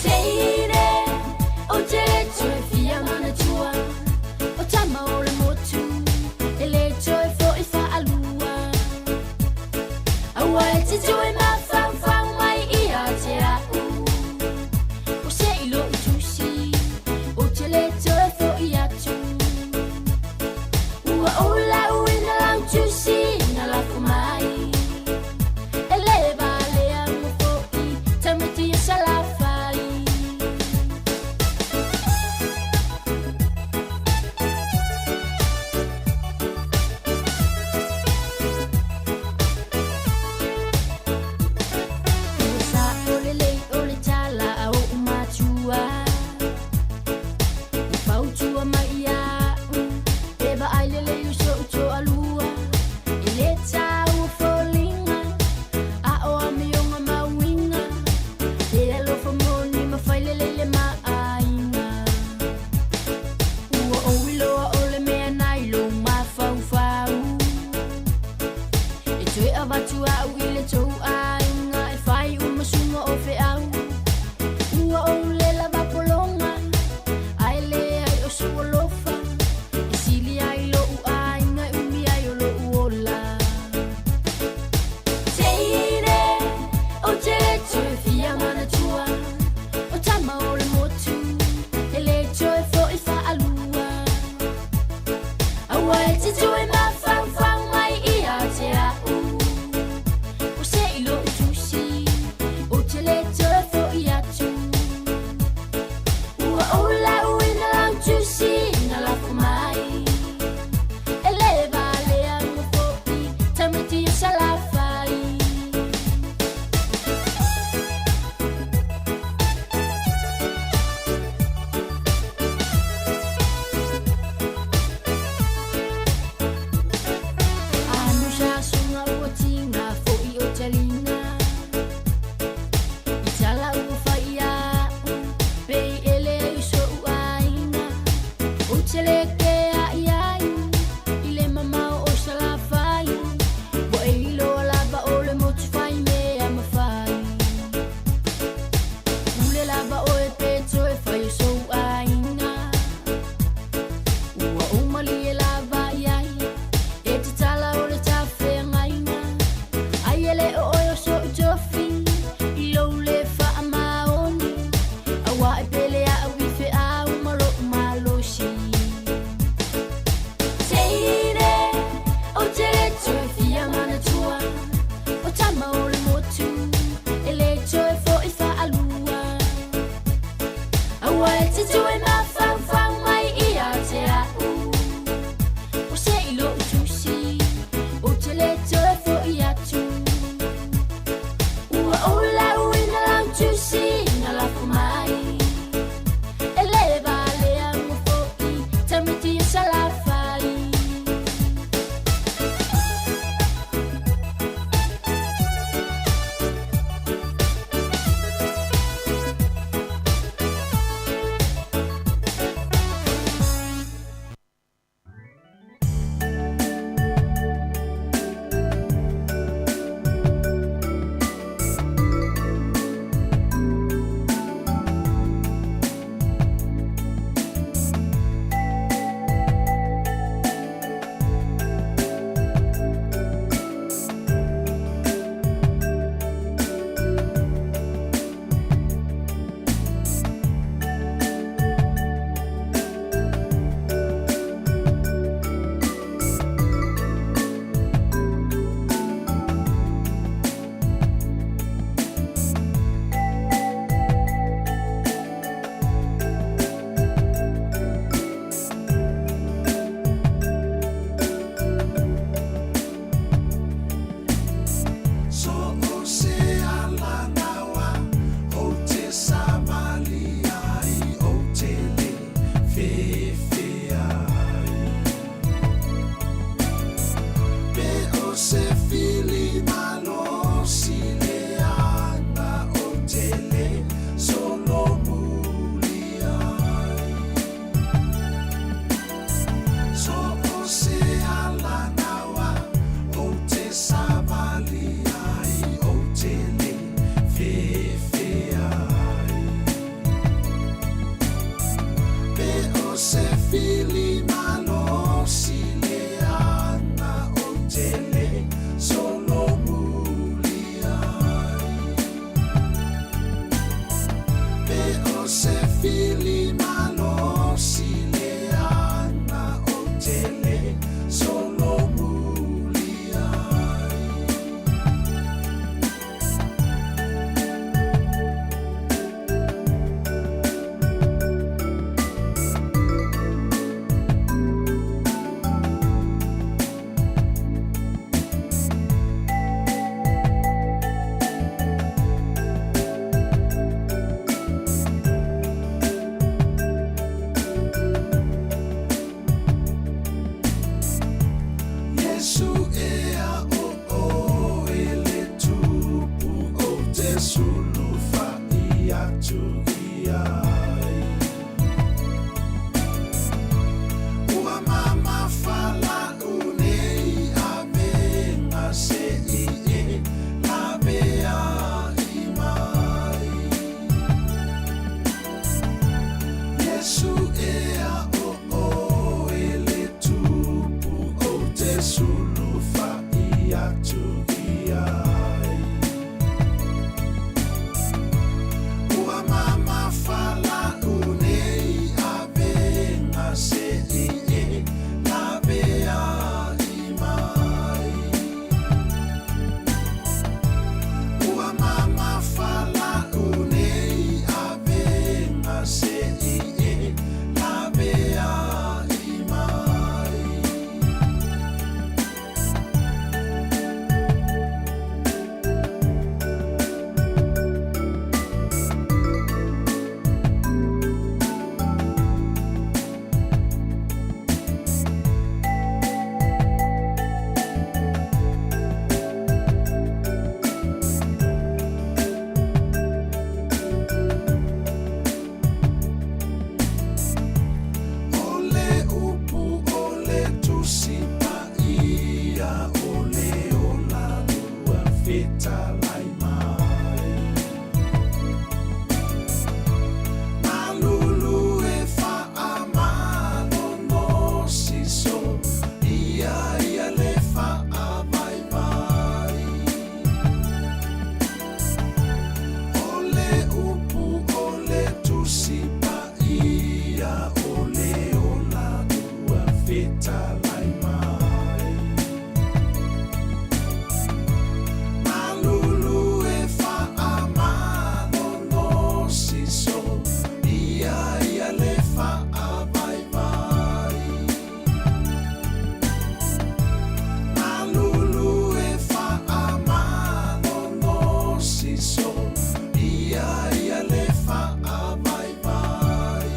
K: Teine o te le toe fia manatua o tama o le motu e le toe fo'i fa'alua aua e te toe mafaufau mai ia te a'u o se i lo'u tusi o te le toe fo'i atu ua ou la'uina lau tusi na lafo mai e lē valea ma fo'i tamaiti o Salafai. Ua sa'o lelei o le tala a o'u matua ua fautua mai ia'u e vaai lelei o so'u to'alua e lē tāua foliga a o amioga mauiga e alofa moni ma fai lelei le maaiga ua ou iloa o le mea nai lou mafaufau e toe avatu a'u i le tou aiga e fai uma suga o fe'au ua ou le lava pologa ae leai o sou alofa e sili ai lo'u aiga e umi ai o lo'u ola Teine o te le toe fia manatua o tama o le motu e le toe fo'i fa'alua aua e te toe mafaufau mai ia te a'u
N: atu i ai. Ua mamafa la'u nei avega se'i e lavea'i mai. Ua mamafa la'u nei avega se'i e lavea'i mai. O le upu o le Tusi Paia o le ola ua fetalai mai. Malulu e faamalolosi so ia ia le faavaivai. O le upu o le Tusi Paia o le ola ua fetalai mai. Malulu e faamalolosi so ia ia le faavaivai. Malulu e faamalolosi so ia ia le faavaivai.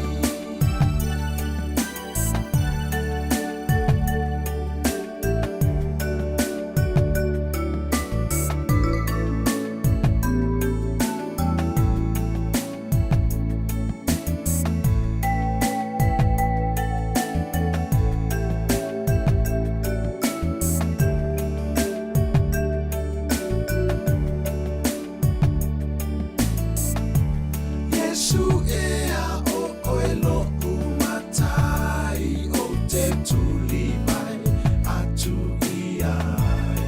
N: Iesu ea o oe lo'u matai ou te tuli mai atu i ai.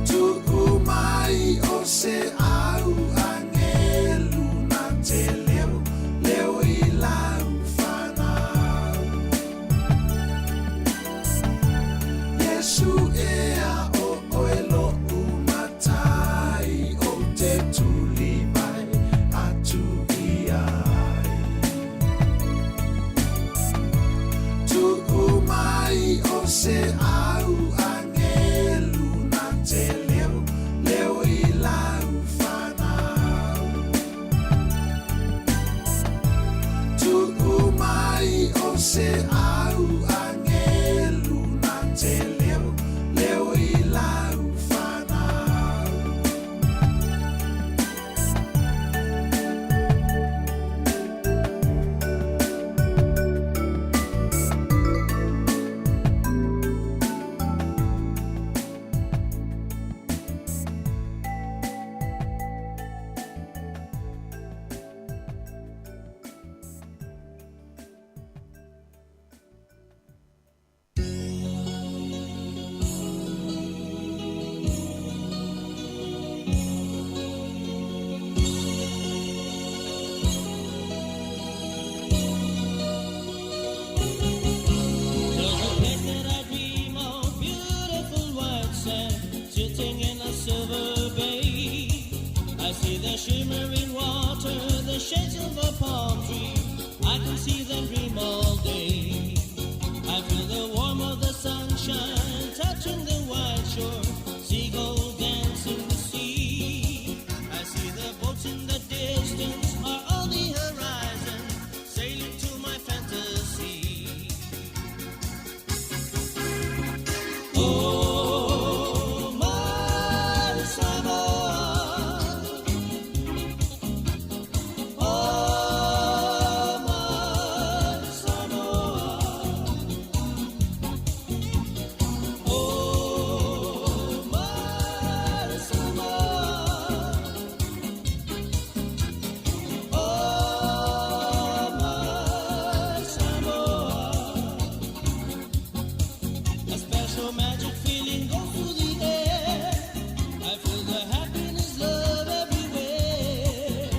N: Tu'u mai o se au agelu na te leo leo i lau fanau. Iesu ea o oe lo'u matai ou te tuli mai atu i ai. Tu'u mai o se au agelu na te leo leo i lau fanau. Tu'u mai o se au agelu na te leo leo i lau fanau.
T: There's a place that I dream of, beautiful white sand, sitting in a silver bay. I see the shimmering water, the shades of a palm tree. I can see them dream all day. I feel the warmth of the sunshine touching the white shore, seagulls dance in the sea. I see the boats in the distance are on the horizon, sailing to my fantasy. Oh, my Samoa. Oh, my Samoa. special magic feeling goes through the air. I feel the happiness, love everywhere.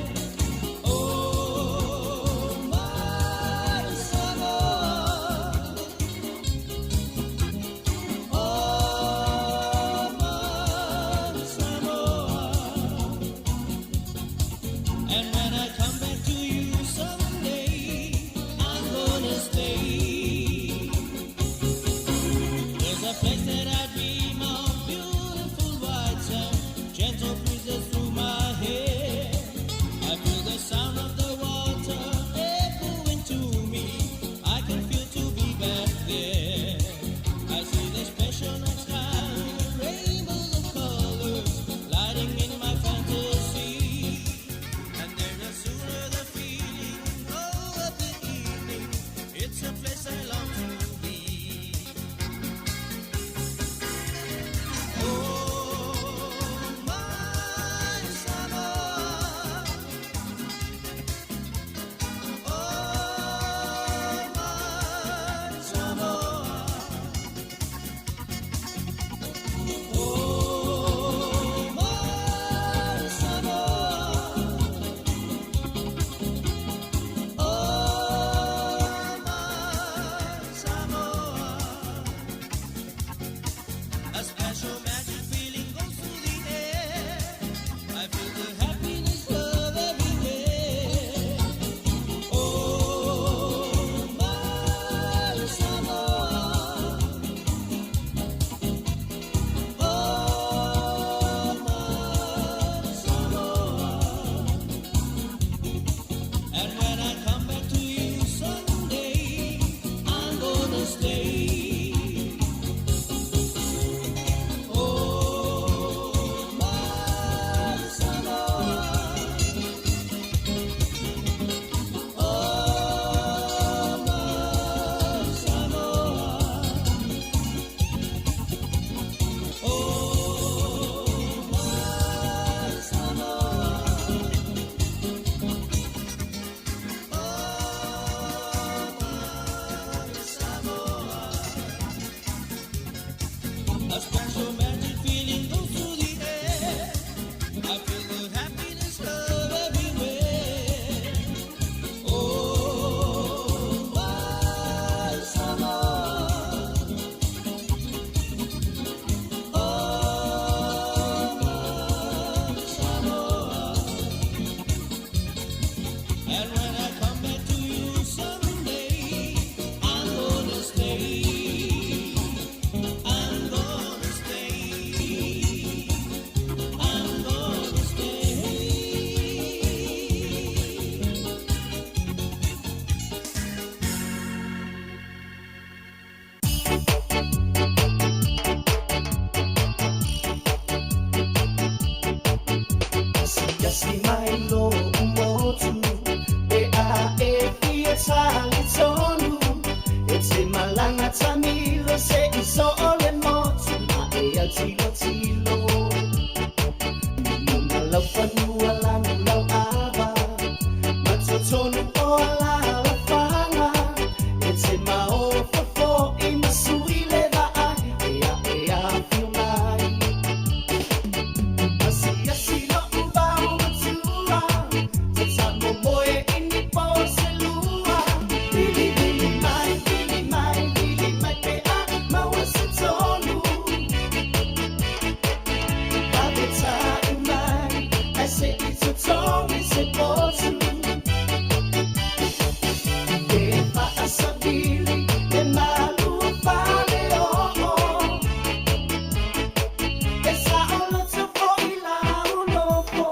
T: Oh, my Samoa. Oh, my Samoa. And when I come back to you someday, I'm gonna stay. There's a place that I dream of, beautiful white sand, gentle breezes through my hair. I feel the sound of the water echoing to me. I can feel to be back there. I see the special night sky, rainbows of colors, lighting in my fantasy. And then the sooner the feeling glow of the evening, it's a place I long to be. Oh, my Samoa. Oh, my Samoa. Oh, my Samoa. Oh, my Samoa. A special magic feeling goes through the air. I feel the happiness, love everywhere. Oh, my Samoa. Oh, my Samoa. And when I come back to you someday, I'm gonna stay. Oh, my Samoa. Oh, my Samoa. Oh, my Samoa. Oh, my Samoa. A special magic feeling goes through the air. I feel the happiness, love everywhere. Oh, my Samoa. Oh, my Samoa. And when I come back to you someday, I'm gonna stay. I'm gonna stay. I'm gonna stay.
S: Siasi mai lo motu e a e fia tali tonu e te malanga tamilo se i so ole motu ma e au tilo tilo Nuna lau fanua lanu lau ava matotonu o ala la fanga e te mao fofo i masui le vaai e a e a fio mai Asiasi lo ubao matua Te tango moe ini po se lua Vili vili mai, vili mai, vili mai pe a maua se tonu Ave tai mai, ai se i totogi se potu E faasavili, e malua fale o E saoloto foi lau nofo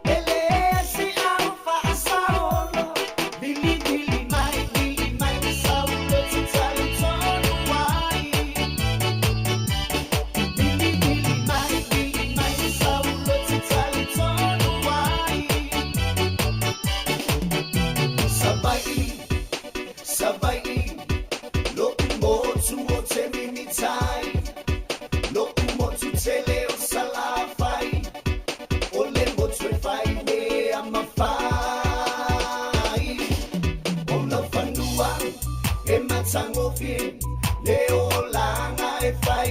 S: E lea se au faasaolo Vili vili mai, vili mai Sauloto talitonu ai Vili vili mai, vili mai Sauloto talitonu ai Savai'i, Savai'i Lo'u motu o te mimitai Lo'u motu tele o Salafai O le motu e fai mea mafai O lau fanua e matagofie Le olaga e fai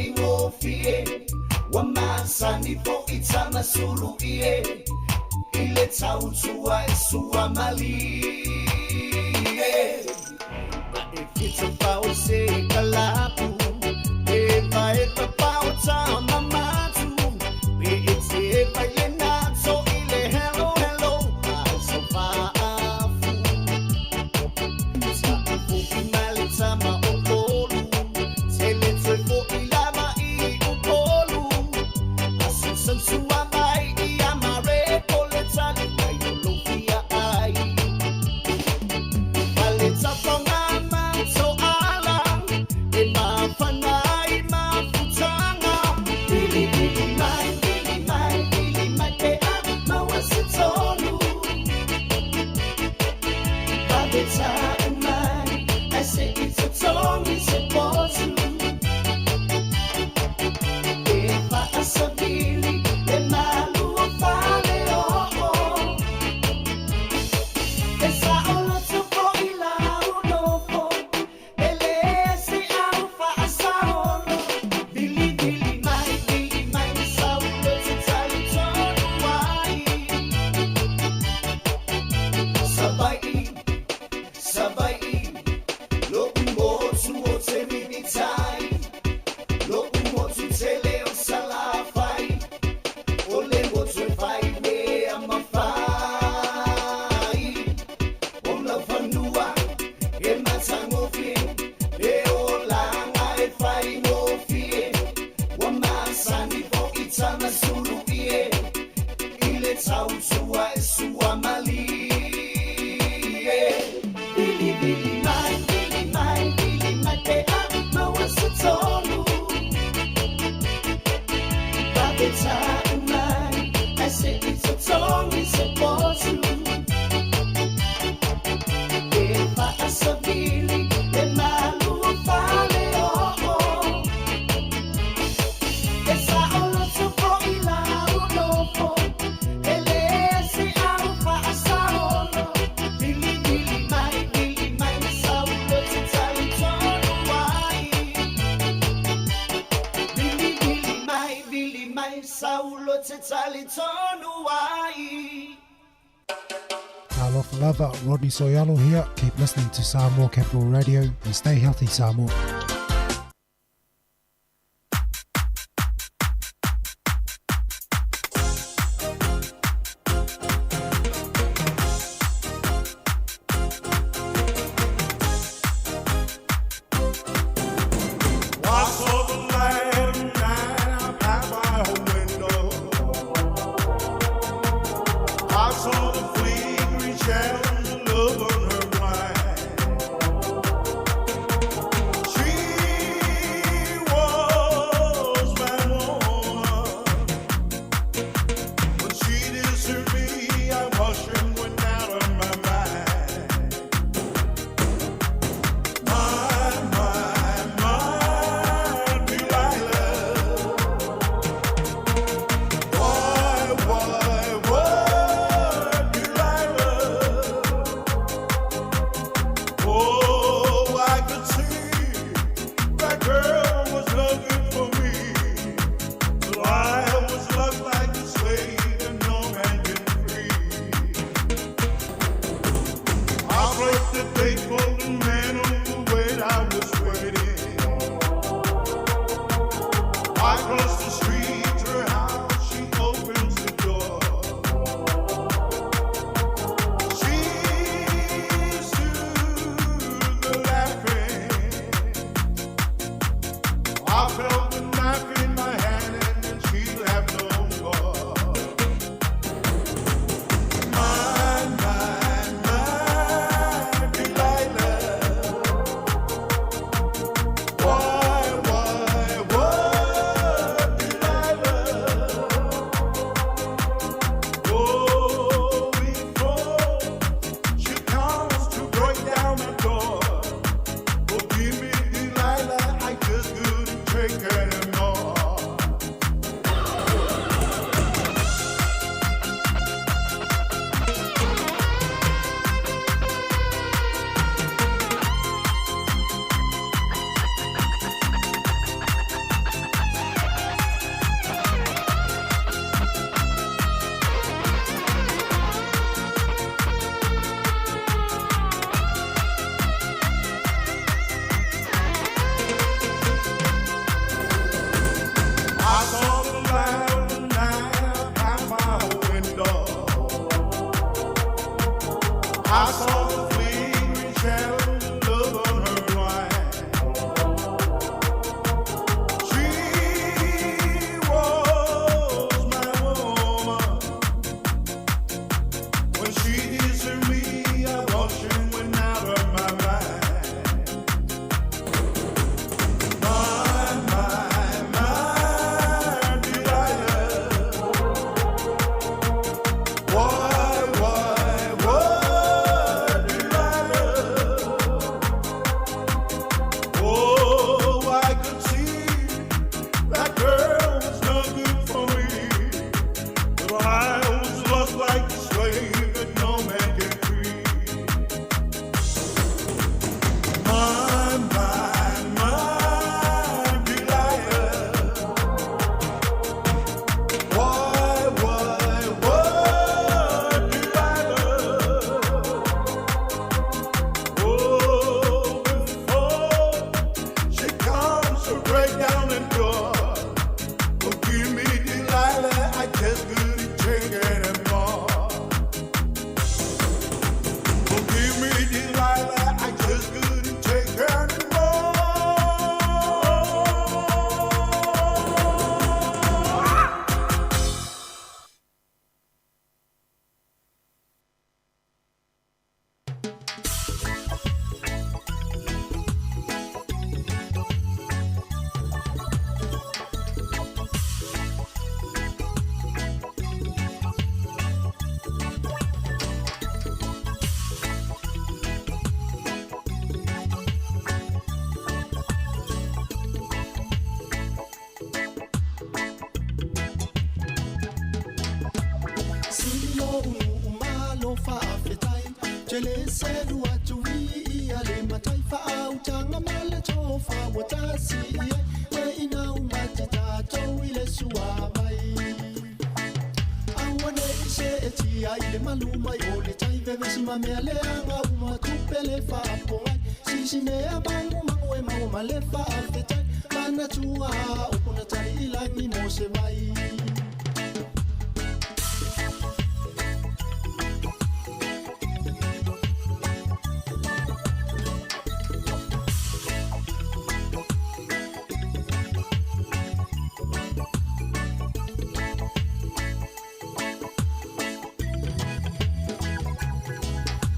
N: masani foʻi tagasulu i e i le tautua e suamalie Ma e fitafao se kalapu e vae papao tamamatu pe e te vai le nato i le hello hello a so faafu Taʻifuʻi ma le tama o olu tele toe foʻi lava i upolu Asusausua mai ia mareko le tali mai o lofia ai Pale tafonga matoala e mafana ai mafutanga Vilivili mai, vili mai, vili mai pe a maua se tonu Vavetaʻu mai ai se i totogi se potu E faasavili le malu o fale oo E saoloto foʻi lau nofo E lē se au faasaolo Vilivili mai, vili mai saulo te talitonu ai Savaiʻi, Savaiʻi Loʻu motu o te mimitai Loʻu motu tele o Salafai O le motu e fai mea mafai O laufanua e matagofie Le olaga e faigofie Ua masani foʻi tagasulu i e I le tautua e suamalie Vilivili mai, vili mai, vili mai pe a maua se tonu Vavetaʻu mai ai se i totogi se potu E faasavili le malu o fale oo E saoloto foʻi lau nofo E lē se au faasaolo Vilivili mai, vili mai saulo te talitonu ai Vilivili mai, vili mai saulo te talitonu ai
U: Talofa lava, Rodney So'oialo here. Keep listening to Samoa Capital Radio and stay healthy, Samoa.
V: I saw the light of night out by my window. I saw the flickering shadows of love on her blind. She was my woman. When she deserted me, I watched her went out of my mind. My, my, my Delilah. Why, Delilah? Oh, I could see that girl was no good for me. So I was loved like a slave and no man can free. I played the date for the man on the way I was waiting. I crossed the street to her house, she opens the door. She stood there laughing. I felt the knife in my hand and then she laughed no more. My, my, my Delilah. Why, Delilah? Oh, before she comes to break down the door. Forgive me, Delilah, I just couldn't take anymore. down endure. Forgive me, Delilah, I just couldn't take anymore. Forgive me, Delilah, I just couldn't take anymore.
O: Sililo unu umalo faafetai Tele selu atu i ia le matai Faautaga ma le tofa ua tasi i ai Le ina umati tatou i le suavai Aua nei seetia i le malu mai o le tai Vevesi ma mea leaga uma tupe le faapogai Sisi mea magumagu e maua ma le faafetai Manatua upu na tali i lagi mo se vai.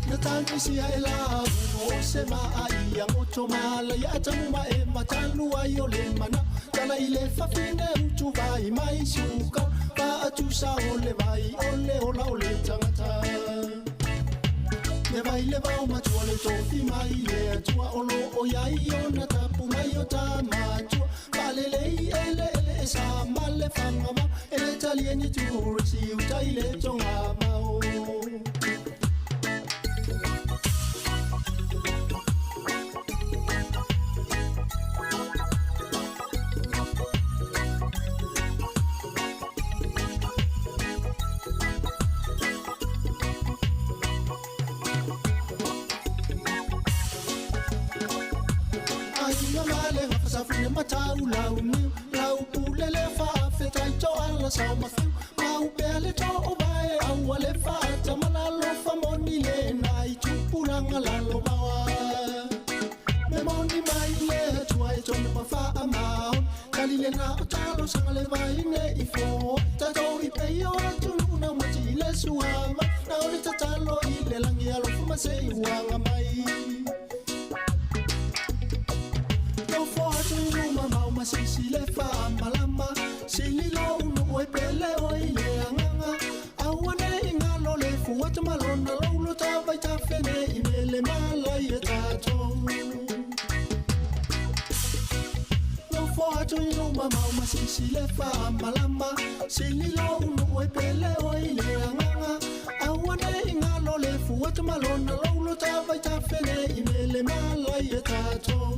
O: Na tagisi ai la o se ma ai a moto mala ia tamu ma e matalu ai o le mana tala i le fafine utu vai mai suka pa atu sa o le vai o le ola o le tangata le vai le vao matua le tofi mai le atua o lo o iai o na tapu mai o ta matua palelei ele ele e sa ma le fanga ma ele tali ni tu risi utai le tonga mao. Aiga male ngafasafune matau lau niu lau pule le faafetai to ala sao mafiu mau pea le to o vae aua le faata malalo famoni le na i tupulaga lalo vaoa me moni mai le atua e tone mafaamaoni tali le na o talo saga le vaine i fo tatou i peia o atunuu naumati i le suama na o le tatalo i le lagi alofa ma se i uaga mai. Masisi le faamalama sililo unu e pele o i le agaga aua nei galo le fuata malona loulo tavai tafene i mele malai e tatou nofo atu i luma mau masisi le faamalama sililo unu e pele o i le agaga aua nei galo le fuata malona loulo tavai tafene i mele malai e tatou.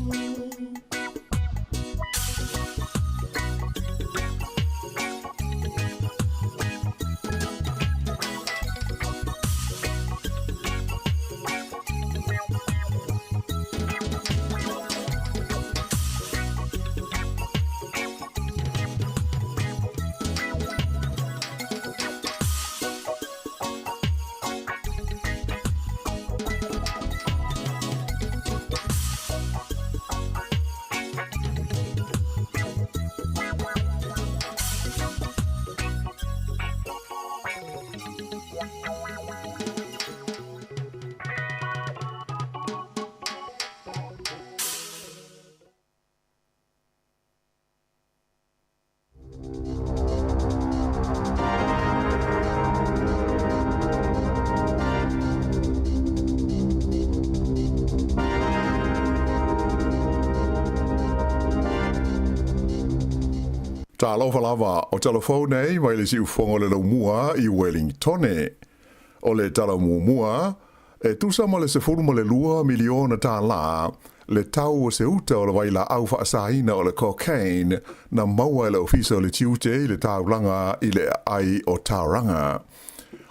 H: Talofa lava o talo nei mai le siufoga o le laumua i Wellingtone. O le tala muamua e tusa ma le 12 miliona tālā le tau o se uta o le vailaau faasaina o le cocaine na maua e le ofisa o le tiute i le taulaga i le aai o Tauranga.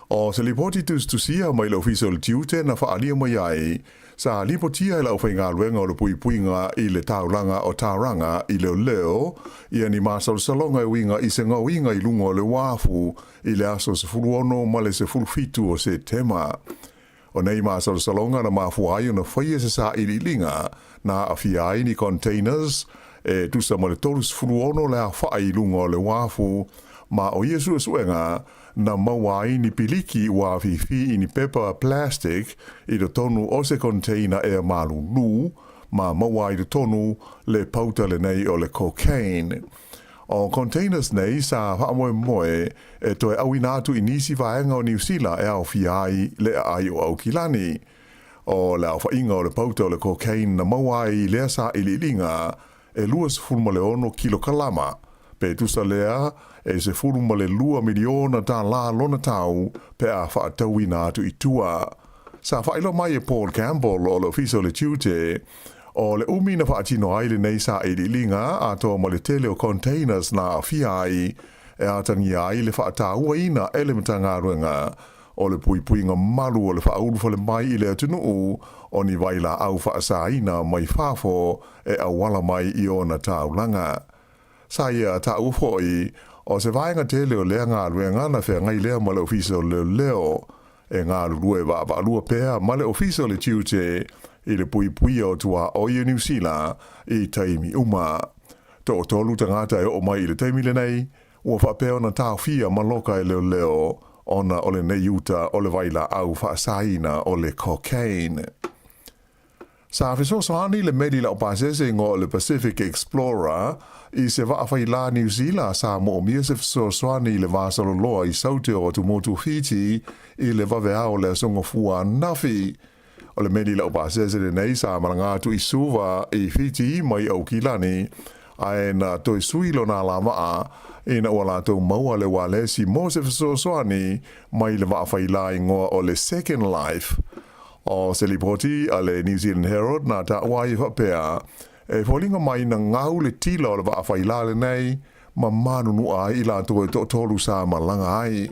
H: O se lipoti tusitusia mai le ofisa o le tiute na faalia mai ai Sa lipotia e le aufaigaluega o le puipuiga i le taulaga o Tauranga i leoleo ia ni masalosaloga e uiga i se gaoiga i luga o le uafu i le aso 16 ma le 17 o Setema. O nei masalosaloga na mafua ai ona faia se sailiiliga na aafia ai ni containers e tusa ma le 36 le aofai i luga o le uafu, ma o ia suesuega na maua ai ni piliki ua afifi i ni pepa plastic i totonu o se container ea malulu, ma maua ai i totonu le pauta lenei o le cocaine. O containers nei sa faamoemoe e toe auina atu i nisi vaega o Niu Sila e aofia ai le aai o Aukilani. O le aofaiga o le pauta o le cocaine na maua ai i lea sailiiliga e 26 kilokalama, pe tusa lea e $12 miliona tālā lona tau pe a faatauina atu i tua. Sa faailoa mai e Paul Campbell o le Ofisa o le Tiute, o le umi na faatino ai lenei sailiiliga atoa ma le tele o containers na aafia ai e atagia ai le faatauaina e le Matagaluega o le puipuiga malu o le faaulufale mai i le atunuu o ni vailaau faasaina mai fafo e auala mai i ona taulaga. Sa ia taua foi, o se vaega tele o lea galuega na feagai lea ma le Ofisa o Leoleo, e galulue vaavaalua pea ma le Ofisa o le Tiute i le puipuia o tuaoi o Niu Sila i taimi uma. Toatolu tagata e oo mai i le taimi lenei, ua faapea ona taofia ma loka e leoleo ona o lenei uta o le vailaau faasaina o le cocaine. Sa fesoasoani le meli laupasese igoa o le Pacific Explorer i se vaa failā Niu Sila sa moomia se fesoasoani i le vasaloloa i Saute o Atumotu Fiti i le vaveao o le aso Gafua ananafi. O le meli laupasese lenei sa malaga atu i Suva i Fiti mai Aukilani, ae na toe sui lona alavaa ina ua latou maua le ualesi mo se fesoasoani mai le vaa failā igoa o le Second Life. O se lipoti a le New Zealand Herald na taua ai e faapea, e foliga mai na gau le tila o le vaa failā lenei ma manunua ai i latou e toatolu sa malaga ai.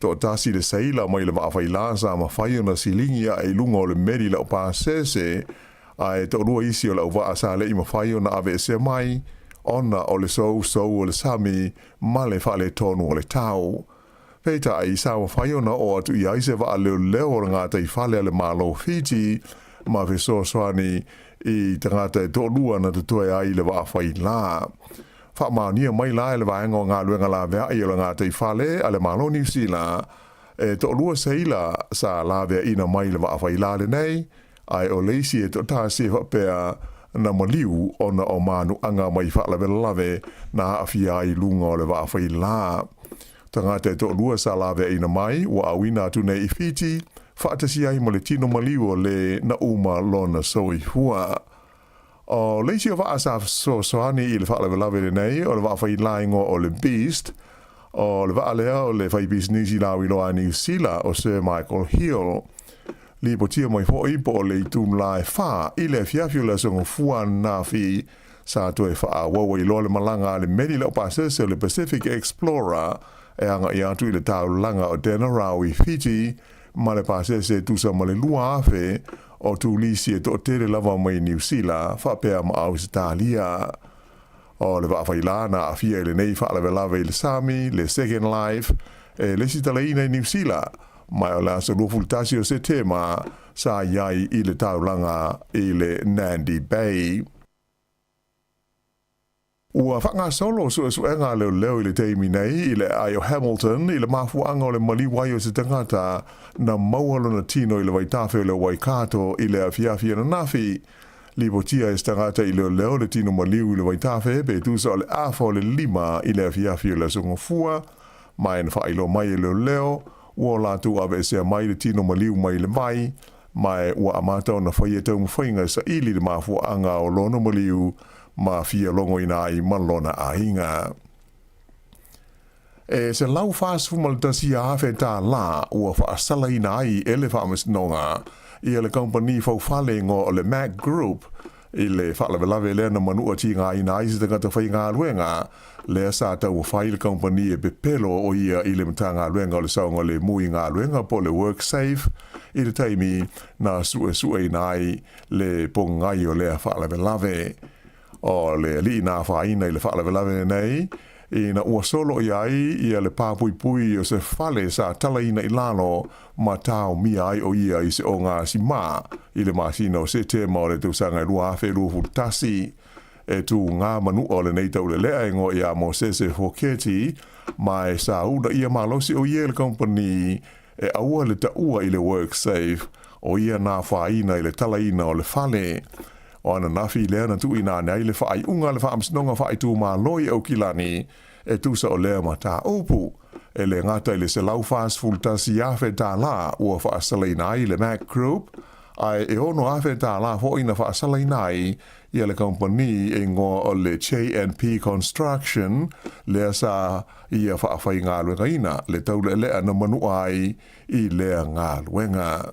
H: Toatasi le seila mai le vaa failā sa mafai ona siligi ae i luga o le meli laupasese, ae toalua isi o le auvaa sa le i mafai ona aveesea mai ona o le sousou o le sami ma le faaletonu o le tau. Peitai, sa mafai ona oo atu i ai se vaa leoleo o le gataifale a le Malo o Fiti ma fesoasoani i tagata e toalua na totoe ai i le vaa failā. Faamaonia mai la e le Vaega o Galuega Laveai o le Gataifale a le Malo o Niu Sila, e toalua seila sa laveaina mai le vaa failā lenei, ae o le isi e toatasi e faapea na maliu ona o manuaga mai faalavelave na aafia ai i luga o le vaa failā. Tagata e toalua sa laveaina mai ua auina atu nei i Fiti, faatasi ai ma le tino maliu o lē na uma lona soifua. O le isi o vaa sa fesoasoani i le faalavelave lenei o le vaa failā igoa o le Beast, o le vaa lea o le faipisinisi lauiloa a Niu Sila o Sir Michael Hill. Lipotia mai foi po o le itula e 4 i le afiafi o le Aso Gafua ananafi sa toe faaauau ai loa le malaga a le meli laupasese o le Pacific Explorer e agai atu i le taulaga o Denarau i Fiti ma le pasese e tusa ma le 2,000 o turisi e toatele lava mai Niu Sila faapea ma Ausetalia. O le vaa failā na aafia i lenei faalavelave i le sami, le Second Life, e lesitalaina i Niu Sila, ma o le aso 21 o Setema sa i ai i le taulaga i le Nandi Bay. Ua faagasolo suesuega a leoleo i le taimi nei i le aai o Hamilton i le mafuaaga o le maliu ai o se tagata na maua lona tino i le vaitafe o le Waikato i le afiafi ananafi. Lipotia e se tagata i leoleo le tino maliu i le vaitafe pe tusa o le afa o le 5 i le afiafi o le Aso Gafua, ma e na faailoa mai e leoleo ua o latou aveesea mai le tino maliu mai le vai, ma e ua amata ona faia taumafaiga e saili le mafuaaga o lona maliu ma fia logoina ai ma lona aiga. E $141,000 ua faasalaina ai e le Faamasinoga ia le kamupani faufale igoa o le Mac Group I le faalavelave lea na manua tigaina ai se tagata faigaluega, lea sa taumafai le kamupani e pepelo o ia i le Matagaluega o le Saogalemu i Galuega po o le WorkSafe i le taimi na suesueina ai le pogai o lea faalavelave. O le alii na afaina i le faalavelave lenei, ina ua solo i ai ia le papuipui o se fale sa talaina i lalo ma taomia ai o ia i se ogasimā i le masina o Setema o le tausaga e 2021. E tu ngā manua o lenei taulelea e ngoa ia Mosese Foketi, ma e sa una ia malosi o ia i le kamupani e aua le taua i le WorkSafe o ia na afaina i le talaina o le fale. O ananafi lea na tuuina ane ai le faaiuga a le Faamasinoga Faaitumalo i Aukilani e tusa o lea mataupu. E le gata i le $141,000 ua faasalaina ai le Mac Group, ae e $6,000 foi na faasalaina ai ia le kamupani e igoa o le JNP Construction lea sa ia faafaigaluegaina le taulealea na manua ai i lea galuega.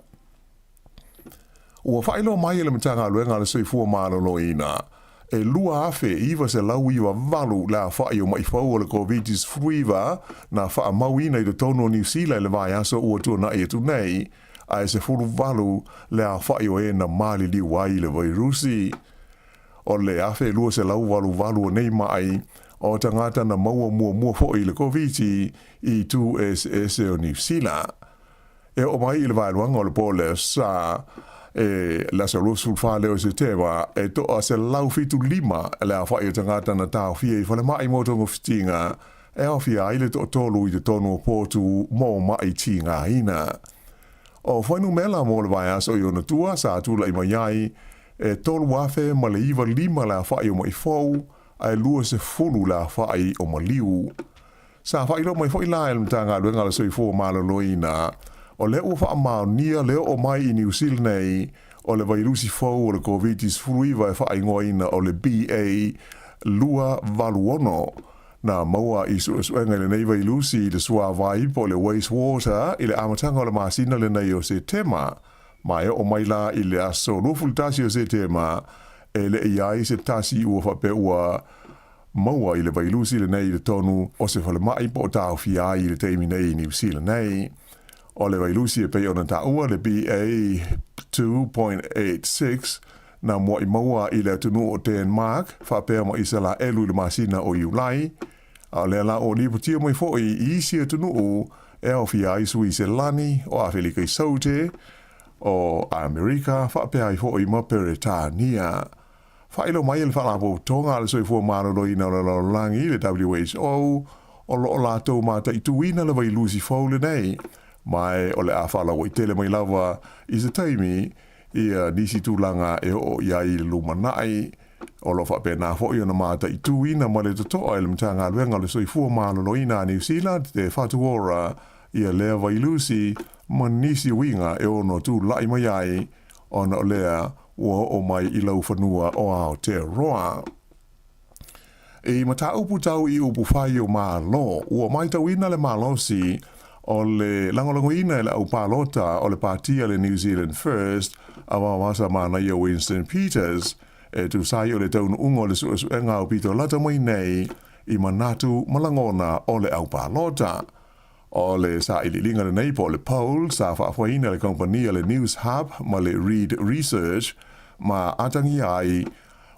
H: Ua faailoa mai e le Matagaluega a le Soifua Maloloina, e 2,998 le aofai o maʻi fou o le Koviti-19 na faamauina i totonu o Niu Sila i le vaiaso ua tuanai atu nei, ae 18 le aofai o e na maliliu ai i le vairusi. O le 1,288 o nei maʻi o tagata na maua muamua foi i le Koviti i itu eseese o Niu Sila. E oo mai i le vaeluaga o le po o le Sa e le aso 24 lea o Setema, e toa 175 le aofai o tagata na taofia i falemai mo togafitiga, e aofia ai le toatolu i totonu o potu mo maʻi tigaina. O fuainumela mo le vaiaso i ona tua sa tulai mai ai, e 3,095 le aofai o maʻi fou, ae 20 le aofai o maliu. Sa faailoa mai foi la e le Matagaluega a le Soifua Maloloina, o lea ua faamaonia le oo mai i Niu Sila nei o le vailusi fou o le Koviti-19 e faaigoaina o le BA.286. Na maua i suesuega i lenei vailusi i le suavai po o le wastewater i le amataga o le masina lenei o Setema, ma e oo mai la i le aso 21 o Setema e le i ai se tasi ua faapea ua maua i le vailusi lenei i totonu o se falemai po o taofia ai i le taimi nei i Niu Sila nei. O le vailusi e pei ona taua le BA.2.86 na mua'i maua i le atunuu o Denmark faapea ma Isalaelu i le masina o Iulai, a o lea la ua lipotia mai foi i isi atunuu e aofia ai Suiselani, o Afelika i Saute, o Amerika faapea ai foi ma Peretania. Faailoa mai e le Faalapotopotoga a le Soifua Maloloina o le Lalolagi, le WHO, o lo o latou mataituina le vailusi fou lenei, ma o le a faalauaitele mai lava i se taimi ia nisi tulaga e oo i ai i le lumanai. O lo o faapena foi ona mataituina ma le totoa e le Matagaluega o le Soifua Maloloina a Niu Sila, Te Whatu Ora, ia lea vailusi ma nisi uiga e ono tulai mai ai ona o lea ua oo mai i laufanua o Aotearoa. I mataupu tau i upufai o Malo, ua matauina le malosi o le lagolagoina e le au palota o le pāti a le New Zealand First a Vavasa Manaia Winston Peters e tusa ai o le taunuuga o le suesuega aupito lata mai nei i manatu ma lagona o le au palota. O le sailiiliga lenei po o le poll sa faafoeina e le kamupani a le Newshub ma le Reid Research ma atagia ai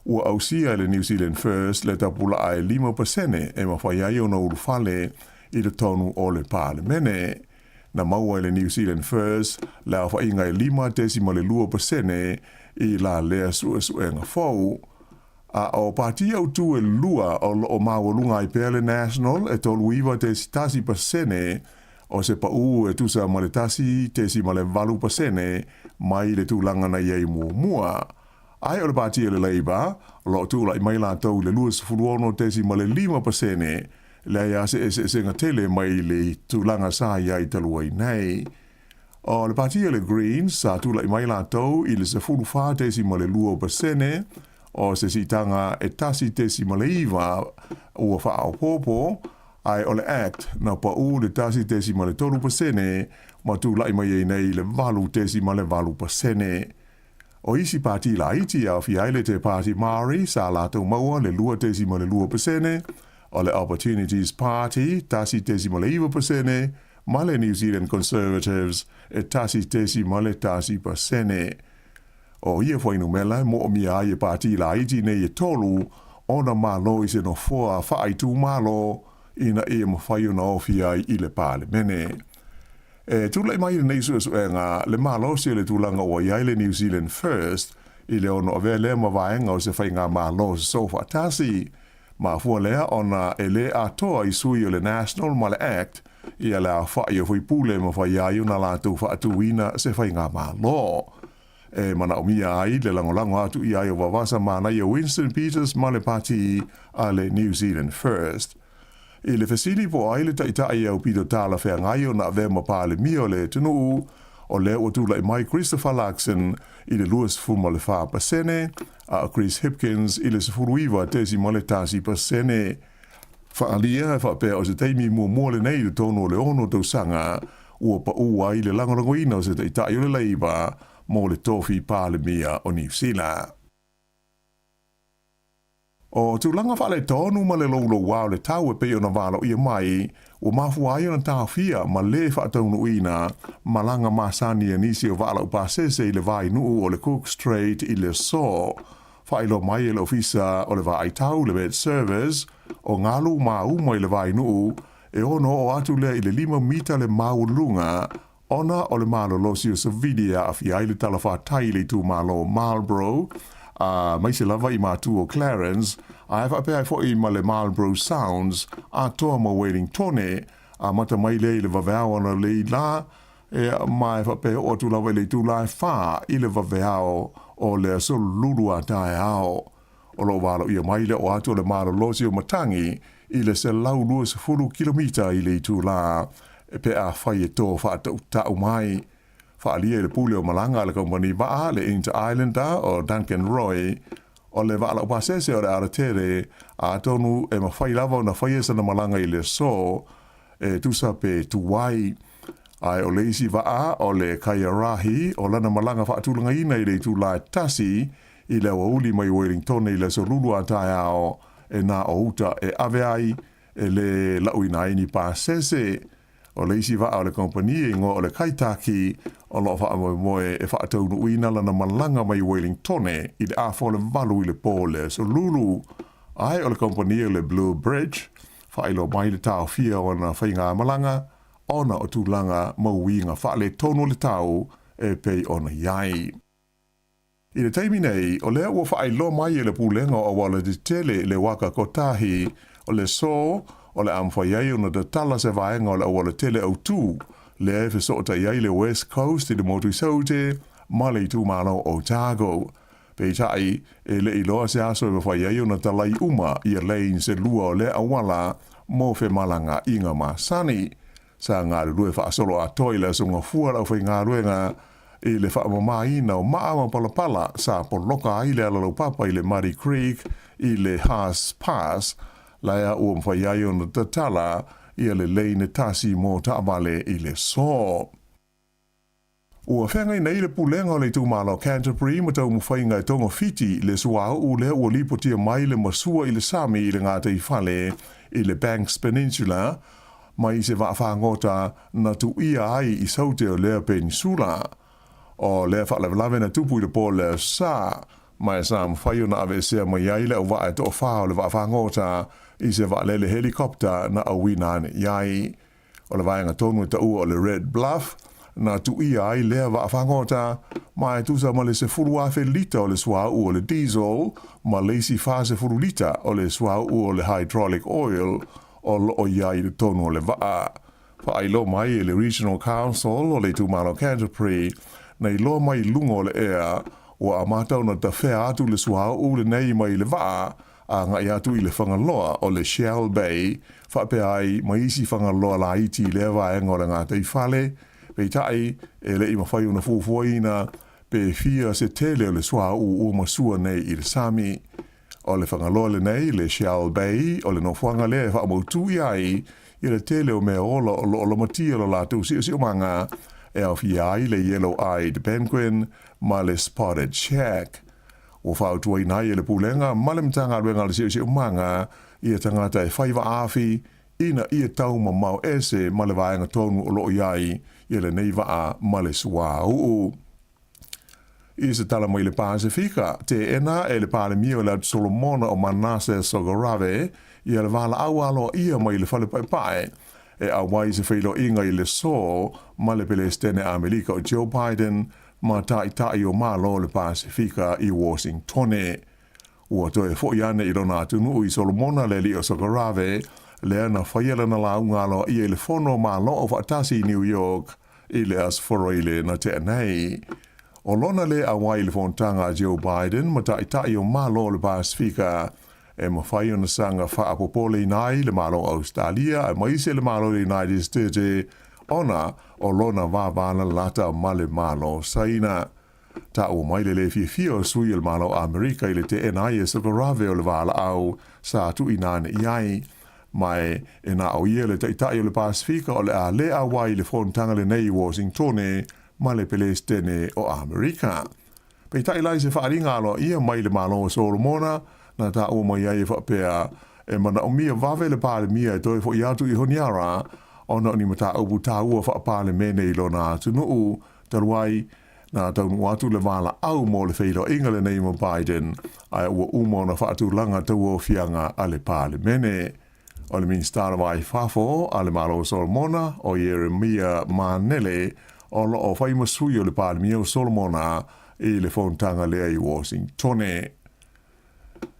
H: ua ausia e le New Zealand First le tapulaa e 5% e mafai ai ona ulufale i totonu o le Palemene. Na maua e le New Zealand First le aofaiga e 5.2% i la lea suesuega fou. A o pāti autū e lua o lo o maualuga ai pea le National e 39.1% o se paʻū e tusa ma le 1.8% mai le tulaga na i ai muamua. Ae o le pāti a le Labour, o lo o tulai mai latou i le 26.5%, leai lava se eseesega tele mai le tulaga sa i ai talu ai nei. O le pāti a le Greens, sa tulai mai latou i le 14.2%, o se siitaga e 1.9 ua faaopoopo, ae o le Act na paʻū le 1.3% ma tulai mai ai nei i le 8.8%. O isi pāti laiti e aofia ai le Te Pāti Māori sa latou maua le 2.2%, o le Opportunities Party 1.9% ma le New Zealand Conservatives e 1.1%. O ia fuainumera e moomia ai e pāti laiti nei e tolu ona malo i se nofoa faaitumalo ina ia mafai ona ofi ai i le Palemene. E tulai mai lenei suesuega le malosi o le tulaga ua i ai le New Zealand First i le ono avea lea ma vaega o se faigamalo sosoofaatasi. Mafua lea ona e le atoa i sui o le National ma le Act ia le aofai o faipule e mafai ai ona latou faatuina se faigamalo. E manaomia ai le lagolago atu i ai o Vavasa Manaia Winston Peters ma le Pati a le New Zealand First. I le fesili po o ai le taitai e aupito talafeagai ona avea ma Palemia o le atunuu, o lea ua tulai mai Christopher Luxon i le 24%, a o Chris Hipkins i le 19.1%. Faaalia e faapea o se taimi muamua lenei i totonu o le ono tausaga ua paū ai le lagolagoina o se taitai o le Labour mo le tofi Palemia o Niu Sila. O tulaga faaletonu ma le loulouā o le tau e pei ona valoia mai, ua mafua ai ona taofia ma lē faataunuuina malaga masani a nisi o vaa laupasese i le vainuu o le Cook Strait i le aso. Faailoa mai e le Ofisa o le Vaai Tau, le Met Service, o galu mauma i le vainuu e ono oo atu lea i le lima mita le maualuluga ona o le malolosi o savili e aafia ai le talafatai i le itumalo o Marlborough, aemaise lava i matu o Clarence, ae faapea ai foi ma le Marlborough Sounds atoa ma Wellingtone, amata mai lea i le vaveao analei la, ma e faapea oo atu lava i le itula e fa i le vaveao o le aso lulu a taeao. O lo o valoia mai le oo atu o le malolosi o matagi i le 120 kilomita i le itula pe afai e tō faatautau mai. Faaalia i le pule o malaga a le kamupani vaa, le Inter Islander o Duncan Roy, o le vaa laupasese o le Aratere, atonu e mafai lava ona faia sana malaga i le aso e tusa pe tuai. Ae o le isi vaa o le Kaiarahi, o lana malaga faatulagaina i le itula e tasi i le aoauli mai Wellingtone i le aso lulu a taeao e na o uta e ave ai e lē lauina ai ni pasese. O le isi vaa o le kompani e igoa o le Kaitaki o lo o faamoemoe e faataunuuina lana malaga mai Wellingtone i le afa o le valu i le po o le aso lulu. Ae o le kompani o le Blue Bridge, faailoa mai le taofia o ana faigamalaga ona o tulaga ma uiga faaletonu o le tau e pei ona i ai. I le taimi nei, o lea ua faailoa mai e le Pulega o Auala Tetele le waka kotahi o le aso o le a mafai ai ona tatala se vaega o le auala tele autū lea e fesootai ai le West Coast i le motu i Saute ma le itumalo o Otago. Peitai, e le i loa se aso e mafai ai ona talai uma ia lanes e lua o lea auala mo femalagaaiga masani. Sa galulue faasolo atoa i le aso gafua le aufaigaluega i le faamamaina o maa ma palapala sa poloka ai le alalaupapa i le Muddy Creek i le Haas Pass, laea ua mafai ai ona tatala ia le lane tasi mo taavale i le aso. Ua feagai nei le Pulega o le Itumalo Canterbury ma taumafaiga e togafiti le suauu lea ua lipotia mai le masua i le sami i le gataifale i le Banks Peninsula mai se vaafagota na tuuia ai i saute o lea penisula. O lea faalavelave na tupu i le po le sa, ma e sa mafai ona aveesea mai ai le auvaa e toafā o le vaafagota i se vaalele helikopta na auina ane i ai. O le vaega tonu e taua o le Red Bluff, na tuuia ai lea vaafagota, ma e tusa ma le 10,000 lita o le suauu o le diesel ma le isi 40 lita o le suauu o le hydraulic oil o lo o i ai i totonu o le vaa. Faailoa mai e le Regional Council o le itumalo Canterbury, na iloa mai i luga o le ea, ua amata ona tafea atu le suauu lenei mai le vaa agai atu i le fagaloa o le Shell Bay, faapea ai ma isi fagaloa laiti i lea vaega o le gataifale, peitai, e le i mafai ona fuafuaina pe fia se tele o le suauu ua masua nei i le sami. O le fagaloa lenei, le Shell Bay, o le nofoaga lea e faamautū i ai i le tele o mea ola o lo o lamatia lo latou siosiomaga e aofia ai le Yellow-eyed Penguin ma le Spotted Shark. Ua fautuaina ai e le Pulega ma le Matagaluega a le Siosiomaga ia tagata e fai vaafi ina ia taumamao ese ma le vaega tonu o lo o i ai ia lenei vaa ma le suauu. I se tala mai le Pasefika, teena e le Palemia o le Atu Solomona o Manasseh Sogavare ia le valaau aloaia mai le Fale Paepae e auai se feiloaiga i le aso ma le Pelesitene Amerika o Joe Biden ma Taitai o Malo o le Pasefika i Washingtone. Ua toe foi ane i lona atunuu i Solomona le alii o Sogavare, lea na faia lana lauga aloaia i le Fono o Malo Aufaatasi i New York i le Aso Faraile na tea nei. O lona lē auai i le fonotaga a Joe Biden ma Taitai o Malo o le Pasefika e mafai ona saga faapopoleina ai le Malo o Ausetalia aemaise le Malo o le United States ona o lona vavalalata ma le Malo o Saina. Taua mai le lē fiafia o sui o le Malo o Amerika i le teena ai e Sogavare o le valaau sa tuuina ane i ai. Ma e na o ia le Taitai o le Pasefika o le a lē auai i le fonotaga lenei i Washingtone ma le Pelesitene o Amerika. Peitai la i se faaaliga aloaia mai le Malo o Solomona, na taua mai ai e faapea, e manaomia vave le Palemia e toe fo'i atu i Honiara ona o ni mataupu taua faa-Palemene i lona atunuu, talu ai, na taunuu atu le valaau mo le feiloaiga lenei ma Biden, ae ua uma ona faatulaga tauaofiaga a le Palemene. O le Minisita o le Va i Fafo a le Malo o Solomona, o Ieremia Manele, o lo o fai ma sui o le Palemia o Solomona i le fonotaga lea i Washingtone.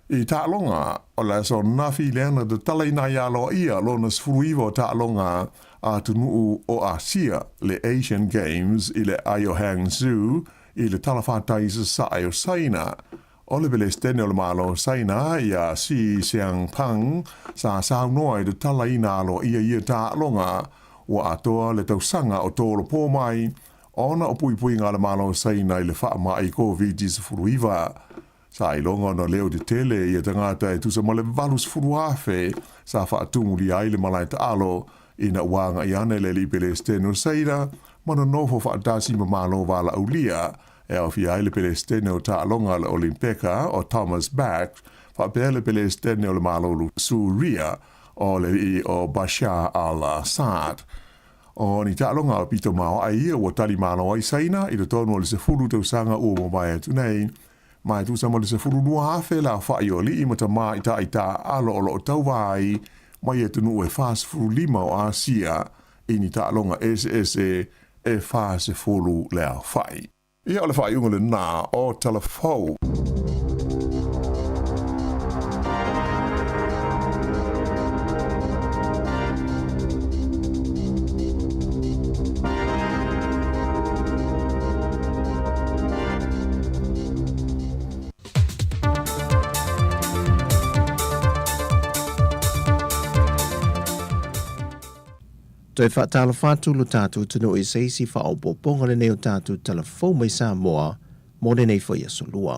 H: I taaloga, o le aso ananafi lea na tatalaina ai aloaia lona 19 o taaloga a atunuu o Asia, le Asian Games i le aai o Hangzhou i le talafatai i sasae o Saina. O le Pelesitene o le Malo o Saina ia Xi Xiangpang sa saunoa i tatalaina aloaia ia taaloga ua atoa le tausaga o tolopō mai ona o puipuiga a le Malo o Saina i le faamai Koviti-19. Sa iloga ona leo tetele ia tagata e tusa ma le 80,000 sa faatumulia ai le malae taalo ina ua agai ane le alii Pelesitene o Saina ma nonofo faatasi ma Malo valaaulia e aofia ai le Pelesitene o taaloga a le Olimpeka o Thomas Bach faapea le Pelesitene o le Malo Suria o le alii o Bashar al-Assad. O ni taaloga aupito maoae ia ua tali malo ai Saina i totonu o le 10 tausaga ua mavae atu nei, ma e tusa ma le 12,000 le aofa'i o alii ma tamaitai taaalo o lo o tauva ai mai atunuu e 45 o Asia i ni taaloga eseese e 40 le aofa'i. Ia, o le faaiuga lenā o Tala Fou.
G: Toe faatalofa atu lo tatou atunuu i se isi faaopoopoga lenei o tatou tala fou mai Samoa mo lenei foi aso lua.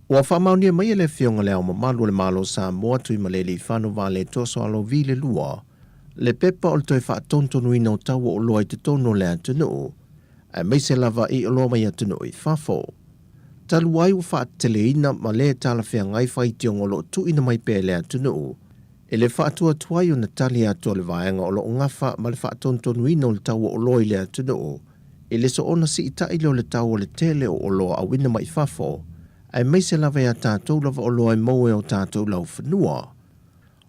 G: Ua faamaonia mai e le Afioga Le Ao Mamalu o le Malo o Samoa Tuimalealiifano Vaaletoa Sualauvi le lua, le pepa o le toe faatonutonuina o tau o oloa i totonu o le atunuu, aemaise lava i oloa mai atunuu i fafo. Talu ai ua faateteleina ma lē talafeagai faitioga o lo o tuuina mai pea e le atunuu, e le faatuatuai ona tali atu a le vaega o lo o gafa ma le faatonutonuina o le tau o oloa i le atunuu, i le soona siitai lea o le tau o le tele o oloa auina mai fafo, aemaise lava i a tatou lava oloa e maua e o tatou laufanua.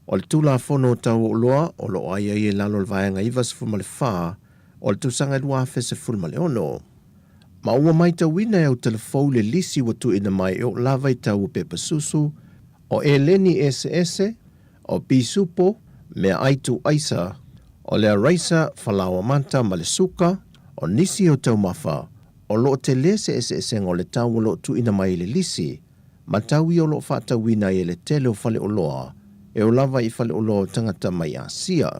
G: O le Tulafono o Tau o Oloa o lo o aiaia i lalo o le Vaega 94 o le tausaga 2016. Ma ua maitauina e au telefou le lisi ua tuuina mai e oo lava i tau o pepa susu, o eleni eseese, o pisupo, meaai tuuaisa, o le araisa, falaoa mata ma le suka, o nisi o taumafa, o lo o tele se eseesega o le tau o lo o tuuina mai i le lisi, ma tau ia o lo o faatauina ai e le tele o faleoloa e oo lava i faleoloa o tagata mai Asia.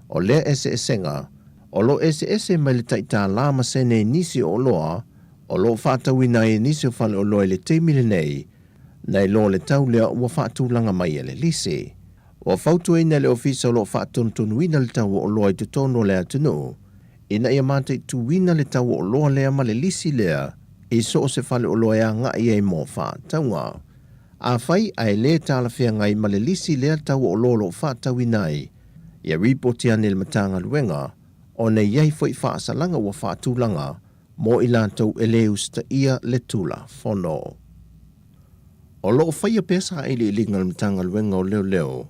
G: O lea eseesega, o lo o eseese mai le tai tālā ma sene i nisi o oloa o lo o faatauina ai e nisi o faleoloa i le taimi lenei, nai lo le tau lea ua faatulaga mai e le lisi. Ua fautuaina e le Ofisa o lo o faatonutonuina le tau o oloa i totonu o le atunuu, ina ia mataituina le tau o oloa lea ma le lisi lea i so o se faleoloa e agai ai mo faatauga. Afai ae le talafeagai ma le lisi lea tau o oloa o lo o faatauina ai, ia ripoti ane i le Matagaluega ona e i ai foi faasalaga ua faatulaga mo i latou e le usitaia le Tulafono. O lo o faia pea sailiiliga a le Matagaluega o Leoleo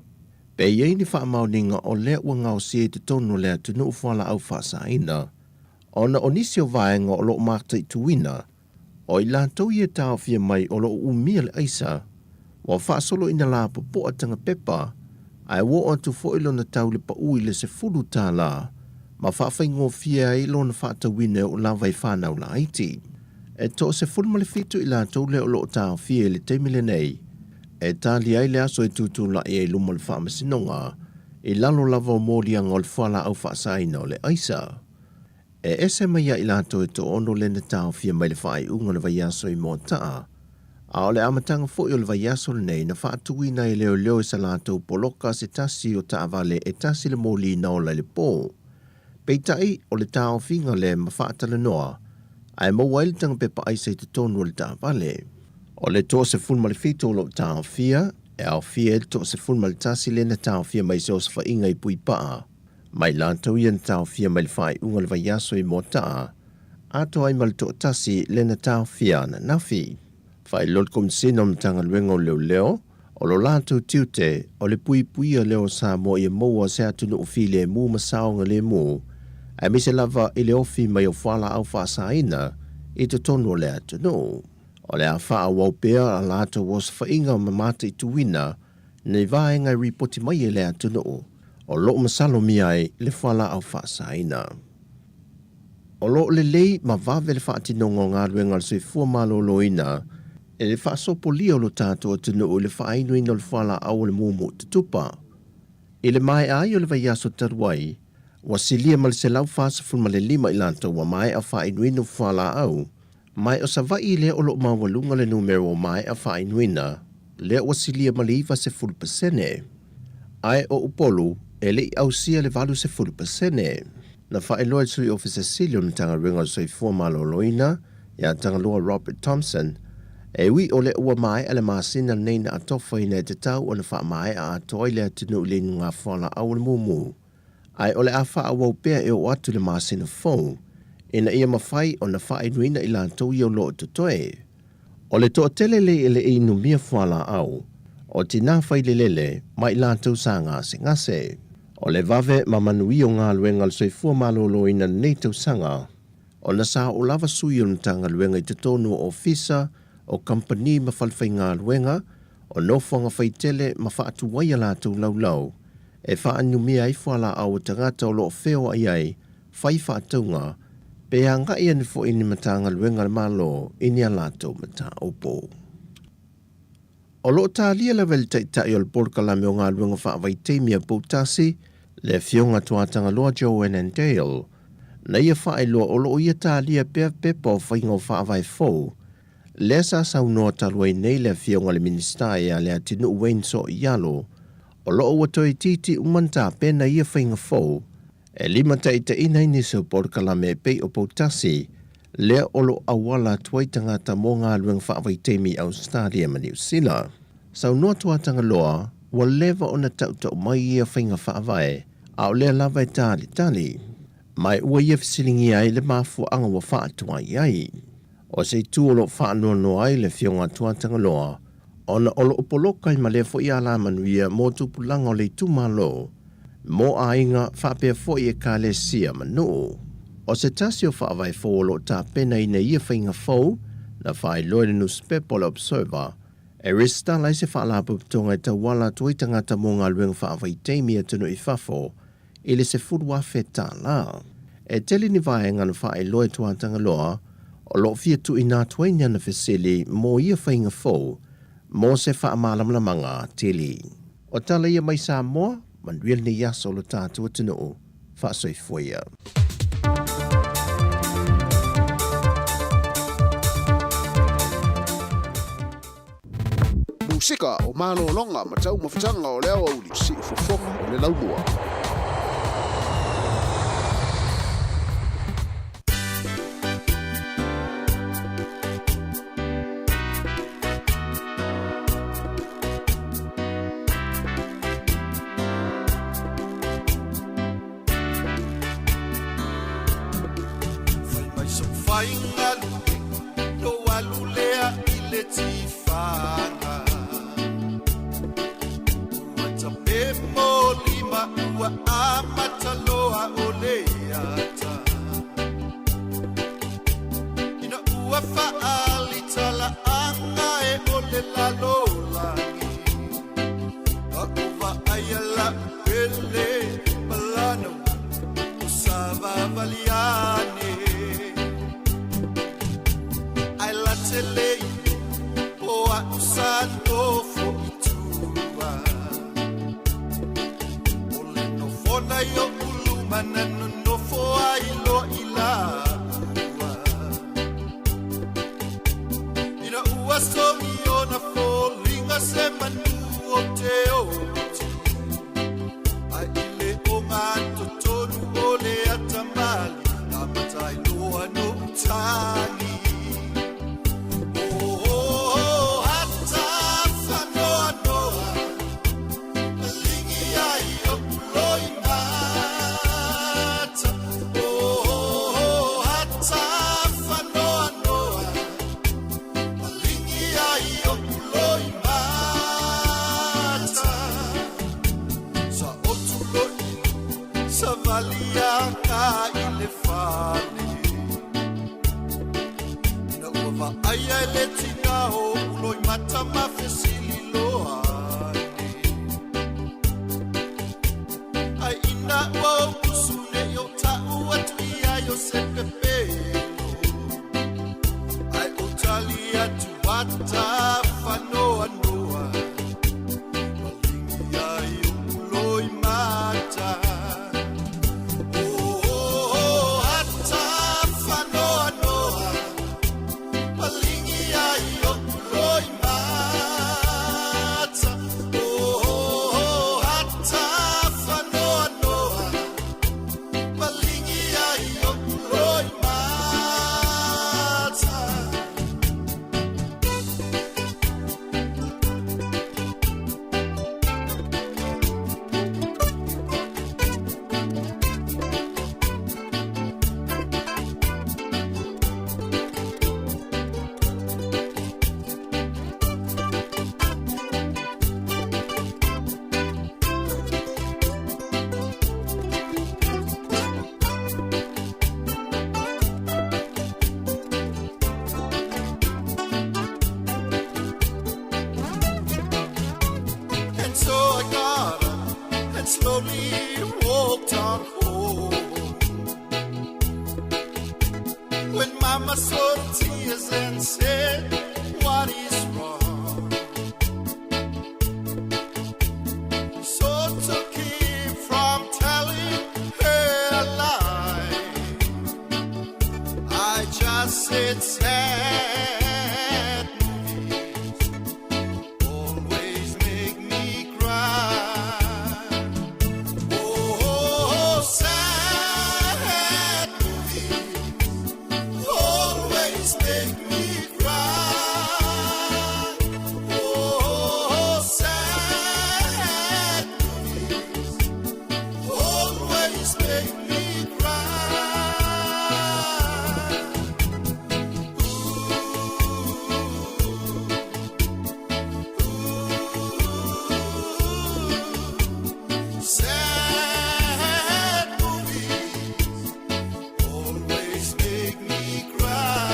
G: pe i ai ni faamaoniga o lea ua gaosia i totonu o le atunuu fualaau faasaina ona o nisi o vaega o lo o mataituina o i latou ia e taofia mai o lo o umia le aisa ua faasolo ina lapopoa tagapepa ae ua oo atu foi lona tau le pau i le $10 ma faafaigofie ai lona faatauina e oo lava i fanau laiti. E 17 i latou lea o lo o taofia i le taimi lenei e tali ai le aso e tutulai ai luma o le faamasinoga i lalo lava o moliaga o le fualaau faasaina o le aisa. E ese mai ia i latou e toaono lea na taofia mai le faaiuga o le vaiaso i Moataa, a o le amataga foi o le vaiaso lenei na faatuina ai e leoleo i sa latou poloka se tasi o taavale e tasi le moli na ola i le po. Peitai, o le taofiga lea ma faatalanoa ae maua ai le tagapepa aisa i totonu o le taavale. O le 17 o lo o taofia, e aofia ai le 11 lea na taofia mai se osofaiga i Puipaa, mai latou ia na taofia mai le faaiuga o le vaiaso i Moataa, atoa ai ma le toatasi lea na taofia ananafi. Faailoa le Komesina o le Matagaluega o Leoleo, o lo latou tiute o le puipuia lea o Samoa ia maua se atunuu filemu ma saogalemu, aemaise lava i le ofi mai o fualaau faasaina i totonu o le atunuu. O le a faaauau pea a latou osofaiga ma mataituina nei vaega e ripoti mai e le atunuu o lo o masalomia ai le fualaau faasaina. O lo o lelei ma vave le faatinoga o galuega a le soifua maloloina e le faasopolia o lo tatou atunuu i le faainuina o le fualaau o le mumu tutupa. I le maea ai o le vaiaso talu ai, ua silia ma le 145 i latou ua maea faainuina fualaau, ma o Savaii lea o lo o maualuga le numera ua maea faainuina, lea ua silia ma le 90%. Ae o Upolu, e le i ausia le 80%. Na faailoa e le Sui Ofisa Sili o le Matagaluega o le Soifua Maloloina, ia Tagaloa Robert Thompson, e ui o lea ua maea le masina lenei na atofaina e tatau ona faamaea atoa ai le atunuu i le inuga fualaau o le mumu, ae o le a faaauau pea e oo atu i le masina fou ina ia mafai ona faainuina i latou ia o lo o totoe. O le toatele le e le i inumia fualaau, o tinā failelele ma i latou sa gasegase. O le vave ma manuia o galuega a le soifua maloloina i lenei tausaga, ona sa oo lava sui o le Matagaluega i totonu o ofisa, o kamupani ma falefaigaluega, o nofoaga faitele ma faatuai a latou laulau e faainumia ai fualaau a tagata o lo o feoai ai, fai faatauga, pe agai ane foi ni Matagaluega a le Malo i ni a latou mataupu. O lo o talia lava e le Taitai o le Polokalame o Galuega Faavaitaimi a Poutasi, le Afioga Tuatagaloa Joanne Dale, na ia faailoa o lo o ia talia pea pepa o faiga o faavae fou, lea sa saunoa talu ai nei le Afioga i le Minisita ia Leatinuu Wayne Sooialo, o lo o ua toe itiiti uma ona tapena ia faiga fou e limataitaiina ai nisi o polokalame e pei o Poutasi, lea o lo o auala atu ai tagata mo galuega faavaitaimi i Ausetalia ma Niu Sila. Saunoa Tuatagaloa, ua leva ona tautau mai ia faiga faavae, a o lea lava e talitali. Ma e ua ia fesiligia ai le mafuaaga ua faatuai ai. O se itu o lo o faanoanoa ai le Afioga a Tuatagaloa, ona o lo o poloka ai ma lea foi alamanuia mo tupulaga o le itumalo, mo aiga faapea foi ekalesia ma nuu. O se tasi o faavae fou o lo o tapenaina i ia faiga fou, na faailoa i le nusipepa o le Observer, e resitala ai se faalapotopotoga e tauala atu ai tagata mo galuega faavaitaimi i atunuu i fafo i le $10,000. E tele ni vaega na faailoa e Tuatagaloa o lo o fia tuuina atu ai ni ana fesili mo ia faiga fou mo se faamalamalamaga atili. O tala ia mai Samoa, manuia lenei aso o lo tatou atunuu. Faasoifua ia.
I: Musika o malologa ma taumafataga o le aoauli, siufofoga o le laumua.
V: ai galu lou alu lea i le tifaga. Ua tape molima ua amata loa o le ata. Ina ua faali talaaga e o le lalolagi. A'u vaai la'u pele malana o savavaliane. Ae latelei o a'u sa nofo i tua. O le nofona i o'u luma na nonofo ai loa i laua. Ina ua sogi ona foliga se manu o te oti. Ai i le o gatotonu o le atamali amata ai loa no'u tagi. Oh, ata faanoanoa maligi ai o'u loimata. Oh, ata faanoanoa maligi ai o'u loimata. Sa otu lo'i savaliaga i le fale. Ina ua vaaia e le tina o uloimata ma fesili loane. Ai ina ua ou usu nei o ta'u atu ia i o se pepelo. Ai o tali atu ata faanoanoa maligi ai o'u loimata. Oh, ata faanoanoa maligi ai o'u loimata. Oh, ata faanoanoa maligi ai o'u loimata. And so I got up and slowly walked on home. When Mama saw the tears and said, "What is wrong?" So to keep from telling her a lie, I just said sad movies always make me cry. Oh, sad movies always make me cry. Oh, sad movies always make me cry. Sad movies always make me cry.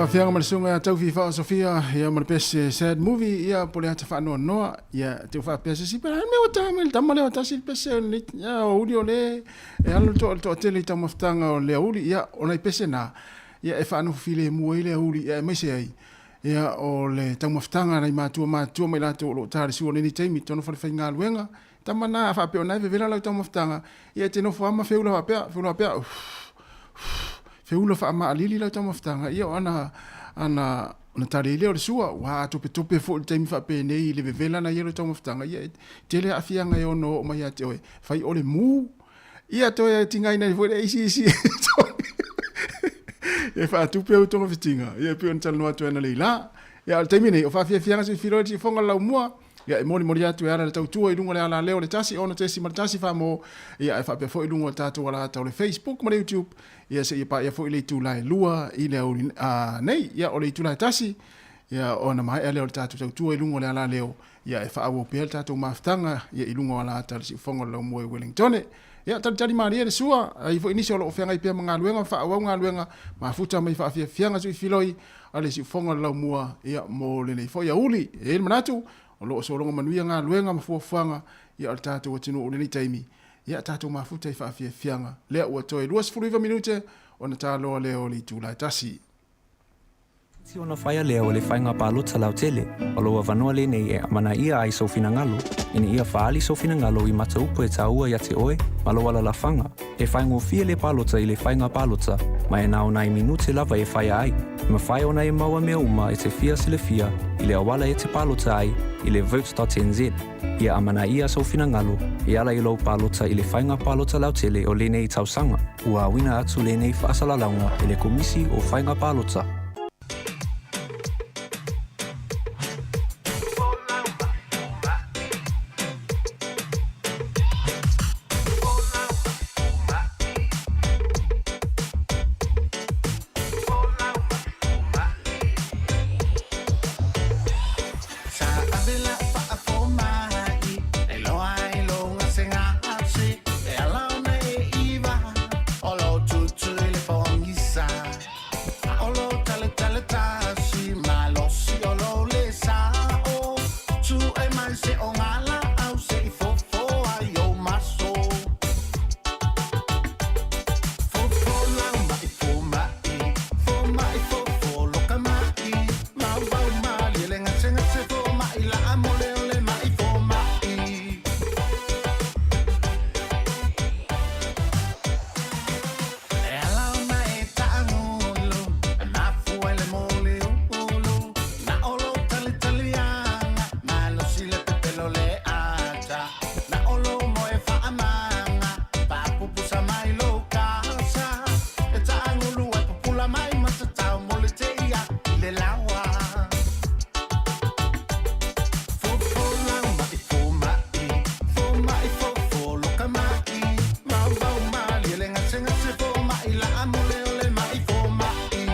D: Faafiaga ma le susuga ia Taufifa o Sofia ia ma le pese Sad Movie ia po le ata faanoanoa ia te u faapea se isi pe le a le mea ua taga mai le tama lea o tasi le pese o lenei ia o uli o le e alu le toa le toatele i taumafataga o le auli ia o nai pese na ia e faanofo filemu ai le auli ia aemaise ai ia o le taumafataga a nai matua matutua ma i latou o lo o ta le sua o lenei taimi i totonu o falefaigaluega tama na a faapea o na e vevela lau taumafataga ia e te nofo lava ma feula faapea feula faapea feula faamaalili lau taumafataga ia o ana ana Ona tali ai lea o le sua, ua topetope foi i le taimi faapenei i le vevela na i ai lou taumafataga, ia e tele aafiaga e ono oo mai ia te oe, fai o le mu, ia toe tigaina ai foi le isi isi e faatupe au togafitiga, ia e pei ona talanoa atu ai analeila. Ia a o le taimi nei, o faafiafiaga se i filo ai le siufofoga o le laumua, Ia, e molimoli atu e ala le tautua i luga o le alaleo o le 1 6.1 famo, ia, ae faapea foi i luga o le tatou alata o le Facebook ma le YouTube, ia, seia paia foi le itula e 2 i le aoauli nei. Ia, o le itula e 1, ia, ona maea lea o le tatou tautua i luga o le alaleo, ia, e faaauau pea le tatou mafutaga, ia, i luga o alata o le siufofoga o le laumua i Wellingtone. Ia, talitali malie le sua, e i ai foi nisi o lo o feagai pea ma galuega ma faaauau galuega, mafuta mai faafiafiaga suifiloi, a le siufofoga o le laumua, ia, mo lenei foi aoauli. E i ai le manatu, o lo o sologa manuia galuega ma fuafuaga, ia, o le tatou atunuu i lenei taimi, ia, tatou mafuta i faafiafiaga. Lea ua toe 29 minute ona taloa lea o le itula e tasi.
J: Ti ona faia lea o le faiga palota lautele, o lou avanoa lenei e amanaia ai sou finagalo, ina ia faaali sou finagalo i mataupu e taua ia te oe ma lou alalafaga. E faigofie le palota i le faiga palota, ma e na o nai minute lava e faia ai. E mafai ona e maua mea uma e te fia silafia i le auala e te palota ai i le vote.nz. Ia amanaia sou finagalo e ala i lou palota i le faiga palota lautele o lenei tausaga. Ua auina atu lenei faasalalauga e le Komisi o Faiga Palota.
N: Sa ave la'u faafoma'i e iloa ai lou gasegase e ala ona e iva o lou tutu i le pogisa a o lou taletale tasi malosi o lou le sa'o tu'e mai se ogala'au se'i fofo ai ou maso. Fofo lau ma'i foma'i foma'i fofo loka ma'i mauvau malie le gasegase foma'i la'a mole o le ma'i foma'i. E ala ona e taagulu e mafua i le moliulu na o lou talitaliaga malosi le pepelo le ata na o lou moe faamaga faapupusa mai lou kasa e taagulu ai pupula mai matatau mo le teia i le laoa. Fofo lau ma'i foma'i foma'i fofo loka ma'i mauvau malie le gasegase foma'i la'a mole o le ma'i foma'i.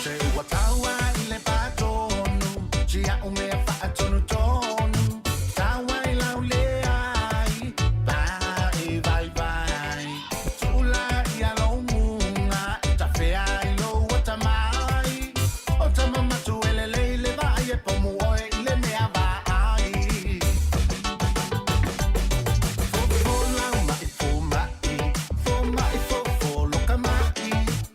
N: Se ua taua i le patonu si a'u mea faatonutonu taua i lau leai pae vaivai tuula ia lou muga e tafea ai lou atamai o tama matua e lelei le vaai e pomu oe i le mea vaai. Fofo lau ma'i foma'i foma'i fofo loka ma'i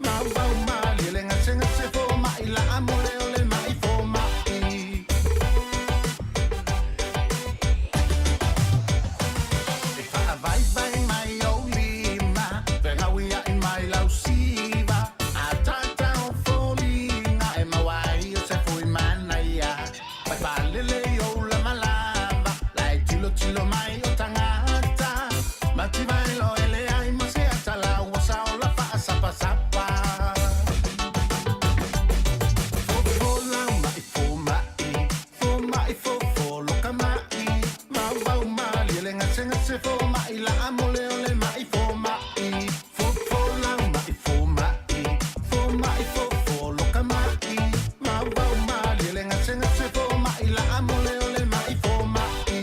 N: mauvau malie le gasegase foma'i la'a mole o le ma'i foma'i. E faavaivai mai ou lima fegawia'i mai lau siva a tatao foliga e maua ai o se fui manaia mai faalele i ou lamalava lae tilotilo mai o tagata mativa e loele ai ma se atalau ua saola faasapasapa. Fofo lau ma'i foma'i foma'i fofo loka ma'i mauvau malie le gasegase foma'i la'a mole o le ma'i foma'i. Fofo lau ma'i foma'i foma'i fofo loka ma'i mauvau malie le gasegase foma'i la'a mole o le ma'i foma'i.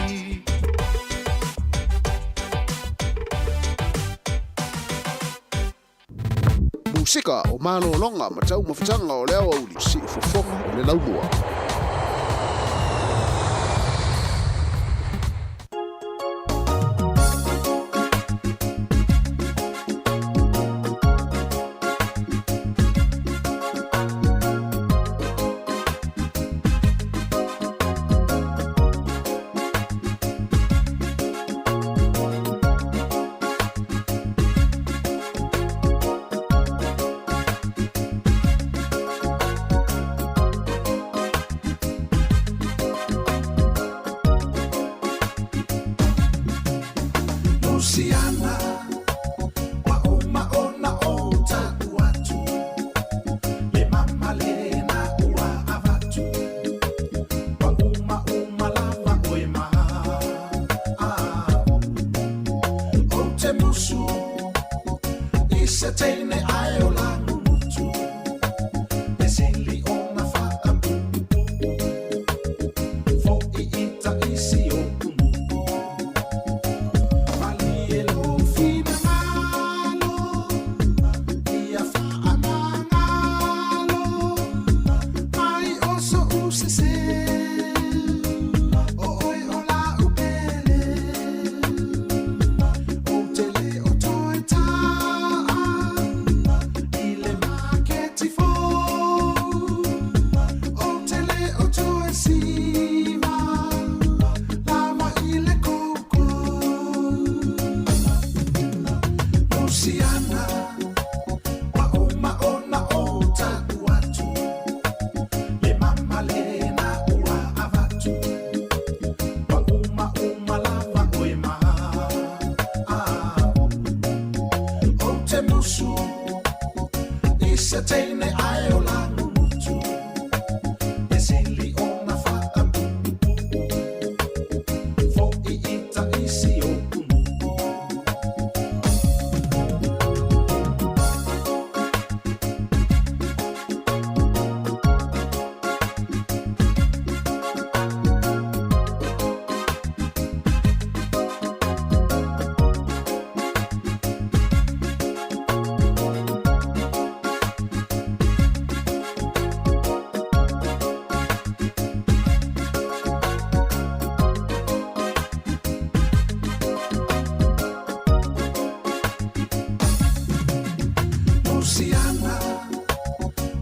I: Musika o malologa ma taumafataga o le aoauli siufofoga o le laumua.
N: I se teine ae o Langumutu E sili ona faapuupuu Fo'i i taisi o kunuu. Luciana,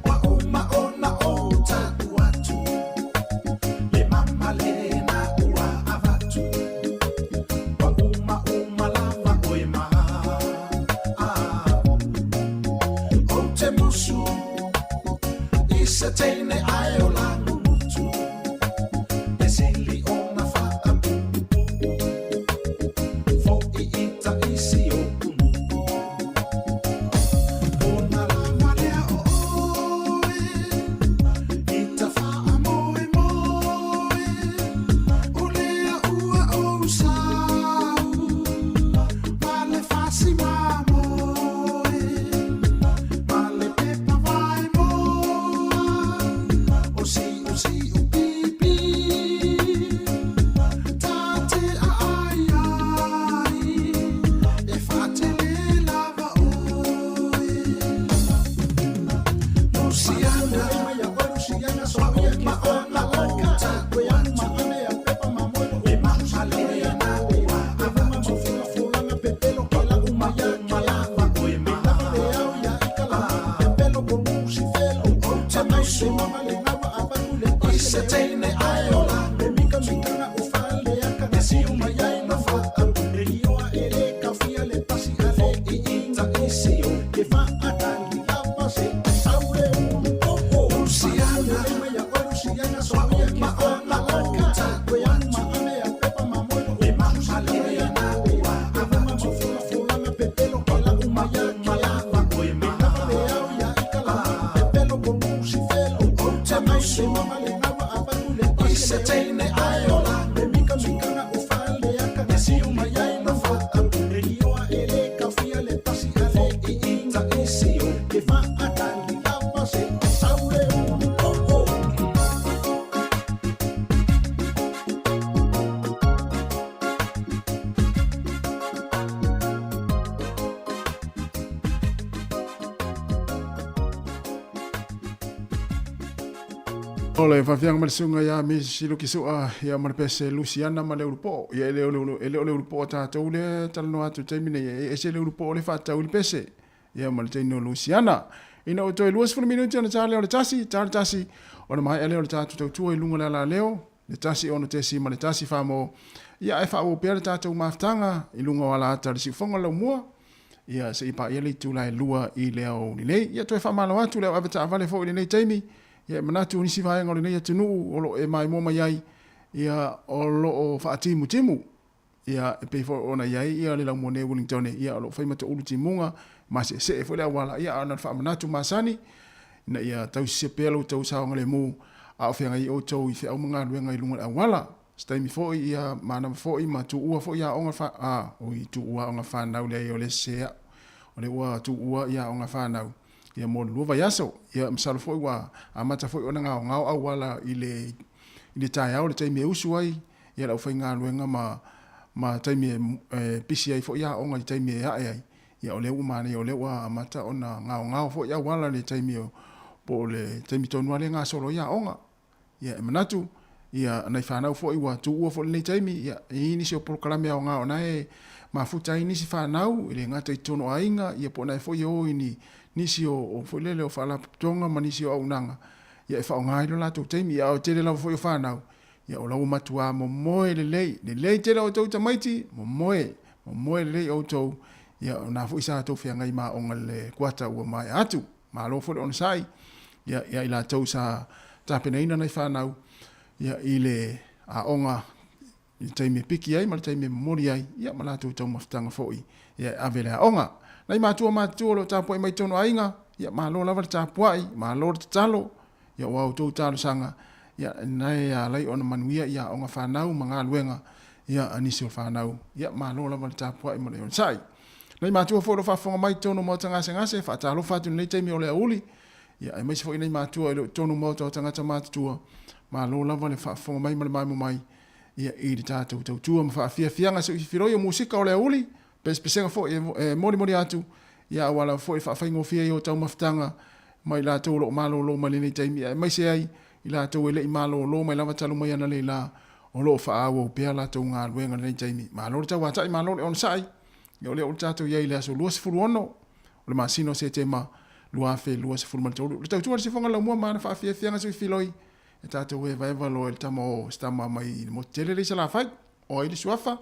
N: ua uma ona ou ta'u atu, le mama lena ua avatu, ua uma uma lava oe ma a'u. Ou te musu i se teine ae o Langumutu, e sili ona faapuupuu, fo'i i taisi o kunuu. Ona lava lea o oe, i ta faamoemoe, o lea ua ou sau, ma le fasi mamoe, ma le pepa vaemoa, o si'u si'u pipi, ta te aai ai, e faatele lava oe. Luciana, ua uma ona ou ta'u atu, le mama lena ua avatu, ua uma uma lava oe ma a'u. Ou te musu i se teine ae o Langumutu, e sili ona faapuupuu, fo'i i taisi o kunuu. Luciana, ua uma ona ou ta'u atu, le mama lena ua avatu, ua uma uma lava oe ma a'u. Ou te musu i se teine ae o Langumutu, e sili ona faapuupuu, fo'i i taisi o kunuu.
D: O le faafiaga ma le susuga ia Misi Lukisu'a ia ma le pese Luciana ma le Ulupo'o. Ia e le o le, e le o le Ulupo'o a tatou lea e talanoa atu i le taimi nei, e ese le Ulupo'o lea e faatatau i le pese ia ma le teine o Luciana. Ina ua toe 20 minute ona ta lea o le tasi, ta le tasi, ona maea lea o le tatou tautua i luga o le alaleo, le 1 6.1 famo, ia ae faaauau pea le tatou mafutaga i luga o alaata o le siufofoga o le laumua, ia seia paia le itula e 2 i le aoauli nei. Ia toe faamalo atu le au avetaavale foi i lenei taimi, ia e manatu o nisi vaega o lenei atunuu o lo o e maimoa mai ai, ia o lo o faatimutimu, ia e pei foi ona i ai ia le laumua nei o Wellingtone, ia o lo o fai ma toulu timuga, maseesee foi le auala, ia a o na o le faamanatu masani, ina ia tausisia pea lo outou saogalemu a o feagai outou i feau ma galuega i luga o le auala. Se taimi foi ia manava foi ma tuua foi aoga fa, a, oi, tuua aoga fanau leai o le sese a'u, o lea ua tuua ia aoga fanau ia mo le lua vaiaso. Ia masalo foi ua amata foi ona gaogao auala i le i le taeao le taimi e usu ai ia le aufaigaluega ma ma taimi e, e pisi ai foi aoga i taimi e a'e ai. Ia o lea ua manaia o lea ua amata ona gaogao foi auala i le taimi o po o le taimi tonu lava lea e gasolo ai aoga. Ia e manatu, ia nai fanau foi ua tuua foi lenei taimi, ia e i ai nisi o polokalame aoga o na e mafuta ai nisi fanau, e le gata i totonu o aiga, ia po o na e foi e o i ni nisi o, o foi lele o faalapotopotoga ma nisi o auaunaga, ia e faaaoga ai lo latou taimi. Ia a o le tele lava foi o fanau, ia o la ua matuā momoe lelei, lelei tele outou tamaiti, momoe, momoe lelei outou, ia o na foi sa tou feagai ma aoga i le kuata ua maea atu. Malo foi le onosai ia ia i latou sa tapenaina nai fanau ia i le aoga i le taimi e piki ai ma le taimi e momoli ai ia ma latou taumafataga foi ia e ave i le aoga. Nai matua matutua o lo o tapuai mai totonu o aiga, Ia, malo lava le tapuai, malo le tatalo, ia ua outou talosaga, ia lena e ala ai ona manuia ia aoga fanau ma galuega ia a nisi o fanau. Ia malo lava le tapuai ma le onosai. Nai matua foi o lo o faafofoga mai i totonu o maota gasegase, e faatalofa atu i lenei taimi o le aoauli, ia aemaise foi nai matua e le o i totonu o maota o tagata matutua, malo lava le faafofoga mai ma le maemo mai ia i le tatou tautua ma faafiafiaga seuifiloi o musika o le aoauli, pesepesega foi e molimoli atu ia aua lava foi le faafaigofie ai o taumafataga ma i latou o lo o malolo mai lenei taimi, aemaise ai i latou e le i malolo mai lava talu mai analeila o lo o faaauau pea latou galuega i lenei taimi. Malo le tauatai, malo le onosai. Ia o lea ua tatou i ai i le aso 26 o le masina o Setema 2023. Le tautua a le Sifoga Laumua ma ana faafiafiaga suifiloi e tatou evaeva loa i le tama o se tama mai i le motu tele lea i Salafai. O ai le suafa?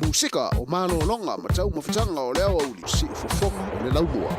B: Musika, o malologa ma taumafataga o le aoauli, siufofoga o le laumua.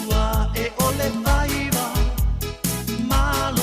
T: Ua e ole faiva, malo.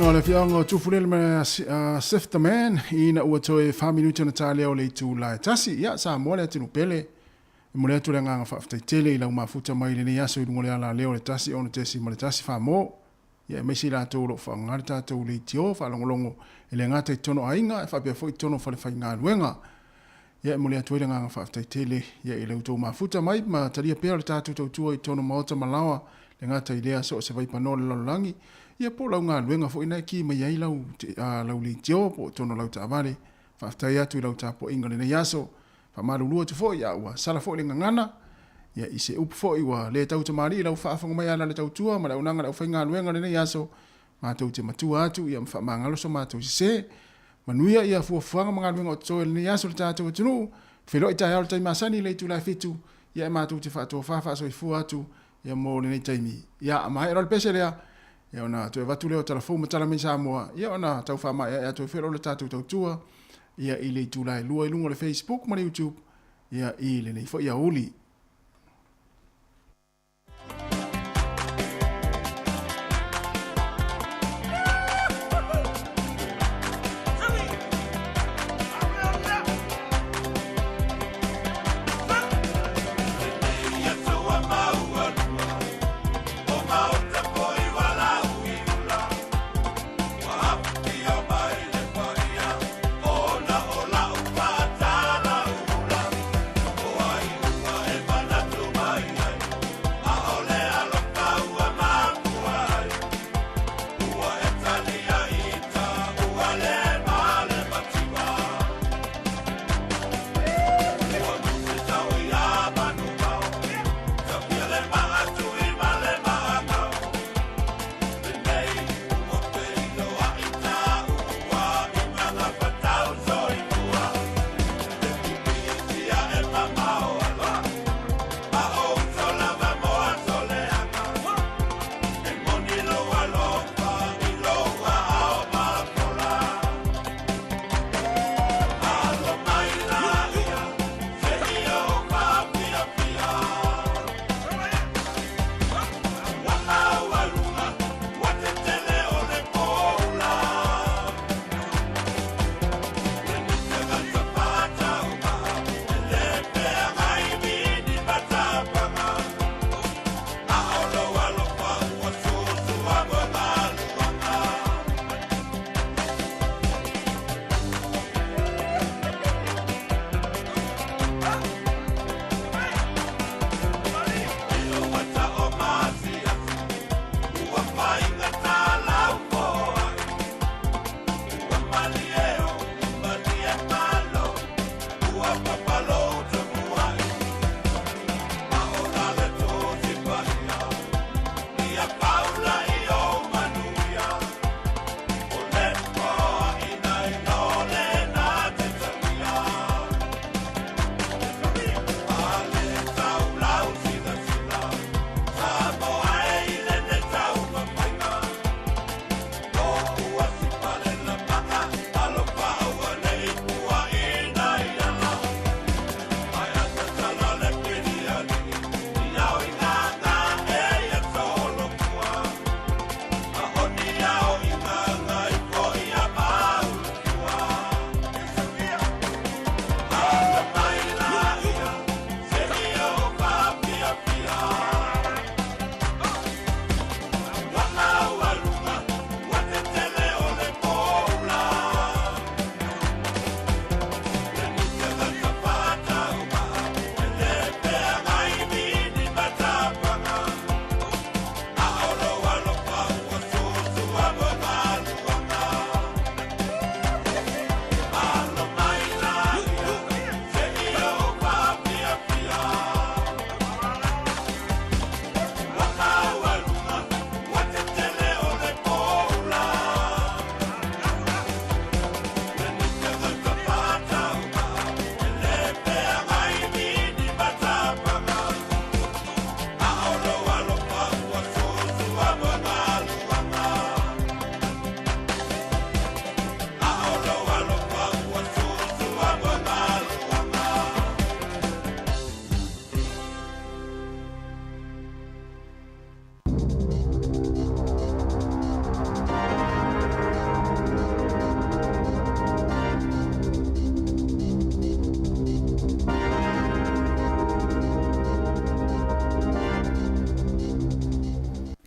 D: Fetalaiga o le Afioaga o Tufulele ma Sif the Man ina ua toe fa minute ona ta lea o le itula e tasi. Ia, Samoa le atunuu pele. E momoli atu le agaga faafetai tele i lau mafuta mai i lenei aso i luga o le ala lea o le 106.1 Famo. Ia, aemaise i latou o lo o faaaoga le tatou leitio faalogologo e le gata i totonu o aiga ae faapea foi i totonu o falefaigaluega. Ia, e momoli atu ai le agaga faafetai tele ia i la outou mafuta mai ma talia pea o le tatou tautua i totonu o maota ma laoa, le gata i lea so o se vaipanoa o le lalolagi, ia po o lau galuega foi na e ki mai ai lau, lau leitio po o totonu o lau taavale. Faafetai atu i lau tapuaiga i lenei aso. Faamalulu atu foi a ua sala foi le gagana, ia i se upu foi ua le tau tamalii i lau faafofoga mai ala le tautua ma le auaunaga a le aufaigaluega i lenei aso, matou te matua atu ia ma faamagalo so matou sese. Manuia ia fuafuaga ma galuega o totoe o lenei aso i le tatou atunuu. Feiloai taeao i le taimi masani i le itula e fitu, ia e matou te faatofa faasoifua atu ia mo lenei taimi. Ia, maea loa le pese lea, ia ona toe avatu lea o tala fou ma tala mai Samoa, ia ona tau faamaeaea atu ai foi lea o le tatou tautua ia i le itula e lua i luga o le Facebook ma le YouTube ia i lenei foi aoauli.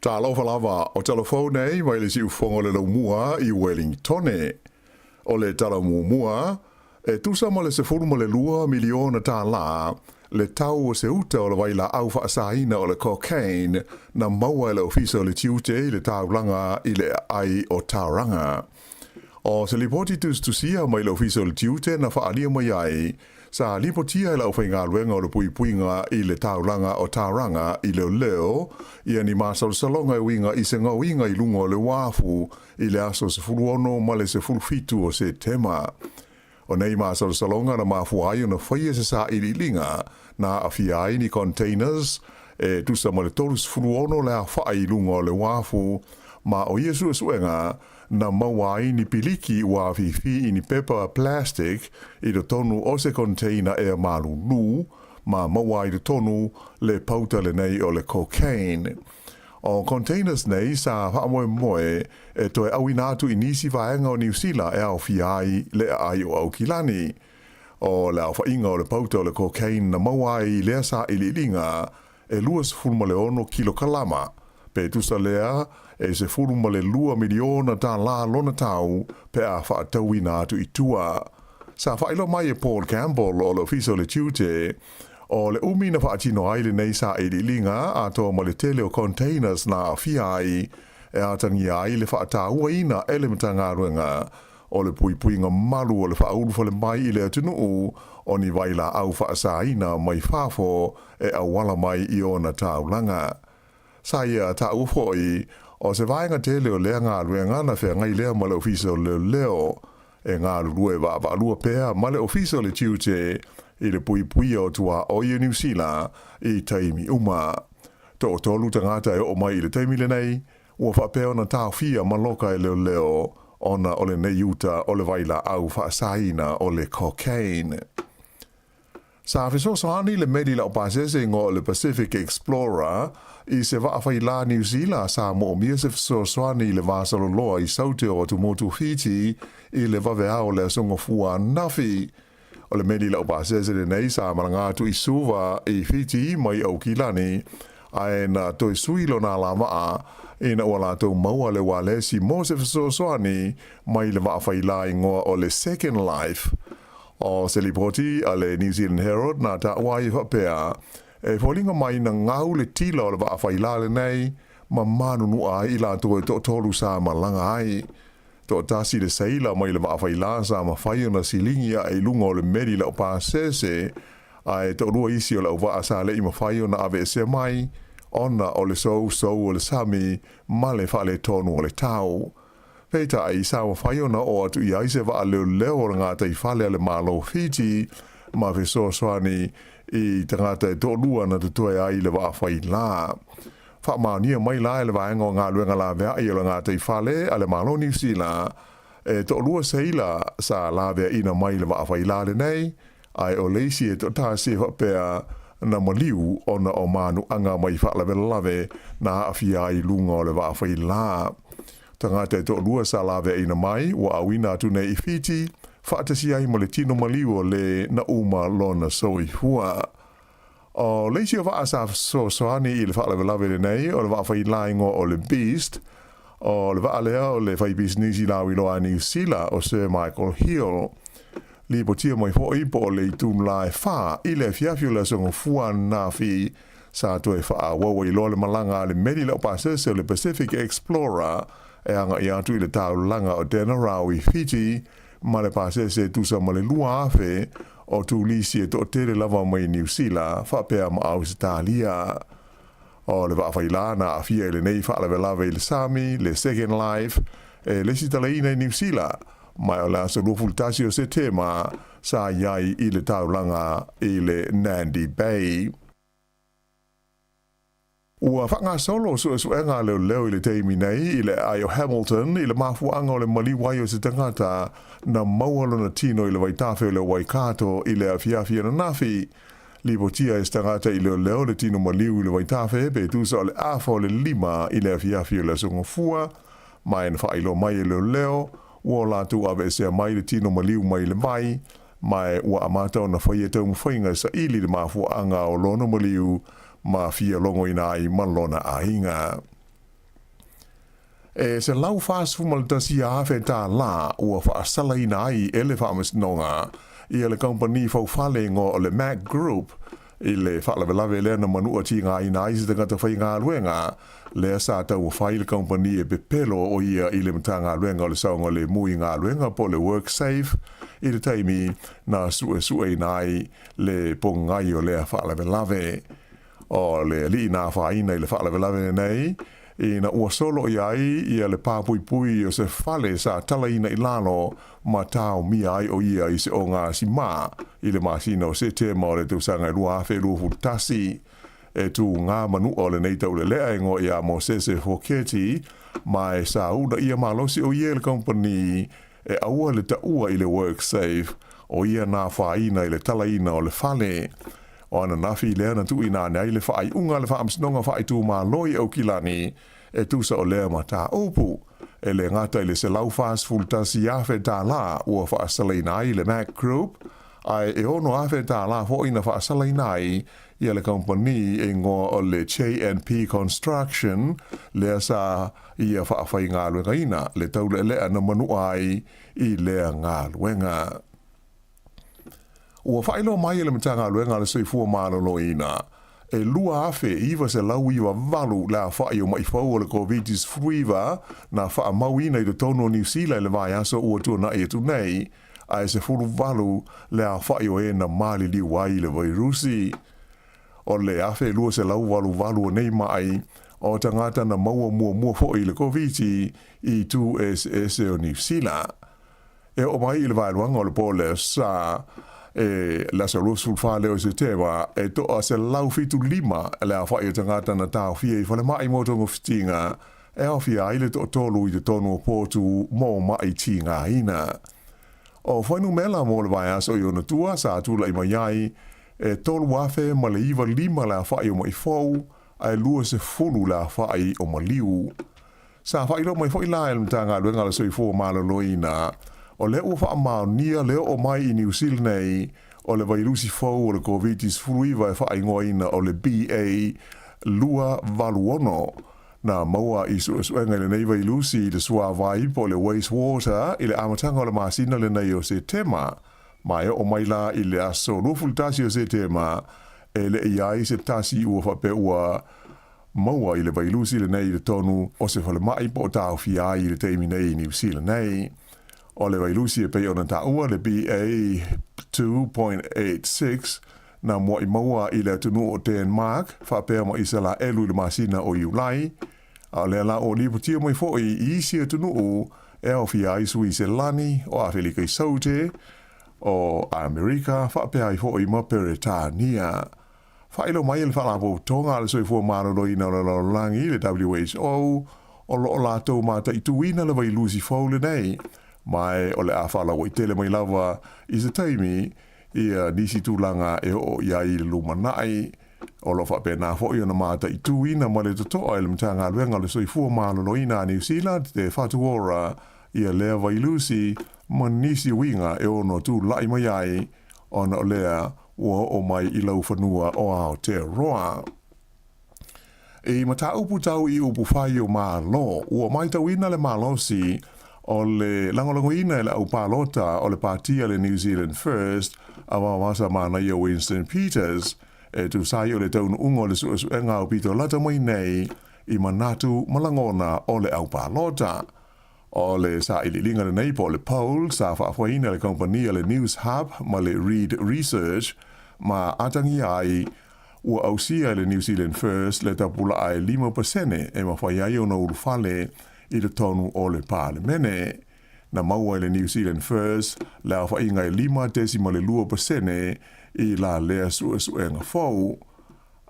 H: Talofa lava, o tala fou nei mai le siufofoga o le Laumua i Wellingtone. O le tala muamua, e tusa ma le $12 miliona tālā le tau o se uta o le vailaau faasaina o le cocaine na maua e le Ofisa o le Tiute i le taulaga i le aai o Tauranga. O se lipoti tusitusia mai le Ofisa o le Tiute na faaalia mai ai, sa lipotia e le aufaigaluega o le puipuiga i le taulaga o Tauranga i leoleo ia ni masalosaloga e uiga i se gaoiga i luga o le uafu i le aso 16 ma le 17 o Setema. O nei masalosaloga na mafua ai ona faia se sailiiliga na aafia ai ni containers e tusa ma le 36 le aofai i luga o le uafu, ma o ia suesuega na maua ai ni piliki ua afifi i ni pepa plastic i totonu o se container ea malulu, ma maua ai i totonu le pauta lenei o le cocaine. O containers nei sa faamoemoe e toe auina atu i nisi vaega o Niu Sila e aofia ai le aai o Aukilani. O le aofaiga o le pauta o le cocaine na maua ai i lea sailiiliga e 26 kilokalama, pe tusa lea e $12 miliona tālā lona tau pe a faatauina atu i tua. Sa faailoa mai e Paul Campbell o le Ofisa o le Tiute, o le umi na faatino ai lenei sailiiliga atoa ma le tele o containers na aafia ai e atagia ai le faatauaina e le Matagaluega o le puipuiga malu o le faaulufale mai i le atunuu o ni vailaau faasaina mai fafo e auala mai i ona taulaga. Sa ia taua foi, o se vaega tele o lea galuega na feagai lea ma le Ofisa o Leoleo, e galulue vaavaalua pea ma le Ofisa o le Tiute i le puipuia o tuaoi o Niu Sila i taimi uma. Toatolu tagata e oo mai i le taimi lenei, ua faapea ona taofia ma loka e leoleo ona o lenei uta o le vailaau faasaina o le cocaine. Sa fesoasoani le meli laupasese igoa o le Pacific Explorer i se vaa failā Niu Sila sa moomia se fesoasoani i le vasaloloa i Saute o Atumotu Fiti i le vaveao o le aso Gafua ananafi. O le meli laupasese lenei sa malaga atu i Suva i Fiti mai Aukilani, ae na toe sui lona alavaa ina ua latou maua le ualesi mo se fesoasoani mai le vaa failā igoa o le Second Life. O se lipoti a le New Zealand Herald na taua ai e faapea, e foliga mai na gau le tila o le vaa failā lenei ma manunua ai i latou e toatolu sa malaga ai. Toatasi le seila mai le vaa failā sa mafai ona siligi ae i luga o le meli laupasese, ae toalua isi o le auvaa sa le'i mafai ona aveesea mai ona o le sousou o le sami ma le faaletonu o le tau. Peitai, sa mafai ona oo atu i ai se vaa leoleo o le gataifale a le Malo o Fiti ma fesoasoani i tagata e toalua na totoe ai i le vaa failā. Faamaonia mai la e le Vaega o Galuega Laveai o le Gataifale a le Malo o Niu Sila, e toalua seila sa laveaina mai le vaa failā lenei, ae o le isi e toatasi e faapea na maliu ona o manuaga mai faalavelave na aafia ai i luga o le vaa failā. Tagata e toalua sa laveaina mai ua auina atu nei i Fiti, faatasi ai ma le tino maliu o lē na uma lona soifua. O le isi o vaa sa fesoasoani i le faalavelave lenei o le vaa failā igoa o le Beast, o le vaa lea o le faipisinisi lauiloa a Niu Sila o Sir Michael Hill. Lipotia mai foi po o le itula e 4 i le afiafi o le Aso Gafua ananafi sa toe faaauau ai loa le malaga a le meli laupasese o le Pacific Explorer e agai atu i le taulaga o Denarau i Fiti ma le pasese e tusa ma le 2,000 o turisi e toatele lava mai Niu Sila faapea ma Ausetalia. O le vaa failā na aafia i lenei faalavelave i le sami, le Second Life, e lesitalaina i Niu Sila, mai o le aso 21 o Setema sa i ai i le taulaga i le Nandi Bay. Ua faagasolo suesuega a leoleo i le taimi nei i le aai o Hamilton i le mafuaaga o le maliu ai o se tagata na maua lona tino i le vaitafe o le Waikato i le afiafi ananafi. Lipotia e se tagata i leoleo le tino maliu i le vaitafe pe tusa o le afa o le 5 i le afiafi o le Aso Gafua, ma na faailoa mai e leoleo ua o latou aveesea mai le tino maliu mai le vai, ma ua amata ona faia taumafaiga e saili le mafuaaga o lona maliu ma fia logoina ai ma lona aiga. E $141,000 tālā ua faasalaina ai e le Faamasinoga ia le kamupani faufale igoa o le Mac Group i le faalavelave lea na manua tigaina ai se tagata faigaluega lea sa taumafai le kamupani e pepelo o ia i le Matagaluega o le Saogalemu i Galuega po o le WorkSafe i le taimi na suesueina ai le pogai o lea faalavelave. O le alii na afaina i le faalavelave lenei, ina ua solo i ai ia le papuipui o se fale sa talaina i lalo ma taomia ai o ia i se ogasimā i le masina o Setema o le tausaga e 2021. E tu ngā manua o lenei taulelea e ngoa ia Mosese Foketi, ma e sa una ia malosi o ia i le kamupani e aua le taua i le WorkSafe o ia na afaina i le talaina o le fale. O ananafi lea na tuuina ane ai le faaiuga a le Faamasinoga Faaitumalo i Aukilani e tusa o lea mataupu. E le gata i le $141,000 tālā ua faasalaina ai le Mac Group, ae e $6,000 tālā foi na faasalaina ai ia le kamupani e igoa o le JNP Construction lea sa ia faafaigaluegaina le taulealea na manua ai i lea galuega. Ua faailoa mai e le Matagaluega a le Soifua Maloloina, e 2,998 le aofai o maʻi fou o le Koviti-19 na faamauina i totonu o Niu Sila i le vaiaso ua tuanai atu nei, ae 18 le aofai o e na maliliu ai i le vairusi. O le 1,288 o nei maʻi, o tagata na maua muamua foi i le Koviti i itu eseese o Niu Sila. E oo mai i le vaeluaga o le po le sa e le aso 24 lea o Setema, e toa 175 le aofai o tagata na taofia i falemai mo togafitiga, e aofia ai le toatolu i totonu o potu mo maʻi tigaina. O fuainumela mo le vaiaso i ona tua sa tulai mai ai, e 3,095 le aofai o maʻi fou, ae 20 le aofai o maliu. Sa faailoa mai foi la e le Matagaluega a le Soifua Maloloina, o lea ua faamaonia le oo mai i Niu Sila nei o le vailusi fou o le Koviti-19 e faaigoaina o le BA.286. Na maua i suesuega i lenei vailusi i le suavai po o le wastewater i le amataga o le masina lenei o Setema, ma e oo mai la i le aso 21 o Setema e le i ai se tasi ua faapea ua maua i le vailusi lenei i totonu o se falemai po o taofia ai i le taimi nei i Niu Sila nei. O le vailusi e pei ona taua le BA.2.86 na mua'i maua i le atunuu o Denmark faapea ma Isalaelu i le masina o Iulai, a o lea la ua lipotia mai foi i isi atunuu e aofia ai Suiselani, o Afelika i Saute, o Amerika faapea ai foi ma Peretania. Faailoa mai e le Faalapotopotoga a le Soifua Maloloina o le Lalolagi, le WHO, o lo o latou mataituina le vailusi fou lenei, ma e o le a faalauaitele mai lava i se taimi ia nisi tulaga e oo i ai i le lumanai. O lo o faapena foi ona mataituina ma le totoa e le Matagaluega o le Soifua Maloloina a Niu Sila, Te Whatu Ora, ia lea vailusi ma nisi uiga e ono tulai mai ai ona o lea ua oo mai i laufanua o Aotearoa. I mataupu tau i upu fai o Malo, ua matauina le malosi o le lagolagoina e le au palota o le pāti a le New Zealand First a Vavasa Manaia Winston Peters e tusa ai o le taunuuga o le suesuega aupito lata mai nei i manatu ma lagona o le au palota. O le sailiiliga lenei po o le poll sa faafoeina e le kamupani a le Newshub ma le Reid Research ma atagia ai ua ausia e le New Zealand First le tapulaa e 5% e mafai ai ona ulufale i totonu o le Palemene. Na maua e le New Zealand First le aofaiga e 5.2% i la lea suesuega fou.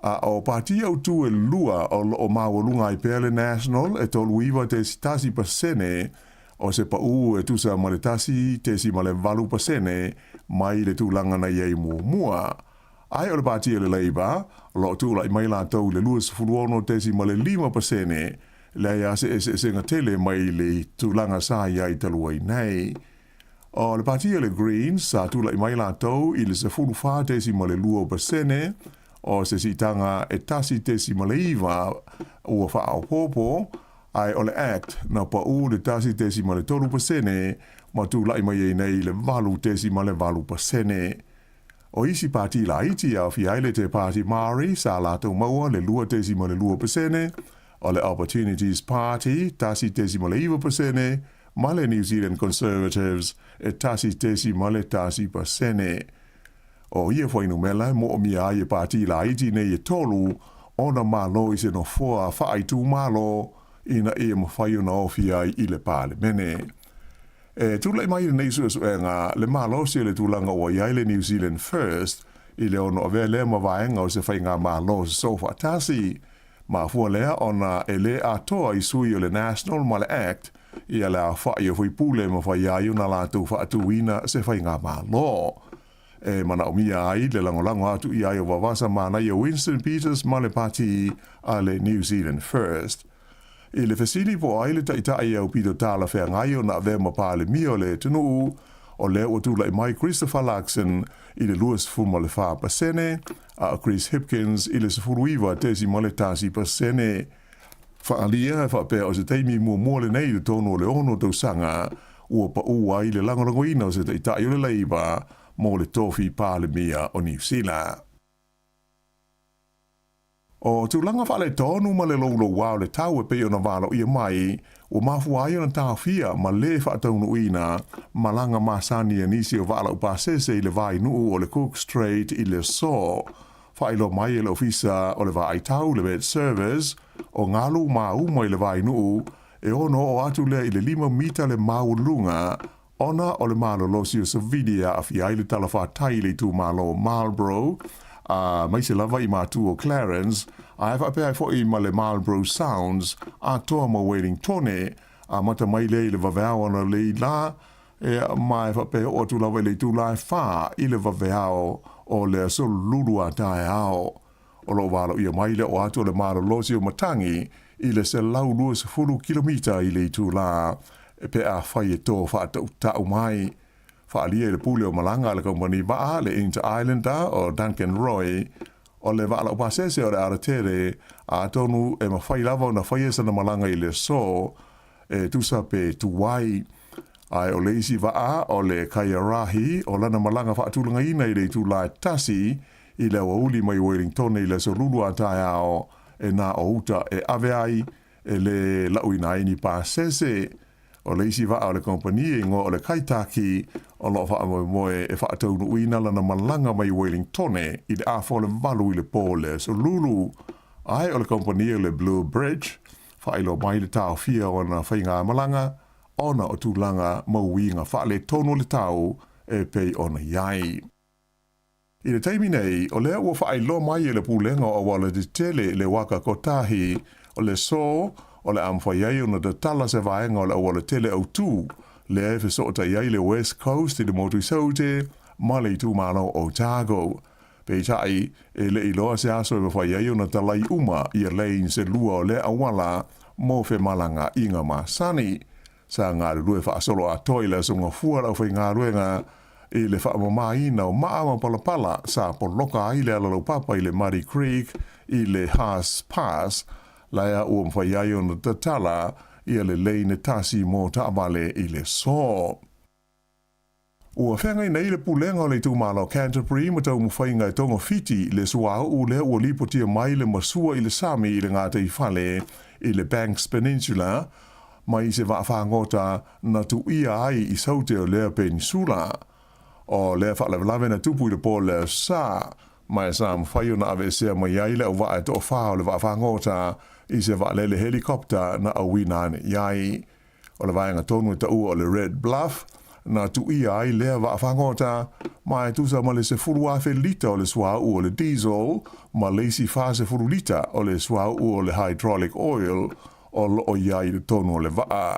H: A o pāti autū e lua o lo o maualuga ai pea le National e 39.1% o se paʻū e tusa ma le 1.8% mai le tulaga na i ai muamua. Ae o le pāti a le Labour, o lo o tulai mai latou i le 26.5%, leai lava se eseesega tele mai le tulaga sa i ai talu ai nei. O le pāti a le Greens, sa tulai mai latou i le 14.2%, o se siitaga e 1.9 ua faaopoopo, Ae o le act na paʻū i le 1.3% ma tulai mai ai nei i le 8.8%. O isi pati laiti e aofia ai le Te Pāti Māori sa latou maua le 2.2%, o le Opportunities Party 1.9% ma le New Zealand Conservatives e 1.1%. O ia fuainumera e moomia ai e pati laiti nei e tolu ona malo i se nofoa faaitumalo ina ia mafai ona ofi ai i le Palemene. E tulai mai lenei suesuega le malosi o le tulaga ua i ai le New Zealand First i le ono avea lea ma vaega o se faigamalo sosoo faatasi. Mafua lea ona e le atoa i sui o le National ma le Act ia le aofai o faipule e mafai ai ona latou faatuina se faigamalo. E manaomia ai le lagolago atu i ai o Vavasa Manaia Winston Peters ma le pati a le New Zealand First. I le fesili po o ai le taitai e aupito talafeagai ona avea ma Palemia o le atunuu, o lea ua tulai mai Christopher Luxon i le 24%, a o Chris Hipkins i le 19.1%. Faaalia e faapea o se taimi muamua lenei i totonu o le ono tausaga ua paʻū ai le lagolagoina o se taitai o le Labour mo le tofi Palemia o Niu Sila. O tulaga faaletonu ma le loulouā o le tau e pei ona valoia mai, ua mafua ai ona taofia ma lē faataunuuina malaga masani a nisi o vaa laupasese i le vainuu o le Cook Strait i le aso. Faailoa mai e le Ofisa o le Vaai Tau, le Met Service, o galu mauma i le vainuu e ono oo atu lea i le lima mita le maualuga ona o le malolosi o savili e aafia ai le talafatai i le itumalo o Marlborough, aemaise lava i matu o Clarence, ae faapea ai foi ma le Marlborough Sounds atoa ma Wellingtone, amata mai lea i le vaveao analeila la, ma e faapea e oo atu lava i le itula e fa i le vaveao o le aso lulu a taeao. O lo o valoia mai le oo atu o le malolosi o matagi i le 120 kilomita i le itula pe afai e tō faatautau mai. Faaalia i le pule o malaga a le kamupani vaa le Inter Islander o Duncan Roy, o le vaa laupasese o le Aratere, atonu e mafai lava ona faia sana malaga i le aso e tusa pe tuai. Ae o le isi vaa o le Kaiarahi o lana malaga faatulagaina i le itula e tasi i le aoauli mai Wellingtone i le aso lulu a taeao e na o uta e ave ai e le lauina ai ni pasese. O le isi vaa o le kompani e igoa o le Kaitaki o lo o faamoemoe e faataunuuina lana malaga mai Wellingtone i le afa o le valu i le po o le aso lulu. Ae o le kompani o le Blue Bridge faailoa mai le taofia o ana faigamalaga ona o tulaga ma uiga faaletonu o le tau e pei ona i ai. I le taimi nei, o lea ua faailoa mai e le Pulega o Auala Tetele le waka kotahi o le aso o le a mafai ai ona tatala se vaega o le auala tele autū lea e fesootai ai le West Coast i le motu i Saute ma le itumalo o Otago. Peitai, e le i loa se aso e mafai ai ona talai uma ia lanes e lua o lea auala mo femalagaaiga masani. Sa galulue faasolo atoa i le aso Gafua le aufaigaluega i le faamamaina o maa ma palapala sa poloka ai le alalaupapa i le Muddy Creek i le Haas Pass, laea ua mafai ai ona tatala ia le lane e tasi mo taavale i le aso. Ua feagai nei le pulega o le itumalo Canterbury ma taumafaiga e togafiti le suauu lea ua lipotia mai le masua i le sami i le gataifale i le Banks Peninsula mai se vaafagota na tuuia ai i saute o lea penisula. O lea faalavelave na tupu i le po le Sa, ma e sa mafai ona aveesea mai ai le auvaa e toafā o le vaafagota i se vaalele helicopter na auina ane i ai. O le vaega tonu e taua o le Red Bluff, na tuuia ai lea vaafagota, ma e tusa ma le 10,000 lita o le suauu o le diesel ma le isi 40 lita o le suauu o le hydraulic oil o lo o i ai i totonu o le vaa.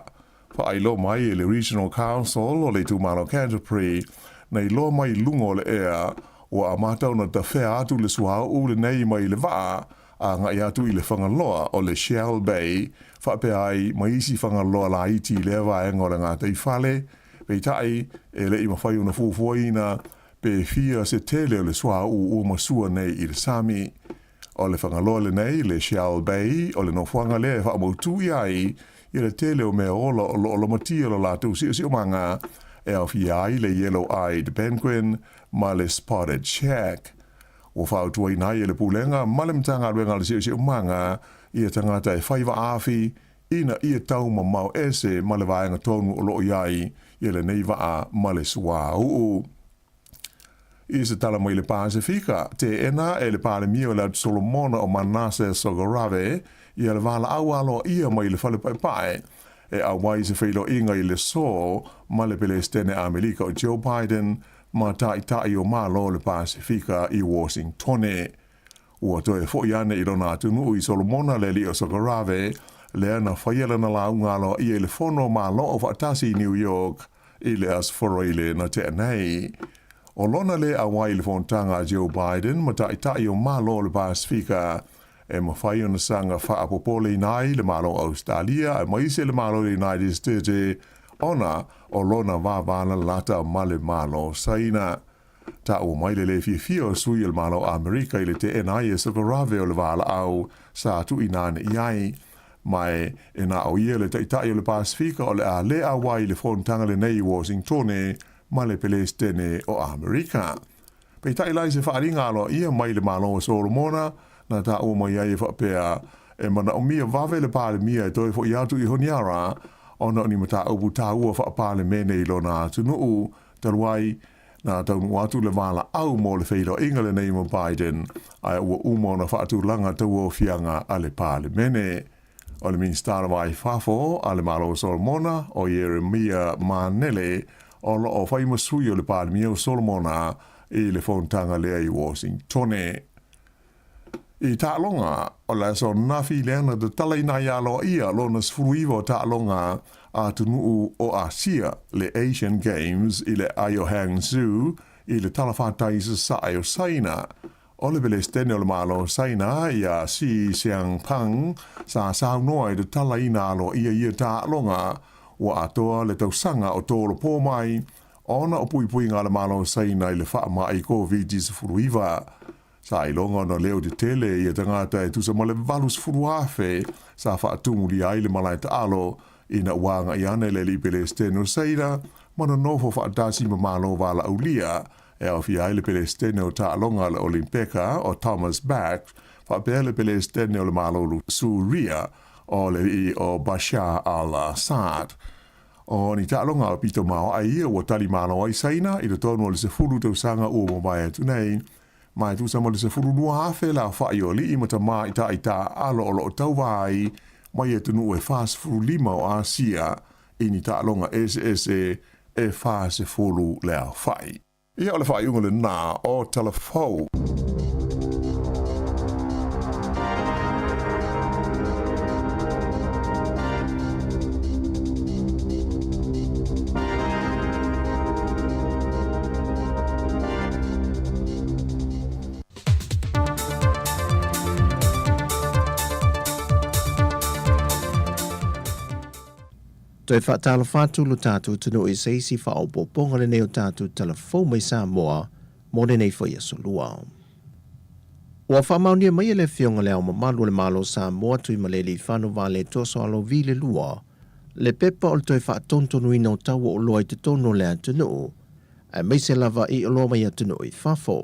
H: Faailoa mai e le Regional Council o le itumalo Canterbury, na iloa mai i luga o le ea, ua amata ona tafea atu le suauu lenei mai le vaa agai atu i le fagaloa o le Shell Bay, faapea ai ma isi fagaloa laiti i lea vaega o le gataifale, peitai, e le i mafai ona fuafuaina pe fia se tele o le suauu ua masua nei i le sami. O le fagaloa lenei, le Shell Bay, o le nofoaga lea e faamautū i ai i le tele o mea ola o lo o lamatia lo latou siosiomaga e aofia ai le Yellow-eyed Penguin ma le Spotted Shark. Ua fautuaina ai e le Pulega ma le Matagaluega a le Siosiomaga ia tagata e fai vaafi ina ia taumamao ese ma le vaega tonu o lo o i ai ia lenei vaa ma le suauu. I se tala mai le Pasefika, teena e le Palemia o le Atu Solomona o Manasseh Sogavare ia le valaau aloaia mai le Fale Paepae e auai se feiloaiga i le aso ma le Pelesitene Amerika o Joe Biden ma Taitai o Malo o le Pasefika i Washingtone. Ua toe foi ane i lona atunuu i Solomona le alii o Sogavare, lea na faia lana lauga aloaia i le Fono o Malo Aufaatasi i New York i le Aso Faraile na tea nei. O lona lē auai i le fonotaga a Joe Biden ma Taitai o Malo o le Pasefika e mafai ona saga faapopoleina ai le Malo o Ausetalia aemaise le Malo o le United States ona o lona vavalalata ma le Malo o Saina. Taua mai le lē fiafia o sui o le Malo o Amerika i le teena ai e Sogavare o le valaau sa tuuina ane i ai. Ma e na o ia le Taitai o le Pasefika o le a lē auai i le fonotaga lenei i Washingtone ma le Pelesitene o Amerika. Peitai la i se faaaliga aloaia mai le Malo o Solomona, na taua mai ai e faapea, e manaomia vave le Palemia e toe fo'i atu i Honiara ona o ni mataupu taua faa-Palemene i lona atunuu, talu ai, na taunuu atu le valaau mo le feiloaiga lenei ma Biden, ae ua uma ona faatulaga tauaofiaga a le Palemene. O le Minisita o le Va i Fafo a le Malo o Solomona, o Ieremia Manele, o lo o fai ma sui o le Palemia o Solomona i le fonotaga lea i Washingtone. I taaloga, o le aso ananafi lea na tatalaina ai aloaia lona 19 o taaloga a atunuu o Asia, le Asian Games i le aai o Hangzhou i le talafatai i sasae o Saina. O le Pelesitene o le Malo o Saina ia Xi Xiangping sa saunoa e tatalaina aloaia ia taaloga ua atoa le tausaga o tolopō mai ona o puipuiga a le Malo o Saina i le faamai Koviti-19. Sa iloga ona leo tetele ia tagata e tusa ma le 80,000 sa faatumulia ai le malae taalo ina ua agai ane le alii Pelesitene o Saina ma nonofo faatasi ma Malo valaaulia e aofia ai le Pelesitene o taaloga a le Olimpeka o Thomas Bach faapea le Pelesitene o le Malo Suria o le alii o Bashar al-Assad. O ni taaloga aupito maoae ia ua tali malo ai Saina i totonu o le 10 tausaga ua mavae atu nei, ma e tusa ma le 12,000 le aofa'i o alii ma tamaitai taaalo o lo o tauva ai mai atunuu e 45 o Asia i ni taaloga eseese e 40 le aofa'i. Ia, o le faaiuga lenā o Tala Fou.
G: Toe faatalofa atu lo tatou atunuu i se isi faaopoopoga lenei o tatou tala fou mai Samoa mo lenei foi aso lua. Ua faamaonia mai e le Afioga i Le Ao Mamalu o le Malo o Samoa Tuimalealiifano Vaaletoa Sualauvi le lua, le pepa o le toe faatonutonuina o tau o oloa i totonu o le atunuu, aemaise lava i oloa mai atunuu i fafo.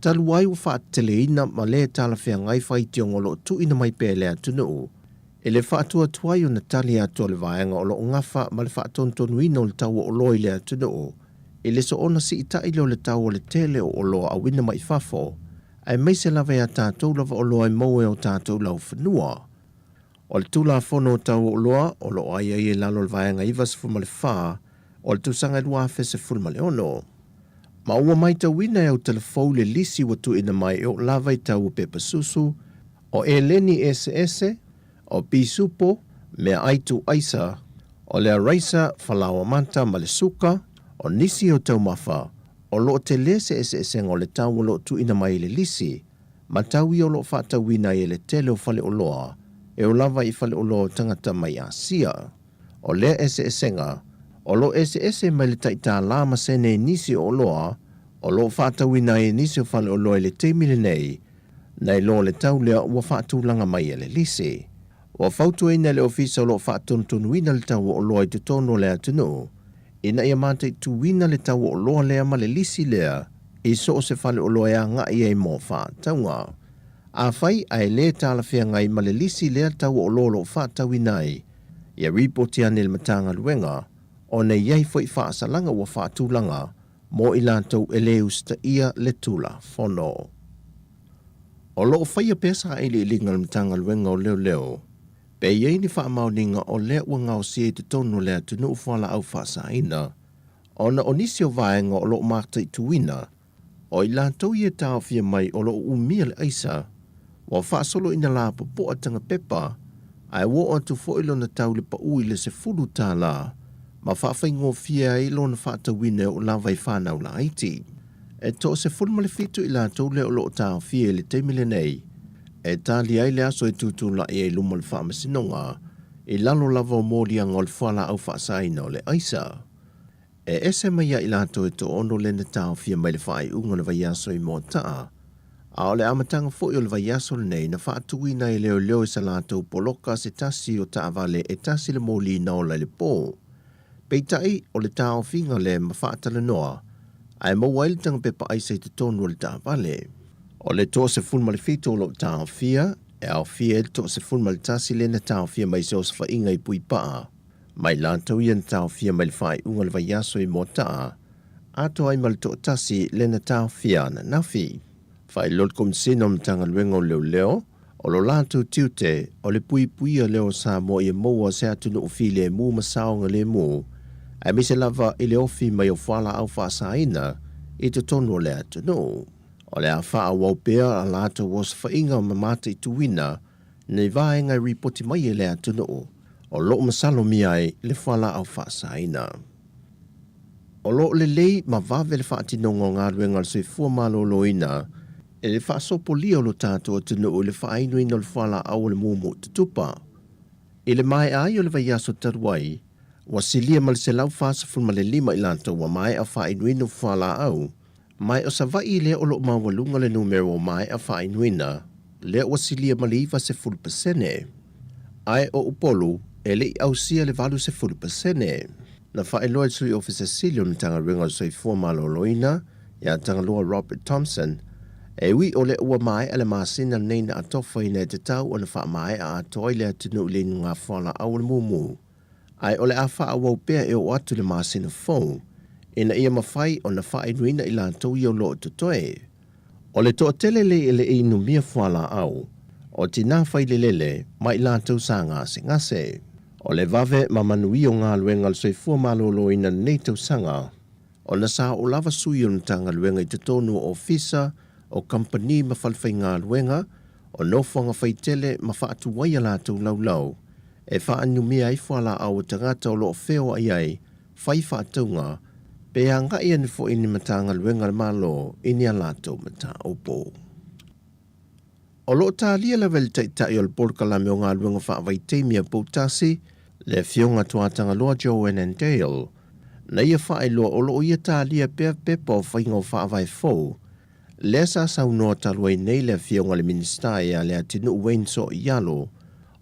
G: Talu ai ua faateteleina ma le talafeagai faitioga o lo o tuuina mai pea i le atunuu, e le faatuatuai ona tali atu a le vaega o lo o gafa ma le faatonutonuina o le tau o oloa i le atunuu, i le soona siitai lea o le tau o le tele o oloa auina mai fafo, aemaise lava i a tatou lava oloa e maua i o tatou laufanua. O le Tulafono o Tau o Oloa o lo o aiaia i lalo o le Vaega 94 o le tausaga 2016. Ma ua maitauina e Autalafou le lisi ua tuuina mai e oo lava i tau o pepa susu, o eleni eseese, o pisupo, meaai tuuaisa, o le araisa, falaoa mata ma le suka, o nisi o taumafa, o lo o tele se eseesega o le tau o lo o tuuina mai i le lisi, ma tau ia o lo o faatauina ai e le tele o faleoloa e oo lava i faleoloa o tagata mai Asia. O lea eseesega, o lo o eseese mai le tai tālā ma sene i nisi o oloa o lo o faatauina ai e nisi o faleoloa i le taimi lenei, nai lo le tau lea ua faatulaga mai e le lisi. Ua fautuaina e le Ofisa o lo o faatonutonuina le tau o oloa i totonu o le atunuu, ina ia mataituina le tau o oloa lea ma le lisi lea i so o se faleoloa e agai ai mo faatauga. Afai ae le talafeagai ma le lisi lea le tau o oloa o lo o faatauina ai, ia ripoti ane i le Matagaluega ona e i ai foi faasalaga ua faatulaga mo i latou e le usitaia le Tulafono. O lo o faia pea sailiiliga a le Matagaluega o Leoleo pe i ai ni faamaoniga o lea ua gaosia i totonu o le atunuu fualaau faasaina ona o nisi o vaega o lo o mataituina o i latou ia e taofia mai o lo o umia le aisa ua faasolo ina lapopoa tagapepa ae ua oo atu foi lona tau i le pau i le $10 ma faafaigofie ai lona faatauina e oo lava i fanau laiti. E toa-17 i latou lea o lo o taofia i le taimi lenei e tali ai le aso e tutulai ai i luma o le faamasinoga i lalo lava o moliaga o le fualaau faasaina o le aisa. E ese mai ia i latou e toaono lea na taofia mai le faaiuga o le vaiaso i Moataa, a o le amataga foi o le vaiaso lenei na faatuina ai e leoleo i sa latou poloka se tasi o taavale e tasi le moli na ola i le po. Peitai, o le taofiga lea ma faatalanoa ae maua ai le tagapepa aisa i totonu o le taavale. O le 17 o lo o taofia, e aofia ai le 11 lea na taofia mai i se osofaiga i Puipaa, mai latou ia na taofia mai le faaiuga o le vaiaso i Moataa, atoa ai ma le toatasi lea na taofia ananafi. Faailoa le Komesina o Matagaluega o Leoleo, o lo latou tiute o le puipuia lea o Samoa ia maua se atunuu filemu ma saogalemu, aemaise lava i le ofi mai o fualaau faasaina i totonu o le atunuu. O le a faaauau pea a latou osofaiga ma mataituina nei vaega e ripoti mai e le atunuu o lo o masalomia ai le fualaau faasaina. O lo o lelei ma vave le faatinoga o galuega a le soifua maloloina e le faasopolia o lo tatou atunuu i le faainuina o le fualaau o le mumu tutupa. I le maea ai o le vaiaso talu ai, ua silia ma le 145 i latou ua maea faainuina fualaau, ma o Savaii lea o lo o maualuga le numera ua maea faainuina, lea ua silia ma le 90%. Ae o Upolu, e le i ausia le 80%. Na faailoa e le Sui Ofisa Sili o le Matagaluega o le Soifua Maloloina ia Tagaloa Robert Thompson, e ui o lea ua maea le masina lenei na atofaina e tatau ona faamaea atoa ai le atunuu i le inuga fualaau o le mumu, ae o le a faaauau pea e oo atu i le masina fou ina ia mafai ona faainuina i latou ia o lo o totoe. O le toatele le e le i inumia fualaau, o tinā failelele ma i latou sa gasegase. O le vave ma manuia o galuega a le soifua maloloina i lenei tausaga, ona sa oo lava sui o le Matagaluega i totonu o ofisa, o kamupani ma falefaigaluega, o nofoaga faitele ma faatuai a latou laulau e faainumia ai fualaau a tagata o lo o feoai ai, fai faatauga, pe agai ane foi i ni Matagaluega a le Malo i ni a latou mataupu. O lo o talia lava e le Taitai o le Polokalame o Galuega Faavaitaimi a Poutasi, le Afioga Tuatagaloa Joanne Dale, na ia faailoa o lo o ia talia pea pepa o faiga o faavae fou, lea sa saunoa talu ai nei le Afioga i le Minisita ia Leatinuu Wayne Sooialo,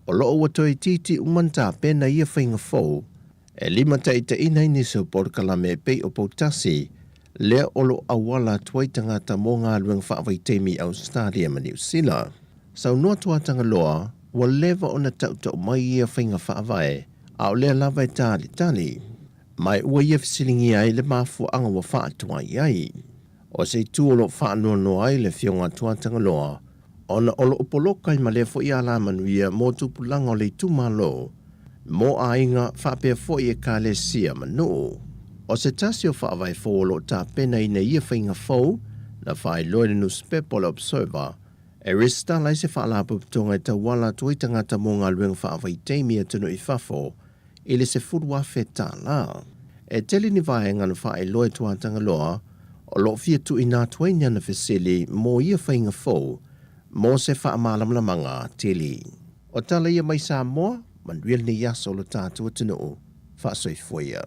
G: o lo o ua toe itiiti uma ona tapena ia faiga fou e limataitaiina ai nisi o polokalame e pei o Poutasi, lea o lo o auala atu ai tagata mo galuega faavaitaimi i Ausetalia ma Niu Sila. Saunoa Tuatagaloa, ua leva ona tautau mai ia faiga faavae, a o lea lava e talitali. Ma ua ia fesiligia ai le mafuaaga ua faatuai ai. O se itu o lo o faanoanoa ai le Afioga a Tuatagaloa, ona o lo o poloka ai ma lea foi alamanuia mo tupulaga o le itumalo, mo aiga faapea foi ekalesia ma nuu. O se tasi o faavae fou o lo o tapenaina i ia faiga fou, na faailoa i le nusipepa o le Observer, e resitala ai se faalapotopotoga e tauala atu ai tagata mo galuega faavaitaimi i atunuu i fafo i le $10,000. E tele ni vaega na faailoa e Tuatagaloa o lo o fia tuuina atu ai ni ana fesili mo ia faiga fou mo se faamalamalamaga atili. O tala ia mai Samoa, manuia lenei aso o lo tatou atunuu. Faasoifua ia.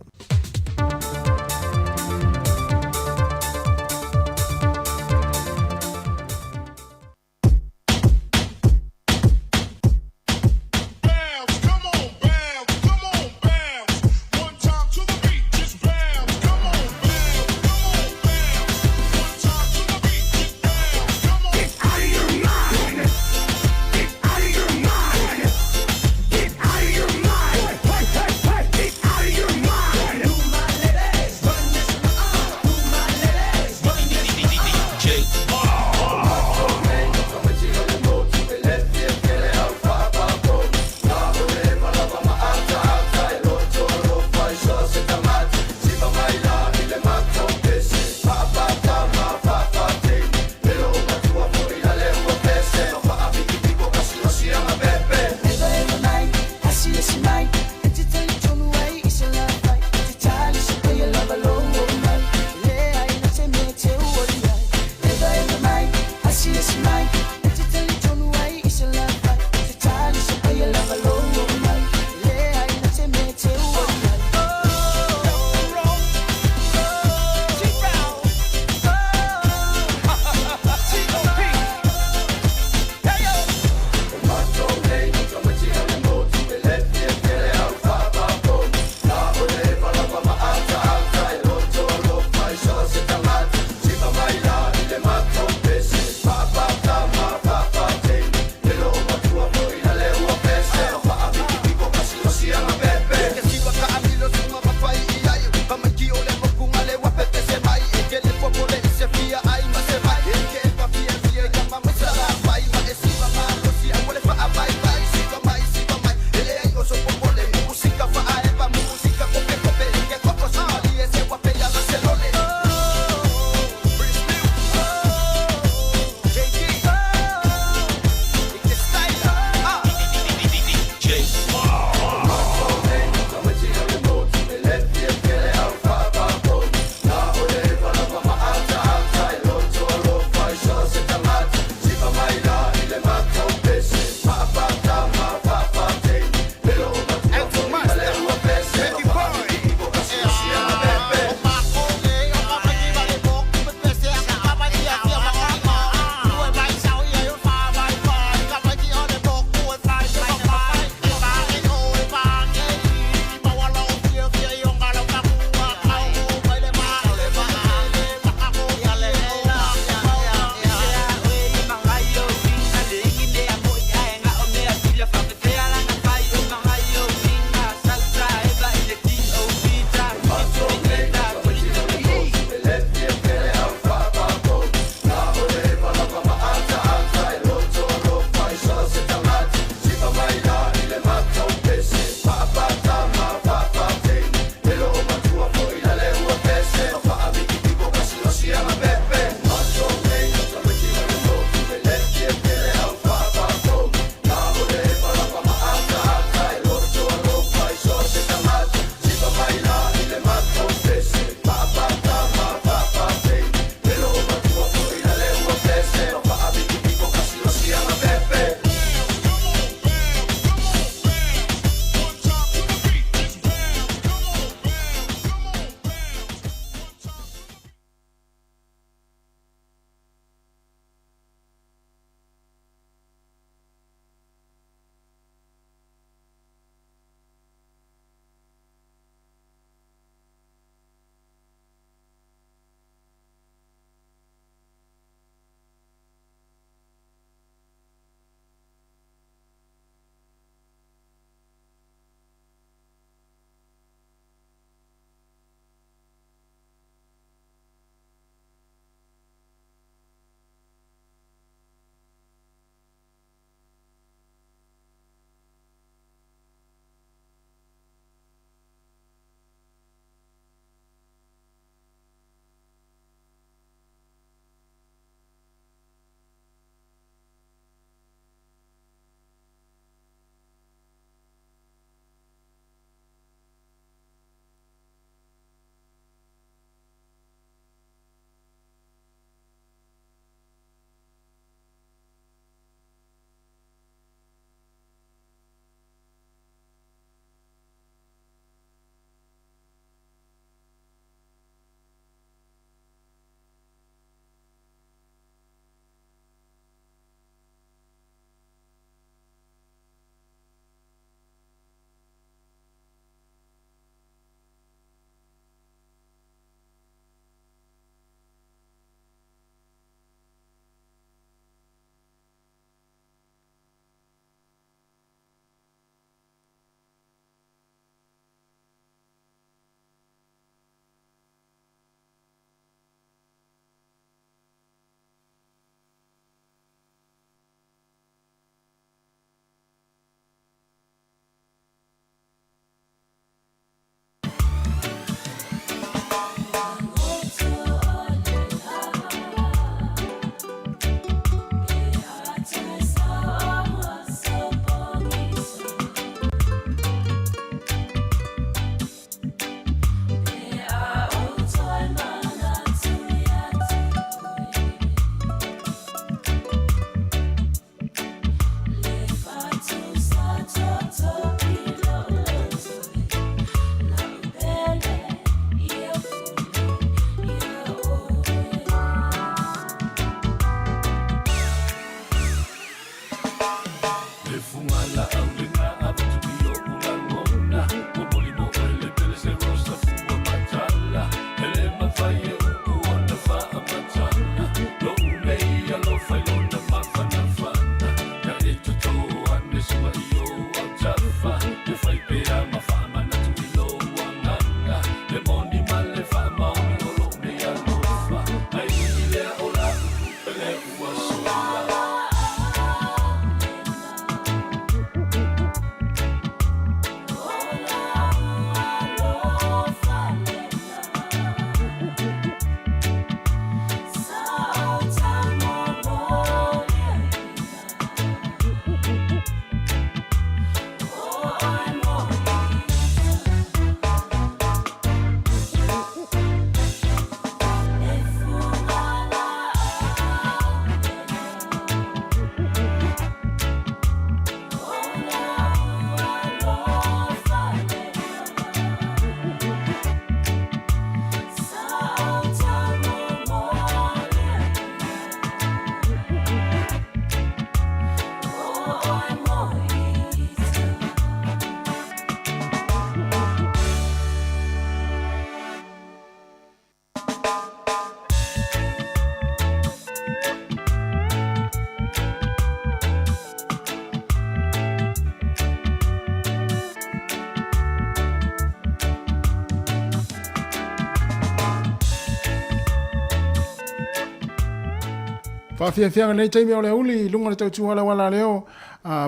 D: Faafiafiaga lenei taimi o le auli i luga o le tautua a le auala leo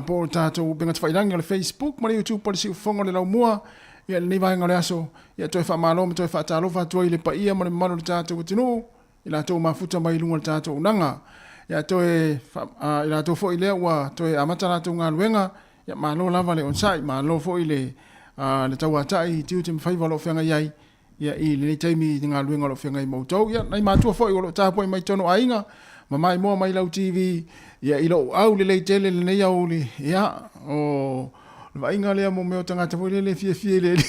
D: po o tatou upega tafailagi o le Facebook ma le YouTube o le Siufofoga o le Laumua ia lenei vaega o le aso. Ia toe faamalo ma toe faatalofa atu ai i le paia ma le mamalu o le tatou atunuu i latou mafuta mai i luga o le tatou auaunaga. Ia toe i latou foi lea ua toe amata latou galuega, ia malo lava le onosai, malo foi le le tauatai i tiute ma faiva o lo o feagai ai ia i lenei taimi i galuega o lo o feagai ma outou. Ia nai matua foi o lo o tapuai mai totonu o aiga, ma maimoa mai lau TV, ia i lou au lelei tele lenei aoauli, ia o le vaaiga lea mo mea o tagata foi lele e fiafia i le alii.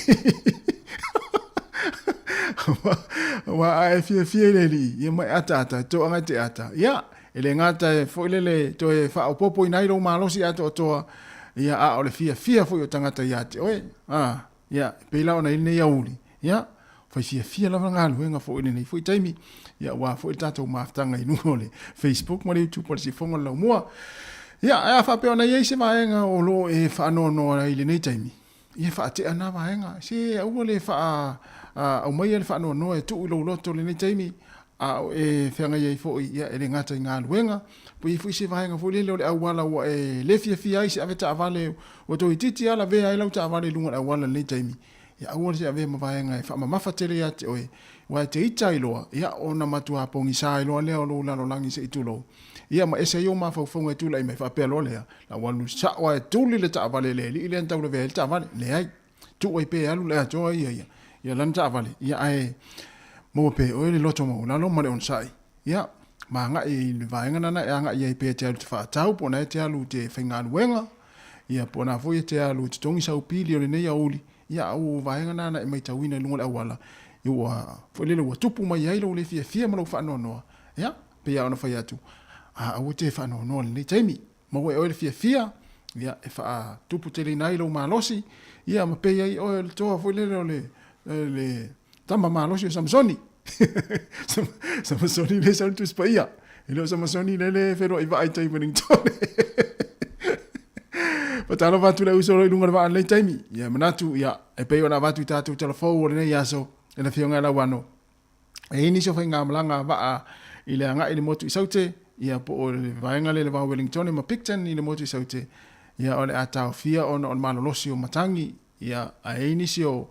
D: Aua a e fiafia i le alii, ia ma e ataata, e toaga e te ata. Ia, e le gata e foi lele toe faaopoopoina ai lou malosi atoatoa, ia a o le fiafia foi o tagata ia te oe. A, ia, e pei la ona i lenei aoauli, ia, fai fiafia lava galuega foi i lenei foi taimi, ia aua foi le tatou mafutaga i luga o le Facebook ma le YouTube o le Siufofoga o le Laumua. Ia, ae a faapea ona i ai se vaega o lo o e faanoanoa ai i lenei taimi, ia faatea na vaega. Se aua le faa aumaia le faanoanoa e tuu i lou loto i lenei taimi, a o e feagai ai foi, ia, e le gata i galuega, po i ai foi se vaega foi lele o le auala ua e le fiafia ai se avetaavale ua toeitiiti lava lavea ai lau taavale i luga o le auala i lenei taimi, ia aua le avea ma vaega e faamamafa tele ia te oe, aua e te ita ai loa, ia ona matua pogisa ai loa lea o lou lalolagi se i tulou, ia ma ese ai ou mafaufauga e tulai mai, faapea loa lea, la ua alu sao lava e tuli le taavale i le alii lea na taulavea ai le taavale. Leai. Tuu ai pea e alu le atoa ia ia, ia lana taavale, ia ae maua pea e oe le loto maualalo ma le onosai, ia, ma agai i le vaega lana e agai ai pea e te alu i te faatau, po o na e te alu i te faigaluega, ia, po o na foi e te alu e totogi sau pili o lenei aoauli, ia, a o vaega na na e matauina i luga o le auala, ia ua, foi lele ua tupu mai ai lou le fiafia ma lou faanoanoa, ia, pei lava ona fai atu, a aua te faanoanoa i lenei taimi, maua e oe le fiafia, ia, e faatupu teleina ai lou malosi, ia, ma pei ai oe o le toa foi lele o le, le tama malosi o Samasoni. Samasoni le sau le Tusi Paia. E le o Samasoni le le feloai vaa i tai Wellington. Fatalofa atu le uso i luga o le vaa i lenei taimi. Ia manatu, ia, e pei ona avatu i tatou tala fou o lenei aso, e le Afioga ia Lauano. E i ai nisi o faigamalaga vaa i le agai i le motu i Saute, ia po o le vaega lea i le va o Wellington ma Picton i le motu i Saute, ia o le a taofia ona o le malolosi o matagi, Ia, a i ai nisi o,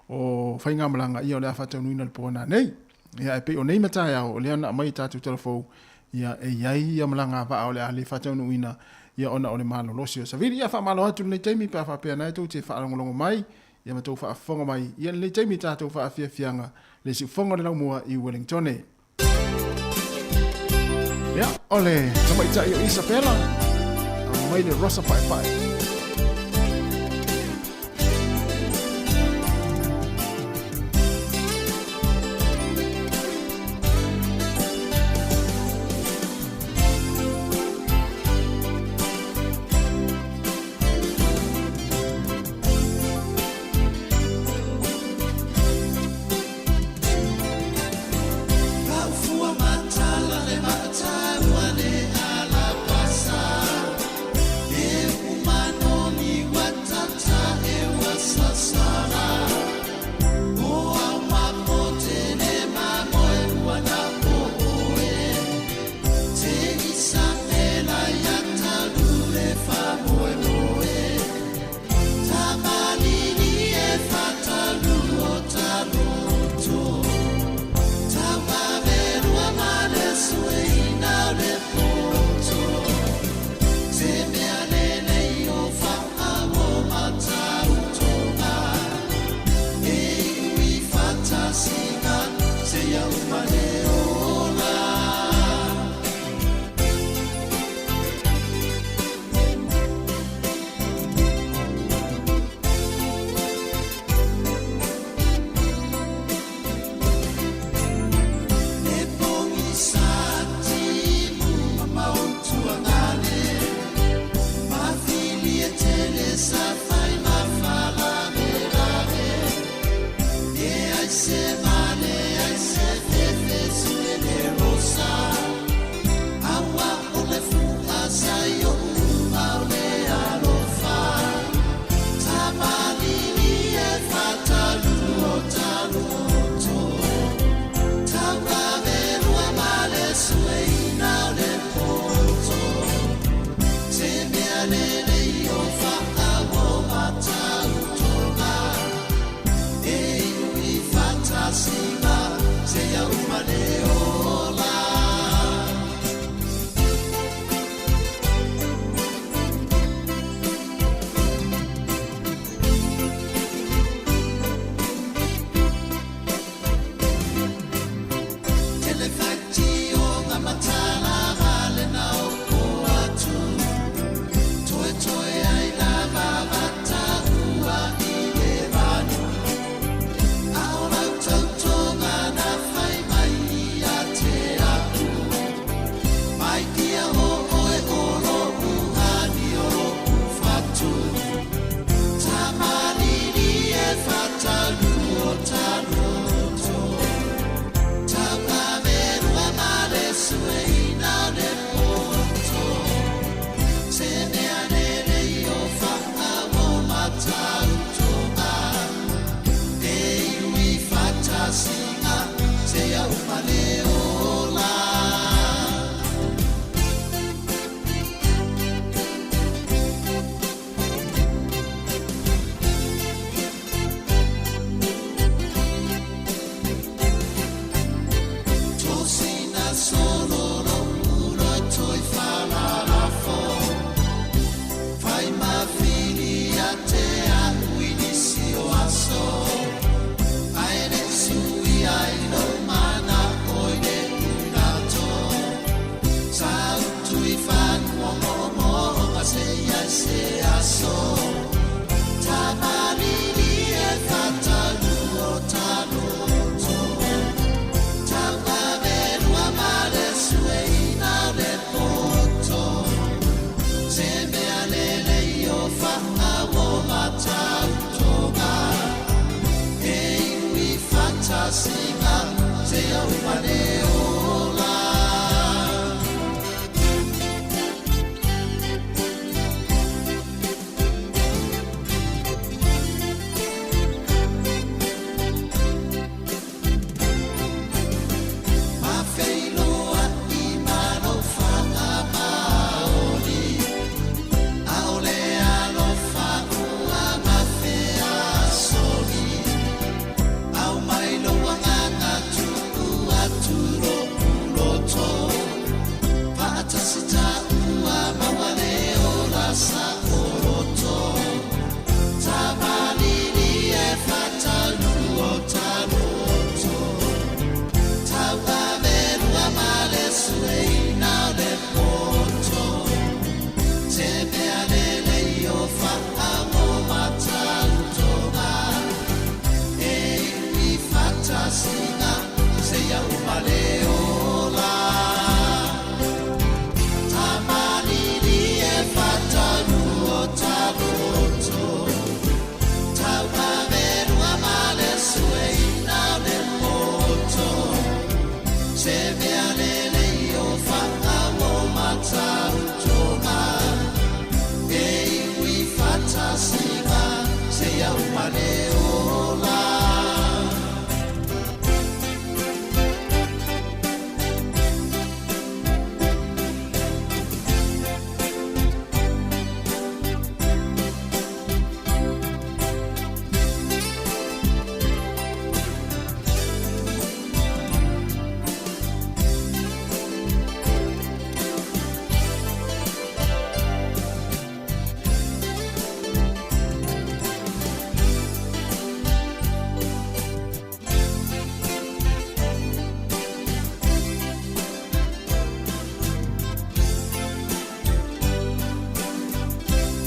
D: o faigamalaga, ia o le a faataunuina i le po nanei. Ia, ae pei o nei mataeao, o lea na aumai i tatou talafou, ia, e i ai ia malaga vaa o le a le faataunuina, ia ona o le malolosi o savili. Ia, faamalo atu i lenei taimi pe a faapea na e tou te faalogologo mai, ia ma tou faafofoga mai, ia lenei taimi i tatou faafiafiaga, le siufofoga o le laumua i Wellingtone. Ia, o le tamaitai o Isabela, aumai le Rosa Paepae.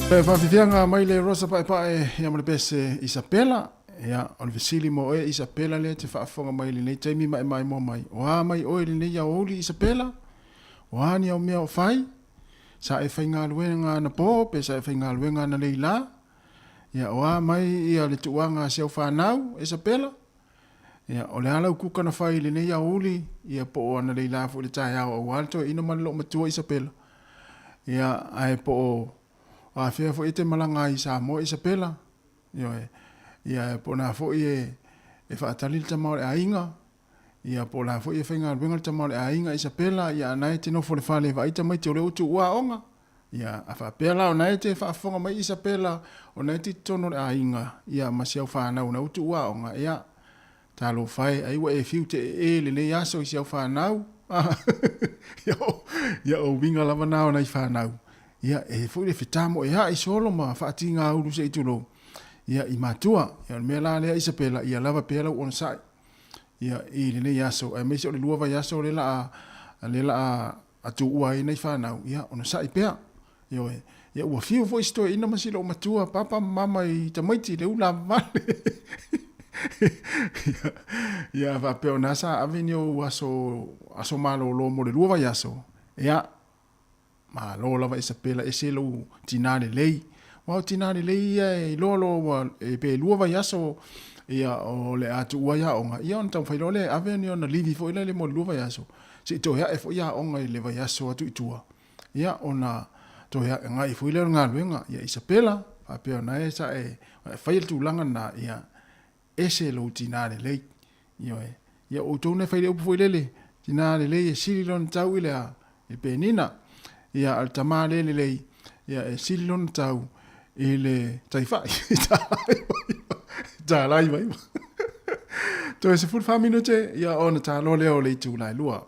D: E faafifiaga mai le Rosa Paepae ia ma le pese Isapela. Ia, o le fesili mo oe Isapela lea e te faafofoga mai i lenei taimi ma e maimoa mai. O a mai oe i lenei aoauli Isapela? O a ni au mea o fai? Sa e faigaluega anapo pe sa e faigaluega analei la? Ia, o a mai ia le tuuaga a si au fanau, Isapela? Ia, o le a lau kuka na fai i lenei aoauli, ia po o analei la foi i le taeao aua le toeaina ma le loomatua Isapela? Ia, ae po o afea foi e te malaga ai i Samoa Isapela? Ioe. Ia, po o na foi e, e faatali le tama o le aiga, ia po o la foi e faigaluega le tama o le aiga Isapela, ia a na e te nofo i le fale e vaai tamaiti o lea ua tuua aoga. Ia, a faapea la o na e te faafofoga mai Isapela, o na e te i totonu o le aiga, ia ma si au fanau na ua tuua aoga, ia, talofa e, ai ua e fiu te ee lenei aso i si au fanau. Ia, o, ia o uiga lava na o nai fanau. Ia, e foi le fetamoea'i solo ma faatigaulu se i tulou, ia, i matua. Ia, o le mea la lea Isapela, ia lava pea lau onosai, ia, i lenei aso, aemaise o le lua vaiaso lea la a A lea la a tuua ai nai fanau, ia, onosai pea. Ioe. Ia ua fiu foi si toeaina ma si loomatua, papa ma mama i tamaiti i le ula vale. Ia, ia faapea o na sa ave ni ou aso, aso malōlō mo le lua vaiaso, ia, malo lava Isapela, ese lou tinā lelei. Aua o tinā lelei ia e iloa loa ua, e pe lua vaiaso, ia, o le a tuua ai aoga, ia ona taumafai loa lea e ave ni ona livi foi lele mo le lua vaiaso, se i toe ae foi aoga i le vaiaso atu i tua. Ia, ona toe agai foi lea o le galuega, ia Isapela, faapea ona e sa e faia le tulaga lena, ia, ese lou tinā lelei. Ioe. Ia, o outou na e fai le upu foi lele, tinā lelei e sili lona tau i le a, i le penina. Ia, a o le tamā le lelei, ia, e sili lona tau i le taifai. $99. Toe 14 minute, ia, ona taloa lea o le itula e lua.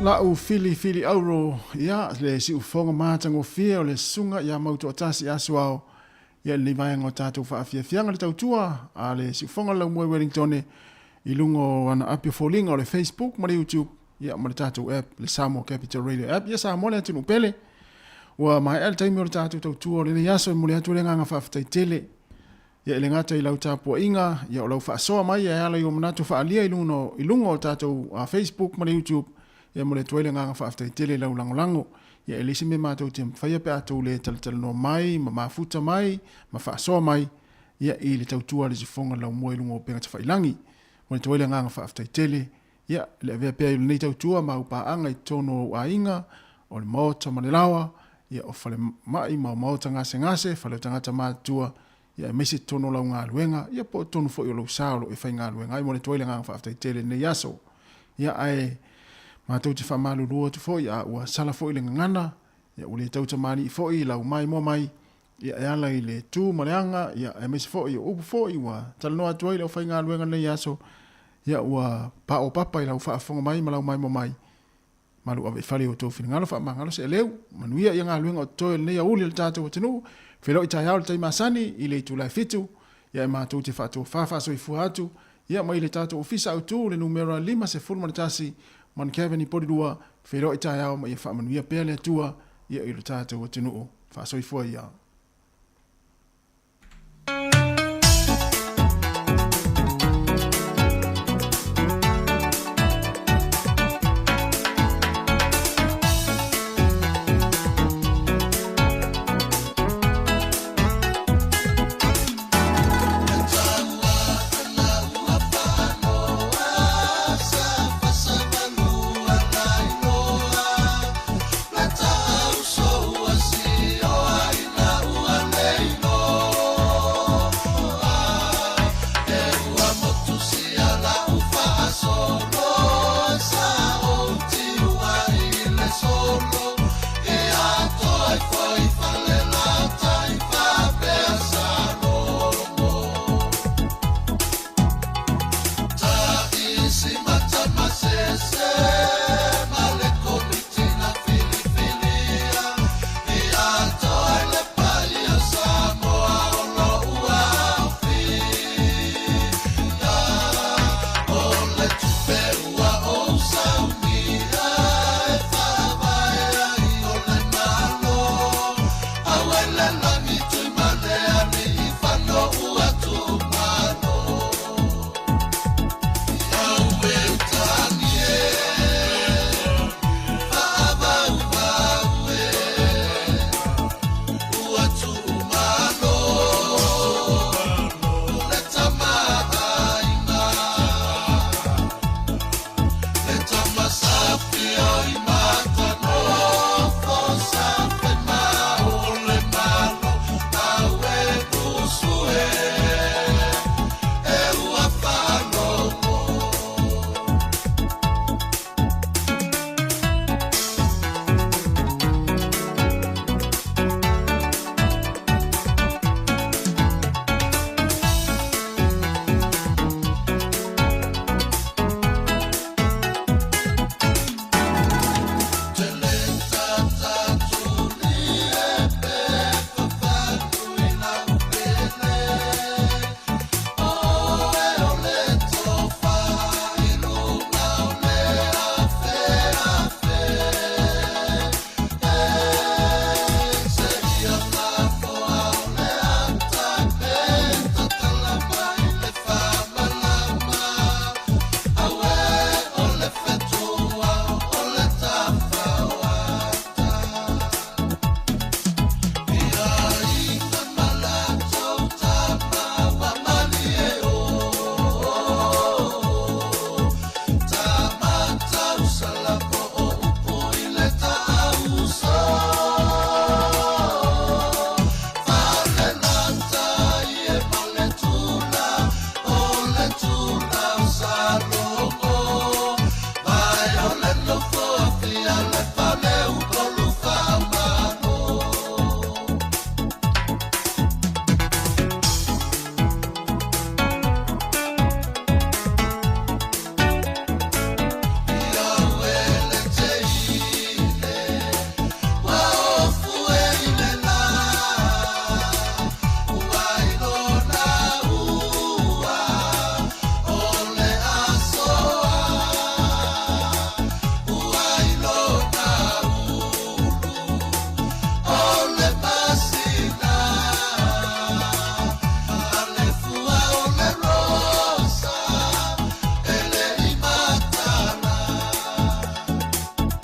D: La'u filifili auro, ia, le siufofoga matagofie o le Susuga ia Mautoatasi Asuao, ia, i lenei vaega o tatou faafiafiaga le tautua a le siufofoga o le Laumua i Wellingtone i luga o ana api o foliga o le Facebook ma le YouTube, ia, ma le tatou app, le Samoa Capital Radio app. Ia Samoa le atunuu pele. Ua maea le taimi o le tatou tautua o lenei aso, e momoli atu le agaga faafetai tele. Ia e le gata i lau tapuaiga, ia o lau faasoa mai e ala i o manatu faaalia i luga, i luga o tatou Facebook ma le YouTube, ia e momoli atu ai le agaga faafetai tele i lau lagolago. Ia e leai se mea matou te faia pe a tou le talatalanoa mai ma mafuta mai ma faasoa mai ia i le tautua a le sifofoga laumua i luga o upega tafailangi. Momoli atu ai le agaga faafetai tele. Ia, le avea pea i lenei tautua ma au paaga i totonu o ou aiga, o le maota ma le laoa, ia, o falemai ma o maota gasegase, fale o tagata matutua, ia, aemaise totonu o lau galuega, ia, po o totonu foi o lou sa o lo o e faigaluega ai. Momoli atu ai le agaga faafetai tele i lenei aso. Ia, ae matou te faamalulu atu foi, a ua sala foi le gagana, ia, ua le tautamalii foi lau maimoa mai, ia, e ala i le tu ma le aga, ia, aemaise foi o upu foi ua talanoa atu ai le aufaigaluega i lenei aso, ia, ua paopapa i lau faafofoga mai ma lau maimoa mai. Malu ave i fale i outou finagalo, faamagalo se aleu, manuia ia galuega o totoe o lenei aouli o le tatou atunuu, feiloai taeao i le tai masani i le itula e 7, ia e matou te faatofa faasoifua atu, ia mai le tatou ofisa autu le numera 51 Monkevani Porirua, feiloai taeao ma ia faamanuia pea le Atua ia i lo tatou atunuu. Faasoifua ia.